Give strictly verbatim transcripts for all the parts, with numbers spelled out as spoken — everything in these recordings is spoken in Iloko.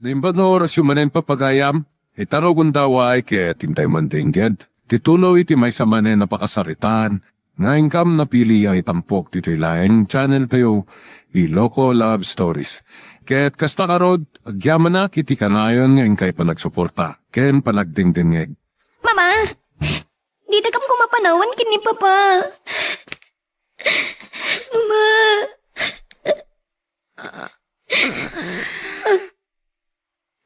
Naimbag nga orasyo manen, Papa gayam, ita rugonda, way ket intay mandengngeg ti tuloy ti maysa manen a pakasaritaan nga inkam napili a itampok ditoy laeng channel tayo, Iloko Love Stories. Ket kasta ngarud, agyamanak iti kanayon nga inkay panagsuporta ken panagdengdengngeg. Mama! Dita kam koma panawan ken ni Papa. Mama!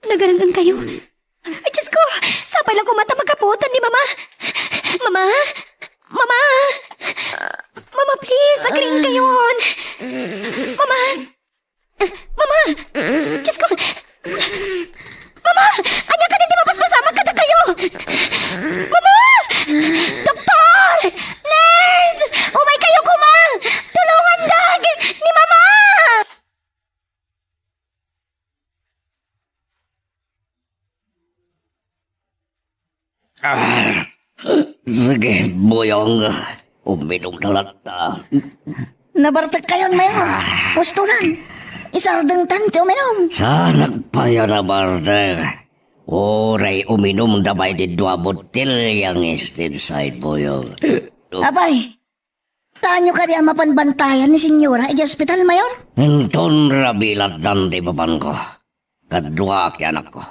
Nagarang-ang kayo. Ay, Diyos ko! Sapay lang koma ta makapuotan ni Mama! Mama! Mama! Mama, please! Agriingkayon! Mama! Mama! Diyos ko! Mama! Ania kadi ti mapaspasamak kadakayo? Mama! Doktor! Nurse! Umaykayo koma! Tulongandak! Ni Mama! Ah, sige, Buyong. Uminum na latta. Nabartekkayon, Mayor. Ah. Ustonan. Isardengtan ti uminum. Saanak pay a nabartek. Uray uminumda pay ti dua bottelyang Instant Side, Buyong. Apay, Taanyo kadi a mapan bantayan ni Senyora idiay ospital, Mayor? Inton rabilatdan ti papanko, kadua ti anakko.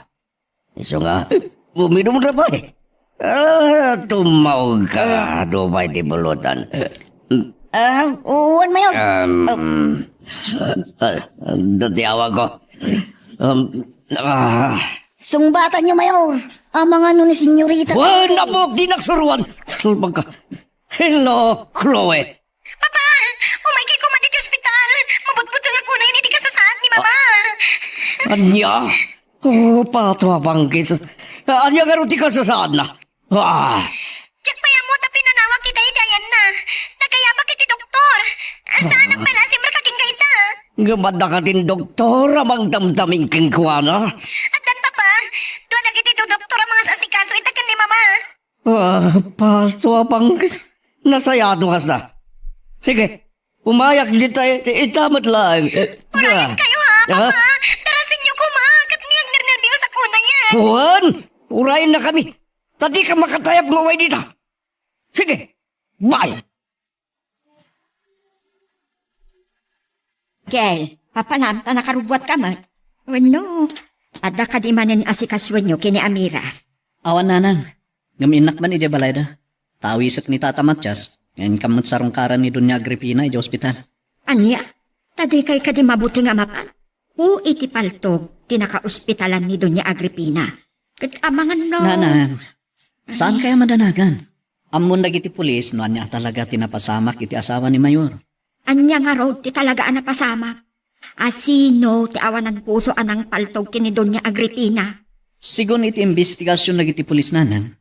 Isu nga, uminumda pay. Ah, tummaog ka, adu pay ti bulutan. Ah, wen, Mayor. Um, Oh. Dati awag ko. Um, ah. Sungbatanyo, Mayor. Amangan no ni Senyorita. Wen, napok, di nagsuruan. Sulbag ka. Hello, Chloe. Papa, umaykay koma ditoy ospital. Mabutbuteng a kunay iti kasasaad ni Mama. Ah, ania? Oh, pato a bangkis. Ania ngarud ti kasasaadna? Ah. Diak pay ammo ta pinanawag ti daydayanna. Nagayabak iti doktor. Saanak pay la a simrek kenka ita. Ngem adda kadin doktor a mangdamdamin kenkuana? Addan, Papa. Dua dagiti do-, doktor a mangasasikaso ita ken ni Mama. Ah, pato a bangkis. Nasayado kasta. Sige, umayak dita, ita met laeng. Eh, Urayenkayo, ha, Papa? Tarasenyo koma, ket ni agnernerbios a kunayen. Wen, urayennakami. Ta dika makatayab nga umay dita. Sige, bye. Kel, papanam ta nakarubbuatka met. Wenno, adda kadi manen asikasoenyo ken ni Amira? Awan, nanang. Ngem innak man idiay balayda. Ta awisek ni Tata Matias, nga inkam met sarungkaran ni Doña Agripina idiay ospital. Ania? Ta dikay kadi mabuteng a mapan? Pu iti paltog ti nakaospitalan ni Doña Agripina. Ket amangan no. Nanang, saan kaya madanagan? Ammon dagiti pulis no ania a talaga ti napasamak iti asawa ni Mayor. Ania ngarud ti talaga a napasamak? A sino ti awanan puso a nangpaltog ken ni Doña Agripina? Sigun iti imbestigasion dagiti pulis, nanang,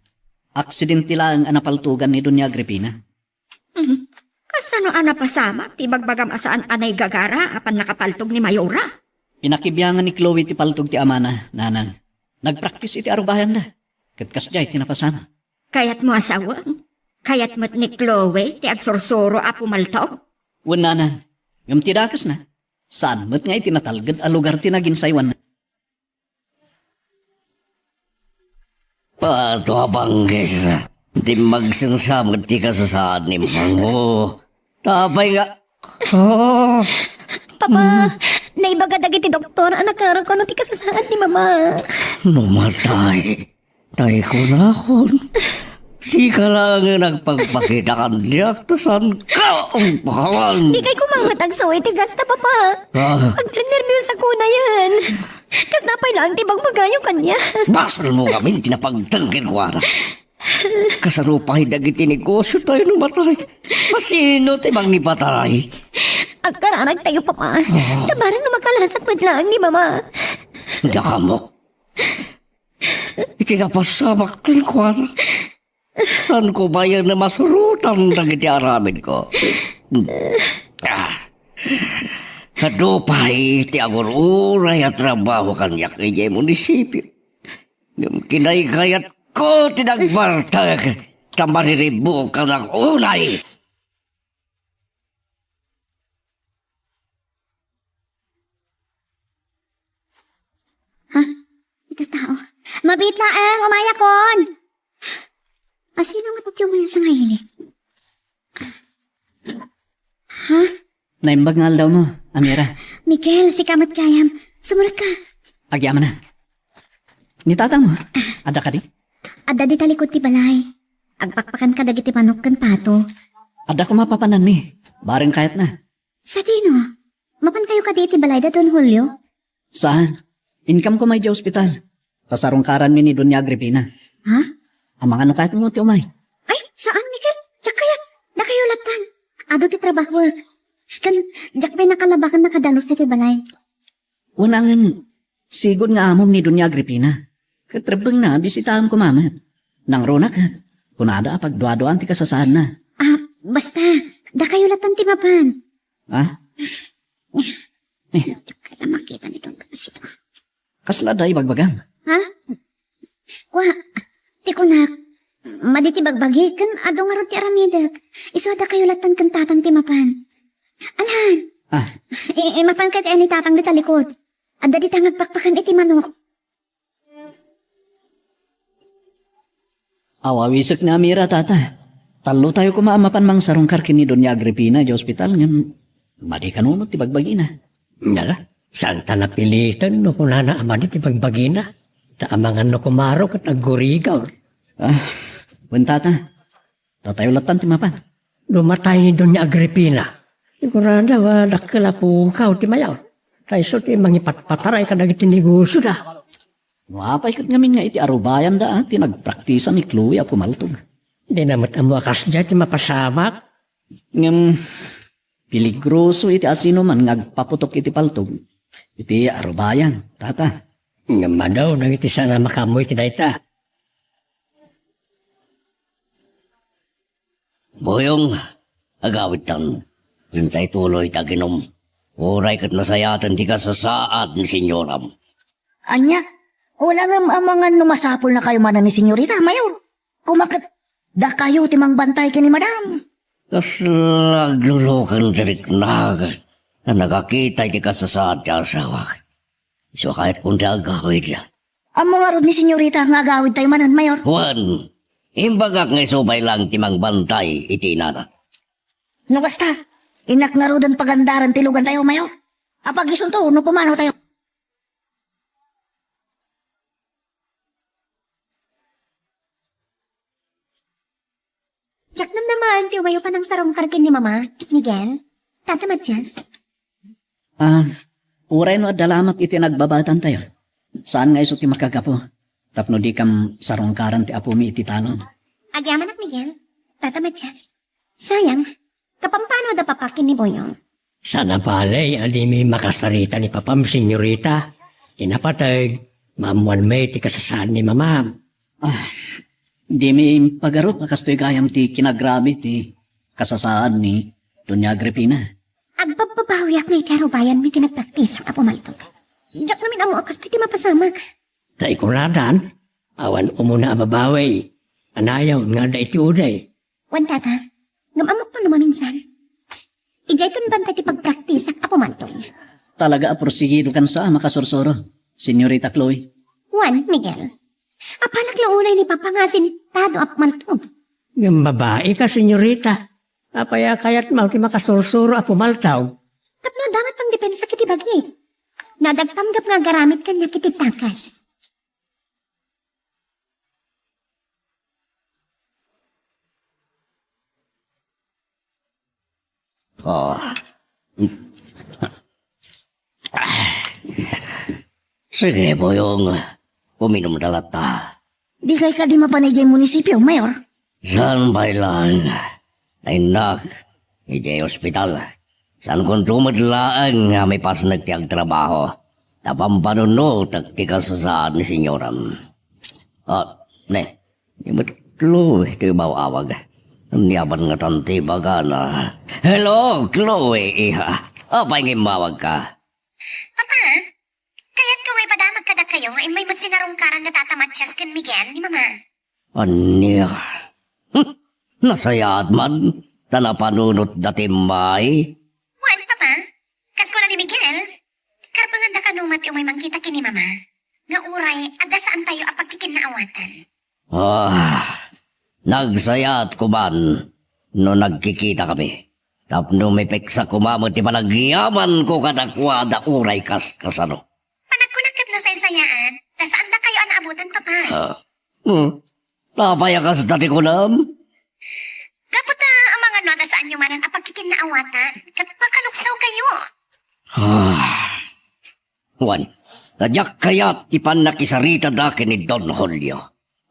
aksidente laeng a napaltogan ni Doña Agripina. Hmm. Kasano a napasamak ti ibagbagam a saan a naigagara a pannakapaltog ni Mayora? Pinakibiangan ni Chloe ti paltog ti amana, nanang. Nagpraktis iti arubayanda. Ket kasdiay ti napasamak. Kayatmo a sawen? Kayat met ni Chloe ti agsursuro a pumaltog? Wen, nanang. Ngem ti dakesna, saan met nga iti natalged a lugar ti naginsaywanna. Pato a bangkis, dimmagsensa met ti kasasaad ni Mango. Apay nga, oh. Papa, naibaga dagiti doktor a nakararko no ti kasasaad ni Mama. No matay, tay kunakon, sika laeng nga nagpagpakita kaniak, ta saanka umpawan. Dikay koma met agsu iti gasta, Papa. Ah. Agnernerbios a kunayen. Kasna pay laeng ti bagbagayo kaniak. Basolmo ngamin ti napagteng kenkuana. Kasano pay dagiti negosio tayo no matay? Masino ti mangipatay? Agkararag tayo, Papa. Ah. Ta barang no makalasat met laeng ni Mama. Dakamok. Iti napasamak kenkuana. Saanko bayen a masurotan dagiti aramidko? Ah. Adu pay ti agur-uray a trabaho kaniak idiay munisipio. Ngem kinaykayatko ti nagbartek ta mariribukanak unay. Ha? Abit laeng, umayakon! Asino nga ti umayas nga ili? Ha? Naimbag nga aldawmo, Amira. Miguel, sika met gayam. Sumurekka. Agyamanak. Ni tatangmo, adda kadi? Adda di talikod ti balay. Agpakpakan kadagiti manok ken pato. Adda koma papananmi. Bareng kayatna. Sadino? Mapan kayo kadi iti balay da Don Julio? Saan? Inkam koma idiay ospital. Ta sarungkaranmi ni Doña Agripina. Ha? Amangan no kayatmo ti umay. Ay, saan, Miguel? Diak kayat. Dakayo lattan. Adu ti trabahoek. Ken, diak pay nakalabakan nakadalus ditoy balay. Wen, ngem, sigud nga amom ni Doña Agripina. Ket rebbengna, bisitaem koma met. Nangruna ket, kunada a pagduaduaan ti kasasaadna. Ah, basta, dakayo lattan ti mapan. Ah? Eh. Diak kayat a makita ni Don Luisito. Kasla adda ibagbagam? Ha? Kua, ti kunak, madi ti bagbagi, ken adu ngarud ti aramidek. Isu a dakayo lattan ken tatang ti mapan. Alan! Ah. I-, i-, mapan kadi ni tatang di talikod. Adda dita nga agpakpakan iti manok. Aw, awisek ni Amira, tata. Tallo tayo koma a mapan mangsarungkar ken ni Doña Agripina idiay ospital, ngem madi kano met ti bagbagina. Nala, saan ta napiliten no kunana a madi ti bagbagina? Ta amangan no kumaro ket aggurigaw. Ah, wen, tata. Datayo lattan ti mapan. Dumatay ni Doña Agripina. Sigurado a dakkel a pukaw ti mayor. Ta isu ti mangipatpataray kadagiti negosioda. No apay ket ngamin nga iti arubayanda, a, ti nagpraktisa ni Chloe a pumaltog. Dina met ammo a kasdiay ti mapasamak. Ngem, peligroso iti asinoman nga agpaputok iti paltog iti arubayan, tata. Ngem adu dagiti saan a makaammo iti dayta. Boyong, agawidtan. Dintay tuloy ti aginom. Uray ket nasayaten ti kasasaad ni senyoram. Ania? Wen, ngem amangan no masapulnakayo manen ni senyorita, Mayor. Koma ket dakayo ti mangbantay ken ni madam. Kasla agluluken ti riknag a nagakita iti kasasaad ti asawak. Isu a kayatkon ti agawid. Ammo ngarud ni senyorita nga agawidtayo manen, Mayor? Wen, imbagak nga isu pay laeng ti mangbantay iti inana. No kasta, innak ngaruden pagandaren ti lugantayo, Mayor. Apagisunto no pumanawtayo. Diak namnamaen ti umayo ka nangsarungkar ken ni Mama, Miguel, Tata Matias. Ah, uray no adda lamak iti nagbabatantayo. Saan nga isu ti makagapu tapno dikam sarungkaran ti apomi iti talon. Agyamanak, Miguel, Tata Matias. Sayang, kapampano da papa ken ni Boyong? Saan a bale a dimi makasarita ni papam, senyorita. Ti napateg, maammuanmi ti kasasaad ni mamam. Ah, dimi impagarup a kastoy gayam ti kinagrabe ti kasasaad ni Doña Agripina. Agbabbabawiak nga iti arubayanmi ti nagpraktisak a pumaltog. Diak ngamin ammo a kastoy ti mapasamak. Ta ikunadan, awan umuna a babawi, anayon nga adda iti uday. Wen, Tata, ngem ammok no maminsan. Idiayton bantay ti pagpraktisak a pumaltog. Talaga a porsigido kan sa a makasursuro, Senyorita Chloe. Wen, Miguel. Apalak la unay ni Papa nga asintado a pumaltog. Ngem babai ka, senyorita. Apay a kayatmo ti makasursuro a pumaltog? Tapno adda met pangdepensak iti bagi. Nadagpanggap nga agaramid kaniak iti takas. Oh. Sige, Boyong. Uminumda latta. Dikay kadi mapan idiay munisipio, Mayor? Saan pay laeng? Ay, nak, idiay ospital. Saankonto met laeng nga mipasnek ti agtrabaho. Ta pampanunotek ti kasasaad ni senyoram. Ah, ne, ni met Chloe ti imaw-awag. Aniaman ngatan ti ibagana? Hello, Chloe, iha. Apay nga immawagka? Papa, kayatko nga ipadamag kadakayo nga immay met sinarungkaran nga Tata Matias ken Miguel ni Mama. Ania? Hm, nasayaat man, ta napanunotda ti immay. Wen, Papa, kas kuna ni Miguel, karbenganda kano met ti umay mangkita ken ni Mama. nga uray adda saantayo a pagkikinnaawatan. Ah, nagsayaat koman no nagkikitakami. Tapno mipeksa koma met ti panagyamanko kadakuada uray kas-, kasano. Panagkunak ket nasaysayaat, ta saandakayo a naabutan, Papa. Ah, hmm. Apay a kasta ti kunam? Gapu ta amangan no adda saanyo manen a pagkikinnaawatan, ket makaluksaw kayo. Ah. Wen, ta diak kayat ti pannakisaritada ken ni Don Julio.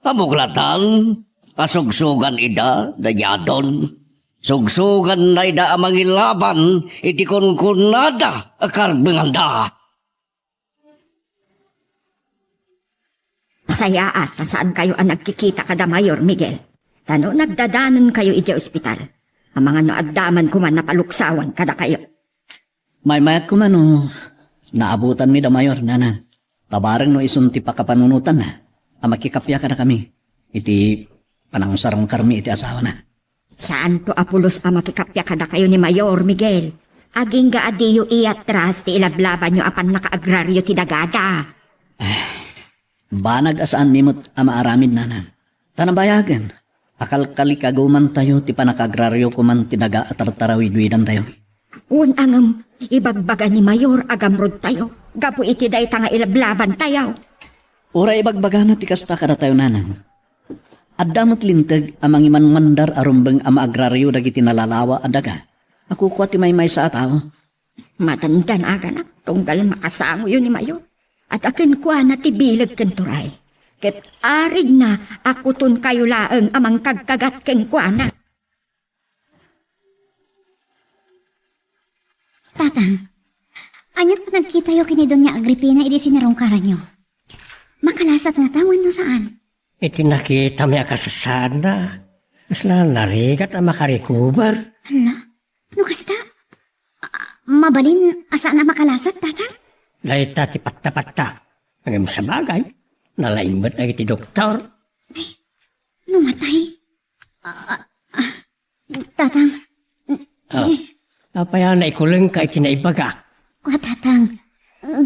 Abuklatan, asugsugan ida, dayadon. Sugsuganna ida a mangilaban iti kunkunada a karbenganda. Sayaat ta saankayo a nagkikita kada Mayor Miguel. Ta no nagdadanonkayo idiay ospital, amangan no adda man koma napaluksawan kadakayo. Maymayat koma no naabutanmi da Mayor, Nanang. Ta bareng no isun ti pakapanunotanna a makikappia kadakami iti panangusarungkarmi iti asawana. Saanto a pulos a makikappia kadakayo ni Mayor Miguel. Agingga a diyo iatras ti ilablabanyo a pannakaagrario ti dagada. Banag a saanmi met a maaramid, Nanang. Ta nabayagen, akalkalikagumantayo ti pannakaagrario koman ti daga a tartarawidwidantayo. Wen, ngem ibagbaga ni Mayor a gamrudtayo gapu iti dayta nga ilablabantayo. Uray ibagbagana ti kasta kadatayo, Nanang, adda met linteg a mangimanmandar a rumbeng a maagrario dagiti nalalawa a daga a kukua ti maymaysa a tao. Madandanaganak tunggal makasangoyo ni Mayor. Adda kenkuana ti bileg ken turay. Ket arigna a kutonkayo laeng a mangkagkagat kenkuana. Tatang, ania ti nagkitayo ken ni Doña Agripina idi sinarungkaranyo? Makalasat ngata wenno saan? Iti nakitami a kasasaadna, kasla narigat a makarikuber. Hala, no kasta, a, mabalin a saan a makalasat, Tatang? Dayta ti pattapattak. Ngem sabagay, nalaing met dagiti doktor. Ay, no matay? A, a, a, Tatang. Ah, apay a naikulengka iti naibagak? Kua, Tatang,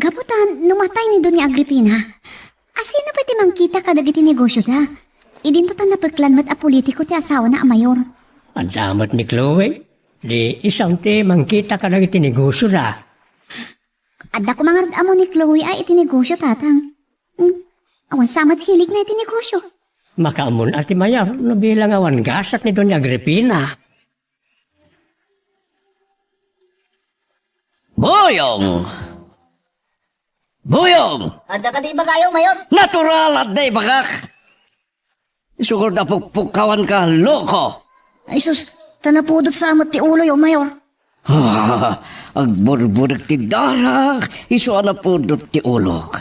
gapu ta no matay ni Doña Agripina, asino pay ti mangkita kadagiti negosioda? Idinto ta napeklan met a politiko ti asawana a Mayor. Adda met ni Chloe, di isu ti mangkita kadagiti negosioda. Adda koma ngarud ammo ni Chloe a iti negosio, Tatang. Hmm, awan sa met hiligna iti negosio. Makaammon a ti Mayor no bilang awan gasat ni Doña Agripina. Boyong! Boyong! Adda kadi ibagayo, Mayor? Natural, adda ibagak. Isu ngarud a pukpukkawanka, loko! Ay sus, ta napudot sa met ti uloyo, Mayor. Ah, agburbudek ti darak, isu a napudot ti ulok.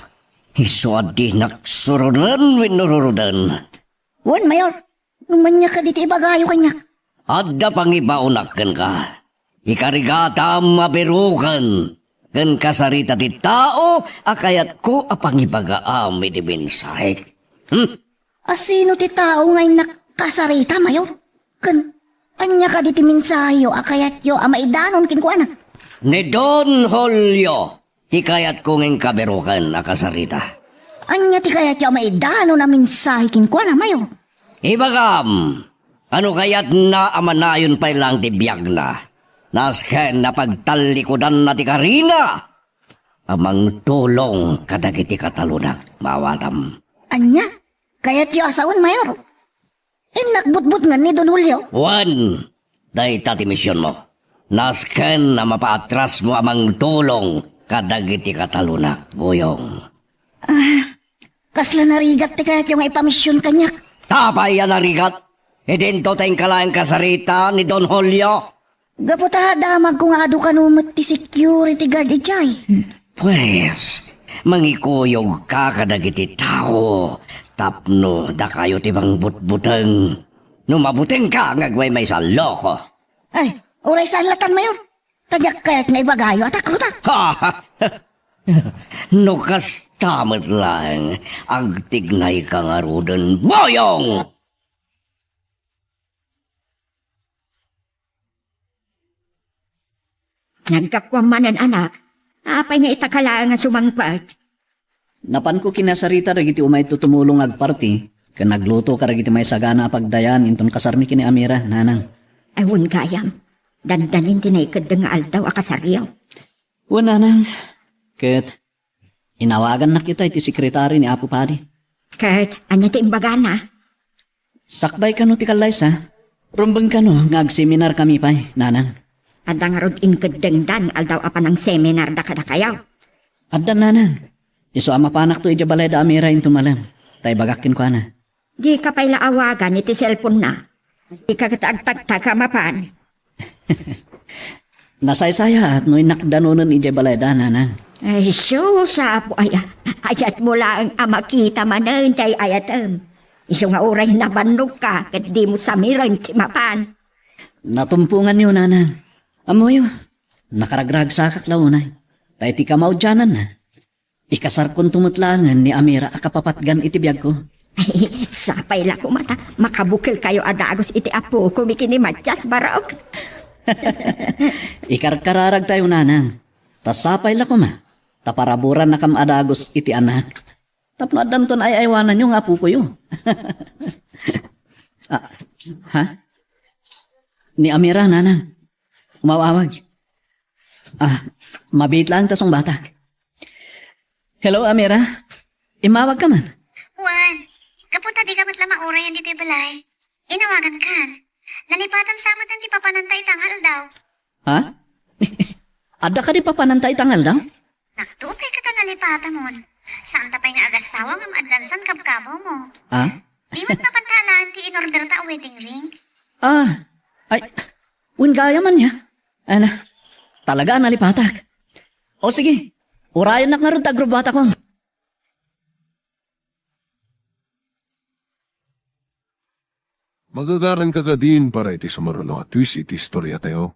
Isu a dinak suroden wenno ruroden. Wen, Mayor, no ania kadi ti ibagayo kaniak? Adda pangibaonak kenka. Ikarigatam a biroken ken kasarita ti tao a kayatko a pangibagaam iti mensahek. Hmm? Asino ti tao nga innak kasarita, Mayor? Ken ania kadi ti mensaheyo a kayatyo a maidanon kenkuana? Ni Don Julio ti kayatko nga inka biroken a kasarita. Ania ti kayatyo a maidanon a mensahe kenkuana, Mayor? Ibagam, a no kayatna a manayon pay laeng ti biagna, nasken a pagtallikudanna ti karina a mangtulong kadagiti katalonak, maawatam. Ania? Kayatyo a sawen, Mayor? Innak butbutngen ni Don Julio? Wen, dayta ti misionmo. Nasken a mapaatrasmo a mangtulong kadagiti katalonak, Boyong. Ah, kasla narigat ti kayatyo nga ipamision kaniak? Apay a narigat? Idinto ta inka laeng kasarita ni Don Julio. Gapu ta damagko nga adu kano met ti security guard idiay. Pues, mangikuyogka kadagiti tao tapno dakayo ti mangbutbuteng. No mabutengka nga agmaymaysa, loko. Ay, uray saan latan, Mayor. Ta diak kayat nga ibagayo a takrotak. No kasta met laeng, agtignayka ngaruden, Boyong! Naggapuam manen, anak. Apay nga ita ka laeng a sumangpet? Napanko kinasarita dagiti umayto tumulong nga agparti, ken nagluto kadagiti maisagana a pagdayaw inton kasarmi ken ni Amira, nanang. Ay, wen gayam. Dandanin ti naikeddeng nga aldaw a kasaryo. Wen, nanang. Ket inawagannak ita iti sekretari ni Apo Padi. Ket ania ti imbagana? Sakbay kano ti kallaysa, rumbeng kano nga agseminarkami pay, nanang. Adda ngarud inkeddengda nga aldaw a panangseminarda kadakayo? Adda, nanang. Isu a mapanakto idiay balay da Amira inton malem, ta ibagak kenkuana. Dika pay la awagan iti cellphone-na. Dika ket agtagtag a mapan. Nasaysayaat no innak danonen idiay balayda, nanang. Ay, sus, Apo, ay-, ayatmo laeng a makita manen ti ay-ayatem. Isu nga uray nabannogka ket dimo samiren ti mapan. Natumponganyo, nanang. Ammoyo, nakaragragsakak la unay. Ta iti kamaudiananna, ikasarkonto met laengen ni Amira a kapapatgan iti biagko. Ay, sapay la koma ta makabukelkayo a dagus iti apokon ken ni Matias, barok. Ikarkararagtayo, nanang. Ta sapay la koma ta paraburannakam a dagus iti anak. Tapno addanton ay-aywananyo nga apokoyo. Ah, ha? Ni Amira, nanang. Umawawag. Ah, mabiit laeng ta sungbatak. Hello, Amira. Immawag ka man. Juan, gapu ta dika met la mauray ditoy balay, inawagankan. Nalipatam sa met ti papananta ita nga aldaw. Ha? Adda kadi papananta ita nga aldaw? Naktuo pay ket a nalipatamon. Saanta pay nga agasawa ngem addan sa kabkabawmo. Ha? Di met mapan ta alaen ti inorderta a wedding ring? Ah, ay, wen gayam ania. Ana, talaga a nalipatak. O sige, urayennak ngarud ta agrubbuatakon. Magagaranka kadin para iti sumaruno a twist iti istoriatayo.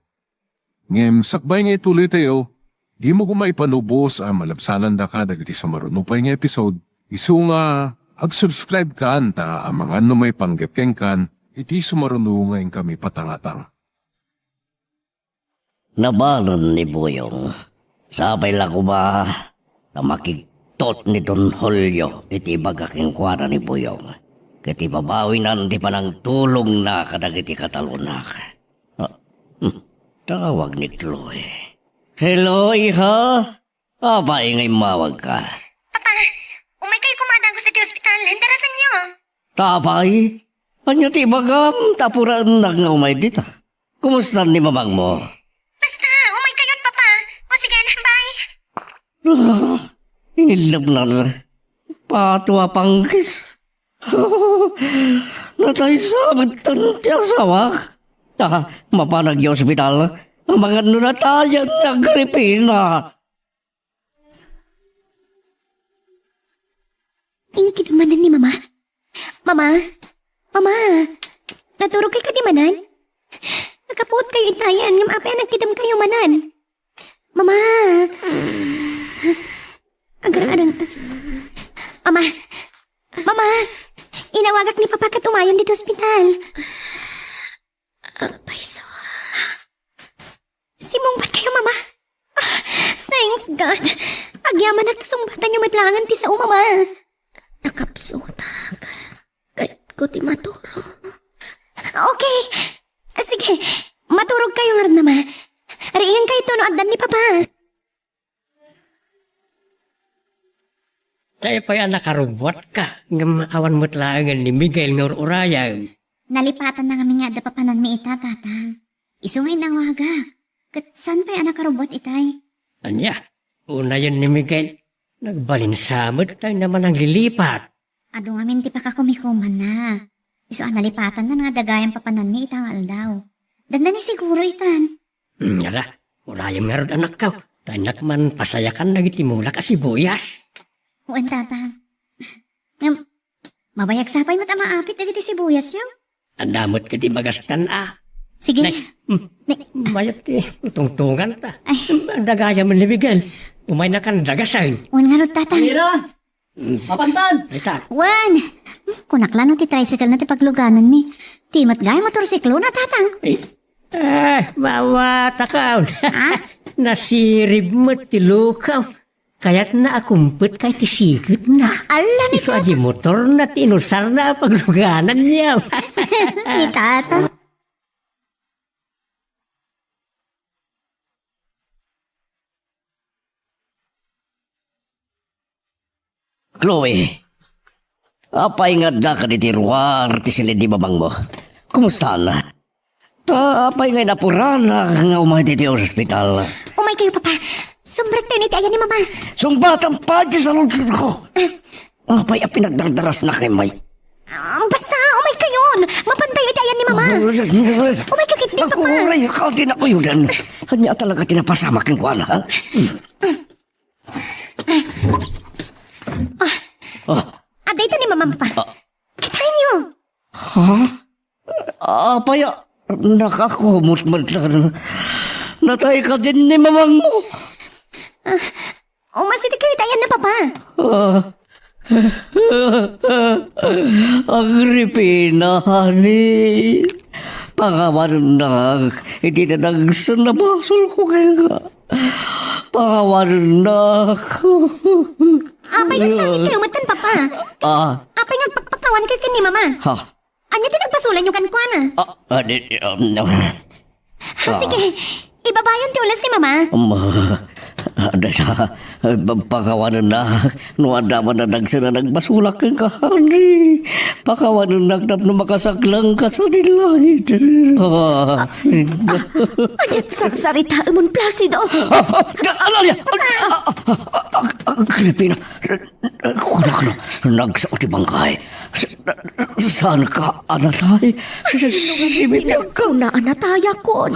Ngem sakbay nga ituloytayo, dimo koma ipanubos a malabsanandaka dagiti sumaruno pay nga episode, isu nga ag-subscribe kan ta amangan no maipanggep kenkan iti sumaruno nga inkami patangatang. Nabalin ni Buyong. Sapay la koma ta makigtot ni Don Julio iti ibaga kenkuana ni Buyong. Ket ibabawinan ti panangtulongna kadagiti katalonak. Ah, hmm, tawag ni Chloe. Hello, iha. Apay nga immawagka? Papa, umaykayo koma a dagus iti ospital. Indarasanyo. Apay? Ania ti ibagam ta apuraennak nga umay dita? Kumusta ni mamangmo? Basta, umaykayon, Papa. O sige, bye. Ah, inillepnan. Pato a pangkis. Nataysa metten ti asawak. Ah, mapanag iti ospital. Amangan no natayen ni Agripina. Inikidem manen ni Mama. Mama! Mama! Naturogkayo kadi manen? Nakapuotkayo itayen, ngem apay a nagkidemkayo manen? Mama! Agar-aran. Mama! Mama! Inawagak ni Papa ket umayen ditoy ospital. Agpayso. Simmungbatkayo, Mama. Ah, thanks God. Agyamanak ta sungbatanyo met laengen ti sao, Mama. Nakapsutak. Kayatko ti maturo. Okay. Sige, maturogkayo ngarud, Mama. Riigenkayo no addan ni Papa. Tay pay a nakarubbuatka, ngem awan met laengen ni Miguel nga ur-urayem. Nalipatanna ngamin nga adda papananmi ita, Tatang. Isu nga inawagak. Ket saan pay a nakarubbuat itay? Ania, unayen ni Miguel, nagbalin sa met tay naman nanglilipat. Adu ngamin ti pakakumikumanna. Isu a nalipatanna nga adda gayam papananmi ita nga aldaw. Dandani siguro itan. Hmm, ala, urayem ngarud, anakko. Ta innak man pasayakan dagiti mulak a sibuyas. Wen, Tatang. Ngem, mabayag sapay met a maapit dagiti sibuyasyo. Adda met kadi magastan a. Sige. Nay, hmm. Nay. Mayat ti tungtungan ta. Ay. Adda gayam ni Miguel. Umaynakan dagasen. Wen ngarud, Tatang. Amira! Mapantan! Ay, ta. Wen! Kunak la no ti tricycle na ti paglugananmi. Ti met gayam motorsiklo na, Tatang. Ay, eh, mawatakon. Ha? Nasirib met ti lukaw. Kayatna a kumpet kay ti siketna. Ala, ni Isu a di motorna ti inusarna a paglugananna. Ni tata. Chloe, apay nga adda kaditi ruar ti silid ni mamangmo? Kumustaanna? Ta apay nga inapuranak nga umay ditoy ospital? Umaykayo, Papa. Sumrektayon iti ayan ni Mama. Sungbatam pay ti saludsodko. Apay a pinagdardarasnak ngay? Ah, basta, umaykayon. Mapantayo iti ayan ni Mama. Umayka ketdi, Papa. Aguray, ka, di nakuyodan. Ania talaga ti napasamak kenkuana, ha? Ah. Ah. Adda ita ni Mama, Papa. Ah. Kitaenyo. Ha? Apay a nakakumot met laeng. Natay kadin ni mamangmo. Ah, umasidegkayo iti ayanna, Papa. Ah. Agripina, honey. Pakawanennak iti nadagsen a basolko kenka. Pakawanennak. Apay nga agsangitkayo metten, Papa? Ah. Apay nga agpakpakawankayo ken ni Mama? Ha? Ania ti nagbasolanyo kenkuana? Ah, ah, di, di, um, no. Ah, sige, ibabayon ti ules ni Mama. Um, ah, dayta, ah, pakawanennak. No adda man nadagsen a nagbasolak kenka, honey, pakawanennak tapno makasaklangka sadi langit. Ah. Ania ti sarsaritaem, Placido? Ah, ah, ah, Analia! Ah, ah, ah, ah, ah, Agripina, kunak no, nagsao ti bangkay. Sa-, saanka a natay? Sino nga simibiag ka? Kuna a natayakon.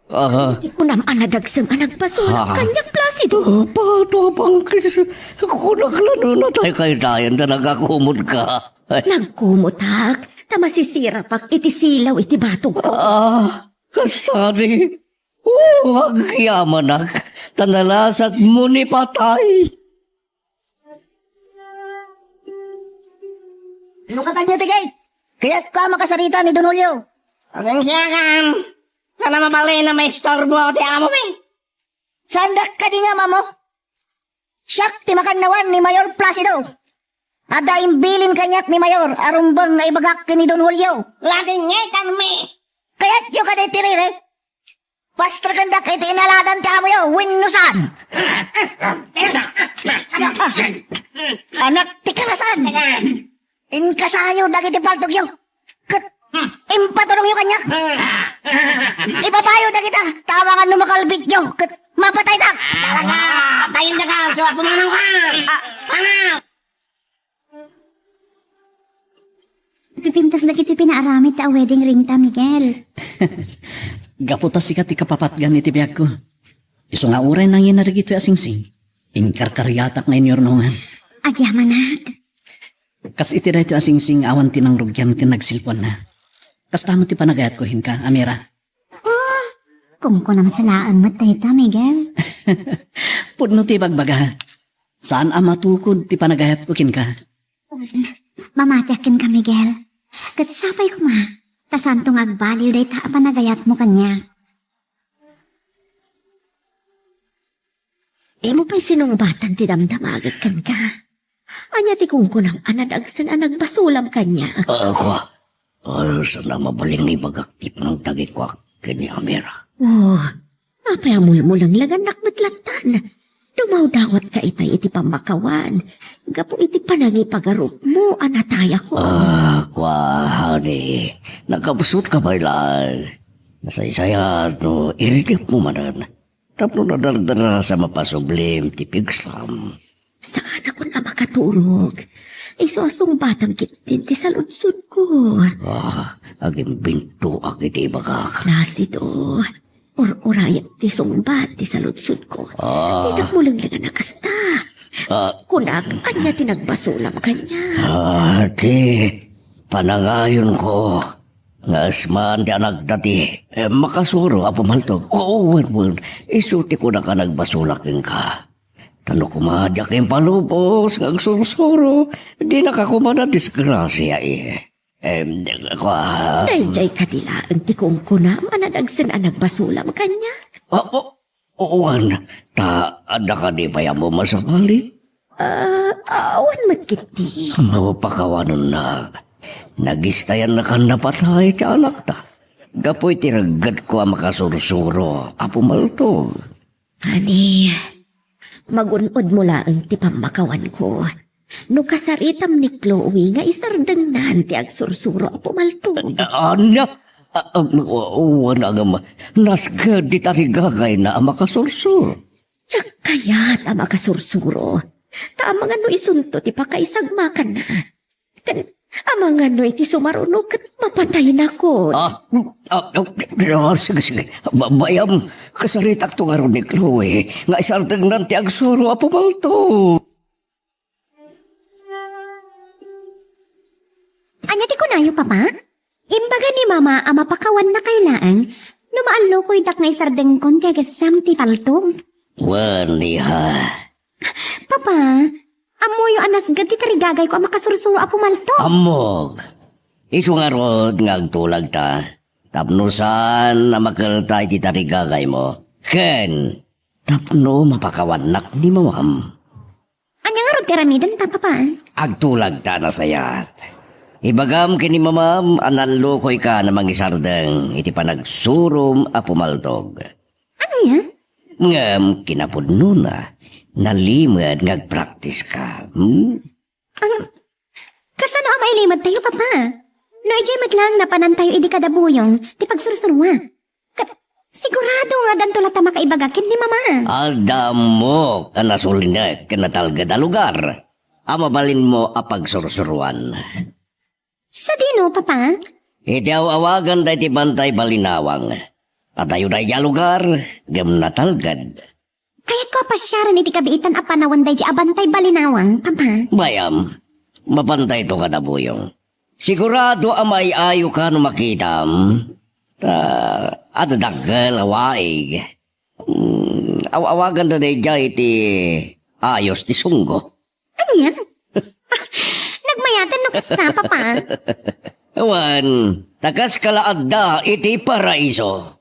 Ah. Ti kunam a nadagsem a nagbasolak kaniak, Placido. Ah, pato a bangkis. Kunak la no natay kaytayan ta nagkakumot ka. Nagkumotak, ta masisirapak iti silaw iti batogko. Ah, kasari. Oh, agyamanak, ta nalasatmo ni patay. Lukatan niyo ti gate! Kayatko a makasarita ni Don Julio. Pasensiakan. Saan a mabalin a maistorbo ti amomi. Saandak kadi nga ammo? Siak ti makannawan ni Mayor Placido. Adda imbilin kaniak ni Mayor a rumbeng nga ibagak ken ni Don Julio. Ladingngetanmi. Kayatyo kadi ti riri? Pastrakendak iti inaladan ti amoyo wenno saan? Ah, anak ti kalasan. Inkasayo dagiti paltogyo. Ket impaturongyo kaniak. Ibabayo dagita, ta amangan no makalbityo, ket mapataydak. Talaga, tayen daka, so, pumanawka. Ah. Pumanawka. Pipintas dagiti pinaaramid ta a wedding ring ta, Miguel. Gapu ta sika ti kapapatgan iti biagko. Isu nga uray nangina dagitoy a singsing, inkarkariatak nga inyurnongan. Agyamanak. Kas iti daytoy a singsing awan ti nangrugian ken nagsilpuanna. Kasta met ti panagayatko kenka, Amira. Oh, kunkunam sa laeng met dayta, Miguel. Pudno ti bagbaga. Saan a matukod ti panagayatko kenka. Mamatiak kenka, Miguel. Ket sapay koma, ta saanto nga agbaliw dayta a panagayatmo kaniak. Dimo pay sinungbatan ti damdamagek kenka. Ania ti kunkunam a nadagsen a nagbasolam kaniak? Ah, kua. Ah, saan a mabalin nga ibagak ti panangtagikuak ken ni Amira. Oh, apay a mulmulenglengannak met lattan? Dumawdawatka itay iti pammakawan gapu iti panangipagarupmo a natayakon. Ah, kua, honey. Nakabsutka pay laeng. Nasaysayaat no iridepmo manen. Tapno nadardarasa a mapasublim ti pigsam. Saanakon a makaturog. Isu a sungbatam ketdin ti saludsodko. Ah, agimbintoak iti ibagak. Placido, ur-urayek ti sungbat ti saludsodko. Ah. Dinak mulenglengan a kasta. Ah. Kunak, ania ti nagbasolam kaniak? Ah, ti panangayonko. Nga asman ti anakda ti, eh, makasuro a pumaltog. Oo, wen, wen. Isu ti kunak a nagbasolak kenka. Ta no koma diak impalubos nga agsursuro, dinaka koma nadisgrasia, eh. Em, kua. Daydiay kadi laeng ti kunkunam a nadagsen a nagbasolam kaniak. Ah, oh, Wen, ta adda kadi pay ammo masapali? Ah, awan met ketdi. Mapakawanennak. Nagistayannakan napatay ti anakta. Gapu iti reggedko a makasursuro a pumaltog. Ani, magun-odmo laeng ti pammakawanko. No kasaritam ni Chloe nga isardengnan ti agsursuro a pumaltog. Ania? Ah, ah, wa-, wa-, wen, agam, nasged ti tarigagayna a makasursuro. Diak kayat a makasursuro. Ta amangan no isunto ti pakaisagmakanna. Ken amangan no iti sumaruno ket mapataynakon. Ah, ah, ah, ah, sige, sige. Ba-, bayam, kasaritakto ngarud ni Chloe nga isardengnan ti agsuro a pumaltog. Ania ti kunayo, Papa? Imbaga ni Mama a mapakawannakayo laeng no maallukoydak nga isardengkon ti agasam ti paltog. Wen, iha. Papa, ammoyo a nasged ti tarigagayko a makasursuro a pumaltog. Ammok. Isu ngarud nga agtulagta tapno saan a makelta iti tarigagaymo. Ken tapno mapakawannak ni Mamam. Ania ngarud ti aramidenta, Papa? Agtulagta a nasayaat. Ibagam ken ni Mamam a naallukoyka a mangisardeng iti panagsurom a pumaltog. Ania? Ngem kinapudnona, nalimed nga agpraktiska. Hmm? Ang, kasano a mailimedtayo, Papa? No idiay met laeng napanantayo idi kada buyong ti pagsursuroak. Ket sigurado nga addanto latta makaibaga ken ni Mama. Adda ammok a nasulinek ken natalged a lugar a mabalinmo a pagsursuroan. Sadino, Papa? Iti aw-awagan daydi bantay balinawang. Adayo daydi a lugar, ngem natalged. Kayatko a pasiaren iti kabiitan a panawen daydi a bantay balinawang, Papa. Bayam, mapantayto kada buyong. Sigurado a maiayoka no makitam. Ta, adda dakkel a waig. Hmm, aw-awaganda daydiay iti ayos ti sunggo. Ania? Nagmayaten no kasta, Papa. Wen, ta kaska la adda iti paraiso.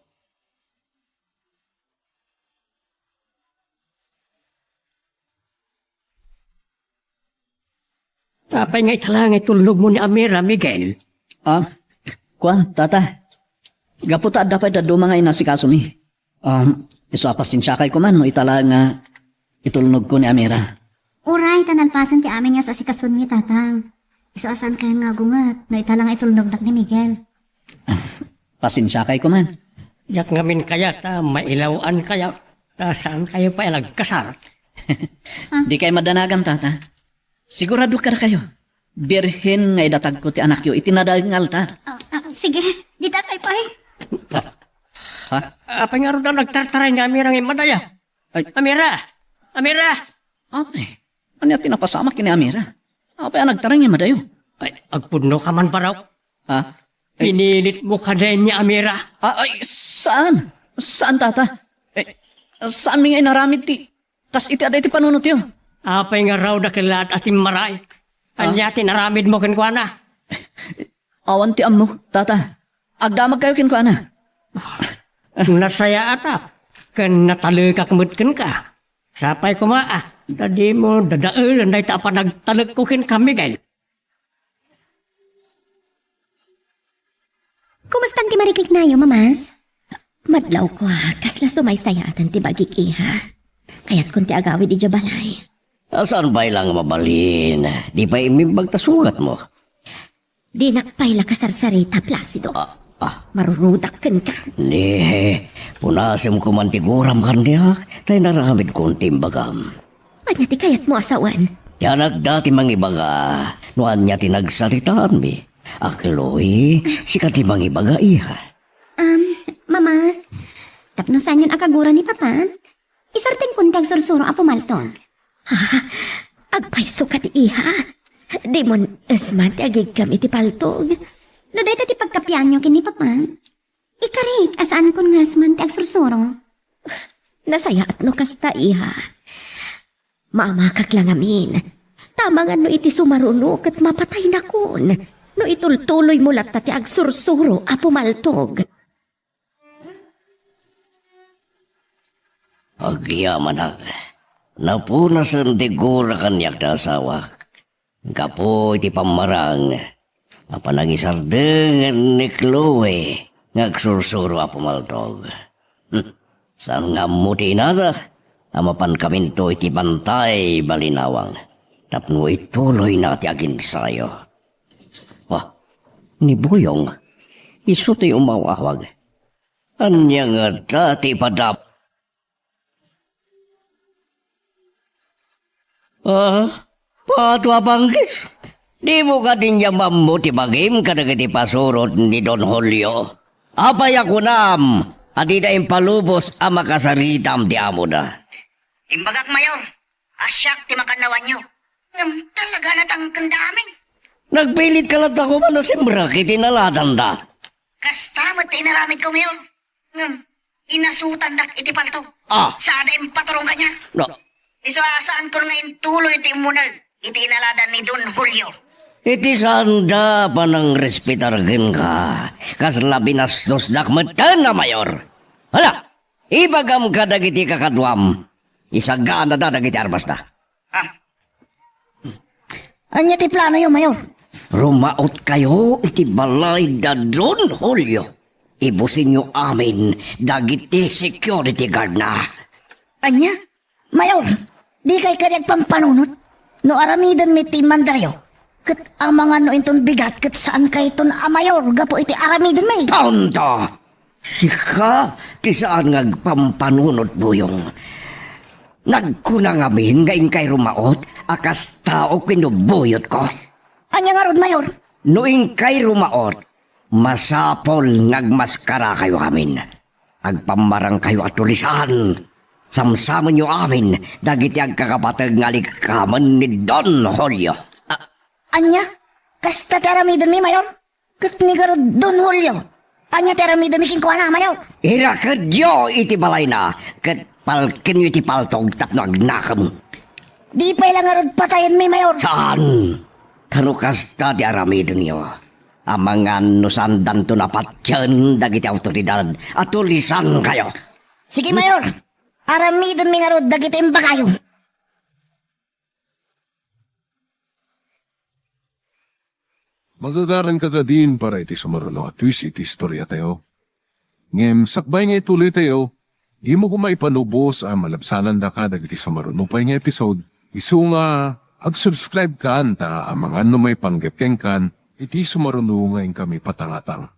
Apay nga ita la nga itulnogmo ni Amira, Miguel? Ah, kua, tata. Gapu ta adda pay dadduma nga inasikasomi. Um, isu a pasensiakay koman no ita la nga itulnogko ni Amira. Uray, ta nalpasen ti amin nga saasikasonmi, Tatang. Isu a saankayon nga agunget no ita la nga itulnognak ni Miguel. Pasensiakay koman. Diak ngamin kayat a mailaw-ankayo ta saankayo pay a nagkasar. Dikay madanagan, tata. Sigurado kadakayo, birhen nga idatagko ti anakyo iti nadael nga altar. Ah, ah, sige, dita kay pay. Ha? Apay ngarud a nagtartaray ni Amira nga immadaya? Ay. Amira! Amira! Apay, ania ti napasamak ken ni Amira? Apay a nagtartaray nga immadayo? Ay, agpudno ka man, Barok. Ha? Pinilitmo kadi ni Amira? Ah, ay, saan? Saan, tata? Eh, saanmi nga inaramid ti kas iti adda iti panunotyo? Apay ngarud a kellat a timmaraik? Ah? Ania ti inaramidmo kenkuana? Awan ti ammok, tata. Agdamagkayo kenkuana. Nasayaat a, ken natalekak met kenka. Sapay koma a, ta dimo dadaelen dayta a panagtalekko kenka, Miguel. Kumastan ti mariknanayo, Mama? Madlawko a, kasla sumaysayaatan ti bagik, iha. Kayatkon ti agawid idiay balay. Saan pay la nga mabalin? Di pay immimbag ta sugatmo. Dinak pay la kasarsarita, Placido. Ah, ah. Marurudak kenka. Ni, punasem koman ti guram kaniak, ta inaramidkon ti imbagam. Ania ti kayatmo a sawen? Ti anakda ti mangibaga no ania ti nagsaritaanmi. A Chloe, sika ti mangibaga, iha. Um, Mama, tapno saanyon a kagura ni Papa, isardengkon ti agsursuro a pumaltog. Ha? Agpayso kadi, iha? Dimon esman ti agiggam iti paltog. No dayta ti pagkapianyo ken ni Papa, ikarik a saankon nga esman ti agsursuro. Nasayaat no kasta, iha. Maamakak la ngamin. Ta amangan no iti sumaruno ket mapataynakon no itultuloymo latta ti agsursuro a pumaltog. Agyamanak, napunasen ti gura kaniak ti asawak. Gapu iti pammarang a panangisardengen ni Chloe nga agsursuro a pumaltog. Hmm, saan nga ammo ti inana a mapankaminto iti bantay balinawang tapno ituloyna ti aginsayo. Wah, ni Buyong, isu ti umaw-awag. Ania ngata ti ipadap? Ah, Pato a Panggis, dimo kadi nia ammo ti bagim kadagiti pasurot ni Don Julio? Apay a kunam a dida impalubos a makasaritam ti amona? Imbagak, Mayor, a siak ti makannawanyo. Ngem talaga natangken da amin. Nagpilitka latta koma a simrek iti inaladanda. Kasta met ti inaramidko, Mayor. Ngem, inasutandak iti palto. Ah. Sada impaturong kaniak. No. Isu a saanko nga intuloy ti immuneg iti inalada ni Don Julio. Iti saanda a panangrespetar kenka, kasla binastosdak metten a Mayor. Hala, ibagam kadagiti kakaduam, isaganada dagiti armasda. Ah. Ania ti planoyo, Mayor? Rumaotkayo iti balay da Don Julio. Ibusinyo amin dagiti security guardna. Ania? Mayor, dikay kadi agpampanunot? No aramidenmi ti mandarayo, ket amangan no inton bigat ket saankayton a mayor gapu iti aramidenmi. Tonto! Sika ti saan nga agpampanunot, Buyong. Nagkuna ngamin nga inkay rumaot a kas tao ken no buyotko. Ania ngarud, Mayor? No inkay rumaot, masapul nga agmaskarakayo amin. Agpammarangkayo a tulisan. Samsamenyo amin dagiti agkakapateg nga alikamen ni Don Julio. A-, ania? Kasta ti aramidenmi, Mayor? Ket ni garud Don Julio, ania ti aramidenmi kenkuana, Mayor? Irakedyo iti balayna, ket palkenyo iti paltog tapno agnakem. Di pay la ngarud patayenmi, Mayor? Saan? Ta no kasta ti aramidenyo, amangan no saandanto a patien dagiti awtoridad a tulisankayo. Sige, Mayor. Aramidenmi ngarud dagiti imbagayo. Magagaranka kadin para iti sumaruno a twist iti istoriatayo. Ngem sakbay nga ituloytayo, dimo koma ipalubos a malabsanandaka dagiti sumaruno pay nga episode. Isu nga ag-subscribe kan ta amangan no maipanggep kenkan iti sumaruno nga inkami patangatang.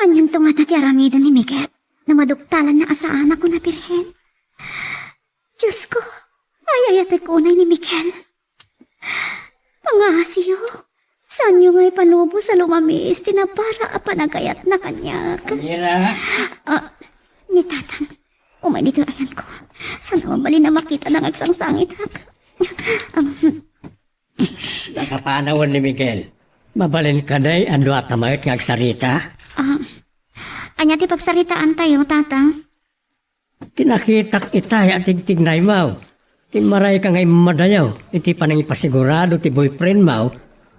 Anianto ngata ti aramiden ni Miguel no maduktalanna a saan a kuna Birhen? Dios ko, ay-ayatek unay ni Miguel. Pangaasiyo, saanyo nga ipalubos a lumamiis ti nabara a panagayatna kaniak. Amira! Ah, ni Tatang, umay ditoy ayanko. Saan a mabalin a makitana nga agsangsangitak. Um, Nakapanawen ni Miguel. Mabalin kadi a dua ta maet nga agsarita? Ah, ania ti pagsaritaantayo, Tatang? Ti nakitak itay a tigtignaymo, ti immarayka nga immadayo iti panangipasigurado ti boyfriendmo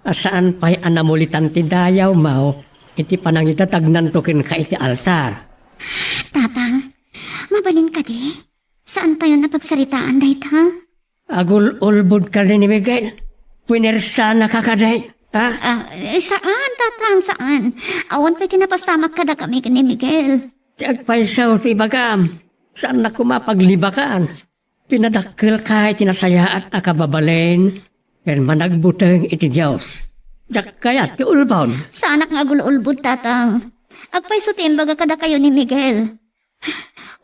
a saan pay a namulitan ti dayawmo iti panangidatagnanto kenka iti altar. Tatang, mabalin kadi? Saantayon a pagsaritaan dayta? Agul-ulbod kadi ni Miguel? Punersanaka kadi, ha? Ah, eh, saan, Tatang, saan. Awan pay ti napasamak kadakami ken ni Miguel. Ti agpayso ti ibagam, saannak koma paglibakan. Pinadakkelka iti nasayaat a kababalin ken managbuteng iti Dios. Diak kayat ti ulbon. Saanak nga agul-ulbod, Tatang. Agpayso ti imbaga kadakayo ni Miguel.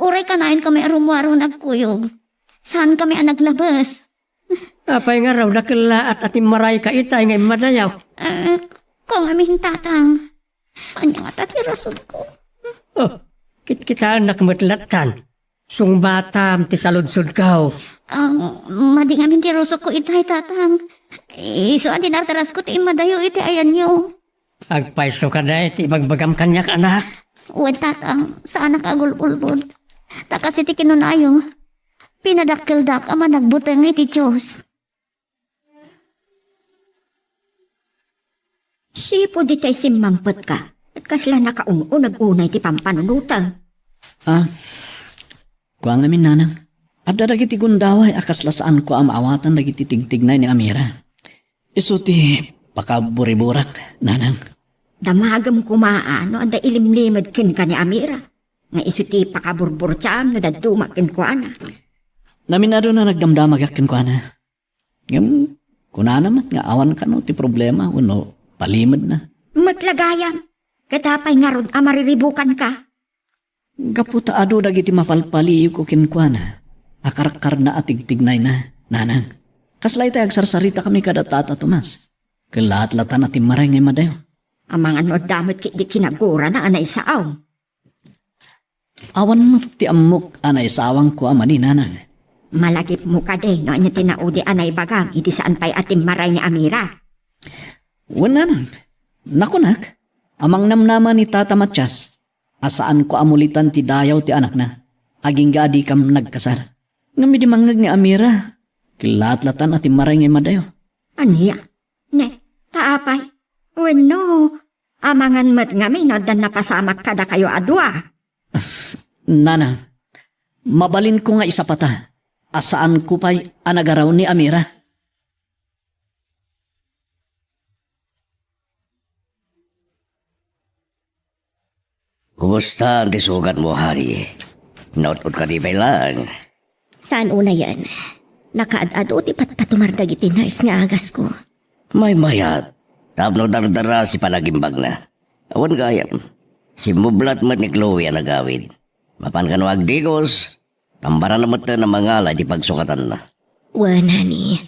Uray kanayon kami a rummuar wenno agkuyog, saan kami a naglabes. Apay ngarud a kellaat a timmarayka itay nga immadayo? Eh, kung amin, Tatang. Ania ngata ti rason ko? Oh, kitkitaennak met lattan. Sungbatam ti saludsodko. Ah, madi ngamin ti rusokko itay, Tatang. Isu a dinardarasyo ti immadayo iti ayanyo. Agpayso kadi ti ibagbagam kaniak, anak? Wen, Tatang, saanak a agul-ulbod. Ta kas iti kinunayo, pinadakkeldak a managbuteng iti Dios. Sipud itay simmangpetka, ket kasla nakaun-uneg unay ti pampanunotem. Ah, kua ngamin, Nanang. Adda dagiti gundaway a kasla saanko a maawatan dagiti tigtignay ni Amira. Isu ti pakaburiburak, nanang. Damagem koma a no adda ilimlimed kenka ni Amira, nga isu ti pakaburburtiam no dadduma kenkuana. Naminado a nagdamdamagak kenkuana. Ngem, kunana met nga awan kano ti problema wenno palimedna. Met la gayam, ket apay ngarud a mariribukanka? Gapu ta adu dagiti mapalpaliiwko kenkuana a karkarna a tigtignayna, nanang. Kasla itay agsarsaritakami kada Tata Tomas. Kellatlatan a timmaray nga immadayo. Amangan no adda met ketdi kinagurana a naisaaw. Awan met ti ammok a naisawangko a mani, nanang. Malagipmo kadi no ania ti naudi a naibagam iti saan pay a timmaray ni Amira? Wen, nanang, nakunak a mangnamnama ni Tata Matias a saanko a mulitan ti dayaw ti anakna agingga a dikam nagkasar. Ngem idi mangngeg ni Amira, kellatlatan a timmaray nga immadayo. Ania? Ne, ta apay? Wenno, amangan met ngamin no adda napasamak kadakayo a dua? Nana, mabalinko nga isapata a saanko pay a nagaraw ni Amira. Kumusta ti sugatmo, honey? Naut-ot ka di pay laeng? Saan unayen? Nakaad-adu ti patpatumar dagiti nurse nga agasko. Maymayat, tapno dardaras ti panagimbagna. Awan gayam, simmublat met ni Chloe a nagawid. Mapan kano agdigos, tambaranna metten a mangala iti pagsukatanna. Wen, honey,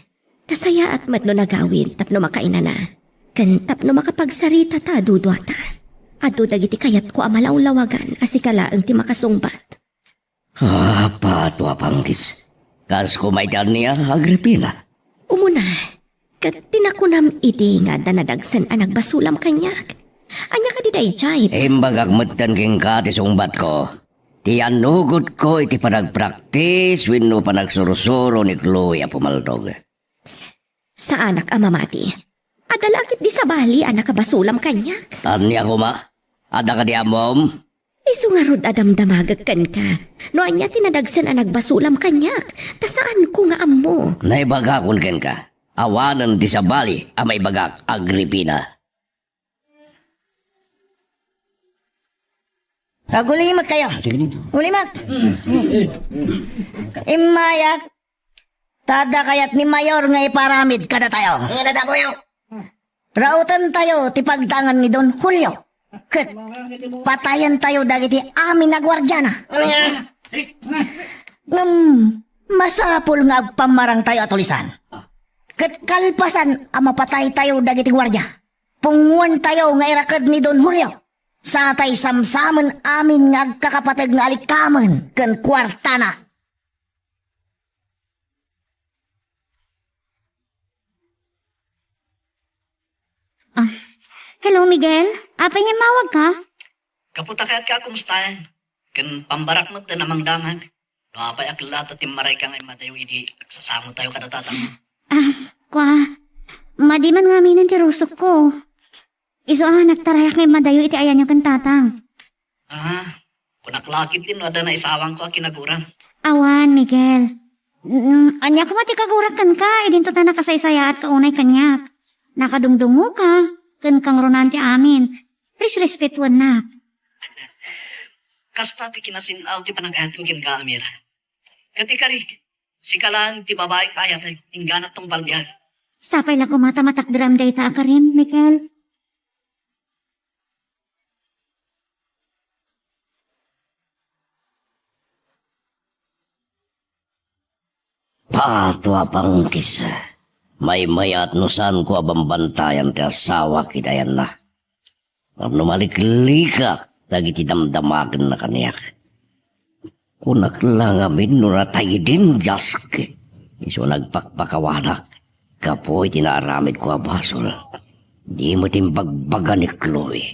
nasayaat met no nagawid tapno makainana, ken tapno makapagsaritata a duduata. Adu dagiti kayatko a malawlawagan a sika laeng ti makasungbat. Ah, pato a panggis. Kas koma iti ania, Agripina? Umuna, ket ti nakunam idi nga adda nadagsen a nagbasolam kaniak. Ania kadi daydiay? Imbagak metten kenka ti sungbatko. Ti annugotko iti panagpraktis wenno panagsursuro ni Chloe a pumaltog. Saanak a mamati. Adda la ketdi sabali a nakabasolam kaniak. Ania koma? Adda kadi ammom? Isu ngarud a damdamagek kenka no ania ti nadagsen a nagbasolam kaniak, ta saanko nga ammo. Naibagakon kenka, awanen ti sabali a maibagak, Agripina. Agulimek kayo. Ulimek. Immayak. Ta adda kayat ni Mayor nga iparamid kadatayo. Nga datayo. Rautentayo ti pagdangan ni Don Julio. Ket patayentayo dagiti amin a guardiana. Ngem masapul nga agpammarangtayo a tulisan. Ket kalpasan a mapataytayo dagiti guardia, punguentayo nga iraked ni Don Julio. Satay samsamen amin nga agkakapateg nga alikamen ken kuartana. Ah, hello, Miguel. Apay nga immawagka? Gapu ta kayatka a kumustaen. Ken pambarak met a mangdamag. No apay a kellata timmarayka nga immadayo idi agsasangotayo kada tatangmo. Ah, kua. Madi man ngaminen ti rusokko. Isu a nagtarayak nga immadayo iti ayanyo ken tatang. Ah, kunak la ketdin no adda naisawangko a kinaguram. Awan, Miguel. Mm, ania koma ti kagurak kenka, idinto ta nakasaysayaatka unay kaniak. Nakadungdungoka, ken kangrunaan ti amin. Please, respetuennak. Kasta ti kinasin-aw ti panagayatko kenka, Amira. Ket ikarik, sika laeng ti babai a ayatek, inggana tungpal biag. Sapay la koma ta matakderam dayta a karim, Miguel. Pato a pangkis. Maymayat no saanko a bambantayan ti asawak iti ayanna. Tapno maliklikak dagiti damdamagenna kaniak. Kunak la ngamin no natay din jaski. Isu nagpakpakawanak gapu iti naaramidko a basol. Di met imbagbaga ni Chloe.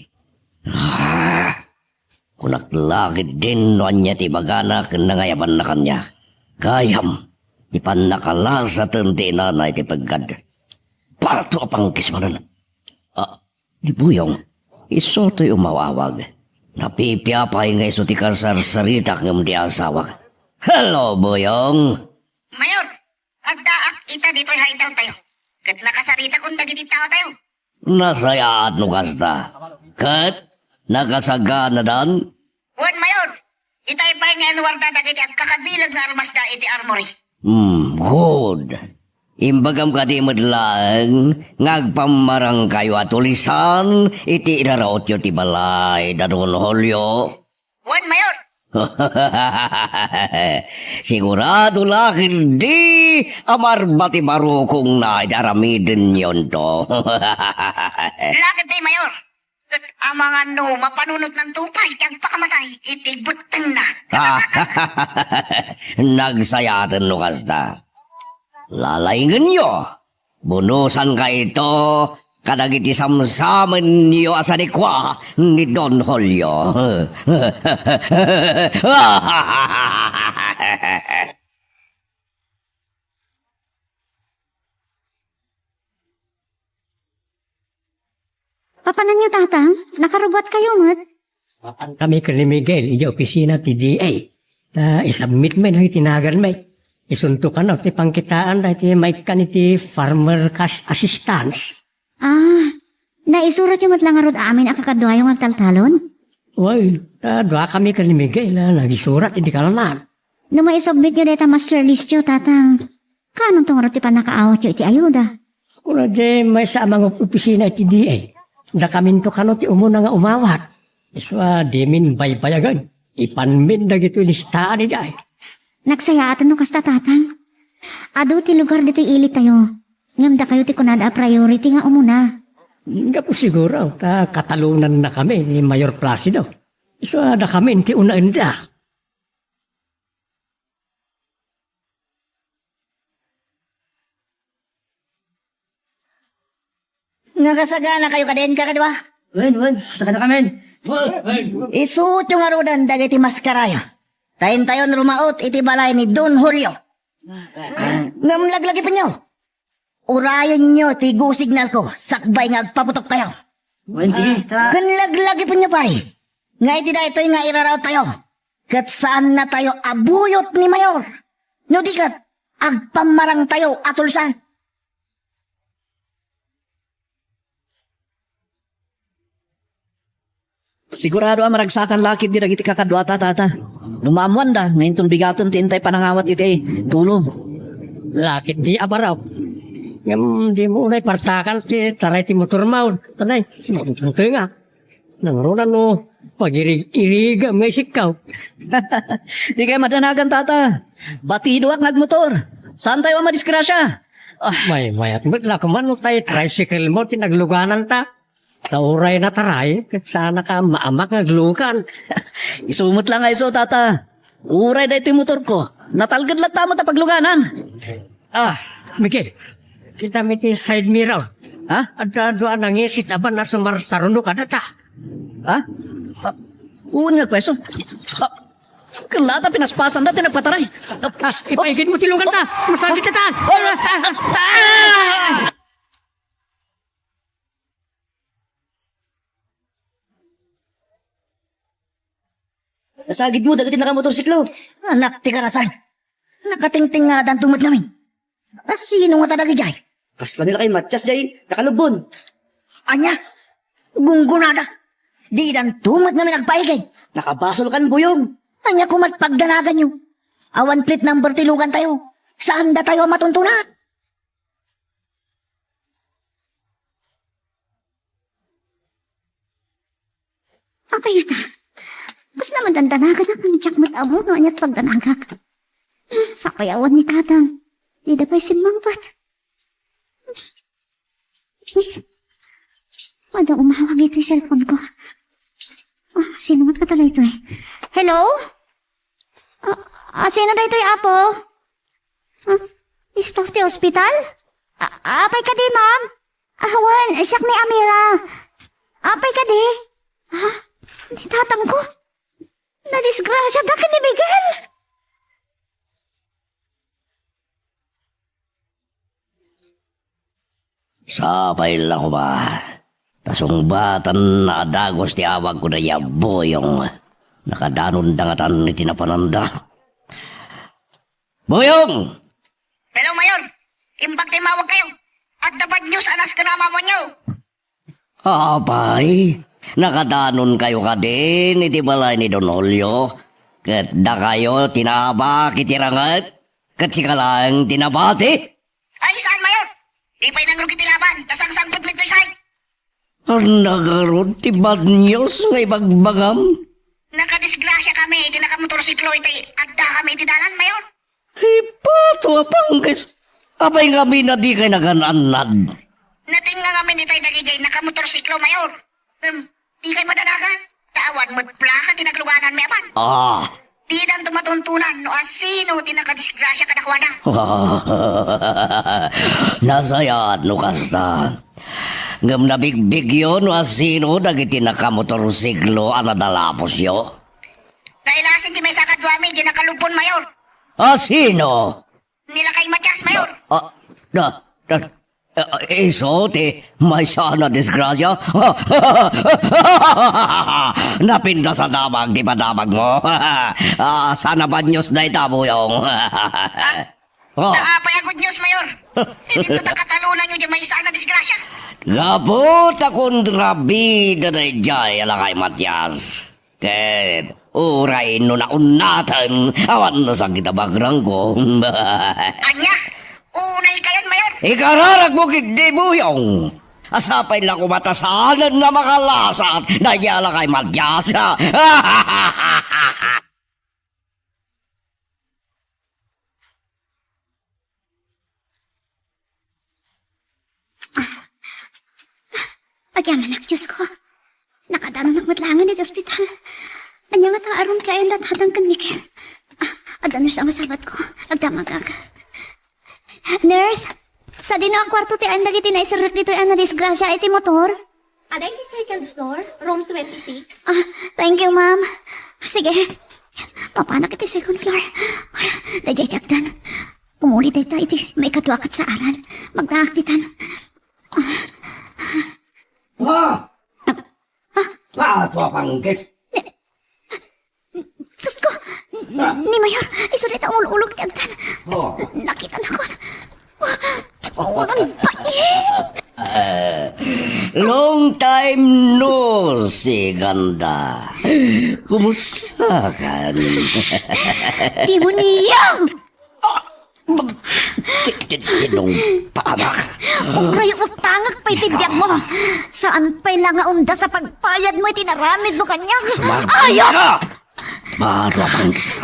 Ah, kunak la ketdin no ania ti ibagana ken nangayabanna kaniak. Gayam, ti pannakalasaten ti inana iti peggad. Pato a pangkis manen. Ah, Ni Buyong, isu toy umawawag. Napipiapay nga isu ti kasarsaritak ngem di asawak. Hello, Boyong. Mayor, agdaak ita ditoy hideout tayo. Ket nakasaritakon dagiti tao tayo. Nasayaat no kasta. Ket nakasaganadan? Wen, Mayor. Itay pay nga inwarda dagiti agkakabileg nga armasda iti armory. Hmm, good. Imbagam kadi met laeng nga agpammarangkayo a tulisan iti irarautyo ti balay da Don Julio? Wen, Mayor. Sigurado la ketdi a marba ti barukongna iti aramidenyo, anto? La ketdi, Mayor. Ket amangan no mapanunotnanto pay ti agpakamatay iti bettengna. Nagsayaaten no kasta. Lalaingenyo. Bunosankayo kadagiti samsamenyo a sanikua ni Don Julio. Papananyo, Tatang? Nakarubuatkayo met? Mapankami ken ni Miguel idiay opisina ti D A. Ta isubmit mi dagiti naganmi. Isunto kano ti pangkitaan dagiti maikkan iti farmer cash assistance. Ah, naisuratyo met la ngarud amin a kakaduayo nga agtaltalon? Wen, ta duakami ken ni Miguel a nagisurat iti kalman. No maisubmityo dayta master listyo, Tatang, kaanonto ngarud ti pannakaawatyo iti ayuda? Kuna diay maysa a mangup-opisina iti D A. Dakaminto kano ti umuna nga umawat. Isu a dimin baybayagen. Ipanmin dagitoy listaan idiay. Nagsayaaten no kasta, Tatang. Adu ti lugar ditoy ili tayo. Ngem dakayo ti kunada a priority nga umuna. Gapu siguro ta katalonannakami ni Mayor Placido. Isu a dakamin ti unaenda. Nakasaganakayo kadin, kakadua? Wen, wen, saganakamin. Isutyo ngaruden dagiti maskarayo. Ta intayon rumaut iti balay ni Don Julio. Ngem laglagipenyo. Urayenyo ti go signal ko sakbay nga agpaputokkayo. Wen, sige, ta. Ken laglagipenyo pay nga iti daytoy nga iraraut tayo, ket saanna tayo a buyot ni Mayor. No di ket, agpammarang tayo a tulsan. Sigurado a maragsakan la ketdi dagiti kakaduata, Tata. No maammoanda nga inton bigaten ti intay panangawat iti tulong. La ketdi a baro. Ngem dimo unay partakan ti taray ti motormo. Tanay, maguntunga. Nangruna no pagirig-irigam nga isikkaw. Dikay madanagan, Tata. Batidoak nga agmotor. Saantayo a madisgrasya. Ah. Maymayat met la koma no tay tricycle mo ti naglugananta. Ta uray nataray, ket saanka maamak nga aglugan. Isu met la nga isu, Tata. Uray daytoy motorko, natalged latta met a pagluganan. Ah, Miguel, kitami ti side mirror. Ha? Adda dua a nangisit a ban a sumarsarunok kadata. Ha? Ah, wen nga kueso. Ah, ken la ta pinaspasanda ti nagpataray. Ah, ipaigidmo ti luganta. Masakit ta. Ah! Ah! Ah! Nasagidmo dagiti nakamotorsiklo. Anak ti karasan. Nakatingtingadanto met ngamin. A, sino ngata dagidiay? Kasla ni lakay Matias diay nakalubbon. Ania? Gunggonada. Didanto met ngamin agpaigid. Nakabasolkan, Boyong. Ania koma ti pagdanaganyo? Awan plate number ti lugantayo. Saandatayo a matuntunan. Apay ngata? Kasla madandanaganak, diak met ammo no ania ti pagdanagak. Sapay awan ni Tatang. Dida pay simmangpet. Adda umawag iti cellphone ko. Ah, sino met kata daytoy? Hello? Ah, ah, sino daytoy, Apo? Ah, staff ti ospital? Ah, apay kadi, ma'am? Ah, wen, siak ni Amira. Apay kadi? Ah, ni tatangko? Nadisgrasiada ken ni Miguel? Sapay la koma. Ta sungbatanna a dagus ti awagko dayta a Boyong. Nakadanonda ngatan iti napananda. Buyong! Hello, Mayor. Imbag ti mawag kayo. Adda bad news a nasken a amamonyo. Apay, nakadanonkayo kadin iti balay ni Don Julio? Ket dakayo ti naabak iti ranget? Ket sika laeng ti nabati? Ay, saan, Mayor? Di pay nangrugit ti laban, ta sangsangpet mi toy say. Ania ngarud ti bad news nga ibagbagam? Nakadisgrasya kami iti nakamotorsiklo iti adda kami iti dalan, Mayor. Ipato a panggis. Apay ngamin a dikay nagan-annad? Natengnga ngamin itay dagijay nakamotorsiklo, Mayor. Hmm, dikay madanagan. Ta awan met plaka ti naglugananmi aman. Ah. Didanto matuntunan no asino ti nakadisgrasya kadakuada. Nasayaat no kasta. Ngem nabigbigyo no asino dagiti nakamotorsiklo a nadalapusyo? Nailasin ti maysa kaduami diay nakalubon, Mayor. Asino? Ni Lakay Matias, Mayor. Ah, na, na, ah, isu ti maysa a nadisgrasya? Napintas a damag ti padamagmo. Ah, saan a bad news dayta, Buyong? Ah, Oh. Apay a good news, Mayor? Idinto ta katalonanyo diay maysa a nadisgrasya. Gapu ta kontrabida daydiay a Lakay Matias. Ket uray no naunnaten, awan nasakit a bagrangko. Ania? Unay kayon, Mayor? Ikararagmo ketdi, Buyong. Sapay la koma ta saanen a makalasat daydiay a Lakay Matias. Agyamanak, Diosko. Nakadanonak met laengen iti ospital. Ania ngata a room ti ayanna ti adda ken Mikel? Ah, adda nurse a masabatko. Agdamagak. Nurse, sadino a kuarto ti ayan dagiti naiserrek ditoy a nadisgrasia iti motor? Ada iti second floor, room twenty-six. Ah, thank you, ma'am. Sige. Mapanak iti second floor. Daydiay ti agdan. Pumuli dayta iti maikadua ket saaran. Magdaak ditan. Ah! Ah, tua panggis. Sus ko! Ni Mayor, isu dayta umul-ulog ti agdan. Oh. Nakitanakon. Ti ulo, bain! Eh, long time no see, Ganda. Kumusta ka? Demonio! Ti-, ti-, tinungpanak. Uray utangek pay ti biagmo. Saan pay la nga umdas a pagpayadmo iti naramidmo kaniak? Sumagmay ka! Ayok! Baro a panggis.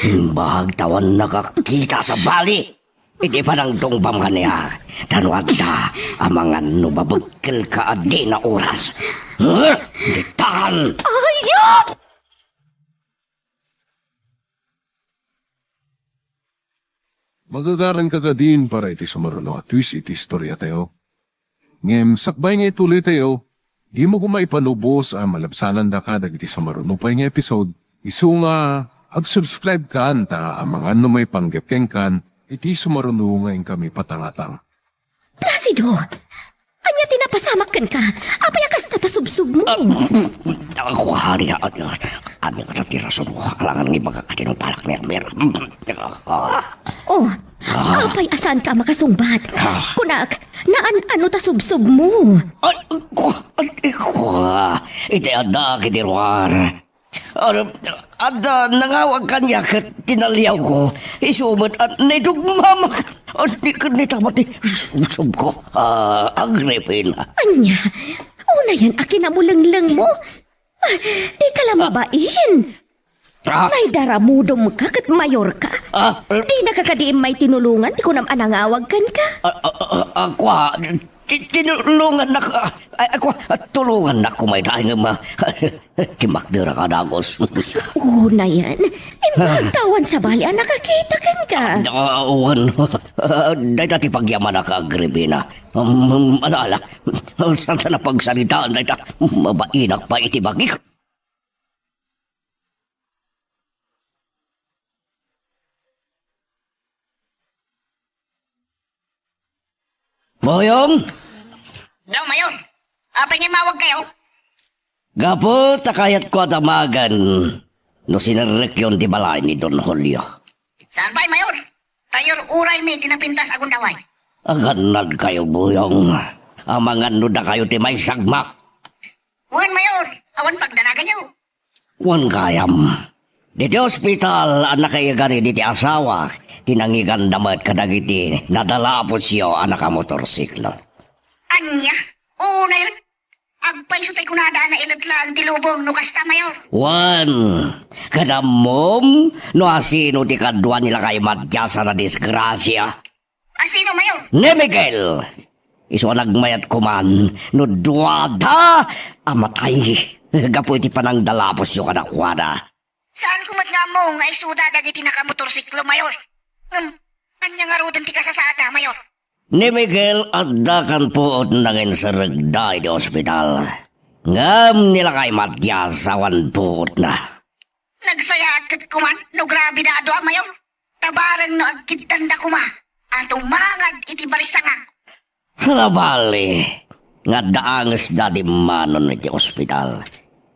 Imbag ta awan nakakita sa bali. Iti panangtungbam kaniak, ta no adda amangan no mabekkelka a dina oras. Huh? Ditan! Ayok! Magagaranka kadin para iti sumaruno a twist iti istoriatayo. Ngem sakbay nga ituloytayo, dimo koma ipanubos a malabsanandaka dagiti sumaruno pay nga episode. Isu nga ag-subscribe kan ta amangan no maipanggep kenkan iti sumaruno nga inkami patangatang. Placido! Ania ti napasamak kenka? Apay a kasta ta subsubmo? Ah, ako, ania, ania, ania ngata ti rason ko, alangan nga ibagak a tinungpanak ni Amir. Oh, apay a saanka a makasungbat? Ah. Kunak, naan-ano ta subsubmo? Ay, ko, ay, ko, iti adda, iti ruar. Ano, adda nangawag kaniak ket tinaliawko. Isu met a naidugmamak. Ket ni, ket ni, tama ti subsubko. Ah, Agripina. Ania? Unayen a kinamulenglengmo? Ah, dika la mabain. Ah. Naidaramudomka ket mayorka. Ah. Dinaka kadi immay tinulongan ti kunam a nangawag kenka? Ah, ah, ah, ah, kua, ti-, tinulongannak, ah, ay, ay, kua, tulongannak koma ita, ngem, ah, Timmakder a kadagus. Unayen, imbag ta awan sabali a nakakita kenka. Ah, wen. Ah, dayta ti pagyamanak, Agripina. Um, ala, ala. Saan ta napagsaritaan dayta? Mabainak pay iti bagik. Boyong! Daw, Mayor. Apay nga immawag kayo? Gapu ta kayatko a damagen no sinerrekyon ti balay ni Don Julio. Saan pay, Mayor? Tayo uray mi ti napintas a gundaway. Agannad kayo, Buyong. Amangan no dakayo ti maisagmak. Wen, Mayor, awan pagdanaganyo. Wen gayam. Diti ospital a nakaigani diti asawa, ti nangiganda met kadagiti nadalapusyo a nakamotorsiklo. Ania? Unayon? Agpayso tay kunada a nailet laeng ti lubong no kasta, Mayor. Wen, ket ammom no asino ti kadua ni lakay Matias a nadisgrasia? Asino, Mayor? Ni Miguel! Isu a nagmayat koman no duada a matay gapu iti panangdalapusyo kadakuada. Saanko met nga ammo nga isuda dagiti nakamotorsiklo, Mayor. Ngem, ania ngaruden ti kasasaadda, Mayor? Ni Miguel, adda kan puot nanginserrekda iti ospital. Ngem ni lakay Matias, awan puotna. Nagsayaat ket koman no grabe da a dua, Mayor. Ta bareng no agkiddanda koma a tumangad iti barissangak. Sabali, nga adda angesda dimmanon iti ospital.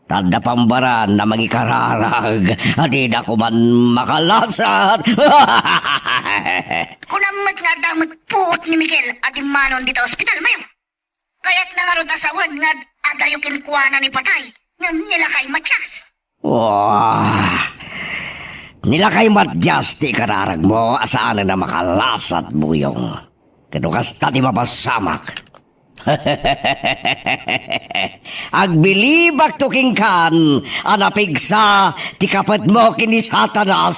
Ta adda pambaran a mangikararag a dida koman makalasat. Kunam met nga adda met puot ni Miguel a dimmanon dita ospital, Mayor. Kayatna ngarud a sawen nga ad-, adayo kenkuana ni patay, ngem ni lakay Matias. Wah! Ni lakay Matias ti ikararagmo a saanen a makalasat, Buyong. Ket no kasta ti mapasamak, agbilibakto kenkan a napigsa ti kapetmo ken ni Satanas.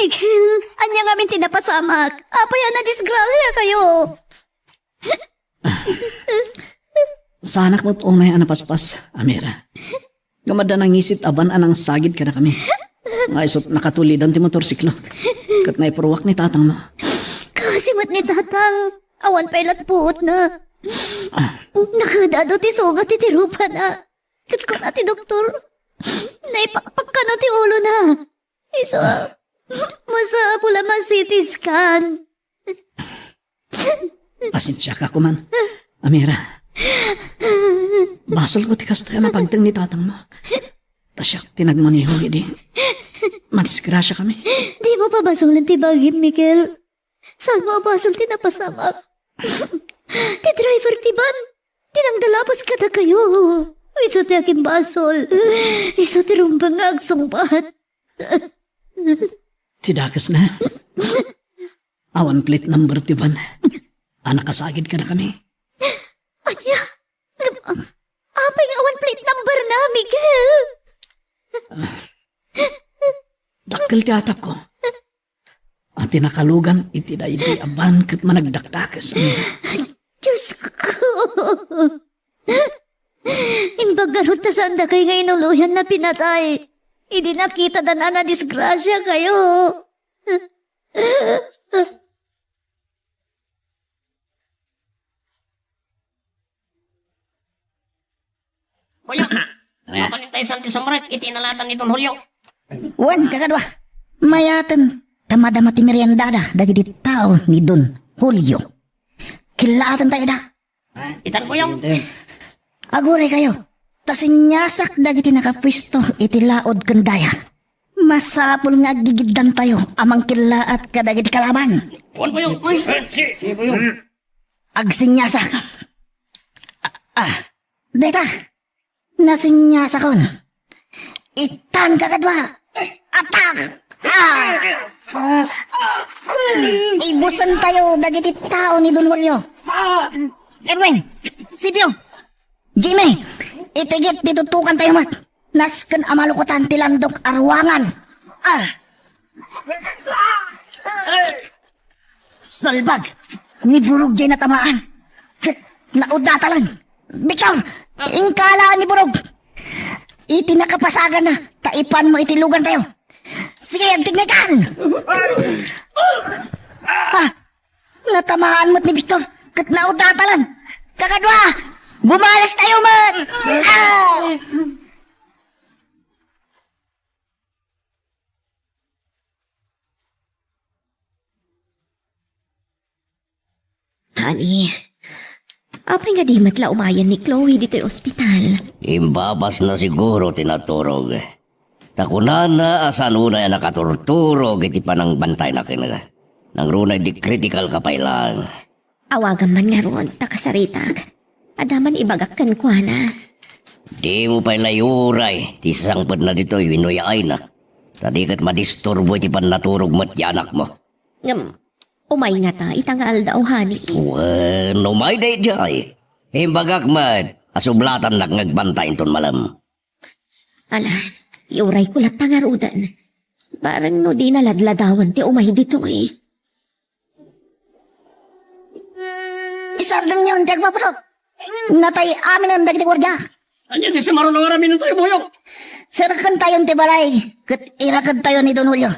Miguel, ania ngamin ti napasamak? Apay a nadisgrasia kayo? Saanak met unay a napaspas, Amira. Ngem adda nangisit a van a nangsagid kadakami. Nga isut' nakatulidan ti motorsiklo. Ket naipurruak ni tatangmo. Kaasi met ni tatang. Awan pay lat puotna. Nakadado ti sugat iti rupana. Ket kuna ti doktor, naipakpak kano ti ulona. Isu a masapul a ma-C T scan. Pasensiaka koman, Amira. Basolko ti kastoy a napagteng ni tatangmo. Ta siak ti nagmaneho idi madisgrasiakami. Dimo pabasolen ti bagim, Miguel. Saan mo a basol ti napasamak? Ti driver ti van, ti nangdalapos kadakayo. Isu ti agimbasol. Isu ti rumbeng nga agsungbat. Ti dakesna, awan plate number ti van a nakasagid kadakami. Ania? Apay nga awan plate number na, Miguel? Dakkel ti atapko. A ti nakalugan iti daydi a van ket managdakdakes. Diosko! Imbag ngarud ta saan dakay nga inuloyan a pinatay idi nakitada a nadisgrasia kayo. Julio, mapanitayo ti sumrek iti inalatan ni Don Julio. Wen, kakadua, mayaten ta madama ti meriendada dagiti tao ni Don Julio. Killaatan tayo da. Itan, Julio. Aguray kayo, ta siniasak dagiti nakapuesto iti laod ken daya. Masapul nga aggigiddantayo a mangkillaat kadagiti kalaban. Wen, Julio. Uy. Agsiniasak. Ah, ah. Dayta. Nasiniasakon. Itan, kakadua. Atak! Ah! Ibusentayo dagiti tao ni Don Julio. Edwin, Sipio, Jimmy, itigit ti tutukantayo met. Nasken a malukotan ti landok a ruangan. Ah! Salbag! Ni Burog jay natamaan. Ket naudatalan. Victor, inkala ni Burog. Iti nakapasaganna, ta ipanmo iti lugantayo. Sige, agtiknikan! Ah! Natamaan met ni Victor, ket naudatalan. Kakadua, bumalastayo met! Ah! Ani, Apay nga di met la umayen ni Chloe ditoy ospital? Imbabasna siguro ti naturog. Ta kunana a saan unay a nakaturturog iti panangbantayna kenka. Nangruna idi critical ka pay laeng. Awagam man ngarud, ta kasaritak. Adda man ibagak kenkuana. Dimo pay la iuray ti sasangpetna ditoy wenno yaayna. Ta di ket madisturbo iti pannaturog met ti anakmo. Ngem, umay ngata ita nga aldaw, honey. Wen, umay daydiay. Imbagak met a sublatannak nga agbantay inton malem. Ala, iurayko latta ngaruden. Bareng no di naladladawan ti umay ditoy. Isardengyon ti agpaputok. Natay aminen dagiti guardia. Ania ti simaruno nga aramidentayo, Buyong? Serkentayon ti balay, ket irakedtayo ni Don Julio.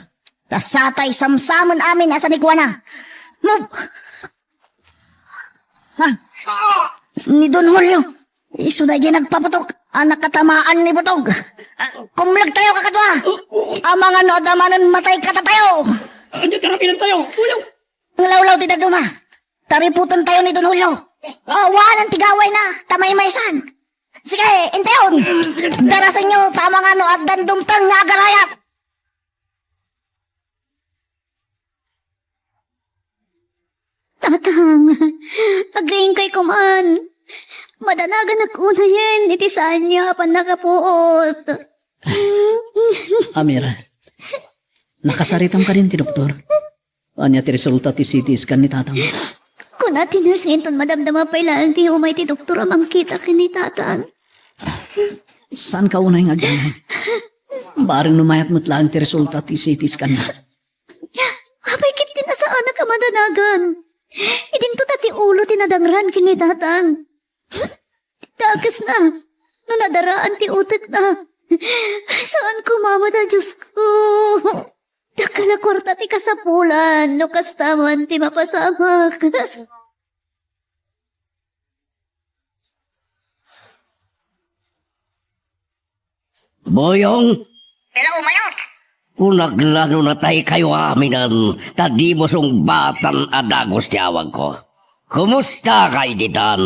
Ta satay samsamen amin a sanikuana. Move! Ha? Ni Don Julio, isu daydiay nagpaputok a nakatamaan ni Butog. Ah, kumlegtayo, kakadua. Amangan no adda manen matay kadatayo. Ania ti aramidentayo, Buyong? Nglawlaw ti dadduma. Tariputentayo ni Don Julio. Awanen ti gawayna, ta maymaysan. Sige, intayon. Sige. Darasenyo, ta amangan no addan dumteng nga agarayat. Tatang, agriingkay koman. Madanaganak unayen iti saanyo a pannakapuot. Amira, nakasaritam kadin ti doktor? Ania ti resulta ti C T scan ni tatang? Kuna ti nurse nga inton madamdama pay laeng ti umay ti doktor a mangkita ken ni tatang. Saanka unay nga agdanag? Bareng no mayat met laeng ti resulta ti C T scan na. Apay ket ti nasaanak a madanagan? Idinto ta ti ulo ti nadangran ken ni tatang. Dakesna, no nadaraan ti utekna. Saan ko mamata, Diosko? Dakkel a kuarta ti kasapulan, no kasta man ti mapasamak. Boyong! Hello, Mayor! Kunak la no nataykayo aminen, ta dimo sungbatan a dagus ti awagko. Kumusta kay ditan?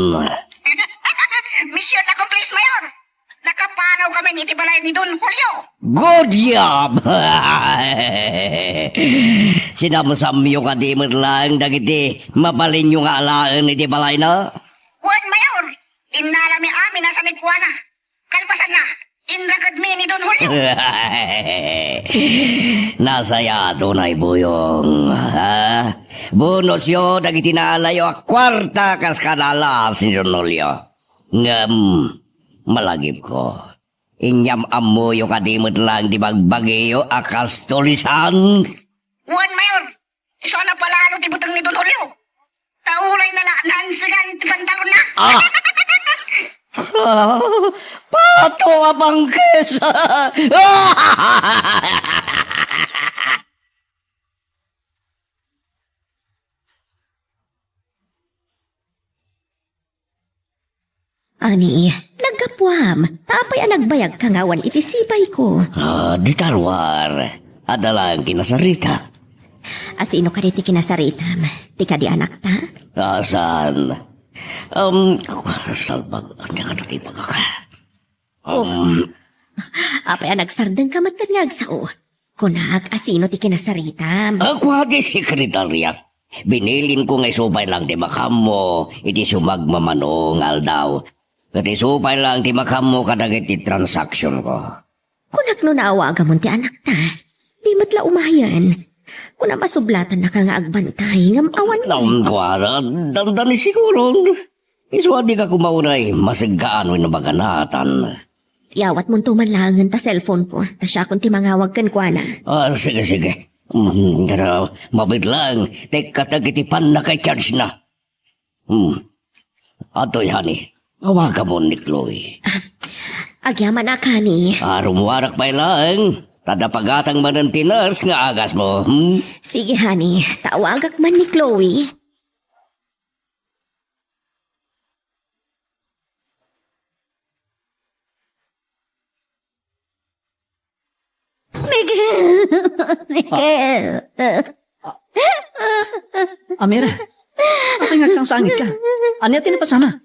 Mission accomplished, Mayor! Nakapanaw kami iti balay ni Don Julio. Good job! Sinamsamyo kadi met laeng dagiti mabalinyo nga alaen iti balayna? Wen, Mayor. Innalami amin a sanikuana. Kalpasanna, inrakedmi ni Don Julio. Nasayaat unay, Boyong. Ha? Bonusyo dagiti naalayo a kuarta kas kanalas ni Don Julio. Ngem, malagipko, inyam-ammoyo kadi met laeng ti bagbagiyo a kas tulisan? Wen, Mayor, isu a napalalo ti buteng ni Don Julio. Ta uray na la naansegan ti pantalonna. Ah! Ah, pato a pangkes! Ani, naggapuam, ta apay a nagbayagka nga awan iti sibayko? Ah, di ta ruar. Adda laeng kinasarita. A, sino kadi ti kinasaritam? Ti kadi anakta? Ah, saan? Um, salbag, ania nga ti bagak? Oh. Um, apay a nagsardengka met nga agsao? Kunak, a sino ti kinasaritam? Ah, kuadi sekretarya. Binilinko nga isu pay laeng ti makaammo iti sumagmamano nga aldaw. Ket isu pay laeng ti makaammo kadagiti transaksionko. Kunak no naawagamon ti anakta, di met la umayen. Kuna masublatannaka nga agbantay, ngem awan. Naunkuara, dandani siguro. Isu a dika kumaunay, maseggaan wenno maganatan. Iyawatmonto man laengen ta cellphone ko, ta siakon ti mangawag kenkuana. Ah, sige, sige. Mm, pero mabiit laeng, ta ikkateg iti pannaka-charge na. Hmm. Adtoy, honey. Awagamon ni Chloe. Ah, agyamanak, honey. Ah, rummuarak pay laeng. Ta adda pagatang manen ti nurse nga agasmo. Hmm? Sige, honey. Ta awagak man ni Chloe. Miguel! Miguel! Amira, Apay nga agsangsangit ka? Ania ti napasana?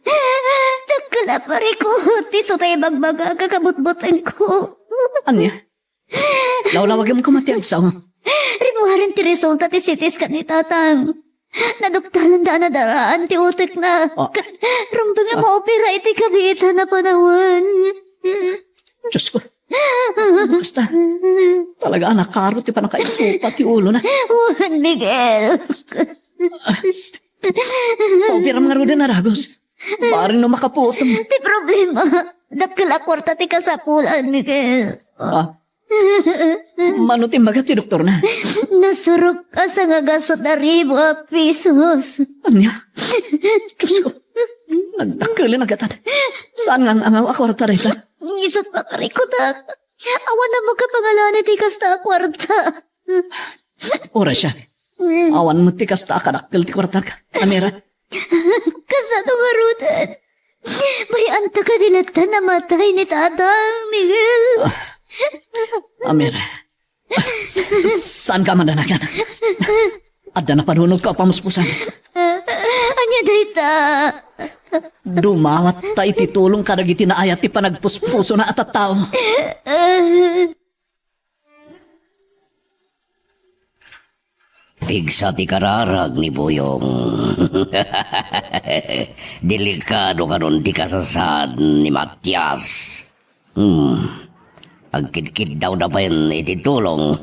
Dakkel a parikut ti isu ta ibagbaga, kakabutbutengko. Ania? Lawlawagem koma ti agsao. Rimmuaren ti resulta ti C T scan ni Tatang. Naduktalanda a nadaraan ti utekna. Ah. Ket rumbeng a maopera iti kabiitan a panawen. Diyos ko. Kasta, talaga a nakaro ti pannakaitupa ti ulona. Wen, Miguel. Paupiram ngaruden a dagus. Bareng no makapuotem. Ti problema, dakkel a kuarta ti kasapulan, Miguel. Ah. Mano ti imbaga ti doktorna? Nasurok a sangagasut a ribu a pisos. Ania? Diyos ko. Nagdakkelen a gatad. Saan nga ang angaw a kuarta dayta? Isut' pakarikutak. Awan a makapangalan iti kasta a kuarta. Oras siya. Awan met ti kasta a kadakkel ti kuartak. Amira. Kasano ngaruden? Bay-anta kadi latta namatay ni Tatang, Miguel? Ah, Amira. Saan ka madanagan? Adda napanunot ka a pamuspusan. Ania dayta? Dumawat ta iti tulong kadagiti naayat ti panagpuspusona a tattao. Pigsa ti kararag ni Buyong. Delikado kanon ti kasasaad ni Matias. Hmm. Agkidkiddawda pay iti tulong.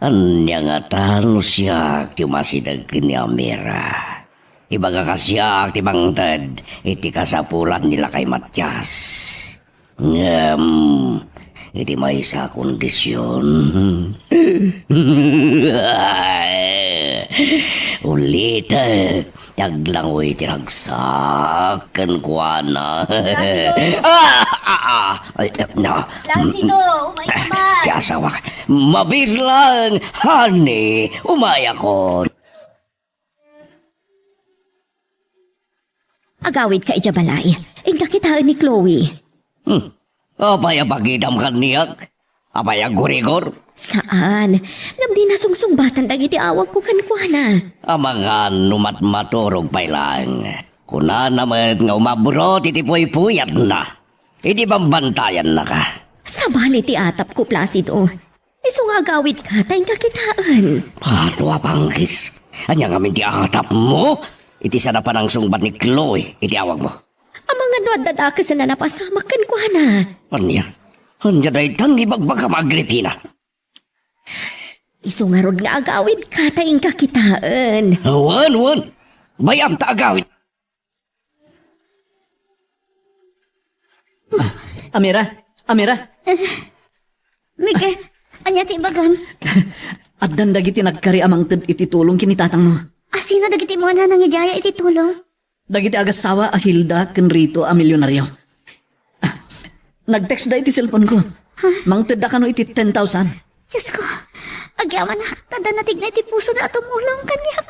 Ania ngata no siak ti umasideg ken ni Amira? Ibagaka siak ti mangted iti kasapulan ni lakay Matias. Ngem iti maysa a kondision, ulitek ti aglangoy ti ragsak kenkuana. Placido! Ah, ah, ah. Ay, eh, na. Placido, umay ka man. Ti asawak. Mabilang, honey, umayakon. Agawidka idiay balay. Inka kitaen ni Chloe. Hmm. Apay a pakidam kaniak? Apay a gurigor? Saan. Ngem di nasungsungbatan dagiti awagko kenkuana. Amangan no matmaturog pay laeng. Kunana met nga umabrot iti puypuyatna. Idi bambantayannaka. Sabali ti atapko, Placido. Isu nga agawidka ta inka kitaen. Adu a panggis. Ania ngamin ti atapmo iti saan a panangsungbat ni Chloe iti awagmo? Amangan no adda dakes a napasamak kenkuana. Ania? Ania daytan nga ibagbagam, Agripina? Isu ngarud nga agawidka ta inka kitaen. Wen, wen. Bay-am ta agawid. Ah, Amira, Amira. Miguel, ania ti ibagam? Addan dagiti nagkari a mangted iti tulong ken ni tatangmo. A, sino dagiti amo a nangidiaya iti tulong? Dagiti agassawa a Hilda ken Rito a milionario. Ah, nag-textda iti cellphone-ko. Ha? Mangtedda kano iti ten thousand. Diosko, agyamanak, ta adda natigna iti pusona a tumulong kaniak.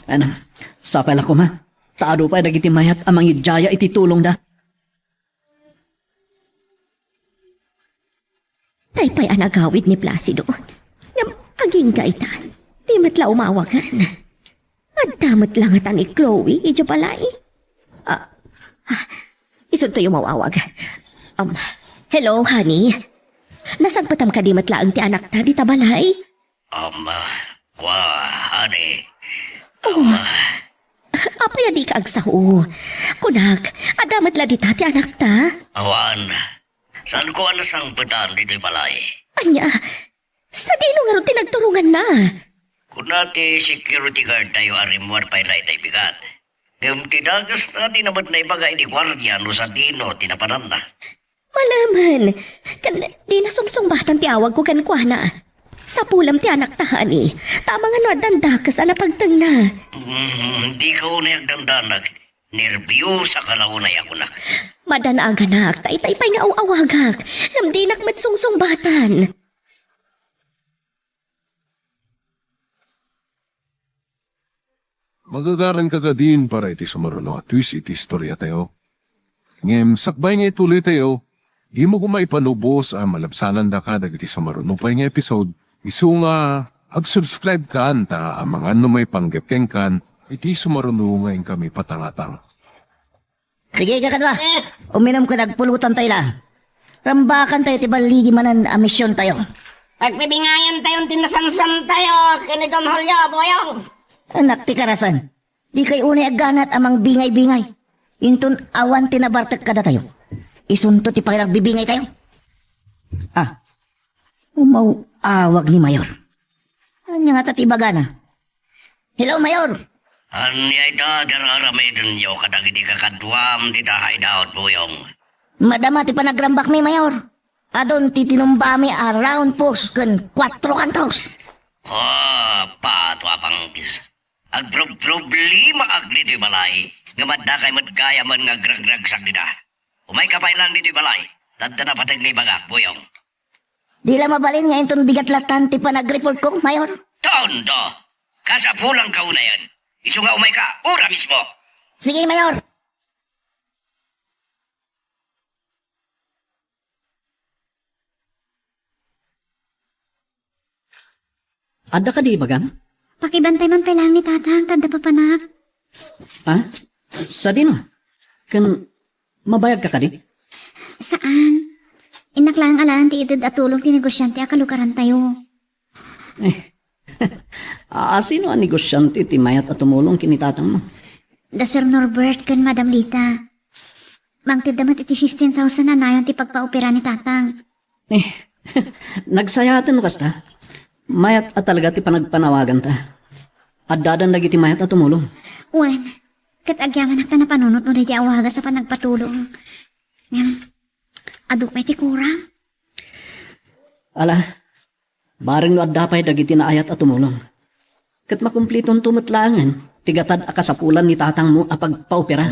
Ano, sapay la koma. Ta adu pay dagiti mayat a mangidiaya iti tulongda. Tay pay a nagawid ni Placido. Ngem agingga ita, di met la umawagan. Adda met la ngata ni Chloe idiay balay. Ah, ah, isuntoy umaw-awag. Um, hello, honey. Nasangpetam kadi met laeng ti anakta dita balay? Um, kua, honey. Oh. Um, apay a dika agsao? Kunak, adda met la dita ti anakta? Awan. Saanko a nasangpetan ditoy balay. Ania? Sadino ngarud ti nagturonganna? Kuna ti security guard tayo a rimmuar pay dayta bigat. Ngem ti dagesna, dina met naibaga iti guardia no sadino ti napananna. Malemen, ken di nasungsungbatan ti awagko kenkuana. Sapulem ti anakta, honey, ta amangan no addan dakes a napagtengna. Mm, dika unay agdandanag. Nerbiosa ka la unay a kunak. Madanaganak, tay pay nga aw-awagak, ngem dinak met sungsungbatan. Magagaranka kadin para iti sumaruno a twist iti istoriatayo. Ngem sakbay nga ituloytayo, dimo koma ipanubos a malabsanandaka dagiti sumaruno pay nga episode, isu nga Ag-subscribe kan ta amangan no maipanggep kenkan iti sumaruno nga inkami patangatang. Sige, kakadua. Uminum ka, nagpulutan tayo la. Rambakan tayo ti balligi manen a mision tayo. Pagbibingayan tayo ti nasansan tayo, ken ni Don Julio, Boyong. Anak ti karasan. Di kay unay agganat a mangbingay-bingay. Inton awan ti nabartek kadatayo, isunto ti panagbibingay tayo. Ah, umaw-awag ni Mayor. Ania ngata ti ibagana? Hello, Mayor! Ania ita ti ar-aramidenyo kadagiti kakaduam dita hideout, Boyong? Madama ti panagrambakmi, Mayor. Adun ti tinumbami a round post ken kuatro kantos. Ah, pato a panggis. Agproproblemaak ditoy balay, ngem adda kay met gayamen nga agragragsak dita. Umayka pay laeng ditoy balay, ta adda napateg nga ibagak, Boyong. Di la mabalin nga inton bigat latan ti panagreportko, Mayor. Tonto! Kasapulanka unayen. Isu nga umayka, ura mismo. Sige, Mayor. Adda kadi ibagam? Pakibantay man pay laeng ni Tatang, ta adda papanak. Ha? Sadino? Ken mabayagka kadi? Saan. Innak laeng alaen ti ited a tulong ti negosyante a kalugarantayo. Eh, a-, asino a negosyante ti mayat a tumulong ken ni tatangmo? Da Sir Norbert ken Madam Lita. Mangtedda met iti fifteen thousand a nayon ti pagpaopera ni Tatang. Eh, nagsayaten no kasta. Mayat a talaga ti panagpanawaganta. Addadan dagiti mayat a tumulong. Wen, ket agyamanak ta napanunot no daydi awagas a panagpatulong. Ngem, adu pay ti kuram? Ala, bareng no adda pay dagiti naayat a tumulong. Ket makumplitonto met laengen ti gatad a kasapulan ni tatangmo a pagpaopera.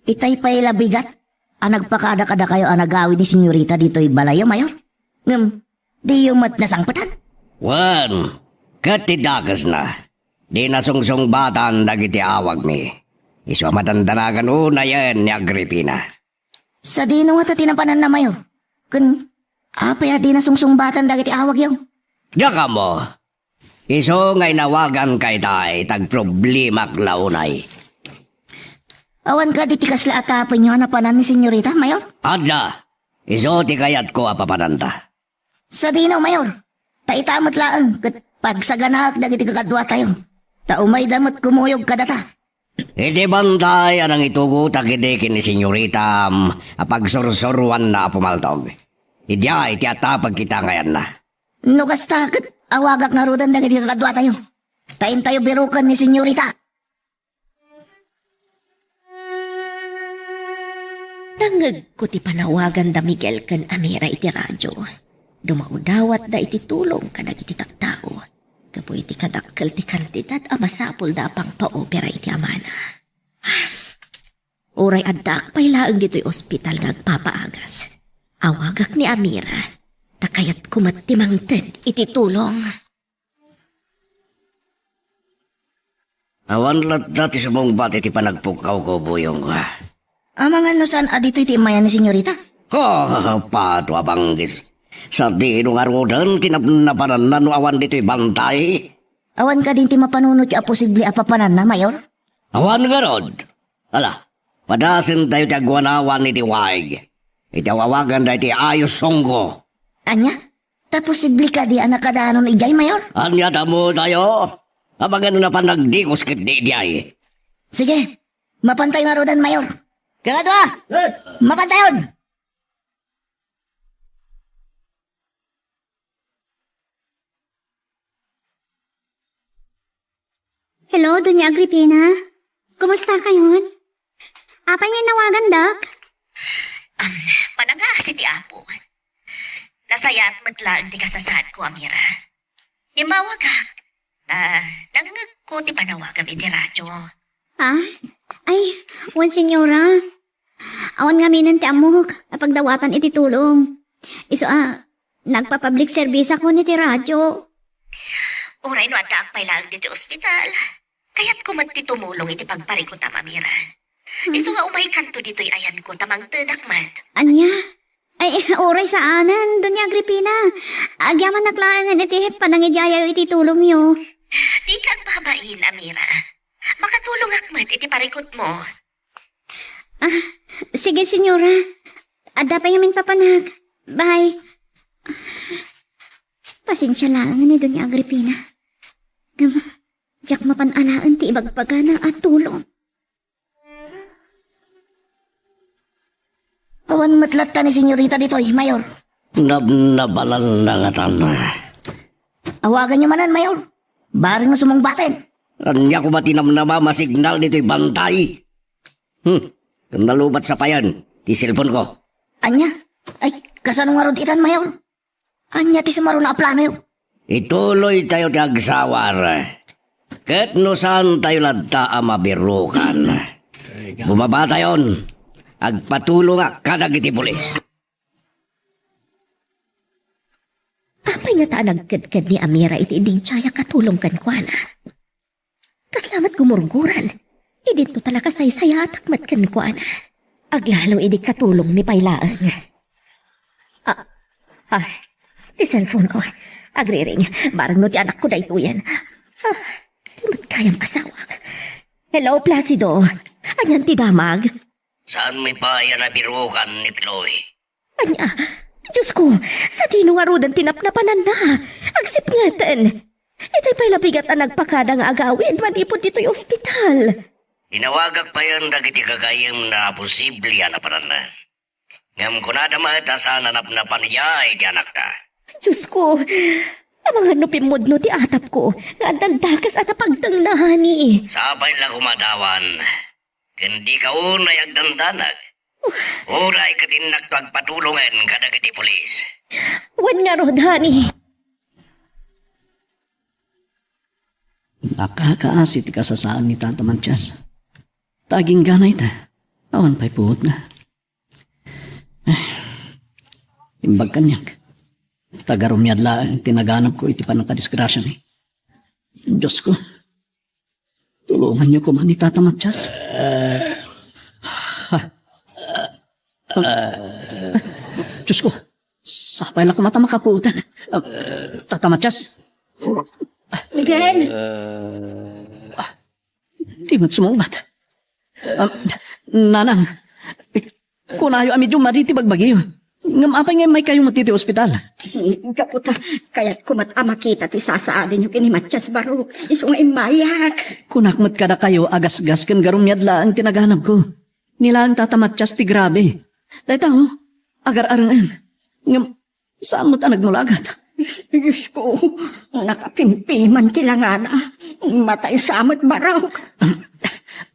Itay pay la bigat a nagpakada kadakayo a nagawid ni Senyorita ditoy balayyo, Mayor. Ngem, diyo met nasangpetan? Wen, ket ti dakesna, di nasungsungbatan dagiti awagmi. Isu a madandanagan unayen ni Agripina. Sadino ngata ti napananna, Mayor? Ken apay a di nasungsungbatan dagiti awagyo? Diak ammo. Isu nga inawaganka itay, ta agproblemak la unay. Awan kadi ti kasla a tapenyo a napanan ni Senyorita, Mayor? Adda. Isu ti kayatko a papananta. Sadino, Mayor? Ta ita met laeng ket pagsaganaek dagiti kakaduatayo. Ta umayda met kumuyog kadata. Iti bantay a nangitugotak idi ken ni Senyoritam a pagsursuroanna a pumaltog, idiay ti atapek kita nga ayanna. No kasta, ket awagak ngaruden dagiti kakaduatayo. Ta intayo biroken ni Senyorita. Nangngegko ti panawagan da Miguel ken Amira iti radio. Dumawdawatda iti tulong kadagiti tattao. Gapu iti kadakkel ti kantidat a masapulda a pangpaopera iti amana. Uray addaak pay laeng ditoy ospital nga agpapaagas, awagak ni Amira, ta kayatko met ti mangted iti tulong. Awan latta ti sumungbat iti panagpukkawko, Boyong. Amangan no saan a ditoy ti immayan ni Senyorita? Oh, pato a panggis. Sadino ngaruden ti nap-, napananna no awan ditoy bantay? Awan kadin ti mapanunotyo a posible a papananna, Mayor? Awan ngarud. Ala, padasentayo ti agwanawan iti waig. Iti awagan daytoy Ayos Songko. Ania? Ta posible kadi a nakadanon idiay, Mayor? Ania ta ammotayo? Amangan no napan nagdikos ket di idiay. Sige, mapantayo ngaruden, Mayor. Kakadua! Mapantayon! Hello, Doña Agripina. Kumusta kayon? Apay nga inawagandak? Am, panangaasi ti Apo. Nasayaat met laeng ti kasasaadko, Amira. Immawagak. Ta, nangngegko ti panawagam iti radyo. Ha? Ay, wen, senyora. Awan ngaminen ti ammok a pagdawatan iti tulong. Isu a, nagpapublic service ako iti radyo. Uray no addaak pay laeng ditoy ospital, kayatko met ti tumulong iti pagparikutam, Amira. Hmm. Isu nga umaykanto ditoy ayanko ta mangtedak met. Ania? Ay, uray saanen, Doña Agripina. Agyamannak laengen iti panangidiayo iti tulongyo. Dika agbabain, Amira. Makatulongak met iti parikutmo. Ah, sige, senyora. Adda pay ngamin papanak. Bye. Pasensia laengen ni Doña Agripina. Ngem, diak mapan alaen ti ibagbagana a tulong. Awan met latta ni senyorita ditoy, Mayor. Nabnabalanna ngatan. Awaganyo manen, Mayor. Bareng no sumungbaten. Ania koma ti namnama a signal ditoy bantay? Hmm. Ken nalubat sa payen ti cellphone ko. Ania? Ay, kasano ngarud itan, Mayor? Ania ti sumaruna a planoyo? Ituloytayo ti agsawar. Ket no saantayo latta a mabirukan, bumabatayon. Agpatulongak kadagiti pulis. Apay ngata a nagkedked ni Amira iti ididiayak a tulong kenkuana? Kasla met gumurguran. Idinto talaga saysayaatak met kenkuana. Aglalo idi katulongmi pay laeng. Ah, ah, ti cellphone ko. Agriring. Bareng no ti anakko daytoyen. Ah, ti met gayam asawak. Hello, Placido. Anian ti damag? Saanmi pay a nabirukan ni Chloe? Ania? Diosko, sadino ngaruden ti napnapananna? Agsipngeten. Itay pay labigat a nagpakada nga agawid manipud ditoy ospital. Inawagak payen dagiti gagayyemna a posible a napananna. Ngem kunada met a saan a napnapan idiay ti anakta. Diosko, amangan no pimmudno ti atapko nga addan dakes a napagtengna, honey. Sapay la koma awan. Ken dika unay agdandanag. Uray ket innakto agpatulongen kadagiti pulis. Wen ngarud, honey. Nakakaasi ti kasasaan ni Tata Matias. Ta agingga ita, awan pay puotna. Eh, imbag kaniak. Ta garumiad laeng ti naganabko iti pannakadisgrasiami. Diosko, tulonganyo koma ni Tata Matias. Diosko, sapay la koma ta makapuotan. Tata Matias. Miguel! Di met sumungbat. Ah, nanang, kunayo a medyo madi ti bagbagiyo. Ngem apay nga immaykayo met iti ospital? Gapu ta kayatko met a makita ti sasaadinyo ken ni Matias Barok, isu nga immayak. Kunak met kadakayo a gasgas ken garumiad laeng ti naganabko. Ni laeng Tata Matias ti grabe. Dayta, oh, agar-arengen. Ngem, saan met a nagmulagat? Diosko, nakapimpiman ti langana. Matay sa met Barok.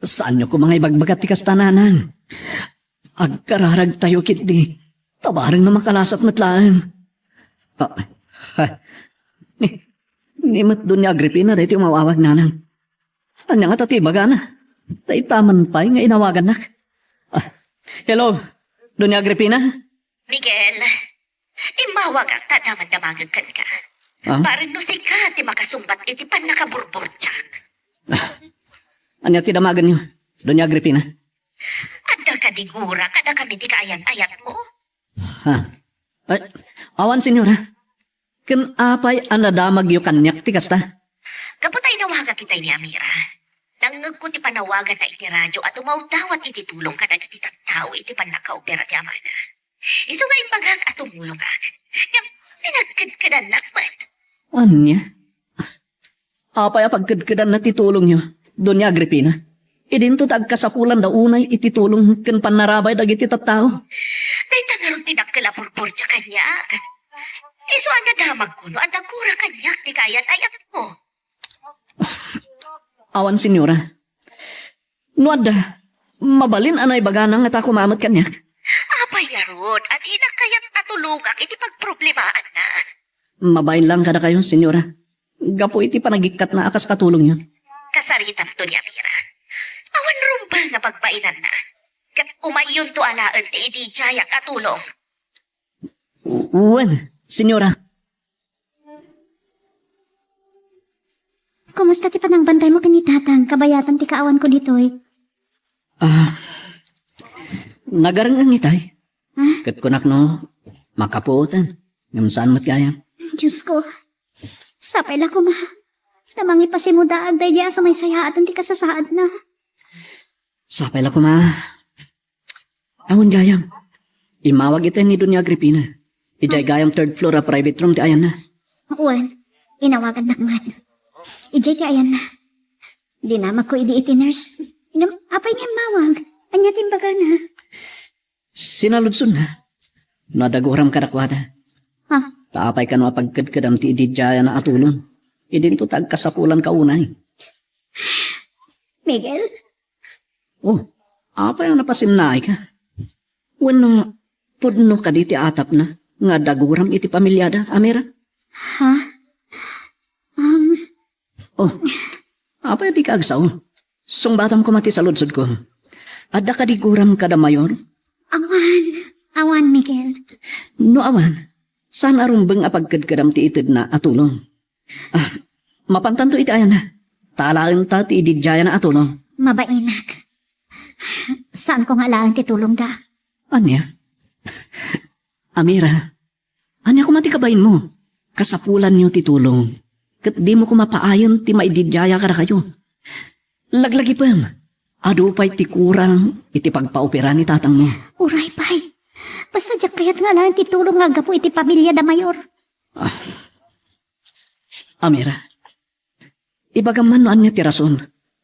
Saanyo koma nga ibagbaga ti kasta, nanang. Agkararagtayo ketdi. Ta bareng no makalasat met laeng. Ah, ah, ni, ni met Doña Agripina daytoy umawawag, nanang. Ania ngata ti ibagana? Ta ita man pay nga inawagannak. Ah, hello, Doña Agripina? Miguel, immawagak ta damadamagek kenka. Ah? Bareng no sika ti makasungbat iti pannakaburburtiak. Ah, ania ti damagenyo, Doña Agripina? Adda kadi gura kadakami ti kaayan-ayatmo? Ha? Ay, awan, senyora. Ken apay a nadamagyo kaniak ti kasta? Gapu ta inawagak itay ni Amira. Nangngegko ti panawaganna iti radio a tumawdawat iti tulong kadagiti tattao iti pannakaopera ti amana. Isu nga imbagak a tumulongak. Ngem pinagkedkedannak met. Ania? Apay a pagkedkedanna ti tulongyo, Doña Agripina? Idinto ta agkasapulanda unay iti tulong ken pannarabay dagiti tattao. Dayta ngarud ti dakkel a purpurdia kaniak. Isu a nadamagko no adda gura kaniak ti kaayan-ayatmo. Awan, senyora. No adda, mabalin a naibagana ngata koma met kaniak. Apay ngarud, adinak kayat a tulongak iti pagproblemaanna? Mabain lang kadakayo, senyora. Gapu iti panagikkatna a kas katulongyo. Kasaritanto ni Amira. Awan rumbeng a pagbainanna. Ket umayyonto alaen ti ididiayak a tulong. Wen, senyora. Kumusta ti panangbantaymo ken ni Tatang? Kabayatan ti kaawanko ditoy. Ah, nagareng-eng itay. Ah? Ket kunak no, Makapuoten. Ngem saan met gayam? Diyos ko, sapay la koma ta mangipasimudaag daydiay a sumaysayaaten ti kasasaadna. Sapay la koma. Awan gayam. Immawag ita ni Doña Agripina. Idiay gayam third floor a private room ti ayanna. Wen, inawagannak man. Idiay ti ayanna. Dinamagko idi iti nurse. Ngem, apay nga immawag? Ania ti imbagana? Sinaludsodna no adda guram kadakuada. Ha? Ta apay kano a pagkedkedam ti ididiayan a tulong? Idinto ta agkasapulanka unay. Miguel? Oh, apay a napasinnaayka? Wenno pudno kadi ti atapna nga adda guram iti pamiliada, Amira? Ha? Um, Oh, apay a dika agsao? Sungbatam koma ti saludsodko. Adda kadi guram kada Mayor? Awan. Awan, Miguel. No awan, saan a rumbeng a pagkedkedam ti itedna a tulong? Ah, mapantanto iti ayanna. Ta alaenta ti ididiayan a tulong. Mabainak. Saanko nga alaen ti tulongda. Ania? Amira, ania koma ti kabainmo? Kasapulanyo ti tulong, ket dimo koma paayen ti maididiaya kadakayo. Laglagipem, adu pay ti kurang iti pagpaopera ni tatangmo. Uray pay. Basta diak kayat nga alaen ti tulong nga aggapu iti pamiliada, Mayor. Ah. Amira, ibagam man no ania ti rason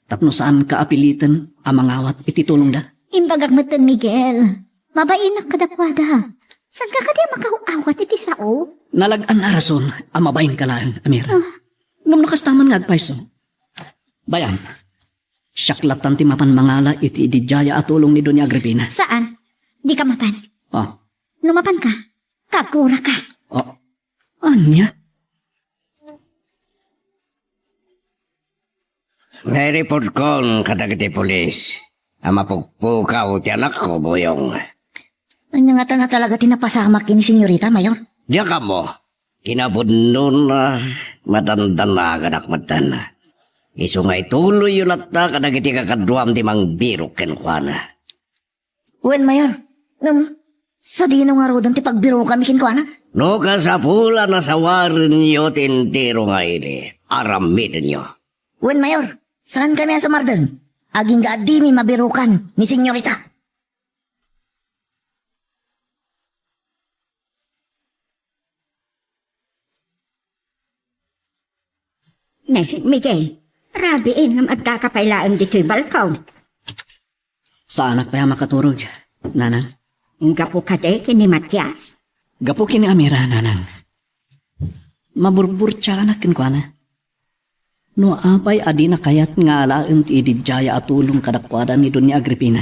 tapno saanka a piliten a mangawat iti tulongda? Imbagak metten, Miguel. Mabainak kadakuada. Saanka kadi a makaaw-awat iti sao? Nalag-an a rason a mabainka laeng, Amira. Ah. Ngem no kasta man nga agpayso, bay-am, siak lattan ti mapan mangala iti ididiaya a tulong ni Doña Agripina. Saan? Dika mapan. Ah. No mapanka, kaguraka. Ah. Ania? Naireportkon kadagiti pulis a mapukpukaw ti anakko, Buyong. Ania ngata nga talaga ti napasamak ken ni Senyorita, Mayor? Diak ammo. Kinapudnona, madandanaganak metten. Isu nga ituloyyo latta kadagiti kakaduam ti mangbirok kenkuana. Wen, Mayor. Ngem, sadino ngaruden ti pagbirokanmi kenkuana? No kasapulan a sawarenyo ti entero nga ili, aramidenyo. Wen, Mayor, saankami a sumardeng. Agingga a dimi mabirokan ni Senyorita. Ne, Miguel, rabiin ngem addaka pay laeng ditoy balkon. Saanak pay a makaturog, Nanang. Gapu kadi ken ni Matias? Gapu ken ni Amira, Nanang. Maburburtiaanak kenkuana. No apay a dina kayat nga alaen ti ididiaya a tulong kadakuada ni Doña Agripina.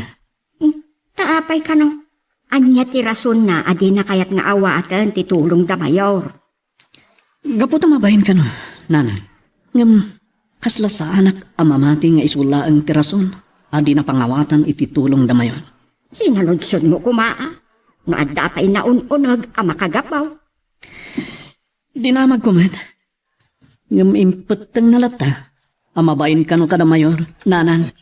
Hmm, ta apay kano? Ania ti rasonna a dina kayat nga awaten ti tulongda, Mayor? Gapu ta mabain kano, Nanang. Ngem, kasla saanak a mamati nga isu laeng ti rason a dina pangawatan iti tulongda, Mayor. Sinaludsodmo koma, a? No adda pay naun-uneg a makagapu. Dinamagko met. Ngem impettengna latta a mabain kano kada Mayor, Nanang.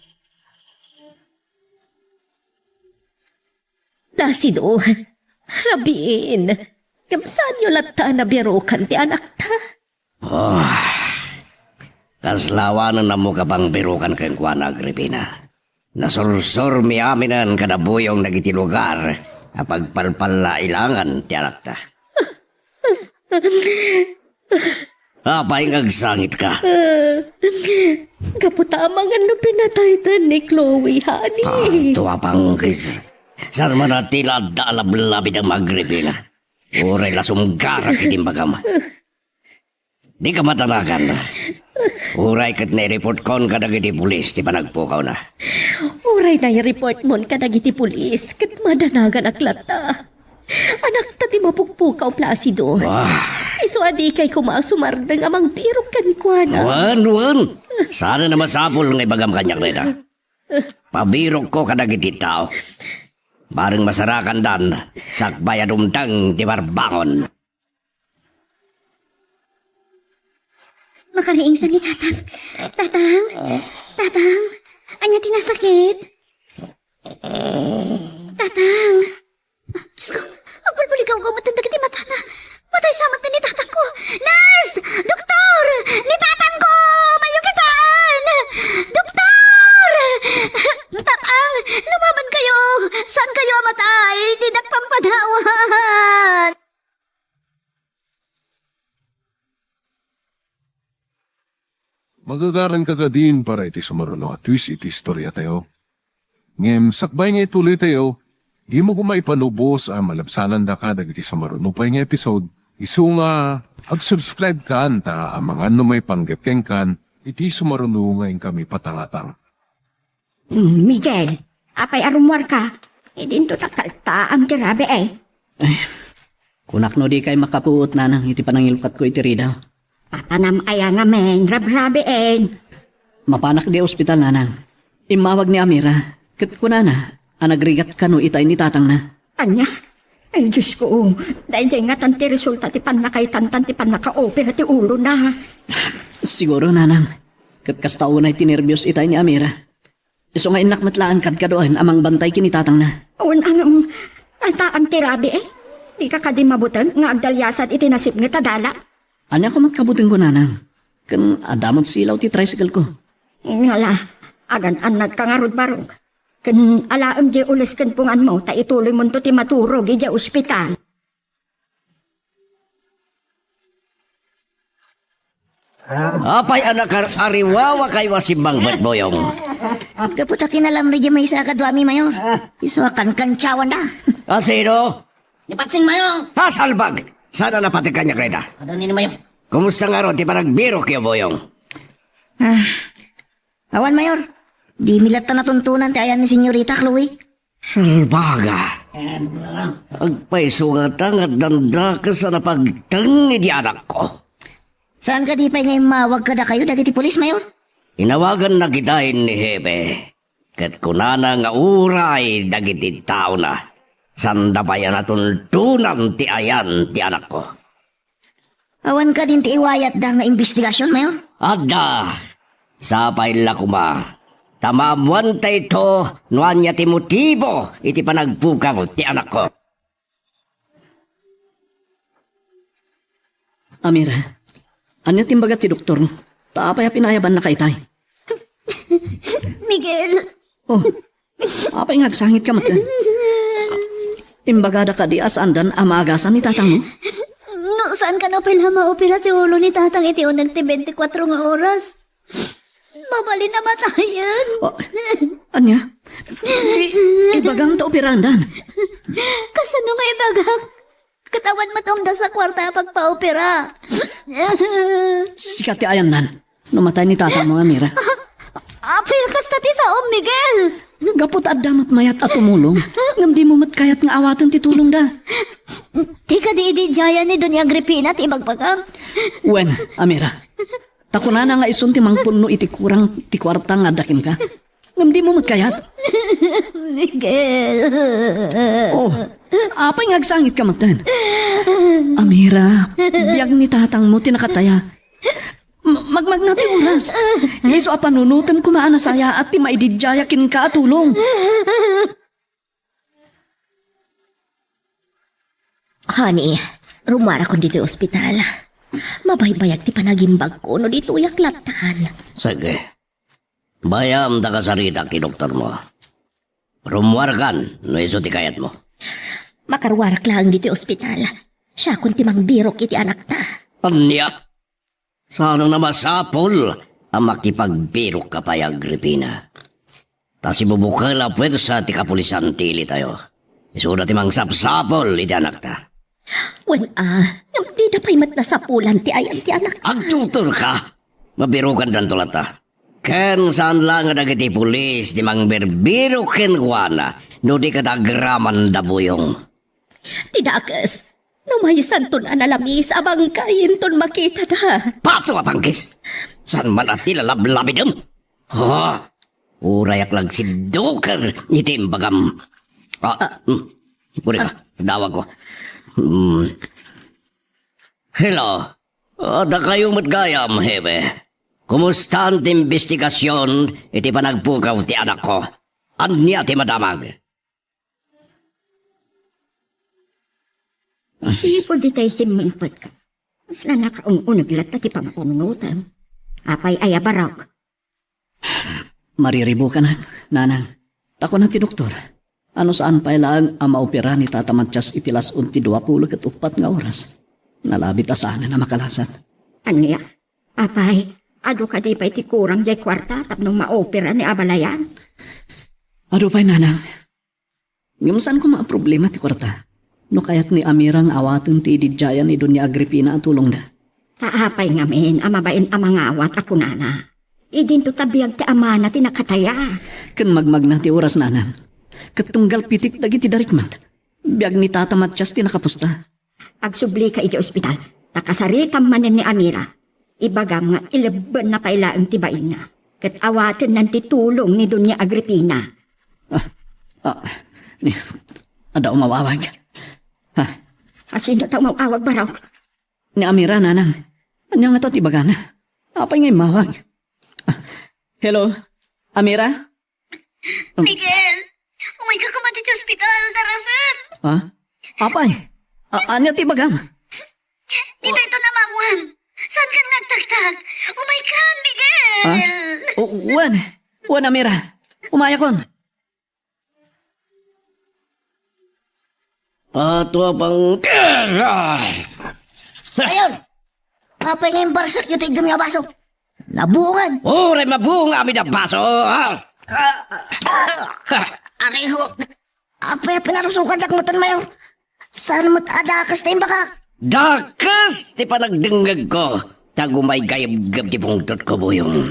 Placido, rabiin. Ngem saanyo latta a nabirokan ti anakta? Oh, kasla awanen ammok a pangbirokan kenkuana, Agripina. Nasursurmi aminen kada Buyong dagiti lugar a pagpalpallailangan ti anakta. Apay nga agsangitka? Ah, gapu ta amangan no pinataytan ni Chloe, honey. Ah, tua pangkis. Saan man a ti la adda a lablabidem, Agripina? Uray la sumgarak iti imbagam. Dika madanagan. Uray ket naireportkon kadagiti pulis ti panagpukawna. Uray naireportmon kadagiti pulis ket madanaganak latta. Anakta ti mapukpukaw, Placido. Ah. Isu a dikay koma a sumardeng a mangbirok kenkuana. Wen, wen. Saan a masapul nga ibagam kaniak dayta. Pabirokko kadagiti tao. Bareng masarakandan, sakbay a dumteng ti barbangon. Makariingsan ni Tatang. Tatang? Tatang? Ania ti nasakit? Tatang? Diyos ko, agbulbuligaw-gaw met dagiti Magagaranka kadin para iti sumaruno a twist iti istoriatayo. Ngem sakbay nga ituloytayo, dimo koma ipanubos a malabsanandaka dagiti sumaruno pay nga episode. Isu nga ag-subscribe kan ta amangan no maipanggep kenkan iti sumaruno nga inkami patangatang. Hmm, Miguel, apay a rummuarka? Idinto ta kaltaang ti rabii, eh. Kunak no dikay makapuot, nanang, iti panangilukatko iti ridaw. Papanam aya ngamin, rabrabiin? Mapanak di ospital, nanang. Immawag ni Amira, ket kunana a nagrigat kano itay ni tatangna. Ania? Ay, Diyos ko, daydiay ngatan ti resulta ti pannakaitan tan ti pannakaopera ti ulona. Siguro, nanang. Ket kasta unay ti nerbios itay ni Amira. Isu nga innak met laeng kadkaduaen a mangbantay ken ni tatangna. Wen, ngem, kaltaang ti rabii, eh. Dika kadi mabuteng nga agdaliasad iti nasipnget a dala? Ania koma met kabutengko, nanang? Ken adda met silaw ti tricycle ko. Ngala, agan-annadka ngarud, barok. Ken alaem diay ules ken punganmo, ta ituloymonto ti maturog idiay ospital. Apay a nakar-, ariwawakayo a simmangpet, Boyong? Gapu ta kinalamno diay maysa a kaduami, Mayor. Isu a kankantiawanda. A sino? Ni Patsing, Mayong. A, salbag! Saan a napateg kaniak dayta? Adda ni Mayong. Kumusta ngarud ti panagbirokyo, Boyong? Ah, awan, Mayor. Dimi latta natuntunan ti ayan ni Senyorita Chloe. Salbaga. Agpayso ngata nga addan dakes a napagteng iti anakko. Saan kadi pay nga immawag kadakayo dagiti pulis, Mayor? Inawagannak itay ni Hepe, ket kunana nga uray dagiti taona, saanda pay a natuntunan ti ayan ti anakko. Awan kadin ti iwayatda nga imbestigasion, Mayor? Adda. Sapay la koma ta maammoanta ito no ania ti motibo iti panagpukaw ti anakko. Amira, ania ti imbaga ti doktor? Ta apay a pinayabannaka itay? Miguel. Oh, apay nga agsangitka met? Imbagada kadi a saandan a maagasan ni tatangmo? No, saan kano pay la maopera ti ulo ni tatang iti uneg ti twenty-four nga oras? Mabalin a matayen. Oh, ania? I-, ibagam ta operaendan. Kasano nga ibagak? Ket awan met umdas a kuarta a pagpaopera. Sika ti ayannan. No matay ni tatangmo, Amira. Apay a kasta ti saom, Miguel? Gapu ta adda met mayat a tumulong, ngem dimo met kayat nga awaten ti tulongda. Ti kadi idi diayan ni Doña Agripina ti ibagbagam? Wen, Amira. Ta kunana nga isun ti mangpunno iti kurang ti kuarta nga adda kenka. Ngem dimo met kayat? Miguel. Oh, apay nga agsangitka metten? Amira, biag ni tatangmo ti nakataya. M-, magmagna ti oras. Isu a panunoten koma a nasayaat ti maididiaya kenka a tulong. Honey, rummuarakon ditoy ospital. Mabaybayag ti panagimbagko no ditoyak lattan. Sige. Bayam ta kasaritak ti doktormo. Rummuarkan no isu ti kayatmo. Makaruarak laeng ditoy ospital. Siakon ti mangbirok iti anakta. Ania? Saan a masapul a makipagbirokka pay, Agripina. Ta sibubukel a puwersa ti kapulisan ti ilitayo. Isuda ti mangsapsapul iti anakta. Wen a, ngem dida pay met nasapulan ti ayan ti anak. Agtuturka! Mabirokandanto latta. Ken saan laeng a dagiti pulis ti mangbirbirok kenkuana no di ket agramanda, Boyong. Ti dakes, no maysanton a nalamis a bangkay inton makitada. Pato a pangkis! Saan man a ti lalablabidem? Ha? Urayak la agsidduker iti imbagam. Ah, ah, hmm. Puri ka, ah. Dawag ko. Hmm. Hello. Ah, dakayo met gayam, Hepe. Kumustan ti imbestigasion iti panagpukaw ti anakko? Ania ti madamag? Sipud itay simmingpetka. Kasla nakaun-uneg latta ti pampanunotem. Apay aya, Barok? Mariribukanak, nanang. Ta kuna ti doktor, a no saan pay laeng a maopera ni Tata Matias iti las-on ti duapulo ket uppat nga oras, nalabit a saanen a makalasat. Ania? Apay, Adu kadi pay ti kurang jay kuarta tapno maopera ni abalayan? Adu pay, nanang. Ngem saan koma a problema ti kuarta. No kayat ni Amira nga awaten ti ididiayan ni Doña Agripina a tulongda. Ta apay ngamin a mabain a mangawat a kunana? Idinto ta biag ti amana ti nakataya. Ken magmagna ti oras, nanang. Ket tunggal pitik dagiti darikmat. Biag ni Tata Matias ti nakapusta. Agsublika idiay ospital, ta kasaritam manen ni Amira. Ibagam nga ilebbenna pay laeng ti bainna, ket awatennan ti tulong ni Doña Agripina. Ah, ah, ni, adda umawawag. Ha? Asino ta umawawag, Barok? Ni Amira, nanang. Ania ngata ti ibagana? Apay nga immawag? Ah, hello? Amira? Miguel, umayka koma ditoy ospital, darasen. Ha? Apay? A-, ania ti ibagam? Ditoy to namamuan. Saan kan nagtagtag? Umayka, Miguel! Ha? O, wen. Wen, Amira. Umayakon. Ato a pangkesa! Ayun! Apay nga imbarsak yu ti iddem nga baso? Nabungan! Uray mabunga amin a baso, ha? Aray ko! Apay a pinarusukan dak metten, Mayor? Saan met a dakes ti imbagak? Dakes ti panagdengngegko, ta agumay gayebgeb ti pungtotko, Buyong.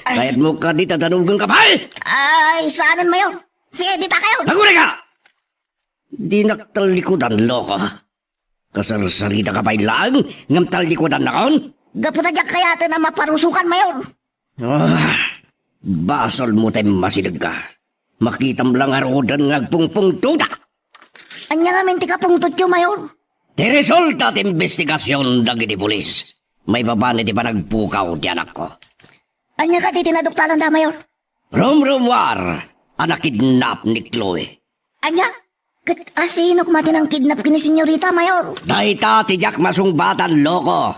Ay. Kayatmo kadi ta danugenka pay? Ay, saanen, Mayor. Sige, dita kayo. Aguray ka! Dinak tallikudan, loko. Kasarsaridaka pay laeng, ngem tallikudannakon? Gapu ta diak kayaten a maparusokan, Mayor. Ah, basolmo ta immasidegka. Makitam la ngaruden nga agpungpungtotak. Ania ngamin ti kapungtotyo, Mayor? Ti resulta ti imbestigasion dagiti pulis maipapan iti panagpukaw ti anakko. Ania kadi ti naduktalanda, Mayor? Rumrumuar a nakidnap ni Chloe. Ania? Ket asino koma ti nangkidnap ken ni Senyorita, Mayor? Dayta ti diak masungbatan, loko.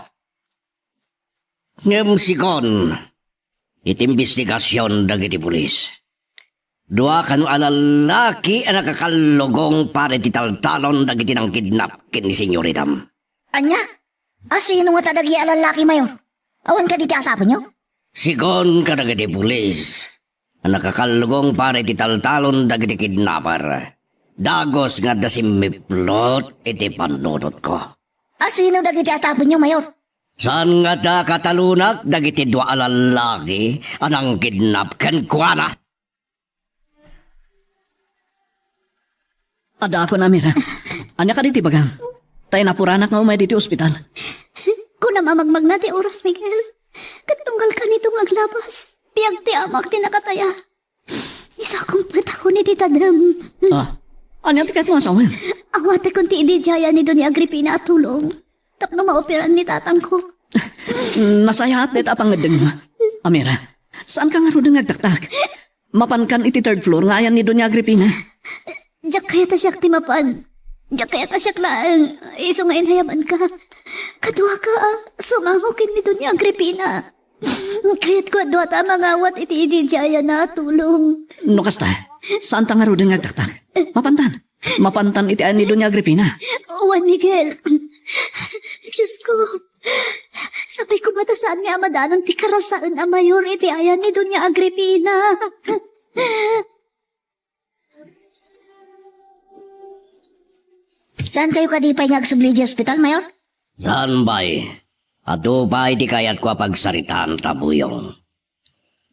Ngem segun iti imbestigasion dagiti pulis, dua kano a lallaki a nakakallugong para iti taltalon dagiti nangkidnap ken ni Senyoritam. Ania? Asino ngata dagiti a lallaki, Mayor? Awan kadi ti atapenyo? Segun kadagiti pulis a nakakallugong para iti taltalon dagiti kidnapper, dagus nga adda simmiplot iti pannunotko. Asino dagiti atapenyo, Mayor? Saan ngata a katalonak dagiti dua a lallaki a nangkidnap kenkuana? Adda ako, Amira. Ania kadi ti ibagam? Ta inapuranak nga umay ditoy ospital. Kunam a magmagna ti oras, Miguel. Ket tunggal kanito nga aglabas, biag ti amak ti nakataya. Isakong petako ni titadem. Ah, ania ti kayatmo a sawen? Awatekon ti ididiayan ni Doña Agripina a tulong tapno maoperan ni tatangko. Nasayaat dayta a pangngeddengmo. Amira, saanka ngaruden nga agtaktak? Mapankan iti third floor nga ayan ni Doña Agripina. Diak kayat a siak ti mapan. Diak kayat a siak laeng, isu nga inayabanka. Kaduaka a sumango ken ni Doña Agripina. Kayatko a duata a mangawat iti ididiayanna a tulong. No kasta, saanta ngaruden nga agtaktak? Mapantan. Mapantan iti ayan ni Doña Agripina. Juan Miguel. Diosko, sapay koma ta saan nga amadanan ti karasaen a Mayor iti ayan ni Doña Agripina. Saankayo kadi pay nga agsubli idiay ospital, Mayor? Saan pay? Adu pay ti kayatko a pagsaritaan ta, Buyong.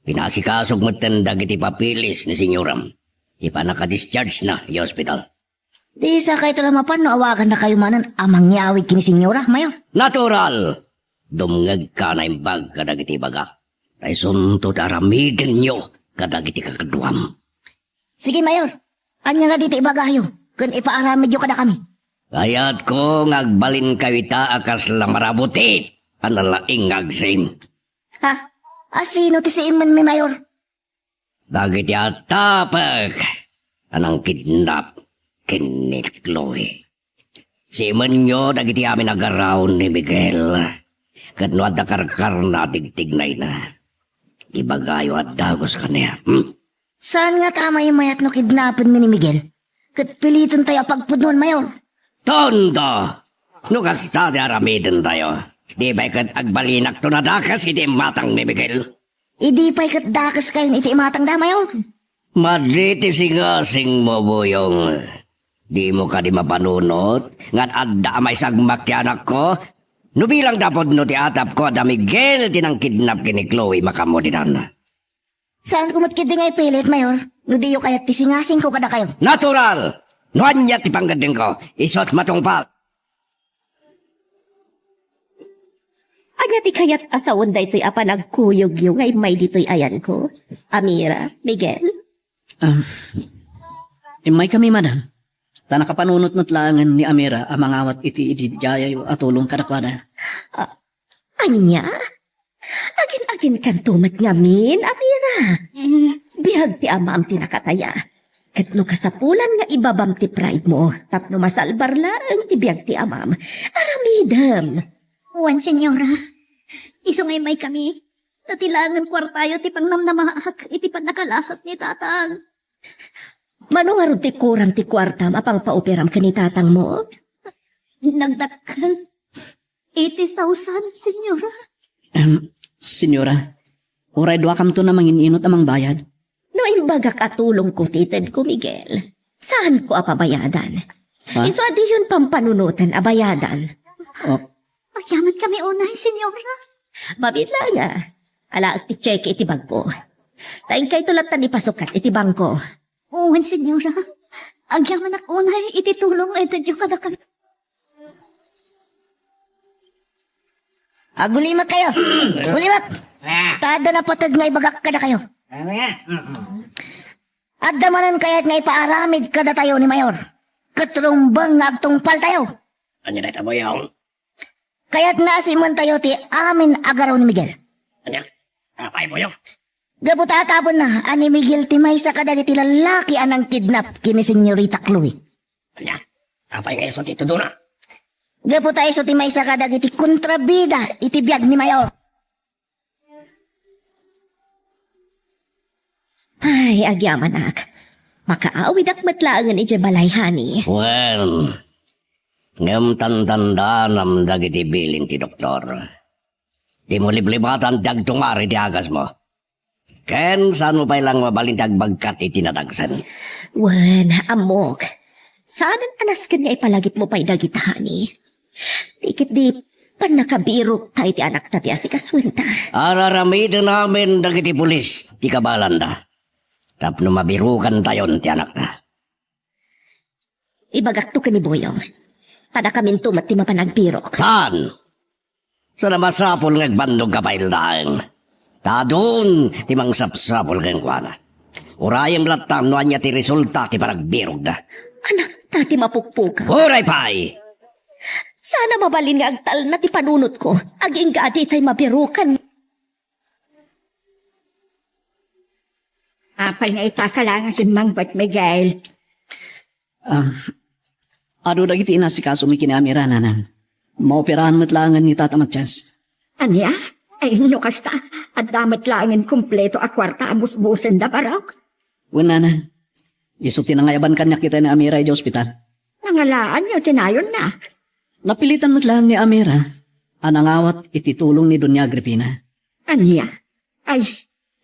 Pinasikasog metten dagiti papeles ni senyoram ti pannakadischargena idiay ospital. Di sakayto la mapan no awagannakayo manen a mangyawid ken ni senyora, Mayor? Natural! Dumngegka a naimbag kadagiti ibagak. Ta isunto ti aramidenyo kadagiti kakaduam. Sige, Mayor. Ania nga dita ibagayo ken ipaaramidyo kadakami? Kayatko nga agbalinkayo ita a kasla marabuti a nalaing nga agsim. Ha? Asino ti siimmenmi, Mayor? Dagiti attapek a nangkidnap ken ni Chloe. Simenyo dagiti amin a garaw ni Miguel. Ket no adda karkarna a tigtignayna, ibagayo a dagus kaniak. Hmm? Saan ngata a maimayat no kidnapenmi ni Miguel? Ket pilitentayo a pagpudnuan, Mayor. Tonto! No kasta ti aramidentayo, Di pay ket agbalinakto a dakes iti imatang ni Miguel. Idi pay ket dakeskayon iti imatangda, Mayor? Madi ti singasingmo, Buyong. Dimo kadi mapanunot nga adda a maisagmak ti anakko? No bilangda pudno ti atapko a da Miguel ti nangkidnap ken ni Chloe, makaammo ditan. Saanko met ketdi nga ipilit, Mayor, no diyo kayat ti singasingko kadakayo. Natural! No ania ti pangngeddengko, isu't matungpal. Ania ti kayat a sawen daytoy a panagkuyogyo nga immay ditoy ayanko? Amira, Miguel? Ah, immaykami, madam. Ta nakapanunot met laengen ni Amira a mangawat iti ididiayo a tulong kadakuada. Ah, ania? Agin-aginkanto met ngamin, Amira. Biag ti amam ti nakataya. Ket no kasapulan nga ibabam ti pride mo, tapno masalbar laeng ti biag ti amam, aramidem. Wen, Senyora. Isu nga immaykami, ta ti laengen kuartayo ti pangnamnamaak iti pannakalasat ni Tatang. Mano ngarud ti kuram ti kuartam a pangpaoperam ken ni Tatangmo? Nagdakkel. Eighty thousand, Senyora. Em, Senyora, uray duakamto a mangin-inut a mangbayad. No imbagak a tulongko ti itedko, Miguel, saanko a pabayadan. Ha? Isu a diyon pampanunoten a bayadan. Oh. Agyamankami unay, Senyora. Mabiit laeng a. Alaek ti tseke iti bangko. Ta inkayto latta ni pasukat iti bangko. Wen, Senyora. Agyamanak unay iti tulong nga itedyo kadakami. Agulimek kayo. Agulimek. Ta adda napateg nga ibagak kadakayo. Adda manen kayat nga ipaaramid kadatayo ni Mayor. Ket rumbeng nga agtungpaltayo. Ania dayta, Buyong? Kayat nga asimentayo ti amin a garaw ni Miguel. Ania? Apay, Buyong? Gapu ta taponna a ni Miguel ti maysa kadagiti lallaki a nangkidnap ken ni Senyorita Chloe. Ania? Apay nga isu ti itudona? Gapu ta isu ti maysa kadagiti kontrabida iti biag ni Mayor. Ay, agyamanak. Makaawidak met laengen idiay balay, honey. Wen, ngem tantandanam dagiti bilin ti doktor. Dimo liblibatan ti agtungpal iti agasmo. Ken saanmo pay laeng mabalin ti agbagkat iti nadagsen. Wen, ammok. Saanen a nasken nga ipalagipmo pay dagita, honey. Ti ketdi pannakabirokta iti anakta ti asikasuenta. Ar-aramiden amin dagiti pulis ti kabalanda tapno mabirokantayon ti anakta. Ibagakto ken ni Buyong. Ta dakaminto met ti mapan agbirok. Saan? Saan a masapul nga agbannogka pay laeng. Ta adun ti mangsapsapul kenkuana. Urayem latta no ania ti resulta ti panagbirokda. Anakta ti mapukpukaw. Uray pay! Saan a mabalin nga agtalna ti panunotko, agingga a ditay mabirokan. Apay nga ita ka laeng a simmangpet, Miguel? Ah, adu dagiti inasikasomi ken ni Amira, nanang. Maoperahan met laengen ni Tata Matias. Ania? Ay, no kasta, adda met laengen kompleto a kuarta a busbusenda, Barok? Wen, nanang. Isu ti nangayaban kaniak ita ni Amira idiay ospital. Nangalaanyo ti nayonna? Napilitan met laeng ni Amira a nangawat iti tulong ni Doña Agripina. Ania? Ay,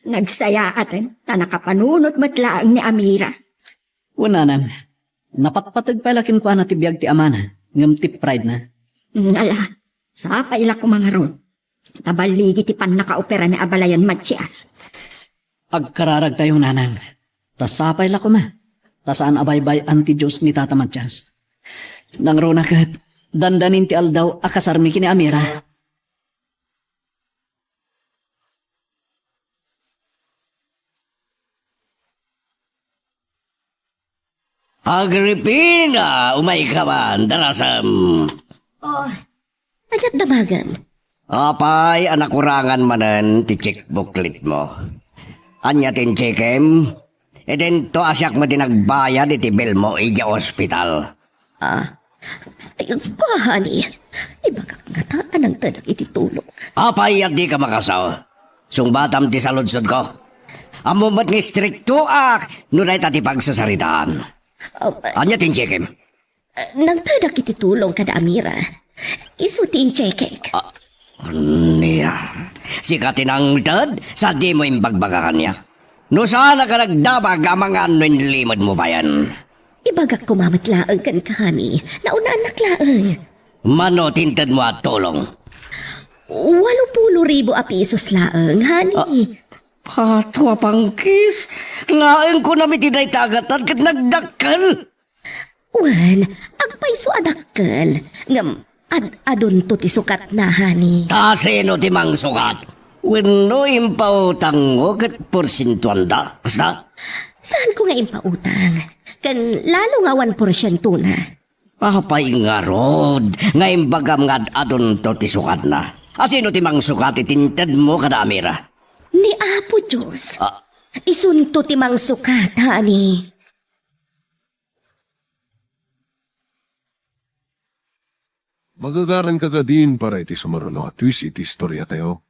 nagsayaaten, ta nakapanunot met laeng ni Amira. Wen, nanang, napatpateg pay la kenkuana ti biag ti amana, ngem ti pride-na. Ala, sapay la koma ngarud. Ta balligi ti pannakaopera ni Abalayan Matias. Agkararagtayo, nanang. Ta sapay la koma. Ta saan a baybay-an ti Dios ni Tata Matias. Nangruna ket, dandanin ti aldaw a kasarmi ken ni Amira. Agripina, umayka man, darasem. Oh, ania't damagem? Apay a nakurangan manen ti checkbookletmo? Ania ti inchekem? Idinto a siak met ti nagbayad iti billmo idiay ospital. Ah, ay, honey, ibagak ngata a nangtedak iti tulong. Apay a dika makasao? Sungbatam ti saludsodko. Ammom met nga istriktoak no dayta ti pagsasaritaan. Ah, ania ti inchekem? Ah, nangtedak iti tulong kada Amira. Isu ti inchekek. Ah, Ania? Sika ti nangted, sa dimo imbagbaga kaniak? No saanak a nagdamag, amangan no inlimedmo payen. Ibagak koma met laeng kenka, honey. Naunannak laeng. Mano ti intedmo a tulong? Walo pulo ribu a pisos laeng, honey. Ah, pato a pangkis! Laeng kunam iti dayta a gatad ket nagdakkel! Wen, agpayso a dakkel, ngem ad-adunto ti sukatna, honey. Ta sino ti mangsukat? Wenno impautangmo ket porsientuanda? Kasta? Saanko nga impautang. Ken lalo nga awan porsientona. Apay ngarud nga imbagam nga ad-adunto ti sukatna? A sino ti mangsukat iti intedmo kada Amira? Ni Apo Dios. Ah. Isunto ti mangsukat, honey. Magagaranka kadin para iti sumaruno a twist iti istoriatayo.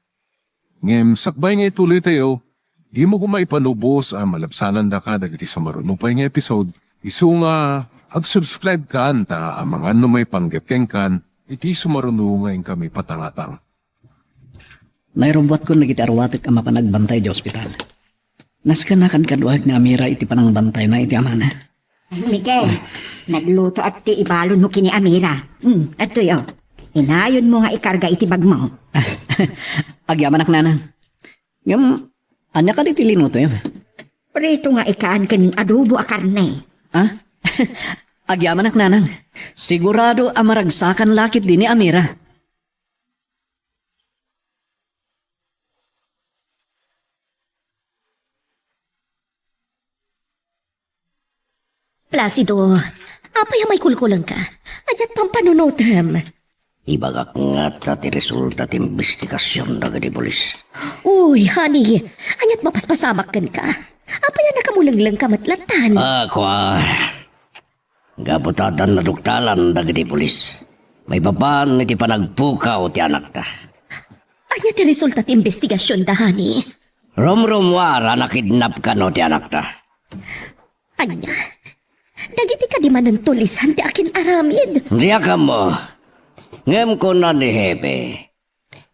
Ngem sakbay nga ituloytayo, dimo koma ipalubos a malabsanandaka dagiti sumaruno pay nga episode, isu nga ag-subscribe kan ta amangan no maipanggep kenkan iti sumaruno nga inkami patangatang. Nairubbuatkon dagiti aruatek a mapan agbantay iti ospital. Nasken a kadkaduak ni Amira iti panangbantayna iti amana. Miguel, naglutoak ti ibalonmo ken ni Amira. Hmm, adtoy, o. Inayonmo nga ikarga iti bagmo. Agyamanak, nanang. Ngem, ania kadi ti linutoyo? Prito nga ikan ken adobo a karne. Ha? Agyamanak, nanang. Sigurado a maragsakan la ketdi ni Amira. Placido, apay a maikulkulengka? Ania't pampanunotem? Ibagak ngata ti resulta ti imbestigasion dagiti pulis. Uy, honey, ania't mapaspasamak kenka? Apay a nakamulenglengka met lattan? Ah, kua. Gapu ta addan naduktalan dagiti pulis maipapan iti panagpukaw ti anakta. Ania ti resulta ti imbestigasionda, honey? Rumrumuar a nakidnap kano ti anakta. Ania? Dagiti kadi manen tulisan ti akin-aramid? Diak ammo. Ngem kuna ni Hepe,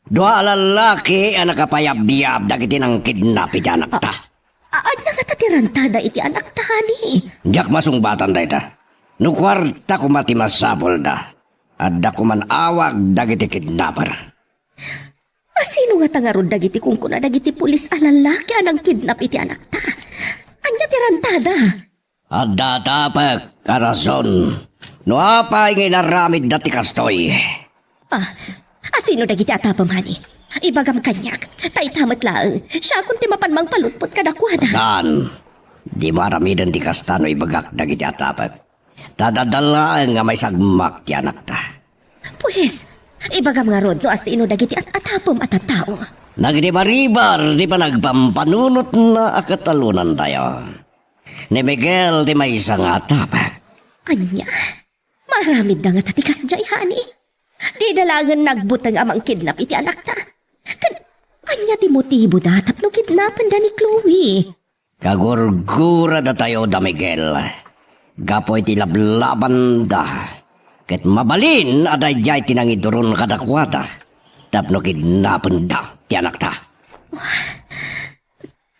dua a lallaki a nakapayabyab dagiti nangkidnap iti anakta. A-, ania ngata ti rantada iti anakta, honey? Diak masungbatan dayta. No kuarta koma ti masapulda, adda koman awag dagiti kidnapper. A sino ngata ngarud dagiti kunkuna dagiti pulis a lallaki a nangkidnap iti anakta? Ania ti rantada? Adda atapek a rason no apay nga inaramidda ti kastoy. Ah, a sino dagiti atapem, honey? Ibagam kaniak, ta ita met laeng, siakon ti mapan mangpalutpot kadakuada. Saan? Dimo aramiden ti kasta no ibagak dagiti atapek. Ta adda laeng nga maisagmak ti anakta. Pues, ibagam ngarud no a sino dagiti at-atapem a tattao. Nagribarribar ti panagpampanunotna a katalonantayo. Ni Miguel ti maysa nga atapek. Ania? Maaramidda ngata ti kasdiay, honey? Dida laengen nagbuteng a mangkidnap iti anakta. Ken ania ti motiboda tapno kidnapenda ni Chloe? Kagurguradatayo da Miguel gapu iti lablabanda, ket mabalin a daydiay ti nangiduron kadakuada tapno kidnapenda ti anakta.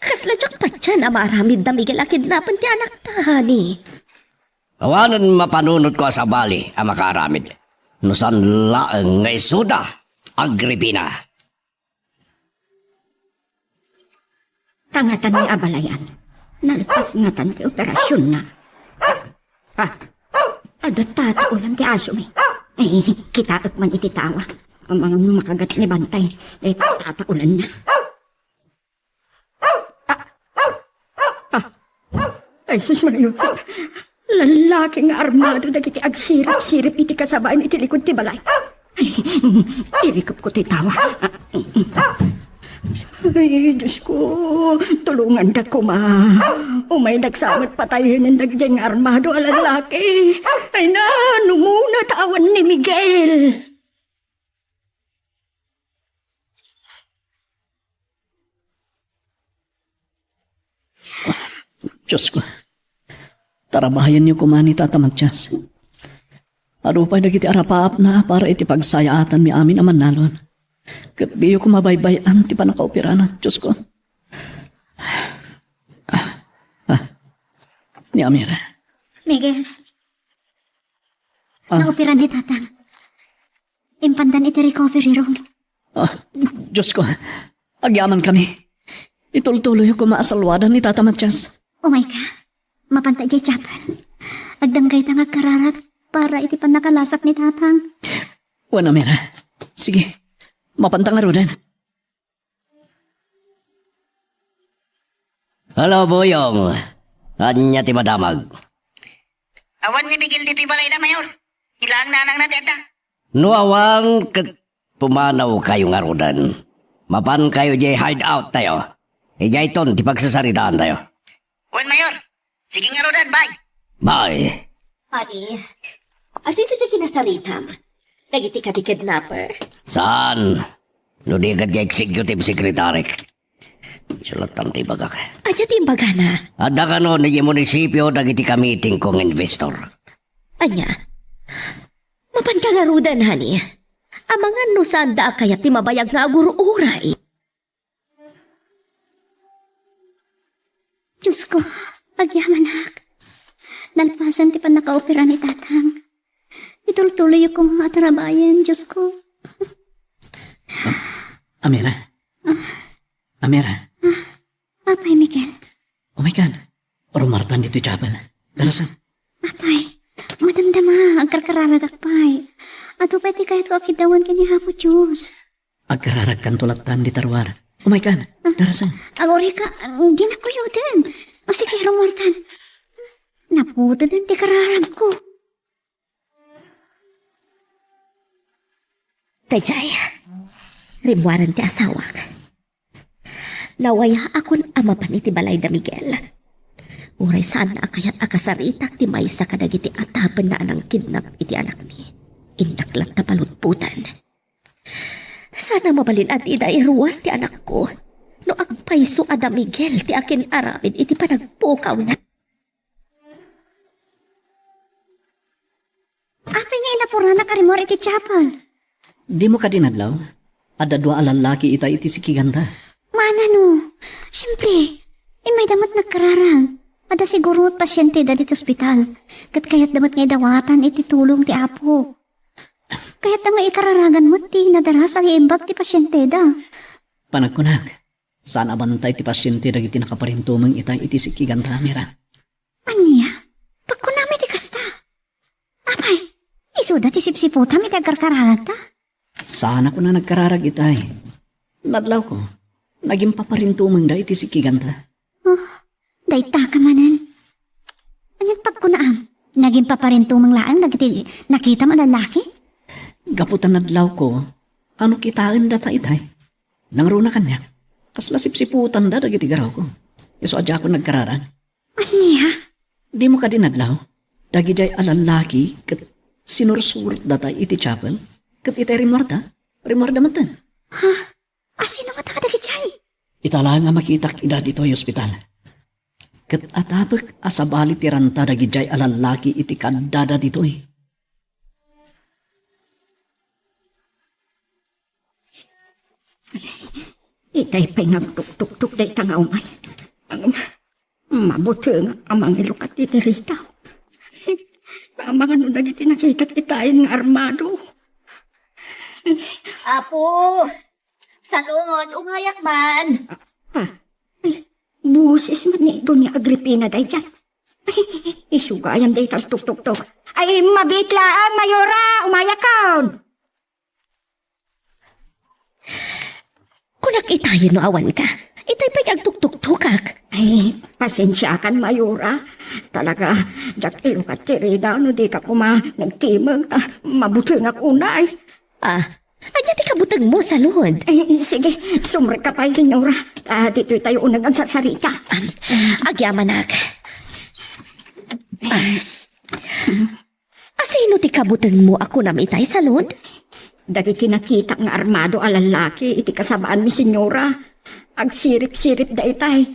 Kasla diak patien a maaramid da Miguel a kidnapen ti anakta, honey. Awanen mapanunotko a sabali a makaaramid, no saan laeng nga isuda, Agripina. Tangatan ni abalayan. Nalpas ngatan ti operasionna. Ah, adda tataolan ti asomi. Ay, kitaek man iti tawa. Amangan no makagat ni Bantay, dayta tataolanna. Ah, ah, ay, sus, Maria Josep. Lallaki nga armado dagiti agsirip-sirip iti kasabaen iti likod ti balay. Ay, ilikepko ti tawa. Ay, Diosko, tulongandak koma. Umaydak sa met patayenen dagiti nga armado a lallaki. Ay na, numuna ta awan ni Miguel. Diosko, tarabayenyo koma ni Tata Matias. Adu pay dagiti arapaapna para iti pagsayaatanmi amin a mannalon. Ket diyo koma baybay-an ti pannakaoperana, Diosko. Ah, ah, ni Amira. Miguel. Ah. Naopera ni Tatang. Impandan iti recovery room. Ah, Diosko, agyamankami. Itultuloyyo koma a salluadan ni Tata Matias. Umayka. Mapanta idiay chapel. Agdanggayta nga agkararag para iti pannakalasak ni Tatang. Wen, Amira. Sige, mapanta ngaruden. Hello, Buyong. Ania ti madamag? Awan ni Miguel ditoy balayda, Mayor. Ilang nanangna ti adda. No awan ket pumanawkayo ngaruden. Mapankayo idiay hideout tayo. Idiayton ti pagsasaritaan tayo. Wen, Mayor. Sige ngaruden, bye. Bye. Honey, asino ti kinasaritam? Dagiti kadi kidnapper? Saan? No di ket diay executive secretary. Isulattan ti ibagak. Ania ti imbagana? Adda kano idiay munisipio dagiti kamiting ko nga investor. Ania? Mapanka ngaruden, honey. Amangan no saanda a kayat ti mabayag nga agur-uray. Diosko, agyamanak. Nalpasen ti pannakaopera ni Tatang. Itultuloyyo koma a tarabayen, Diosko. Amira. Amira. Apay, Miguel. Umaykan. Rumartan ditoy chapel. Darasan. Apay, madamdama, agkarkararagak pay. Adu pay ti kayatko a kiddawan ken ni Apo Dios. Agkararagkanto lattan dita ruar. Umaykan. Darasan. Agurayka, dinak kuyoden. O sige, rumartan. Naputeden ti kararagko. Daydiay, rimmuaren ti asawak. Nawayaakon a mapan iti balay da Miguel. Uray saanna a kayat a kasaritak ti maysa kadagiti atapenna a nangkidnap iti anakmi. Innak latta palutpotan. Saan a mabalin a dida iruar ti anakko no agpayso a da Miguel ti akin-aramid iti panagpukawna. Apay nga inapuranak a rimmuar iti chapel? Dimo kadi nadlaw? Adda dua a lallaki ita iti sikiganda. Manano? Siempre, immayda met nagkararag. Adda siguro met pasienteda ditoy ospital. Ket kayatda met nga idawatan iti tulong ti Apo. Kayatda nga ikararagan met ti nadaras a naimbag ti pasienteda. Panagkunak, saan a bantay ti pasiente dagiti nakaparintumeng ita iti sikiganda, Mira. Ania? Pagkunam iti kasta? Apay, isuda ti sipsiputam iti agkarkararagta? Saan a kuna nagkararag itay. Nadlawko, nagimpaparintumengda iti sikiganta. Oh, dayta ka manen. Anian pagkunaam? Nagimpaparintumeng laeng dagiti nakitam a lallaki? Gapu ta nadlawko, ano kitaen data itay? Nangruna kaniak, kasla sipsiputanda dagiti garawko. Isu a diakon nagkararag. Ania? Dimo kadi nadlaw? Dagidiay a lallaki ket sinursurot data iti chapel, ket itay rimmuarda, rimmuarda metten. Ha? Asino met a kadagidiay? Ita laeng a makitak ida ditoy ospital. Ket atapek a sabali ti ranta dagidiay a lallaki iti kaddada ditoy. Itay pay nga agtuktuktok dayta nga umay. Mabutengak a mangilukat iti rita. Amangan no dagiti nakitak itayen nga armado. Apo! Salud, umayak man. Ah, ay, boses met ni Doña Agripina daydiay. Ay, isu gayam dayta agtuktuktok. Ay, mabiit laeng, Mayora, umayakon. Kunak itayen no awanka. Itay pay agtuktuktokak. Ay, pasensiakan, Mayora. Talaga, diak ilukat ti rida no dika koma nagtimeng ta mabutengak unay. Ah, ania ti kabutengmo, Salud? Ay, sige, sumrekka pay, Senyora. Ah, ditoy tayo uneg agsasarita. Agyamanak. Ah. Asino ti kabutengmo a kunam itay, Salud? Dagiti nakitak nga armado a lallaki iti kasabaanmi, Senyora. Agsiripsiripda itay.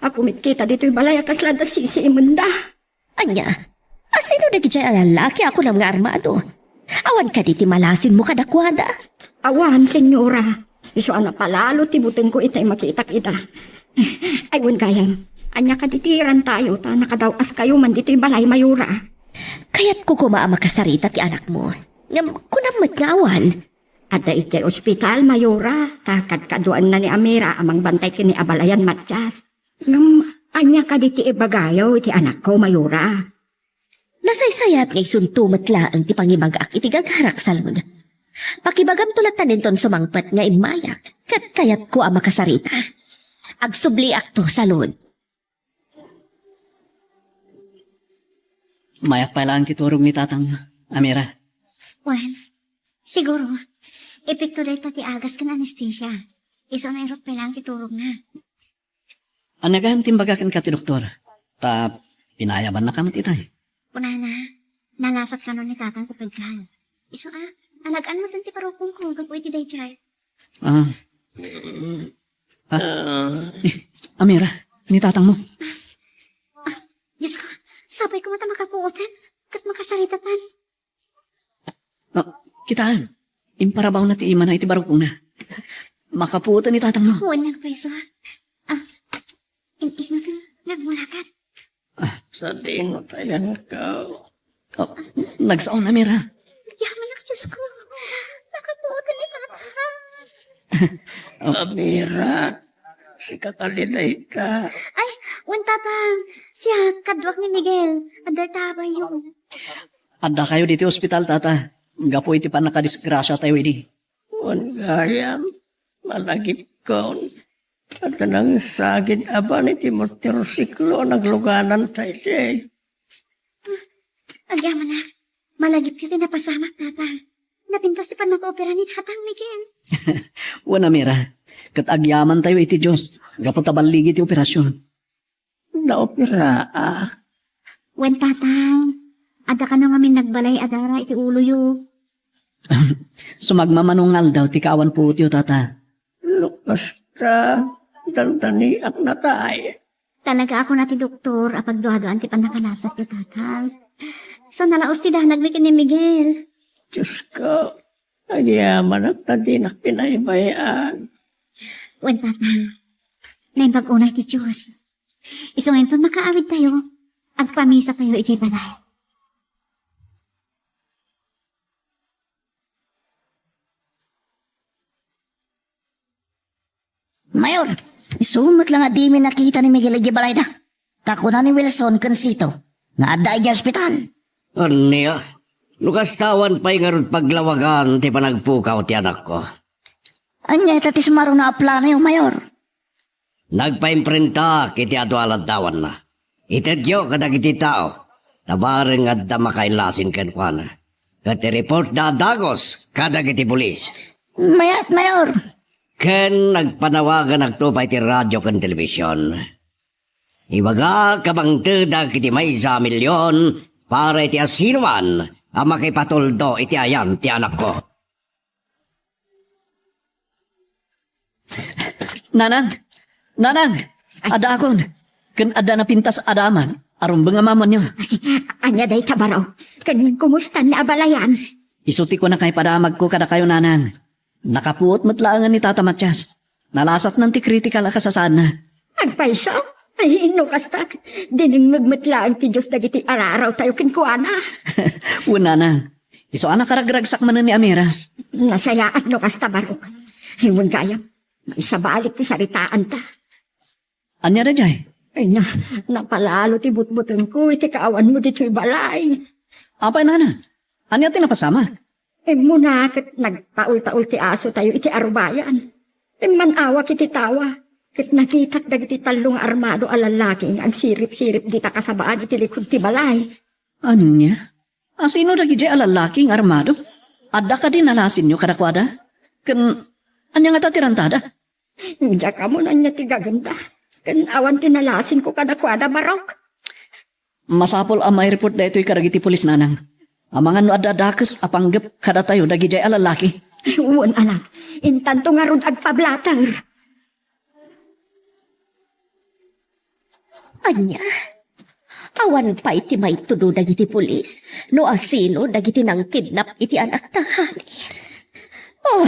Akumitkita ditoy balay a kasla adda sisiimenda. Ania? Asino dagidiay a lallaki a kunam nga armado? Awan kadi ti malasinmo kadakuada? Awan, Senyora. Isu a napalalo ti butengko itay makitak ida. Ay, wen gayam. Ania kadi ti irantayo ta nakadaw-askayo man ditoy balay, Mayora? Kayatko koma a makasarita ti anakmo. Ngem kunam met nga awan. Adda idiay ospital, Mayora, ta kadkaduaenna ni Amira a mangbantay ken ni abalayan Matias. Ngem ania kadi ti ibagayo iti anakko, Mayora? Nasaysayat nga isunto met laeng ti pangibagak iti gagarak, Salud. Pakibagamto latta inton sumangpet nga immayak, ket kayatko a makasarita. Agsubliakto, Salud. Mayat pay laeng ti turog ni tatang, Amira. Wen, siguro, epekto dayta ti agas ken anestesia. Isu a nairut pay laeng ti turogna. Ania gayam ti imbaga kenka ti doktor? Ta pinayabannaka met itay. Kunana, nalasat kano ni tatang ti paggal. Isu a, alag-an met ti parukongko gapu iti daydiay. Ah. Ah. Eh, Amira, ni tatangmo. Ah, Diyos ko, sapay ko met a makapuotan. Ket makasaritatan. Ah, kitaem, imparabawna ti imana iti barukongna. Makapuotan ni tatangmo. Wen, nagpayso. Ah, in-, inutin, nagmulakat. Ah. Sadino tayan ka? Oh, nagsaon, Amira. Yamanak, Diyos ko. Nakapuotan ni tatang. Oh. Amira, sika kadi dayta. Ay, wen, tatang. Siak, kaduak ni Miguel. Adda ta bayo. Addakayo ditoy ospital, tata. Gapu iti pannakadisgrasiatayo idi. Wen gayam, malagipkon. Adda nangsagid a ban iti motorsiklo a nagluganan daydiay. Agyamanak, malagipko ti napasamak, tata. Napintas ti pannakaopera ni tatang, Miguel. Wen, Amira, ket agyamantayo iti Dios gapu ta balligi ti operasion. Naoperaak. Wen, tatang, adda kano ngamin nagbalay a dara iti uloyo. Sumagmamano nga aldaw ti kaawan puotyo, tata. No kasta, dandaniak natay. Talaga a kuna ti doktor a pagduaduan ti pannakalasatyo, tatang. So, nalaos ti danagmi ken ni Miguel. Diyos ko, agyamanak ta dinak pinaybay-an. Wen, tatang, naimbag unay ti Dios. Isu nga inton makaawidtayo, agpamisatayo idiay balay. Mayor, isu met la nga dimi nakita ni Miguel idiay balayda. Ta kuna ni Wilson ken Sito nga adda idiay ospital. Ania? No kasta, awan pay ngarud paglawagan ti panagpukaw ti anakko. Ania ita ti sumarona a planoyo, Mayor? Nagpaimprentaak iti adu a laddawanna. Itedyo kadagiti tao, ta bareng adda makailasin kenkuana. Ket ireportda a dagus kadagiti pulis. Mayat, Mayor. Ken nagpanawaganakto pay iti radio ken telebision. Ibagak a mangtedak iti maysa a milion para iti asinoman a makipatuldo iti ayan ti anakko. Nanang! Nanang! Ay. Addaakon! Ken adda napintas a damag a rumbeng a mamanyo. Ania dayta, Baro? Ken kumusta ni abalayan? Isu ti kunakay padamagko kadakayo, Nanang. Nakapuot met laengen ni Tata Matias. Nalasatnan ti kritikal a kasasaadna. Agpayso? Ay, no kasta, dinengngeg met laeng ti Dios dagiti ararawtayo kenkuana. Wen, Nanang. Isu a nakaragragsak manen ni Amira. Nasayaat no kasta, Baro. Ay, wen gayam. Maisabali ti saritaanta. Ania daydiay? Ay, na, napalalo ti butbutengko iti kaawanmo ditoy balay. Apay, Nanang? Ania ti napasamak? Immuna ket nagtaultaul ti asotayo iti arubayan. Imman-awak iti tawa, ket nakitak dagiti tallo nga armado a lallaki nga agsiripsirip dita kasabaan iti likud ti balay. Ania? Asino dagidiay a lallaki nga armado? Adda kadi nalasinyo kadakuada? Ken ania ngata ti rantada? Diak ammo no ania ti gagenda. Ken awan ti nalasinko kadakuada, Barok. Masapul a maireport daytoy kadagiti pulis, Nanang. Amangan no adda dakes a panggep kadatayo dagidiay a lallaki. Wen, anak. Intanto ngarud agpablater. Ania? Awan pay ti maitudo dagiti pulis no asino dagiti nangkidnap iti anakta, honey. Oh,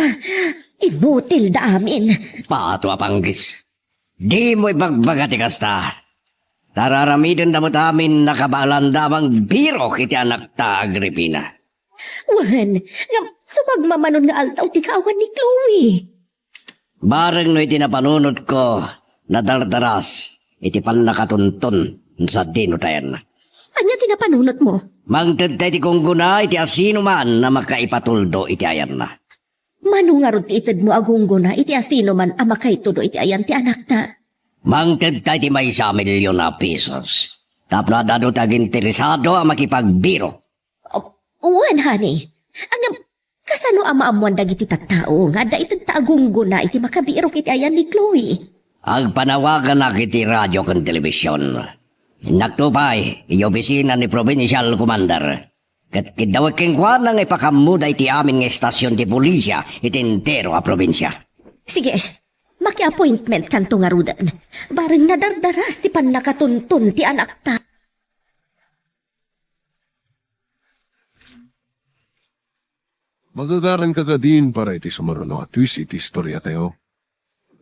inutilda amin. Pato a panggis. Dimo ibagbaga ti kasta. Tararamidenda met amin a kabaelanda a mangbirok iti anakta, Agripina. Wen, ngem sumagmamanon nga aldaw ti kaawan ni Chloe. Bareng no iti napanunotko, nadardaras iti pannakatunton sadino ti ayanna. Ania ti napanunotmo? Mangted ta iti gunggona iti asinoman a makaipatuldo iti ayanna. Mano ngarud ti itedmo a gunggona iti asinoman a makaitudo iti ayan ti anakta? Mangted ta iti maysa a milyon a pesos. Tapno ad-adu ti aginteresado a makipagbirok. Oh, wen, honey. Ngem, kasano a maammuan dagiti tattao nga adda ited ta a gunggona iti makabirok iti ayan ni Chloe? Agpanawaganak iti radio ken telebision. Innakto pay iti opisina ni Provincial Commander. Ket kiddawek kenkuana nga ipakaammoda iti amin nga estasion ti pulisia iti entero a probinsia. Sige, maki-appointment kanto ngaruden. Bareng nadardaras ti pannakatunton ti anakta. Magagaranka kadin para iti sumaruno a twist iti istoriatayo.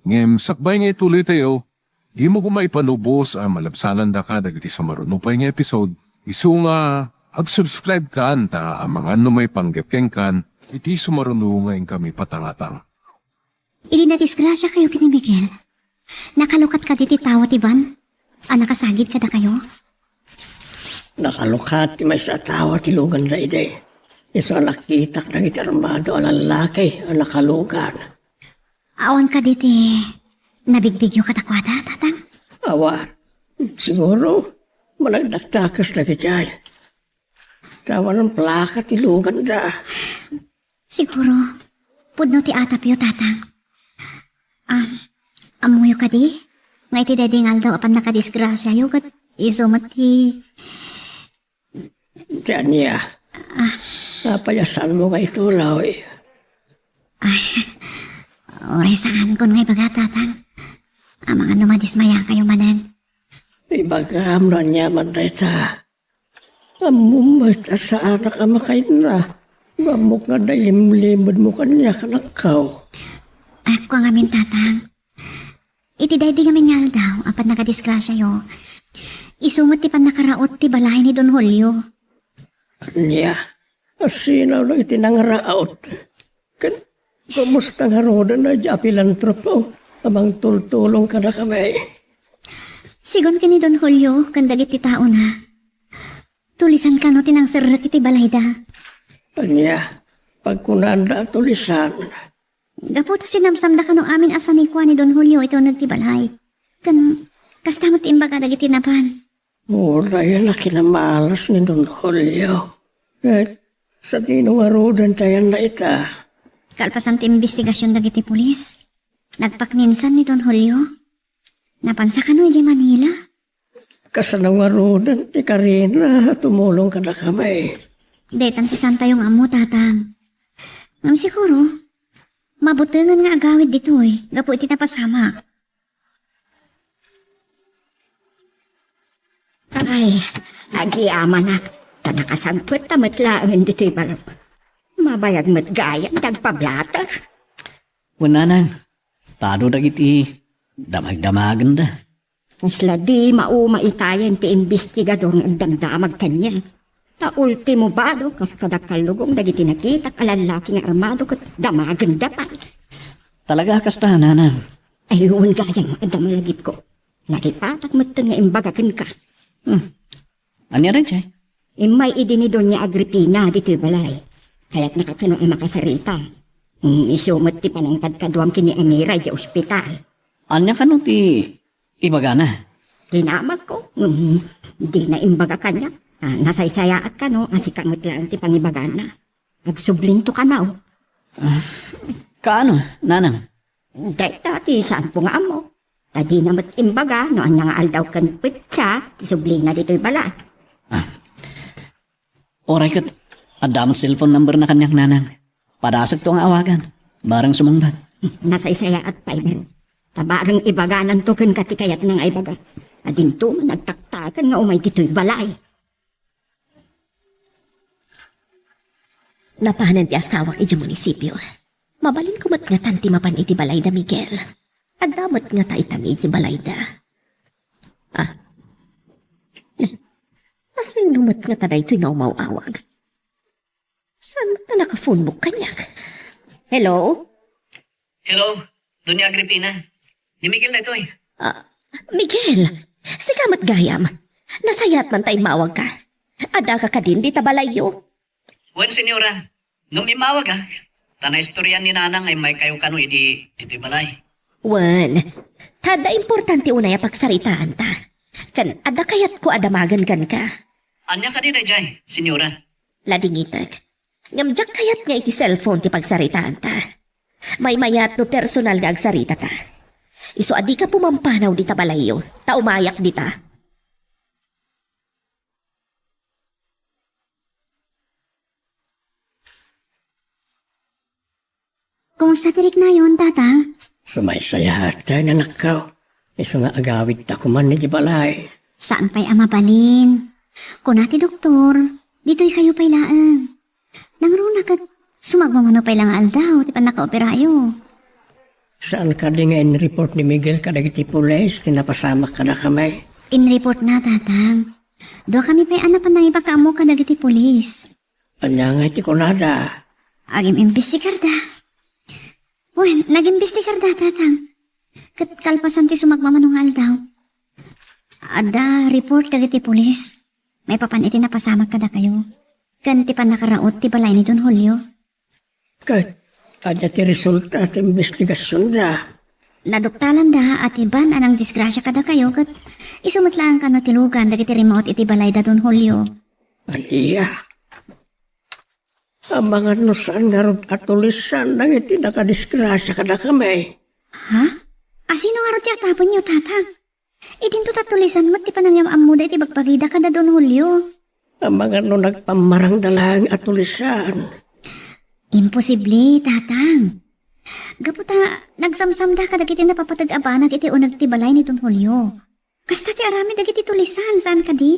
Ngem sakbay nga ituloytayo, dimo koma ipanubos a malabsanandaka dagiti sumaruno pay nga episode, isu nga ag-subscribe kan ta amangan no maipanggep kenkan iti sumaruno nga inkami patangatang. Idi nadisgrasiakayo ken ni Miguel, nakalukat kadi ti tawo ti van a nakasagid kadakayo? Nakalukat ti maysa a tawo ti luganda idi. Isu a nakitak dagiti armado a lallaki a nakalugan. Awan kadi ti nabigbigyo kadakuada, Tatang? Awan. Siguro, managdakdakes dagiti ay. Ta awan plaka ti luganda. Siguro, pudno ti atapyo, Tatang. Ah, ammoyo kadi nga iti daydi nga aldaw a pannakadisgrasiayo ket isu met ti... Ti ania? Ah. Apay a saanmo nga ituraw? Ay, uray saankon nga ibaga, Tatang. Amangan no madismayakayo manen. Ibagam no ania man dayta. Ammom met a saanak a makainna. Ammok nga adda ilimlimedmo kaniak, anakko. Ayanko ngamin, Tatang. Iti daydi ngamin nga aldaw a pannakadisgrasiayo, isu met ti pannakaraot ti balay ni Don Julio. Ania? Asino dagiti nangraot? Ken kumusta ngaruden daydi a pilantropo a mangtultulong kadakami? Sigun ken ni Don Julio ken dagiti taona, tulisan kano ti nangserrek iti balayda. Ania, pagkunanda a tulisan? Gapu ta sinamsamda kano amin a sanikua ni Don Julio iti uneg ti balay. Ken kasta met ti imbaga dagiti napan. Uray a nakinamalas ni Don Julio. Ket sadino ngaruden ti ayanna ita? Kalpasan ti imbestigasion dagiti pulis, nagpakninsan ni Don Julio. Napansa kano idiay Manila? Kasano ngaruden ti karina a tumulong kadakami? Daytan ti saantayo nga ammo, Tatang. Ngem siguro, mabutengen nga agawid ditoy gapu iti napasamak. Ay, agyamanak, ta nakasangpet ta met laeng ditoy balay. Mabayag met gayam ti agpablater. Wen, Nanang, tado dagiti damagdamagenda. Kasla di mauma itayen ti imbestigador nga agdamdamag kaniak. Ta ultimo bado, kas kada kallugong dagiti nakitak a lallaki nga armado ket damagenda pay. Talaga a kasta, Nanang? Ay, wen gayam, adda malagipko. Naripatak metten nga imbaga kenka. Hmm. Ania daydiay? Immay idi ni Doña Agripina ditoy balay. Kayatnaka kano a makasarita. Hmm, isu met ti panangkadkaduam ken ni Amira idiay ospital. Ania kano ti ibagana? Dinamagko. Hmm, dina imbaga kaniak. Ah, nasaysayaat kano a sika met laeng ti pangibagana. Agsublinto kano. Ah, kaano, Nanang? Dayta ti saanko nga ammo. Ta dina met imbaga no ania nga aldaw ken petsa ti sublina ditoy balay. Ah. Uray ket adda met cellphone number na kaniak, Nanang. Padasakto nga awagan. Bareng sumungbat. Nasaysayaat pay, Bel. Ta bareng ibagananto kenka ti kayatna nga ibaga. Adinto man nagtaktakan nga umay ditoy balay. Napanen ti asawak idiay munisipio. Mabalinko met ngatan ti mapan iti balayda, Miguel. Adda met ngata itami iti balayda. Ah. Asino met ngata daytoy nga umaw-awag? Saan ta nakaphonebook kaniak? Hello? Hello, Doña Agripina. Ni Miguel daytoy. Ah, Miguel, sika met gayam. Nasayaat man ta immawagka. Addaka kadin dita balayyo? Wen, senyora. Ngem immawagak, ta naistoryan ni Nanang nga immaykayo kano idi, ditoy balay. Wen, ta adda importante unay a pagsaritaanta. Ken adda kayatko a damagen kenka. Ania kadi daydiay, senyora? Ladingitek. Ngem diak kayat nga iti cellphone ti pagsaritaanta. Maymayat no personal nga agsaritata. Isu a dika pumampanaw dita balayyo, ta umayak dita. Kumusta ti riknayon, Tatang? Sumaysayaat, anakko. Isu nga agawidta koman iti balay. Saan pay a mabalin. Kuna ti doktor, ditoy kayo pay laeng. Nangruna ket sumagmamano pay la nga aldaw ti pannakaoperayo. Saan kadi nga in-report ni Miguel kadagiti pulis ti napasamak kadakami? In-report na, Tatang. Dua kami pay a napan nangipakaammo kadagiti pulis. Ania nga iti kunada? Agim-imbestigarda. Wen, nag-imbestigarda, Tatang. Ket kalpasan ti sumagmamano nga aldaw, adda report dagiti pulis maipapan iti napasamak kadakayo ken ti pannakaraut ti balay ni Don Julio. Ket ania ti resulta ti imbestigasionda? Naduktalanda a ti ban a nangdisgrasia kadakayo ket isu met laeng kano ti lugan dagiti rimmaut iti balayda Don Julio. Ania? Amangan no saan ngarud a tulisan dagiti nakadisgrasia kadakami. Ha? Asino ngarud ti atapenyo, Tatang? Idinto ta tulisan met ti panangyam-ammoda iti bagbagida kada Don Julio. Amangan no nagpammarangda laeng a tulisan. Imposible, Tatang. Gapu ta nagsamsamda kadagiti napapateg a banag iti uneg ti balay ni Don Julio. Kasta ti aramid dagiti tulisan, saan kadi?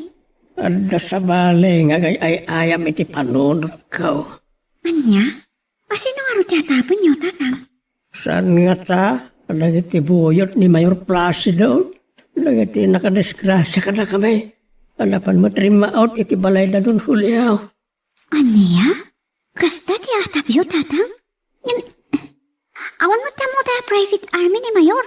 Adda sabali nga agay-ay-ayam iti panunotko. Ania? Asino ngarud ti atapenyo, Tatang? Saan ngata, dagiti buyot ni Mayor Placido, dagiti nakadisgrasia kadakami, a napan met rimmaut iti balayda Don Julio. Ania? Kasta ti atapyo, Tatang? Ngem, awan met ti ammota a private army ni Mayor.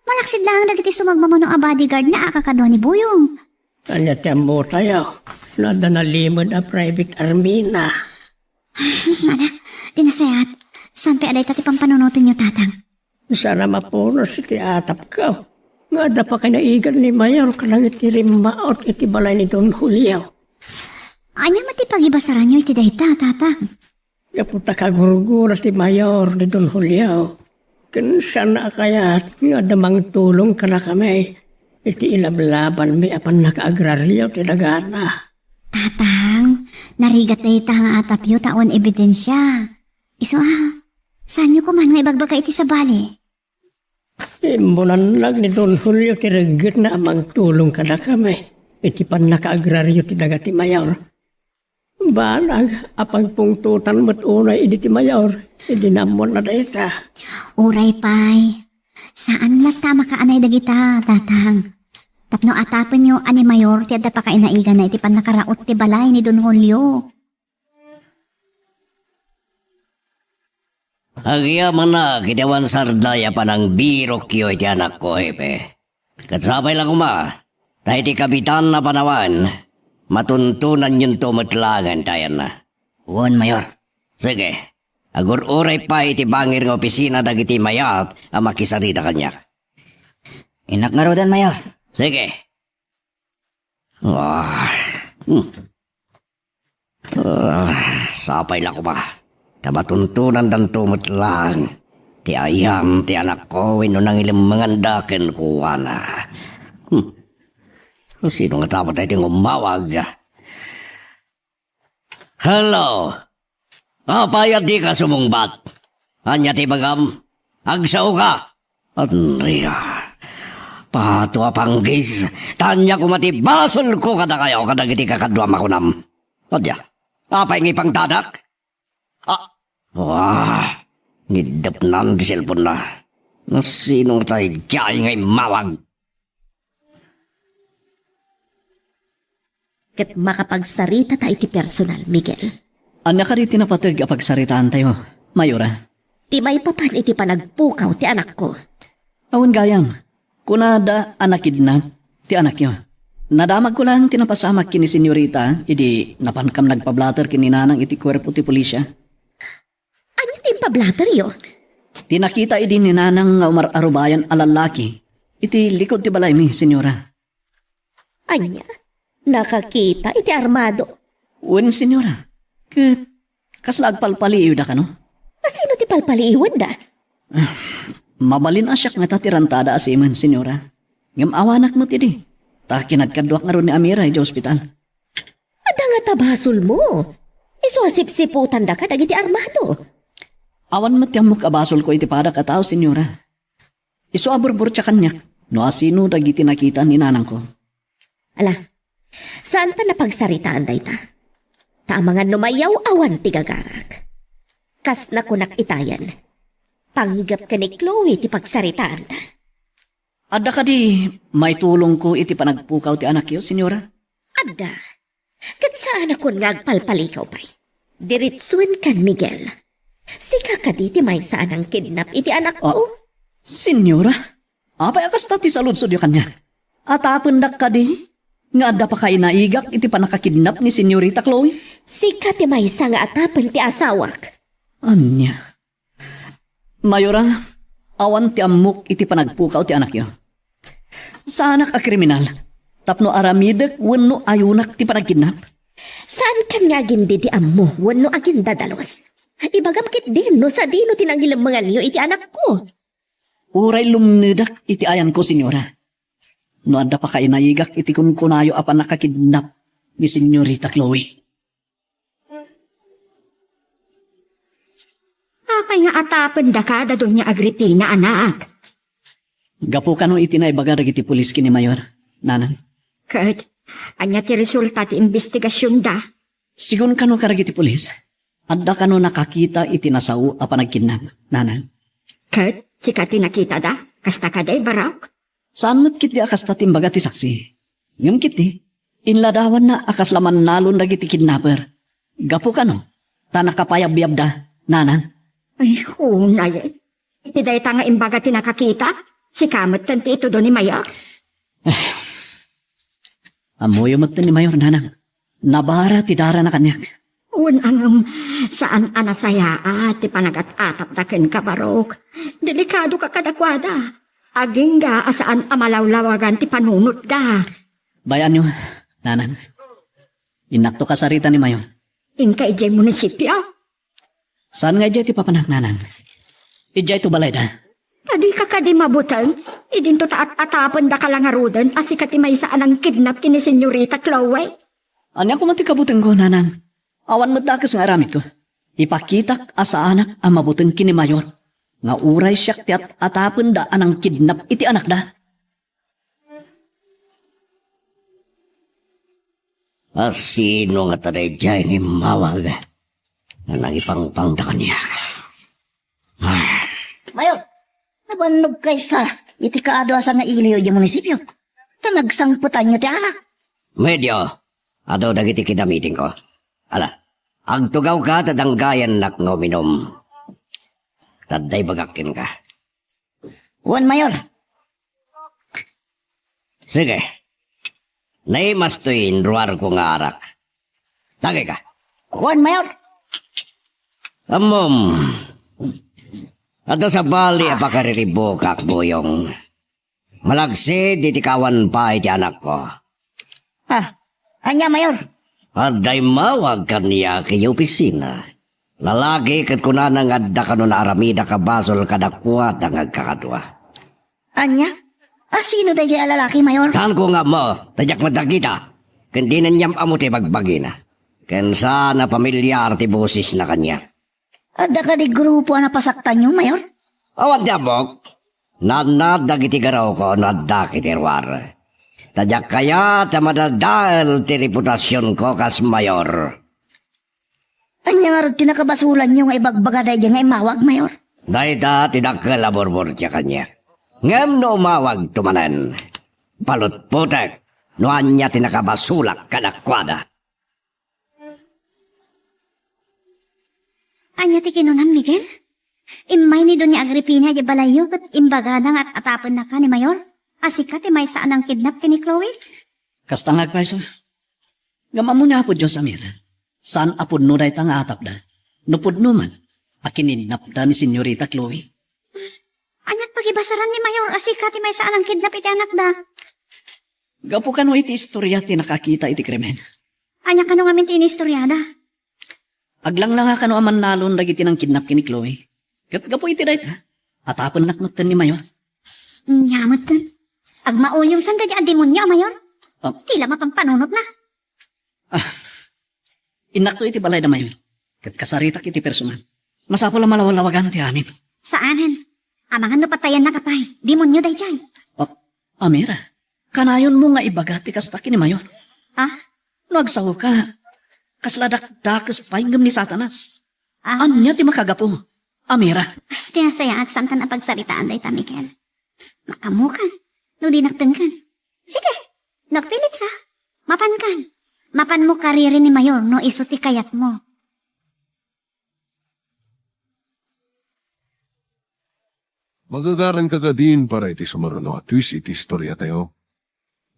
Malaksid laeng dagiti sumagmamano a bodyguard na a kakadua ni Buyong. Ania ti ammotayo? No adda nalimed a private army na. Ala, ti nasayaat. Saan pay a dayta ti pampanunotenyo, Tatang? Saan a mapunas iti atapko nga adda pakainnaigan ni Mayor kadagiti rimmaut iti balay ni Don Julio. Ania met ti pagibasaranyo iti dayta, Tatang? Gapu ta kagurgura ti Mayor ni Don Julio, ken saan a kayat nga adda mangtulong kadakami iti ilablabanmi a pannakaagrario ti dagana. Tatang, narigat dayta nga atapyo ta awan ebidensia. Isu a, saanyo koman nga ibagbaga iti sabali? Immunannag ni Don Julio ti reggetna a mangtulong kadakami iti pannakaagrario ti daga ti Mayor. Banag a pagpungtotan met unay idi ti Mayor idi naammoanna dayta. Uray pay, saan latta a makaanay dagita, Tatang. Tapno atapenyo a ni Mayor ti adda pakainaigana iti pannakaraut ti balay ni Don Julio. Agyamanak iti awan sarday a panangbirokyo iti anakko, Hepe. Ket sapay la koma, ta iti kabitan a panawen, matuntonanyonto met laengen ti ayanna. Wen, Mayor. Sige, agur-uray pay iti bangir nga opisina dagiti mayat a makisarita kaniak. Innak ngaruden, Mayor. Sige. Ah, hmm. Ah, sapay la koma. Ta matuntonandanto met laeng ti ayan ti anakko wenno nangilemmenganda kenkuana. Hmm. Sino nga tao daytoy nga ummawag? Hello? Apay a dika sumungbat? Ania ti ibagam? Agsaoka? Andrea, pato a panggis, ta ania koma ti basolko kadakayo kadagiti kakaduam a kunam? Ania, apay nga ipangtadak? Ah, ah, Iddepnan ti cellphone-na. Nasino nga tay diay nga immawag? Ket makapagsarita ta iti personal, Miguel. Ania kadi ti napateg a pagsaritaantayo, Mayora? Ti maipapan iti panagpukaw ti anakko. Awan gayam. Kunada a nakidnap ti anakyo. Nadamagko laeng ti napasamak ken ni Senyorita idi napankam nagpablater ken ni Nanang iti kuerpo ti pulisya. Ania ti impablateryo? Ti nakita idi ni Nanang nga umar-arubayan a lallaki iti likod ti balaymi, Senyora. Ania? Nakakita iti armado? Wen, Senyora. Ket kasla agpalpaliiwda kano? Asino ti palpaliiwenda? Mabalin a siak ngata ti rantada a simen, Senyora. Ngem awanak met idi. Ta kinadkaduak ngarud ni Amira idiay ospital. Adda ngata basolmo. Isu a sipsiputandaka dagiti armado. Awan met ti ammok a basolko iti padak a tao, Senyora. Isu a burburtia kaniak no asino dagiti nakita ni nanangko. Ala, saanta a pagsaritaan dayta. Ta amangan no mayaw-awan ti gagarak. Kas nakunak itayen, panggep ken ni Chloe ti pagsaritaanta. Adda kadi maitulongko iti panagpukaw ti anakyo, Senyora? Adda. Ket saanakon nga agpalpalikaw pay. Diretsoen kan Miguel. Sika kadi ti maysa a nangkidnap iti anakko? Ah, Senyora, apay a kasta ti saludsodyo kaniak? Atapendak kadi nga adda pakainaigak iti pannakakidnap ni Senyorita Chloe? Sika ti maysa nga atapen ti asawak. Ania? Mayora, awan ti ammok iti panagpukaw ti anakyo. Saanak a kriminal tapno aramidek wenno ayonak ti panagkidnap. Saankan nga agindi ti ammo wenno agindadalus. Ibagam ketdin no sadino ti nangilemmenganyo iti anakko. Uray lumnedak iti ayanko, Senyora. No adda pakainaigak iti kunkunayo a pannakakidnap ni Senyorita Chloe. Apay nga atapendaka da Doña Agripina, anak? Gapu kano iti naibaga dagiti pulis ken ni Mayor, nanang. Ket, ania ti resulta ti imbestigasionda? Sigun kano kadagiti pulis, adda kano nakakita iti nasao a panagkidnap, nanang. Ket, sika ti nakitada? Kasta kadi, Barok? Saan met ketdi a kasta ti imbaga ti saksi. Ngem ketdi, inladawanna a kasla mannalon dagiti kidnapper. Gapu kano, ta nakapayabyabda, nanang. Ay, unay. Iti dayta nga imbaga ti nakakita, sika metten ti itudo ni Mayor? Ammoyo metten ni Mayor, nanang. Nabara ti darana kaniak. Wen, ngem, saan a nasayaat ti panagat-atapda kenka, Barok. Delikadoka kadakuada. Agingga a saan a malawlawagan ti panunotda. Bay-anyo, nanang. Innakto kasarita ni Mayor. Inka idiay munisipio? Saan nga idiay ti papanak, nanang? Idiay to balayda. Ta dika kadi mabuteng, idinto ta at-atapendaka la ngaruden a sika ti maysa a nangkidnap ken ni Senyorita Chloe. Ania koma ti kabutengko, nanang? Awan met dakes nga aramidko. Ipakitak a saanak a mabuteng ken ni Mayor nga uray siak ti at-atapenda a nangkidnap iti anakda. A sino ngata daydiay nga immawag nga nangipangpangda kaniak? Ah. Mayor, nabannog kaysa iti kaadu a sangailiyo idiay munisipio. Ta nagsangpetanyo ti anak. Medio, adu dagiti kinamitingko. Ala, agtugawka ta danggayannak nga uminum. Ta adda ibagak kenka. Wen, Mayor. Sige. Naimas toy inruarko nga arak. Dagika. Wen, Mayor. Ammom, adda sabali a pakariribukak, Buyong. Malagsid iti kawan pay ti anakko. Ah, ania, Mayor? Adda immawag kaniak idiay opisina. Lalaki ket kunana nga adda kano naaramida a basol kadakuada nga agkakadua. Ania? A sino daydiay a lalaki, Mayor? Saanko nga ammo, ta diak met nakita. Ken dina aniam ammo ti bagbagina. Ken saan a pamilyar ti bosesna kaniak. Adda kadi grupo a napasaktanyo, Mayor? Awan ti ammok. Naannad dagiti garrawko no adda iti ruar. Ta diak kayat a madadael ti reputasionko kas mayor. Ania ngarud ti nakabasolanyo nga ibagbaga daydiay nga immawag, Mayor? Dayta ti dakkel a burburtia kaniak. Ngem no umawagto manen, palutpotek no ania ti nakabasolak kadakuada. Ania ti kinunam, Miguel? Immay ni Doña Agripina idiay balayyo ket imbagana nga at-atapennaka ni Mayor a sika ti maysa a nangkidnap ken ni Chloe? Kasta nga agpayso. Ngem ammo ni Apo Dios, Amira, saan a pudno dayta nga atapda. No pudno man, a kinidnapda ni Senyorita Chloe. Aniat pagibasaran ni Mayor a sika ti maysa a nangkidnap iti anakda? Gapu kano iti istoria ti nakakita iti krimen. Ania kano ngamin ti inistoriada? Aglanglanga kano a mannalon dagiti nangkidnap ken ni Chloe. Ket gapu iti dayta, atapennak metten ni Mayor. Nia metten. Agmauyongsan daydi a demonio a Mayor. Ah. Ti la mapanpanunotna. Ah, innakto iti balayda, Mayor. Ket kasaritak iti personal. Masapul a malawlawagan ti amin. Saanen. Amangan no patayannaka pay. Demonio daydiay. Ah, Amira, kanayonmo nga ibaga ti kasta ken ni Mayor. Ah? No agsaoka, kasla dakdakes pay ngem ni Satanas. Ah. Ania ti makagapu, Amira? Ti nasayaat, saankan a pagsaritaan dayta, Miguel. Makamokan, no di nakdengkan. Sige, nagpilit ka. Mapankan. Mapanmo kariri ni Mayor no isu ti kayatmo. Magagaranka kadin para iti sumaruno a twist iti istoriatayo.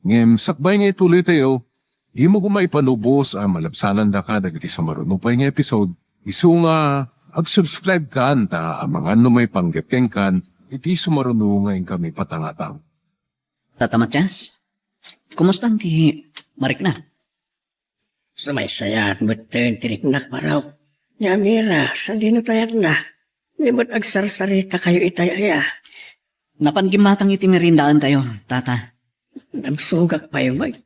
Ngem sakbay nga ituloytayo, dimo koma ipanubos a malabsanandaka dagiti sumaruno pay nga episode, isu nga ag-subscribe kan ta amangan no maipanggep kenkan iti sumaruno nga inkami patangatang. Tata Matias, kumusta ti marikna? Sumaysayaat metten ti riknak, Barok. Ni Amira, saan dino tayarna? Di met agsarsaritakayo itay aya? Napan gimmatang iti meriendaentayo, Tata. Namsugak pay met.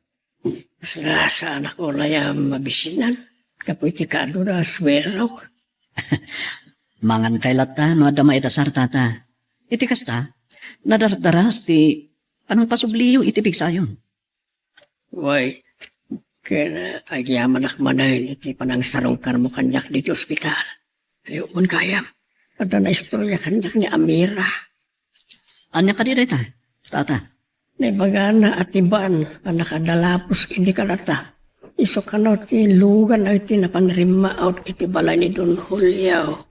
Kasla saanak uray a mabisinan gapu iti kaadu da suerok. Mangan kay latta no adda maidasar, Tata. Iti kasta, nadardaras ti panangpasubliyo iti pigsayo. Wen, ket agyamanak manen iti panangsarungkarmo kaniak ditoy ospital. Ay, wen gayam, adda naistorya kaniak ni Amira. Ania kadi dayta, Tata? Naibagana a ti ban a nakadalapos idi kadata, isu kano ti lugan a iti napan rimmaut iti balay ni Don Julio.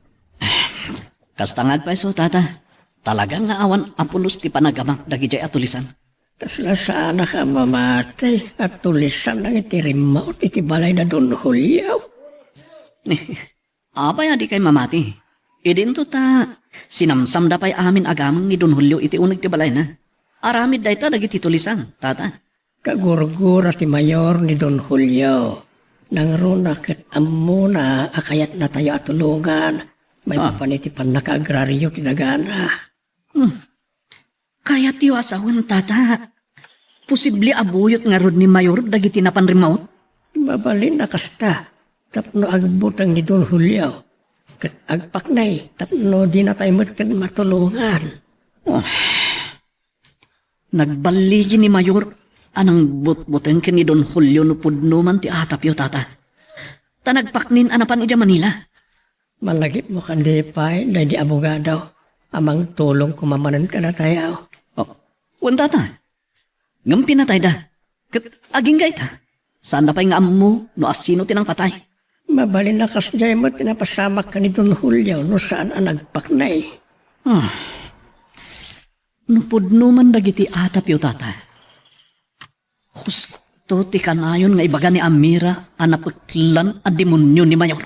Kasta nga agpayso, Tata. Talaga nga awan a pulos ti panagamak dagidiay a tulisan. Kasla saanak a mamati a tulisan dagiti rimmaut iti balay da Don Julio. Apay a dikay mamati? Idinto ta sinamsamda pay amin a gameng ni Don Julio iti uneg ti balayna. Aramid dayta dagiti tulisan, Tata. Kagurgura ti mayor ni Don Julio. Nangruna ket ammona a kayatnatayo a tulongan maipapan iti pannakaagrario ti dagana. Hmm. Kayatyo a sawen, Tata. Posible a buyot ngarud ni Mayor dagiti napan rimmaut? Mabalin a kasta, tapno agbuteng ni Don Julio. Ket agpaknay, tapno dinatay met ket matulongan. Oh. Nagballigi ni Mayor a nangbutbuteng ken ni Don Julio no pudno man ti atapyo, Tata. Ta nagpaknin a napan idiay Manila. Malagipmo kadi pay daydi abogado a mangtulong koma manen kadatayo. Oh, wen, Tata. Ngem pinatayda. Ket agingga ita, saanda pay nga ammo no asino ti nangpatay. Mabalin a kasdiay met ti napasamak ken ni Don Julio no saan a nagpaknay. Ah. No pudno man dagiti atapyo, Tata, husto ti kanayon nga ibaga ni Amira a napeklan a demonio ni Mayor.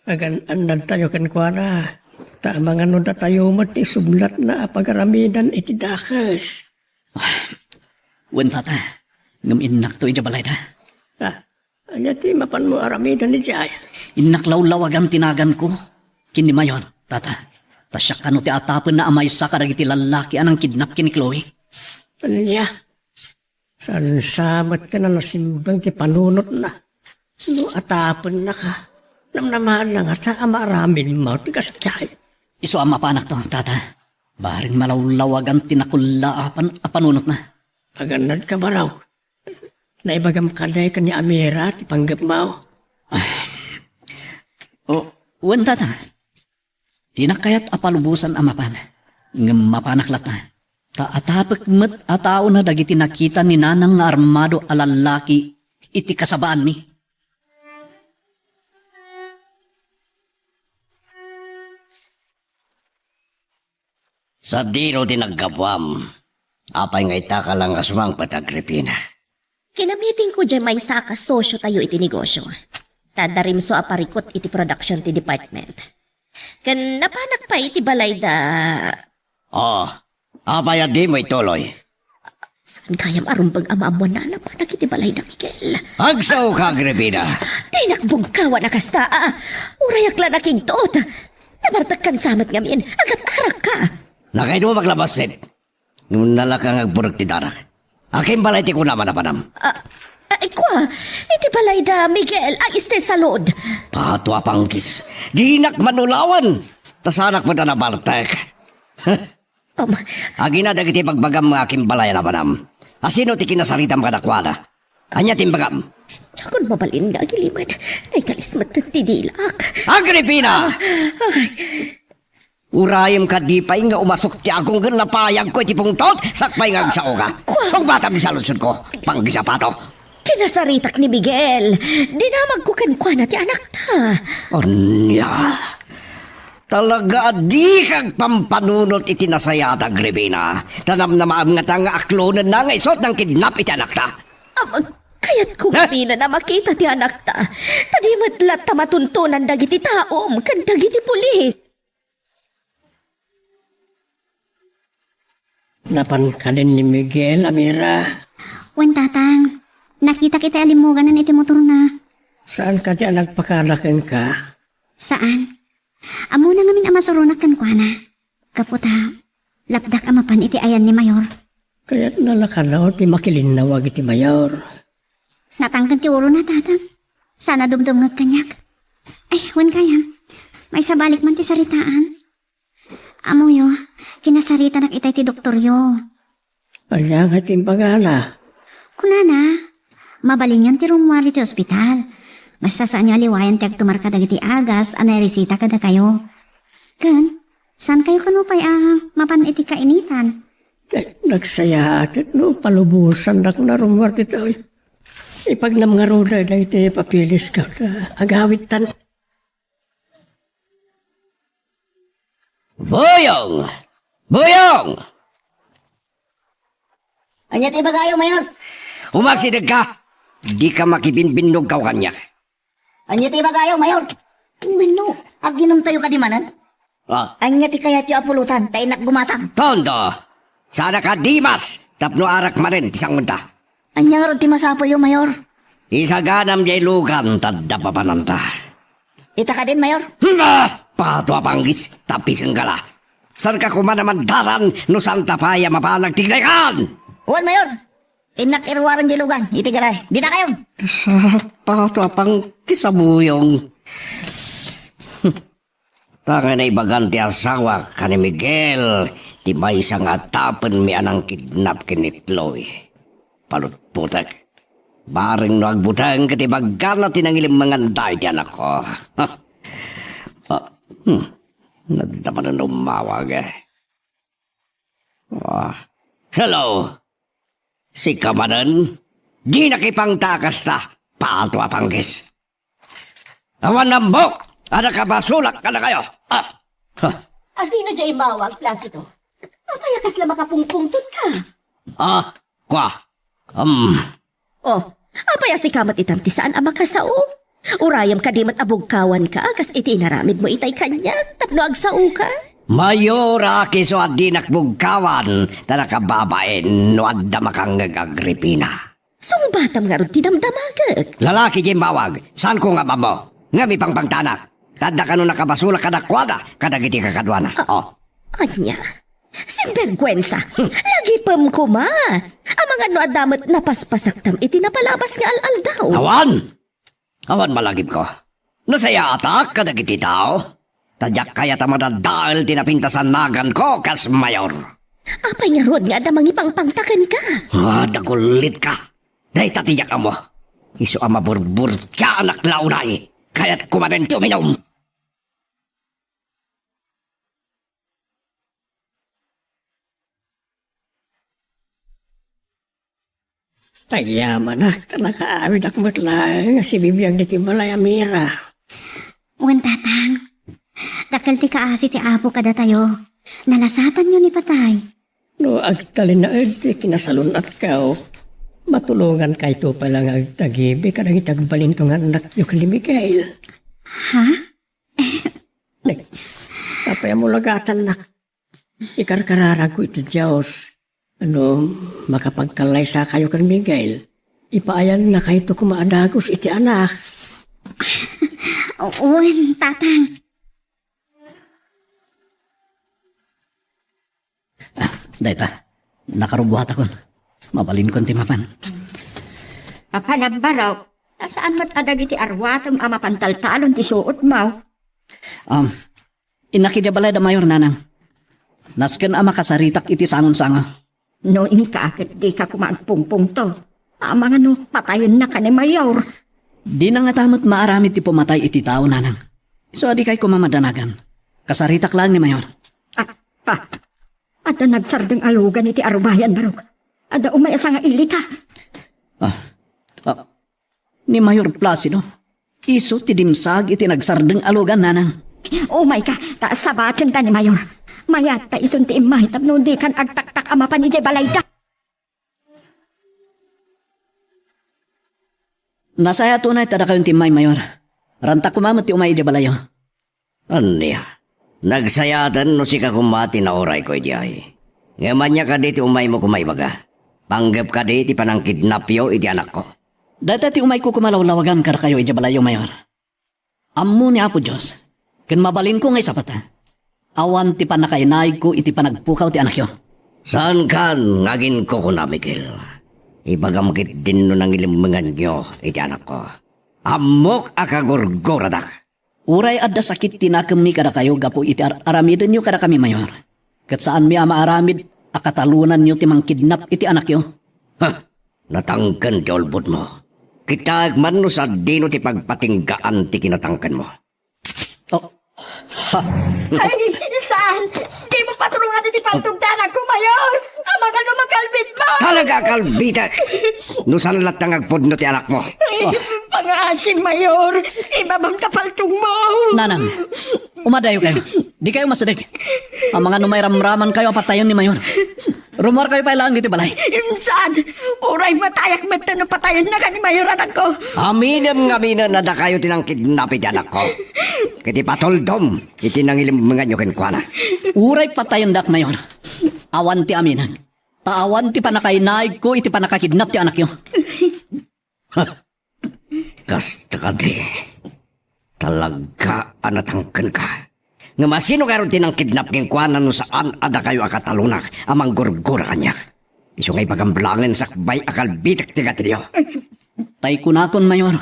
Agan-annadtayo kenkuana, ta amangan no datayo met ti isublatna a pagaramidan iti dakes. Wen, Tata, ngem innakto idiay balayda. Ah, ania ti mapanmo aramiden idiay? Innak lawlawagan ti naganko ken ni Mayor, Tata. Ta siak kano ti atapenna a maysa kadagiti lallaki a nangkidnap ken ni Chloe. Ania? Saan sa met ti nasimbeng ti panunotna? No atapennaka, namnamaanna ngata a maaramidmo ti kasdiay? Isu a mapanakto, Tata. Bareng malawlawagan ti nakullaapan a panunotna. Agannadka, Barok. Naibagam kadi ken ni Amira ti panggepmo? Ah. O, wen, Tata. Dinak kayat a palubosan a mapan, ngem mapanak latta. Ta atapek met a taona dagiti nakita ni nanang nga armado a lallaki iti kasabaanmi. Sadino ti naggapuam? Apay nga itaka lang nga sumangpet, Agripina? Kinamitingko diay maysa a kasosio tayo iti negosio. Ta adda rimso a parikut iti production ti department. Ken napanak pay iti balay da. Oh, apay a dimo ituloy? Saan gayam a rumbeng a maammuan a napanak iti balay da Miguel? Agsaoka, Agripina. Dinak bugkawan a kasta, a. Urayak la nakigtot. Nabartekkan sa met ngamin, agat-arakka. Nakaidumak la bassit. Ngem nalaka nga agburek ti darak. Akin balay ti kunam a napanam? Ah, ah, kua, iti balay da Miguel a este salud. Pato a panggis. Dinak manulawan. Ta saanak met a nabartek. Um, Agina dagiti bagbagam nga akin balay a napanam. Asino ti kinasaritam kadakuada? Ania ti imbagam? Diakon mabalin nga agilimed. Naikalis met ti dilak. Agripina! Ay. Urayem kadi pay nga umasok ti agong ken napayagko iti pungtot, sakbay nga agsaoka. Kua- Sungbatam ti saludsodko. Panggisapato. Kinasaritak ni Miguel. Dinamagko kenkuana ti anakta. Ania? Talaga a dika agpampanunot iti nasayaat, Agripina. Ta namnamaem ngata nga aklonenna nga isu ti nangkidnap iti anakta. Am, kayatko Eh? Ngamin a makita ti anakta. Ta di met latta matuntunan dagiti taom ken dagiti pulis. Napan kadin ni Miguel, Amira? Wen, Tatang. Nakitak iti alimmuganan iti motorna. Saan kadi a nagpakada kenka? Saan. Ammona ngamin a masuronak kenkuana. Gapu ta, lapdak a mapan iti ayan ni Mayor. Kayatna la kano ti makilinnawag iti Mayor. Natangken ti urona, Tatang. Saan a dumdumngeg kaniak. Ay, wen gayam. Maisabalik man ti saritaan. Ammoyo, kinasaritanak itay ti doktoryo. Ania ngay ti imbagana? Kunana, mabalinyon ti rummuar iti ospital. Basta saanyo a liwayan ti agtumar kadagiti agas a nairesita kadakayo. Ken, saankayo kano pay a mapan iti kainitan? Eh, nagsayaatek no palubosannak nga rummuar ditoy. Ipagnam ngarud dagiti papeles ket, ah, agawidtan. Buyong! Buyong! Ania ti ibagayo, Mayor? Umasidegka! Dika makibinbinnogkaw kaniak. Ania ti ibagayo, Mayor? Wenno, aginumtayo kadi manen? Ah. Ania ti kayatyo a pulotan, ta innak gumatang? Tondo! Saanka a dimas tapno arak manen ti sangonta. Ania ngarud ti masapulyo, Mayor? Isaganam diay lugan ta adda papananta. Ita kadin, Mayor? Hmm, ah! Pato a panggis, tapisengka la. Saanka koma a mandaran no saanta pay a mapan agtignaykan. Wen, Mayor. Innak iruaren diay lugan, iti garay. Dita kayon. Pato a panggis a buyong. Ta nga naibagan ti asawak ken ni Miguel ti maysa nga atapenmi a nangkidnap ken ni Chloe. Palutpotek. Bareng no agbuteng ket ibaggana ti nangilemmenganda iti anakko. Ah, hmm. Nadda manen ummawag, eh. Ah, hello. Sika manen? Dinak ipangta a kasta. Pato a panggis. Awan nambok a nakabasolak kadakayo. Ah. Huh. Asino diay immawag, Placido? Apay a kasla makapungpungtotka? Ah, kua. Um. Oh, apay a sika met itan ti saan a makasao? Urayem kadi met a bugkawanka kas iti inaramidmo itay kaniak tapno agsaoka? Mayor a isu a dinak bugkawan ta nakababain no adda makangngeg, Agripina. Sungbatam ngarud ti damdamagek. Lalaki diay immawag, saanko nga ammo. Ngem ipangpangtanak. Ta adda kano nakabasolak kadakuada kadagiti kakaduana. Ah, oh. Ania? Sinberguensa! Lagipem koma! Amangan no adda met napaspasaktam iti napalabas nga al-aldaw. Awan! Awan malagipko. Nasayaatak kadagiti tao. Ta diak kayat a madadael ti napintas a naganko kas mayor. Apay ngarud nga adda mangipangpangta kenka? Ah, dagulitka. Dayta ti diak ammo. Isu a maburburtiaanak la unay. Kayatko manen ti uminum. Agyamanak, ta nakaawidak met laeng a sibibiag ditoy balay a Mira. Wen, Tatang. Dakkel ti kaasi ti Apo kadatayo. Nalasatanyo ni patay. No agtalinaed ti kinasalun-atko, matulongankayto pay la nga agtagibi kadagiti agbalinto nga annakyo ken ni Miguel. Ha? Eh, apay a mulagatannak? Ikarkararagko iti Dios. No makapagkallaysakayo ken Miguel, ipaayannakayto koma a dagus iti anak. Wen, Tatang. Ah, dayta, nakarubuatakon. Mabalinkon ti mapan. Apan, Barok, ta saan met a dagiti aruatem a mapantaltalon ti suotmo? Um, innak idiay balay da Mayor, Nanang. Nasken a makasaritak iti sangon-sango. No inka ket dika koma agpungpungto. Amangan no patayennaka ni Mayor. Dina ngata met maaramid ti pumatay iti tao, Nanang. Isu a dikay koma madanagan. Kasaritak laeng ni Mayor. Ah, ah. Adda nagsardeng a lugan iti arubayan, Barok. Adda umay a sangailita. Ah, ah, ni Mayor Placido. Isu ti dimsaag iti nagsardeng a lugan, Nanang. Umayka, ta sabaken ta ni Mayor. Mayat ta isun ti immay tapno dikan agtaktak a mapan idiay balayda. Nasayaat unay ta dakayon ti immay, Mayor. Rantak koma met ti umay idiay balayyo. Ania? Nagsayaten no sika koma ti naurayko idiay. Ngem ania kadi ti umaymo koma ibaga? Panggep kadi ti panangkidnapyo iti anakko? Dayta ti umayko koma lawlawagan kadakayo idiay balayyo, Mayor. Ammo ni Apo Dios, ken mabalinko nga isapata, awan ti pannakainaigko iti panagpukaw ti anakyo. Saankan nga aginkukuna, Miguel. Ibagam ketdin no nangilemmenganyo iti anakko. Ammok a kagurguradak. Uray adda sakit ti nakemmi kadakayo gapu iti ar-, aramidenyo kadakami, Mayor, ket saanmi a maaramid a katalonanyo ti mangkidnap iti anakyo. Ha! Natangken ti ulbodmo. Kitaek man no sadino ti pagpatinggaan ti kinatangkenmo. Oh. Ha! Ay, saan? Dimo patulongan iti paltog ti anakko, Mayor! Amangan no makalbit mo! Talaga, kalbitek! No saan latta nga agpudno ti anakmo. Ay, pangaasim, Mayor! Ibabam ta paltogmo! Nanang, umadayo kayo. Di kayo masideg. Amangan no mairamraman kayo a patayen ni Mayor. Rummuar kayo pay laeng ditoy balay. Insan, uray matayak met no patayenna ken ni Mayor anakko. Aminem nga aminen a dakayo ti nangkidnap iti anakko. Ket ipatuldom iti nangilemmenganyo kenkuana. Uray patayendak, Mayor, awan ti aminan. Ta awan ti pannakainaigko iti pannakakidnap ti anakyo. Kasta kadi, talaga a natangkenka. Ngem asino ngarud ti nangkidnap kenkuana no saan a dakayo a katalonak a manggurgura kaniak? Isu nga ibagam laengen sakbay a kalbitek ti gatilyo. Tay kunakon, Mayor,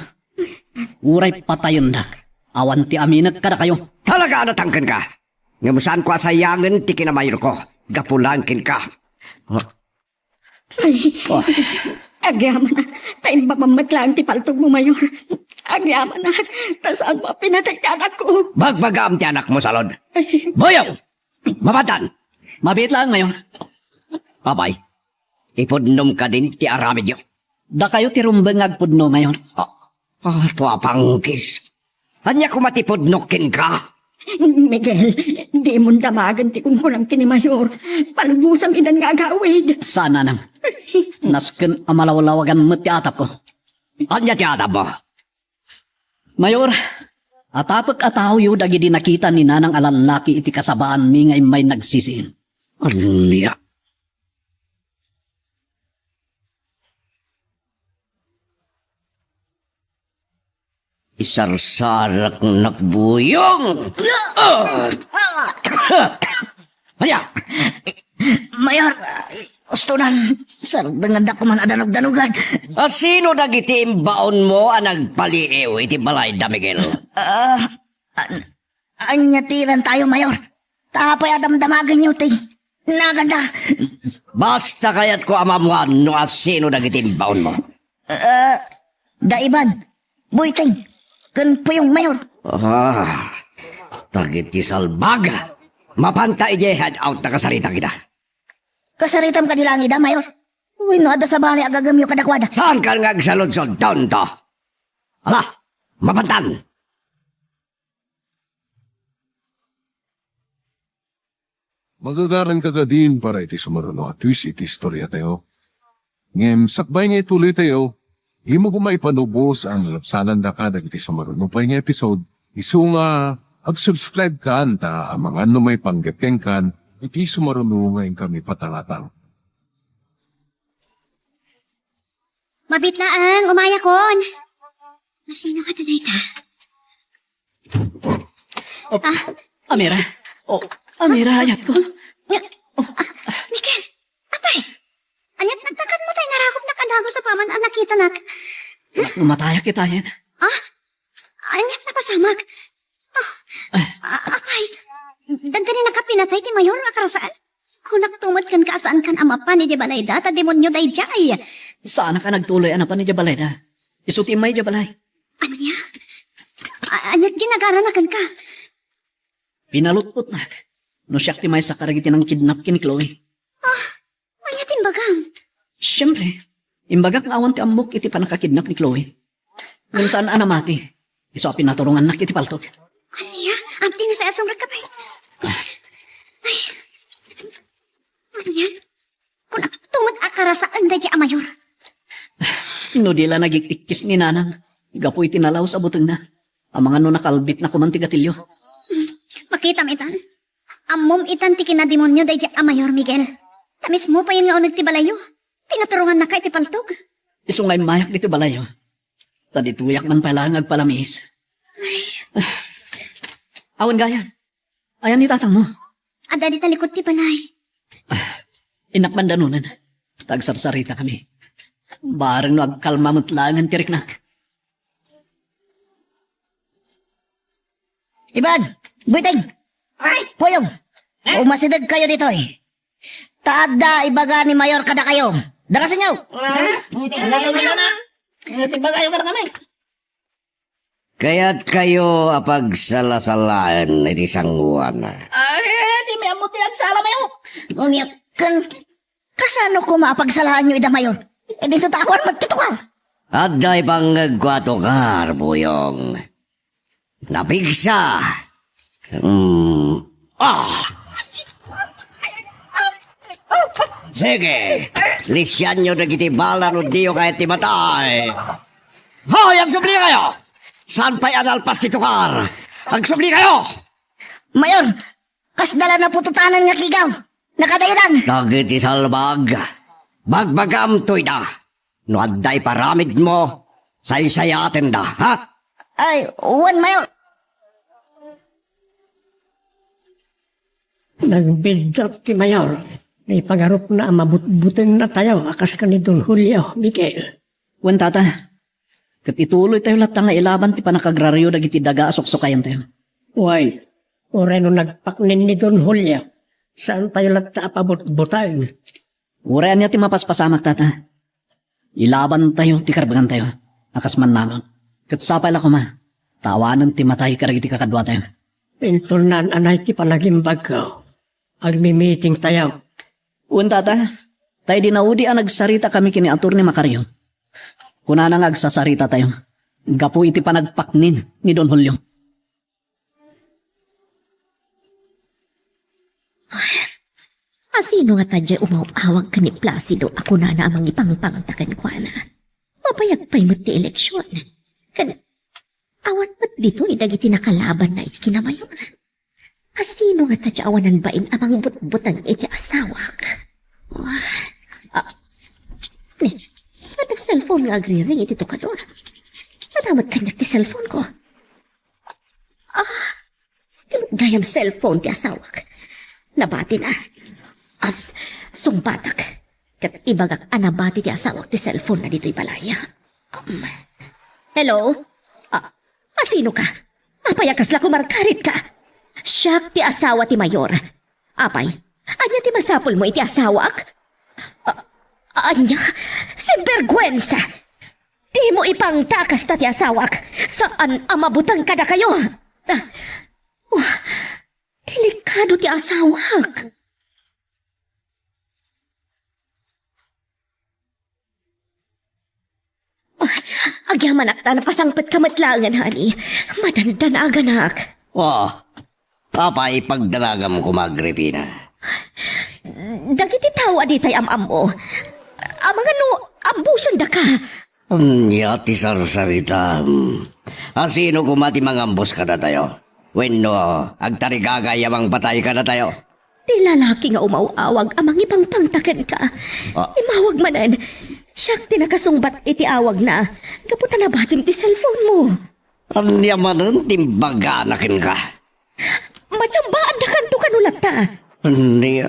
uray patayendak, awan ti aminek kadakayo. Talaga a natangkenka. Ngem saanko a sayangen ti kinamayorko gapu laeng kenka. Ay, agyamanak, ta imbabam met laeng ti paltogmo, Mayor. Agyamanak, ta saanmo a pinatay ti anakko. Bagbagam ti anakmo, Salud. Ay. Boyong! Mapaddan! Mabiit laeng, Mayor. Apay, ipudnom kadin ti aramidyo? Dakayo ti rumbeng nga agpudno, Mayor. Ah, ah, tua panggis. Ania koma ti pudnok kenka? Miguel, dimon damagen ti kunkunam ken ni Mayor. Palubosam idan nga agawid. Saan, Nanang. Nasken a malawlawagan met ti atapko. Ania ti atapmo? Mayor, atapek a taoyo dagidi nakita ni Nanang a lallaki iti kasabaanmi nga immay nagsisiim. Ania? Isarsaraknak, Boyong! Ah! Ania? Mayor, ustonan, sardengandak koma a danogdanogan. A sino dagiti imbaonmo a nagpaliiw iti balayda, Miguel? Ah, an-, ania ti ilantayo, Mayor? Ta apay a damdamagenyo ti naganda? Basta kayatko a maammoan no asino dagiti imbaonmo. Ah, da Iban, Boyteng, ken Puyong, Mayor. Ah, dagiti salbag. Mapanta idiay hideout ta kasaritak ida. Kasaritam kadi laeng ida, Mayor? Wenno adda sabali a gagamyo kadakuada? Saankan nga agsaludsod, tonto? Ala, mapantan! Magagaranka kadin para iti sumaruno a twist iti istoriatayo. Ngem sakbay nga ituloytayo, dimo koma ipanubos a nalabsanandaka dagiti sumaruno pay nga episode, isu nga ag-subscribe kan ta amangan no maipanggep kenkan iti sumaruno nga inkami patangatang. Mabit laeng, umayakon. Nasino ka dayta? Oh, ah, Amira. Oh, Amira, ayatko. Nga, ah, Miguel, apay, ania't nagtangkad mo tay narakop na kadagus apaman a nakitanak? Matayak itayen. Ah? Ania't napasamak? Ah, ah, apay, dandaninaka pinatay ti mayor a karasaan? Kunakto met kenka a saankan a mapan idiay balayda, ta demonio daydiay. Saanak a nagtuloy a napan idiay balayda. Isu ti immay idiay balay. Ania? A-, ania't ginagarana kenka? Pinalutotnak no siak ti maysa kadagiti nangkidnap ken ni Chloe. Ah, ania ti imbagam? Siempre, imbagak nga awan ti ammok iti pannakakidnap ni Chloe. Ngem saan a namati. Isu a pinaturongannak iti paltog. Ania? Amti na sa asumrek ka pay. Ay. Ania? Kunakto met a karasaan daydiay a mayor. No di la nagik-ikkis ni Nanang, gapu iti nalaus a butengna, amangan no nakalbitna koman ti gatilio. Makitam itan. Ammom itan ti kinademonio daydiay a mayor, Miguel. Ta mismo payen nga uneg ti balayyo. Pinaturongannaka iti paltog. Isu nga immayak ditoy balayyo. Ta ditoyak man pay laeng agpalamiis. Awan gayam. Ayan ni tatangmo? Adda dita likod ti balay. Innak man danonen. Ta agsarsaritakami. Bareng no agkalma met laengen ti riknak. Iban! Buiting! Ay! Puyong! Eh? Umasidegkayo ditoy. Ta adda ibaga ni Mayor kadakayo. Darasenyo! Ah? Ano ito? Ano ito? Ano ito? Ano ito? Ano ito? Kayatkayo a pagsalasalaen iti sangoana. Ay, di mi ammo ti agsala, Mayor. Unya, ken, kasano koma a pagsalaanyo ida, Mayor? Idinto ta awan met ti tukar. Adda ipangngegko a tukar, Buyong. Napigsa. Hmm. Ah! Sige, lisianyo dagiti bala no diyo kayat ti matay. Hoy, agsublikayo! Saan pay a nalpas ti tukar? Agsublikayo! Mayor, kasla la napututanan nga kigaw. Nakadayonan. Dagiti salbag, bagbagamto ida. No adda iparamidmo, saysayatenda, ha? Ay, wen, Mayor. Nagbiddut ti Mayor. Naipagarupna a mabutbutengna tayo a kas ken ni Don Julio, Miguel. Wen, Tata. Ket ituloytayo latta nga ilaban ti pannakagraryo dagiti daga a suksukayentayo. Wen, uray no nagpaknen ni Don Julio, saantayo latta a pabutbuteng. Uray ania ti mapaspasamak, Tata. Ilabantayo ti karbengantayo a kas mannalon. Ket sapay la koma ta awanen ti matay kadagiti kakaduatayo. Inton naan-anay ti panagimbagko, agmimitingtayo. Wen, Tata, ta idi naudi a nagsaritakami ken ni Attorney Macario, kunana nga agsasaritatayo gapu iti panagpaknen ni Don Julio. Asino ngata diay umaw-awag ken ni Placido a kunana a mangipangpangta kenkuana? Mabayag pay met ti eleksion. Ken awan met ditoy dagiti nakalabanna iti kinamayoran. Asino ngata diay awanan bain a mangbutbuteng iti asawak? Ah, ne, adda cellphone nga agriring iti tokador. Adda met kaniak ti cellphone ko. Ah, ti met gayam cellphone ti asawak. Nabatina. Am, sungbatak. Ket ibagak a nabati ti asawak ti cellphone na ditoy balay. Am, hello? Ah, asino ka? Apay a kasla kumarkarit ka? Siak ti asawa ti Mayor. Apay, ania ti masapulmo iti asawak? Ah, ania? Sinberguensa! Dimo ipangta a kasta ti asawak. Saan a mabuteng kadakayo. Ah, wah, delikado ti asawak. Agyamanak ta napasangpetka met laengen, honey. Madandanaganak. Oh, apay pagdanagam koma, Agripina? Dagiti tao a ditay am-ammo. Amangan no ambusendaka. Ania ti sarsaritam? A sino koma ti mangambus kadatayo? Wenno, agtarigagay a mangpatay kadatayo? Ti lalaki nga umaw-awag a mangipangpangta kenka. Ah. Immawag manen. Siak ti nakasungbat iti awagna. Gapu ta nabatim ti cellphone mo. Ania manen ti imbagana kenka? Matiamba, addakanto kano latta. Ania?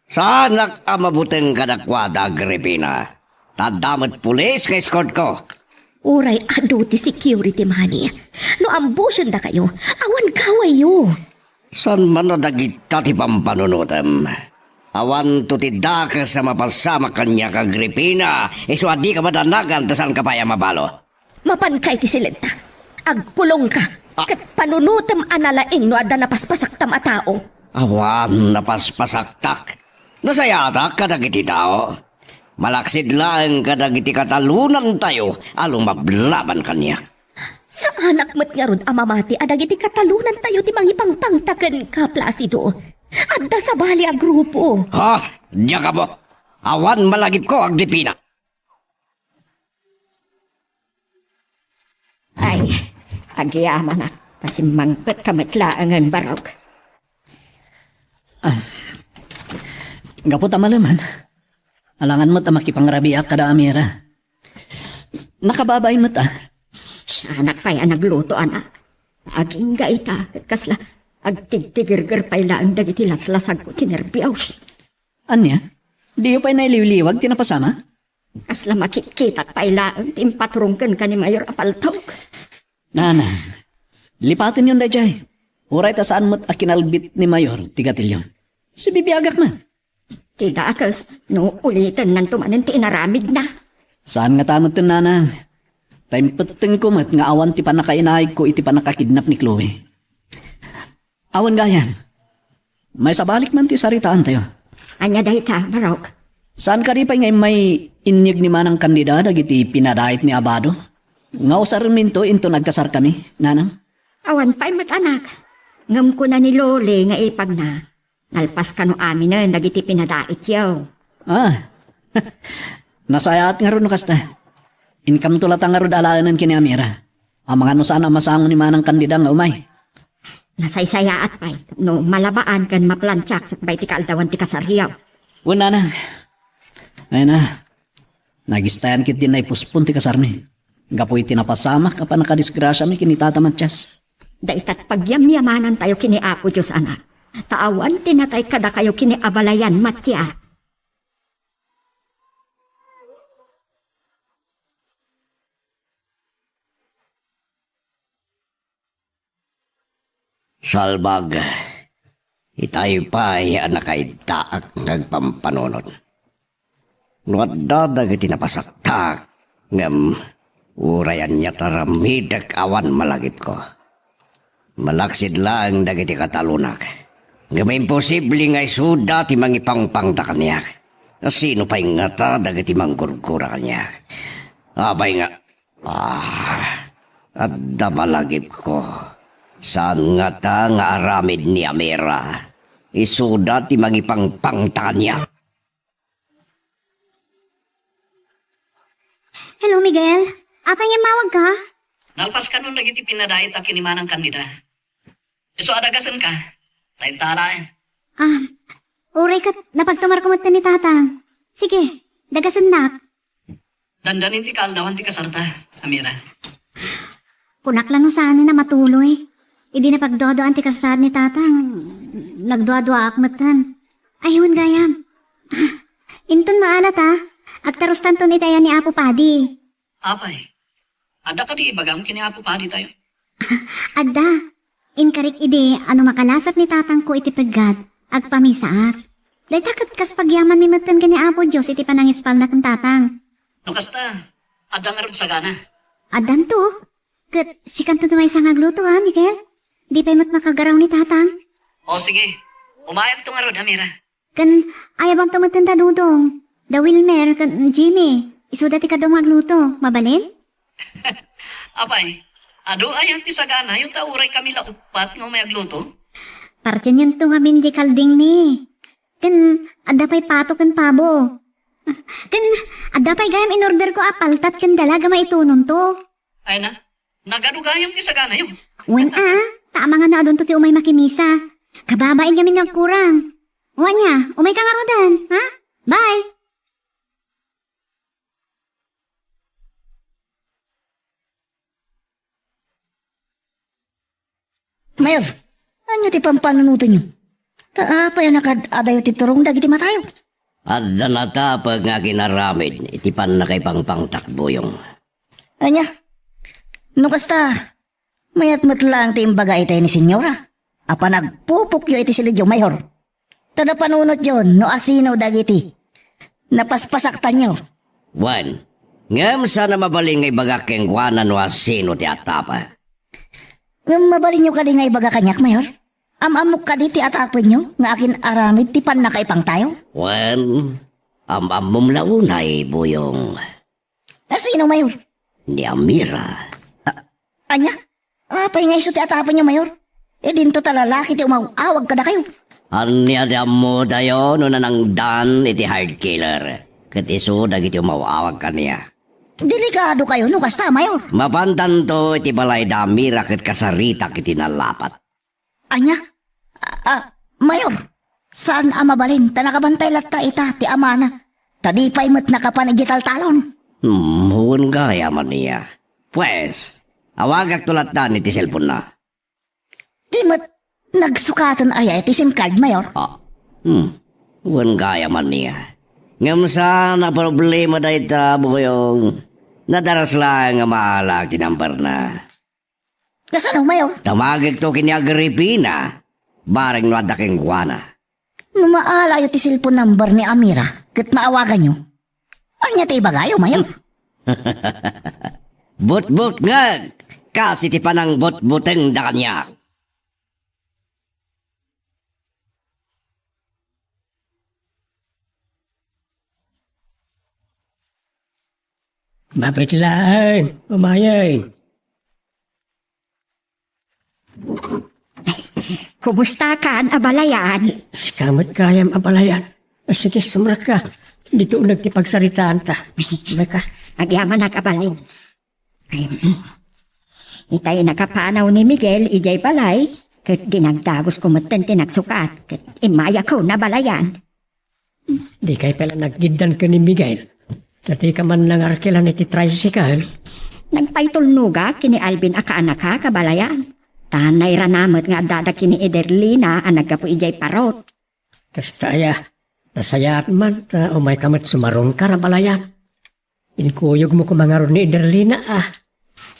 Saanak a mabuteng kadakuada, Agripina. Ta adda met pulis nga escortko. Uray adu ti security money. No ambusendakayo, awan gawayyo. Saan man a dagita ti pampanunotem? Awanto ti dakes a mapasamak kaniak, Agripina, isu a dika madanagan ta saanka pay a mabalo. Mapanka iti silenta. Agkulongka. Ah. Ket panunotem a nalaing no adda napaspasaktam a tao. Awan napaspasaktak. Nasayatak kadagiti tao. Malaksid laeng kadagiti katalonantayo a lumablaban kaniak. Saanak met ngarud a mamati a dagiti katalonantayo ti mangipangpangta kenka, Placido. Adda sabali a grupo. Ha? Diak ammo. Awan malagipko, Agripina. Ay, agyamanak, ta simmangpetka met laengen, Barok. Ah, gapu ta maleman, alangan met a makipangrabiak kada Amira. Nakababain met, ah. Sianak pay a nagluto, anak. Agingga ita, ket kasla agtigtigerger pay laeng dagiti laslasagko ti nerbios. Ania? Diyo pay nailiwliwag ti napasama? Kasla makitkitak pay laeng ti impatrong kenka ni Mayor a paltok. Nana, lipatenyon daydiay. Uray ta saan met a kinalbit ni Mayor ti gatilyo. Sibibiagak man. Ti dakes, no ulitennanto manen ti inaramidna. Saan ngata metten, nanang. Ta impettengko met nga awan ti pannakainaigko iti pannakakidnap ni Chloe. Awan gayam. Maisabalik man ti saritaantayo. Ania dayta, Barok? Saan kadi pay nga immay inyeg ni Manang Candida dagiti pinadait ni Abado? Nga usaremminto inton agkasarkami, nanang? Awan pay met, anak. Ngem kuna ni Loli nga ipagna, nalpas kano aminen dagiti pinadaityo. Ah, nasayaat ngarud no kasta. Inkamto latta ngarud alaenen ken ni Amira. Amangan no saan a masango ni Manang Candida nga umay. Nasaysayaat pay no malabaan ken maplantiak sakbay ti kaaldawan ti kasaryo. Wen, nanang. Ay na, nagistayan ketdin naipuspon ti kasarmi. Gapu iti napasamak a pannakadisgrasiami ken ni Tata Matias. Daytat pagyamyamanantayo ken ni Apo Dios, anak. Ta awan ti natay kadakayo ken ni abalayan, Matias. Salbag, itay pay a nakaiddaak nga agpampanunot. No adda dagiti napasaktak, ngem uray ania ti aramidek awan malagipko. Malaksid laeng dagiti katalonak, ngem imposible nga isuda ti mangipangpangta kaniak. Sino pay ngata dagiti manggurgura kaniak? Apay nga, ah, adda malagipko. Saan ngata nga aramid ni Amira? Isuda ti mangipangpangta kaniak. Hello, Miguel. Apay nga immawagka? Nalpas kanon dagiti pinadait a ken ni Manang Candida. Isu a dagasenka. Tayo talaen. Ah, uray ket napagtumarko met ni Tatang. Sige, dagasennak. Dandanin ti kaaldawan ti kasarta, Amira. Kunak la no saan a matuloy. Idi napagduaduaan ti kasar ni Tatang, nagduaduaak metten. Ay, wen gayam. Inton maalat, a, agtarustanton iti ayan ni Apo Padi. Apay, adda kadi ibagam ken ni Apo Padi tayo? Adda. Inkarik idi a no makalasat ni tatangko iti peggat, agpamisaak. Dayta ket kas pagyamanmi metten ken ni Apo Dios iti panangispalna ken tatang. No kasta, adda ngarud sagana? Addanto. Ket sikanto ti maysa nga agluto, a, Miguel? Di pay met makagaraw ni tatang? O, sige. Umayakto ngarud, Amira. Ken ayabamto metten da Dodong, da Wilmer, ken Jimmy. Isuda ti kaduam nga agluto. Mabalin? Apay, adu aya ti saganayo ta uray kami la uppat nga umay agluto? Partienyo ngamin di kaldingmi. Ken adda pay pato ken pabo. Ken adda pay gayam inorderko a paltat ken dalaga maitunonto. Ay na, nagadu gayam ti saganayo. Wen a, ta amangan no adunto ti umay makimisa. Kababain ngamin nga agkurang. O ania, umayka ngaruden, ha? Bye! Mayor, ania ti pampanunotenyo? Ta apay a nakad-adayo ti turong dagiti matayo? Adda natapek nga aginaramid iti pannakaipangpangtak, Buyong. Ania? No kasta, mayat met laeng ti imbaga itay ni Senyora a panagpupokyo iti silidyo, Mayor. Ta napanunotyo no asino dagiti napaspasaktanyo. Wen, ngem saan a mabalin nga ibagak kenkuana no asino ti atapa. Ngem mabalinyo kadi nga ibaga kaniak, Mayor? Am-ammok kadi ti atapenyo nga agin-aramid ti pannakaipangtayo? Wen, am-ammom la unay, Buyong. Asino, Mayor? Ni Amira. A-, ania? Apay nga isu ti atapenyo, Mayor? Idinto ta lalaki ti umaw-awag kadakayo. Ania ti ammotayo no nanangdan iti hard killer? Ket isu dagiti umaw-awag kaniak. Delikadokayo no kasta, Mayor. Mapantanto iti balay da Amira ket kasaritak iti nalapat. Ania? A, a, Mayor, saan a mabalin ta nakabantay latta ita ti amana, ta di pay met nakapan idiay taltalon. Hmm, wen gayam ania. Pues, awagakto latta iti cellphone-na. Di met nagsukaten aya iti SIM card, Mayor? Ah, hmm, wen gayam ania. Ngem saan a problema dayta, Buyong. Nadaras laeng nga maala ti number-na. Kasano, Mayor? Damagekto ken ni Agripina, bareng no adda kenkuana. No maalayo ti cellphone number ni Amira ket maawaganyo, ania ti ibagayo, Mayor? Butbutngeg, kas iti panangbutbutengda kaniak. Mabiit laeng, umayen. Kumustakan, abalayan? Sika met gayam, abalayan. Sige, sumrekka. Ditoy uneg ti pagsaritaanta. Sumrekka. Agyamanak, abalayan. Ay, mm. Itay nakapanaw ni Miguel idiay balay, ket dinagdagosko metten ti nagsukat, ket immayakon, abalayan. Dikay pay la nagiddan ken ni Miguel? Ta dika man nangarkilan iti tricycle? Nagpaitulnogak ken ni Alvin a kaanakak, abalayan. Ta nairana met nga addada ken ni Iderlina a naggapu idiay parot. Kasta aya, nasayaat man ta umayka met sumarungkar, abalayan. Inkuyogmo koma ngarud ni Iderlina, a.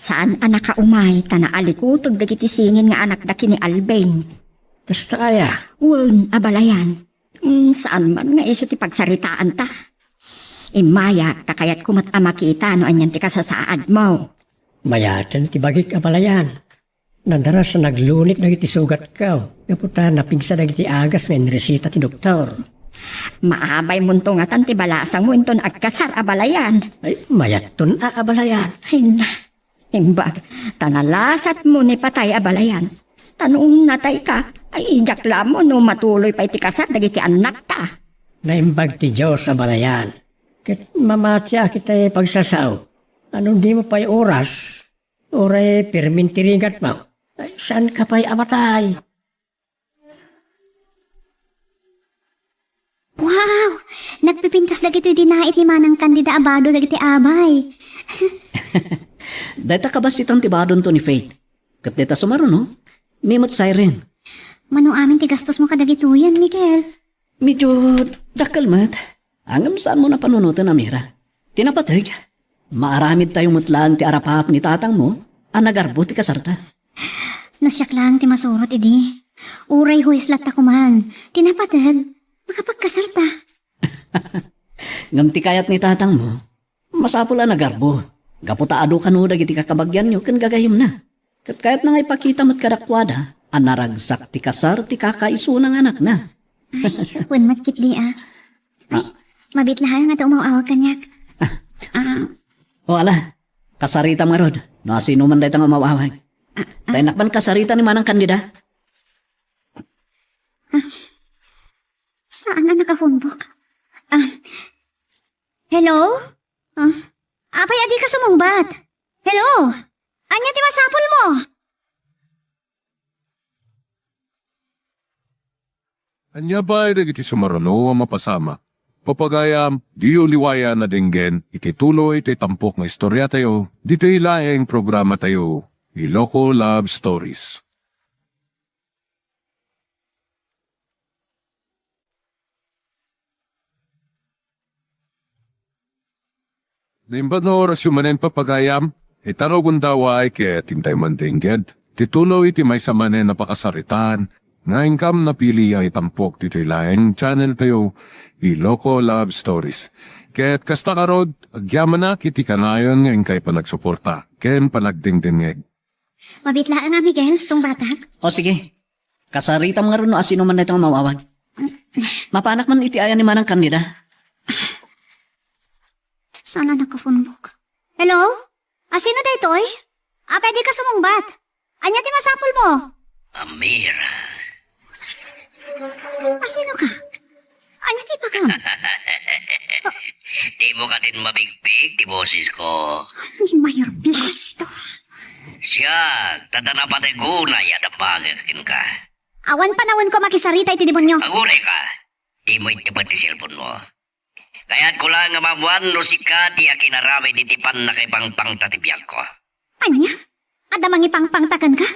Saan a nakaumay, ta naalikuteg dagiti singin nga anakda ken ni Alvin. Kasta aya? Wen, abalayan. Mm, saan man nga isu ti pagsaritaanta. Immayak, ta kayatko met a makita no anian ti kasasaadmo. Mayaten ti bagik, abalayan. Nadaras a naglunit dagiti sugatko, gapu ta napigsa dagiti agas nga inreseta ti doktor. Maabaymonto ngatan ti balasangmo inton agkasar, abalayan. Ay, mayatton a, abalayan. Ay na, imbag, ta nalasatmo ni patay, abalayan. Ta no natayka, ay, diak la ammo no matuloy pay ti kasar dagiti annakta. Naimbag ti Dios, abalayan. Ket mamatiak itay pagsasao. Ano, dimo pay oras? Uray pirmin ti rigatmo. Ay, saanka pay a matay? Wow! Nagpipintas dagitoy dinait ni Manang Candida a bado dagiti abay. Dayta kabassitan ti badonto ni Faith. Ket dayta sumaruno, ni met siren. Mano amin ti gastosmo kadagitoyen, Miguel? Medyo dakkel met. Ngem saanmo a panunoten, Amira. Ti napateg, maaramidtayo met laeng ti arapaap ni tatangmo a nagarbo ti kasarta. No siak laeng ti masurot idi, uray huis latta koman. Ti napateg, makapagkasarta. Ngem ti kayat ni tatangmo, masapul a nagarbo, gapu ta adu kano dagiti kakabagianyo ken gagayyemna. Ket kayatna nga ipakita met kadakuada a naragsak ti kasar ti kakaisuna nga anakna. Ay, wen met ketdi a. Ay, ah, mabiit laeng nga adda umaw-awag kaniak. Ah. Ah. O, ala. Kasaritam ngarud, no asino man dayta nga umaw-awag. Ah, ah. Tay nakpan kasarita ni Manang Candida. Saan a nakahumbok? Ah, hello? Ah, apay a dika sumungbat? Hello? Ania ti masapulmo? Ania pay dagiti sumaruno a mapasamak? Papagayam, diyo liwayan a denggen iti tuloy ti tampok nga istoriatayo ditoy laeng programatayo, Iloko Love Stories. Naimbag nga orasyo manen, papagayam, ita no gundaway ket intay man denggen ti tuloy iti maysa manen a pakasaritaan nga inkam napili a itampok ditoy laeng channel tayo, Iloko Love Stories. Ket kasta ngarud, agyamanak iti kanayon nga inkay panagsuporta ken panagdengdengngeg. Mabiit laeng a, Miguel, sungbatak. O sige. Kasaritam ngarud no asino man dayta nga umaw-awag. Mapanak man iti ayan ni Manang Candida. Saan a nakahumbok? Hello? Asino daytoy? Apay dika sumungbat? Ania ti masapulmo? Amira. Asino ka? Ania ti ibagam? Dimo kadin mabigbigen ti bosesko? Ni Mayor Blasto. Siak, ta napateg unay a dabbagek kenka. Awan panawenko a makisarita iti demonio. Agurayka. Dimo ittepen ti cellphone-mo. Kayatko laeng nga maammoan no sika ti akinaramid iti pannakaipangpangta ti biagko. Ania? Adda mangipangpangta kenka?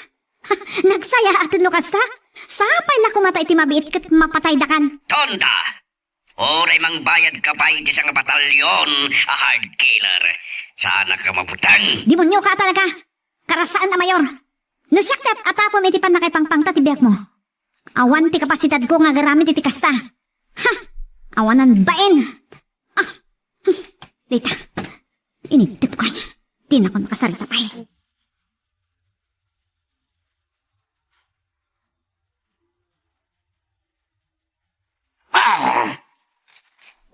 Nagsayaat no kasta? Sapay la koma ta iti mabiit ket mapataydakan. Tonta! Uray mangbayadka pay iti sangabatalyon a hard killer, saanak a mabuteng. Demonioka talaga! Karasaan a mayor! No siak ti at-atapom iti pannakaipangpangta ti biagmo, awan ti kapasidadko nga agaramid iti kasta. Ha! Awanan bain! Ah! Hmm. Dita. Inigtepkan. Dinakon makasarita pay. Ah!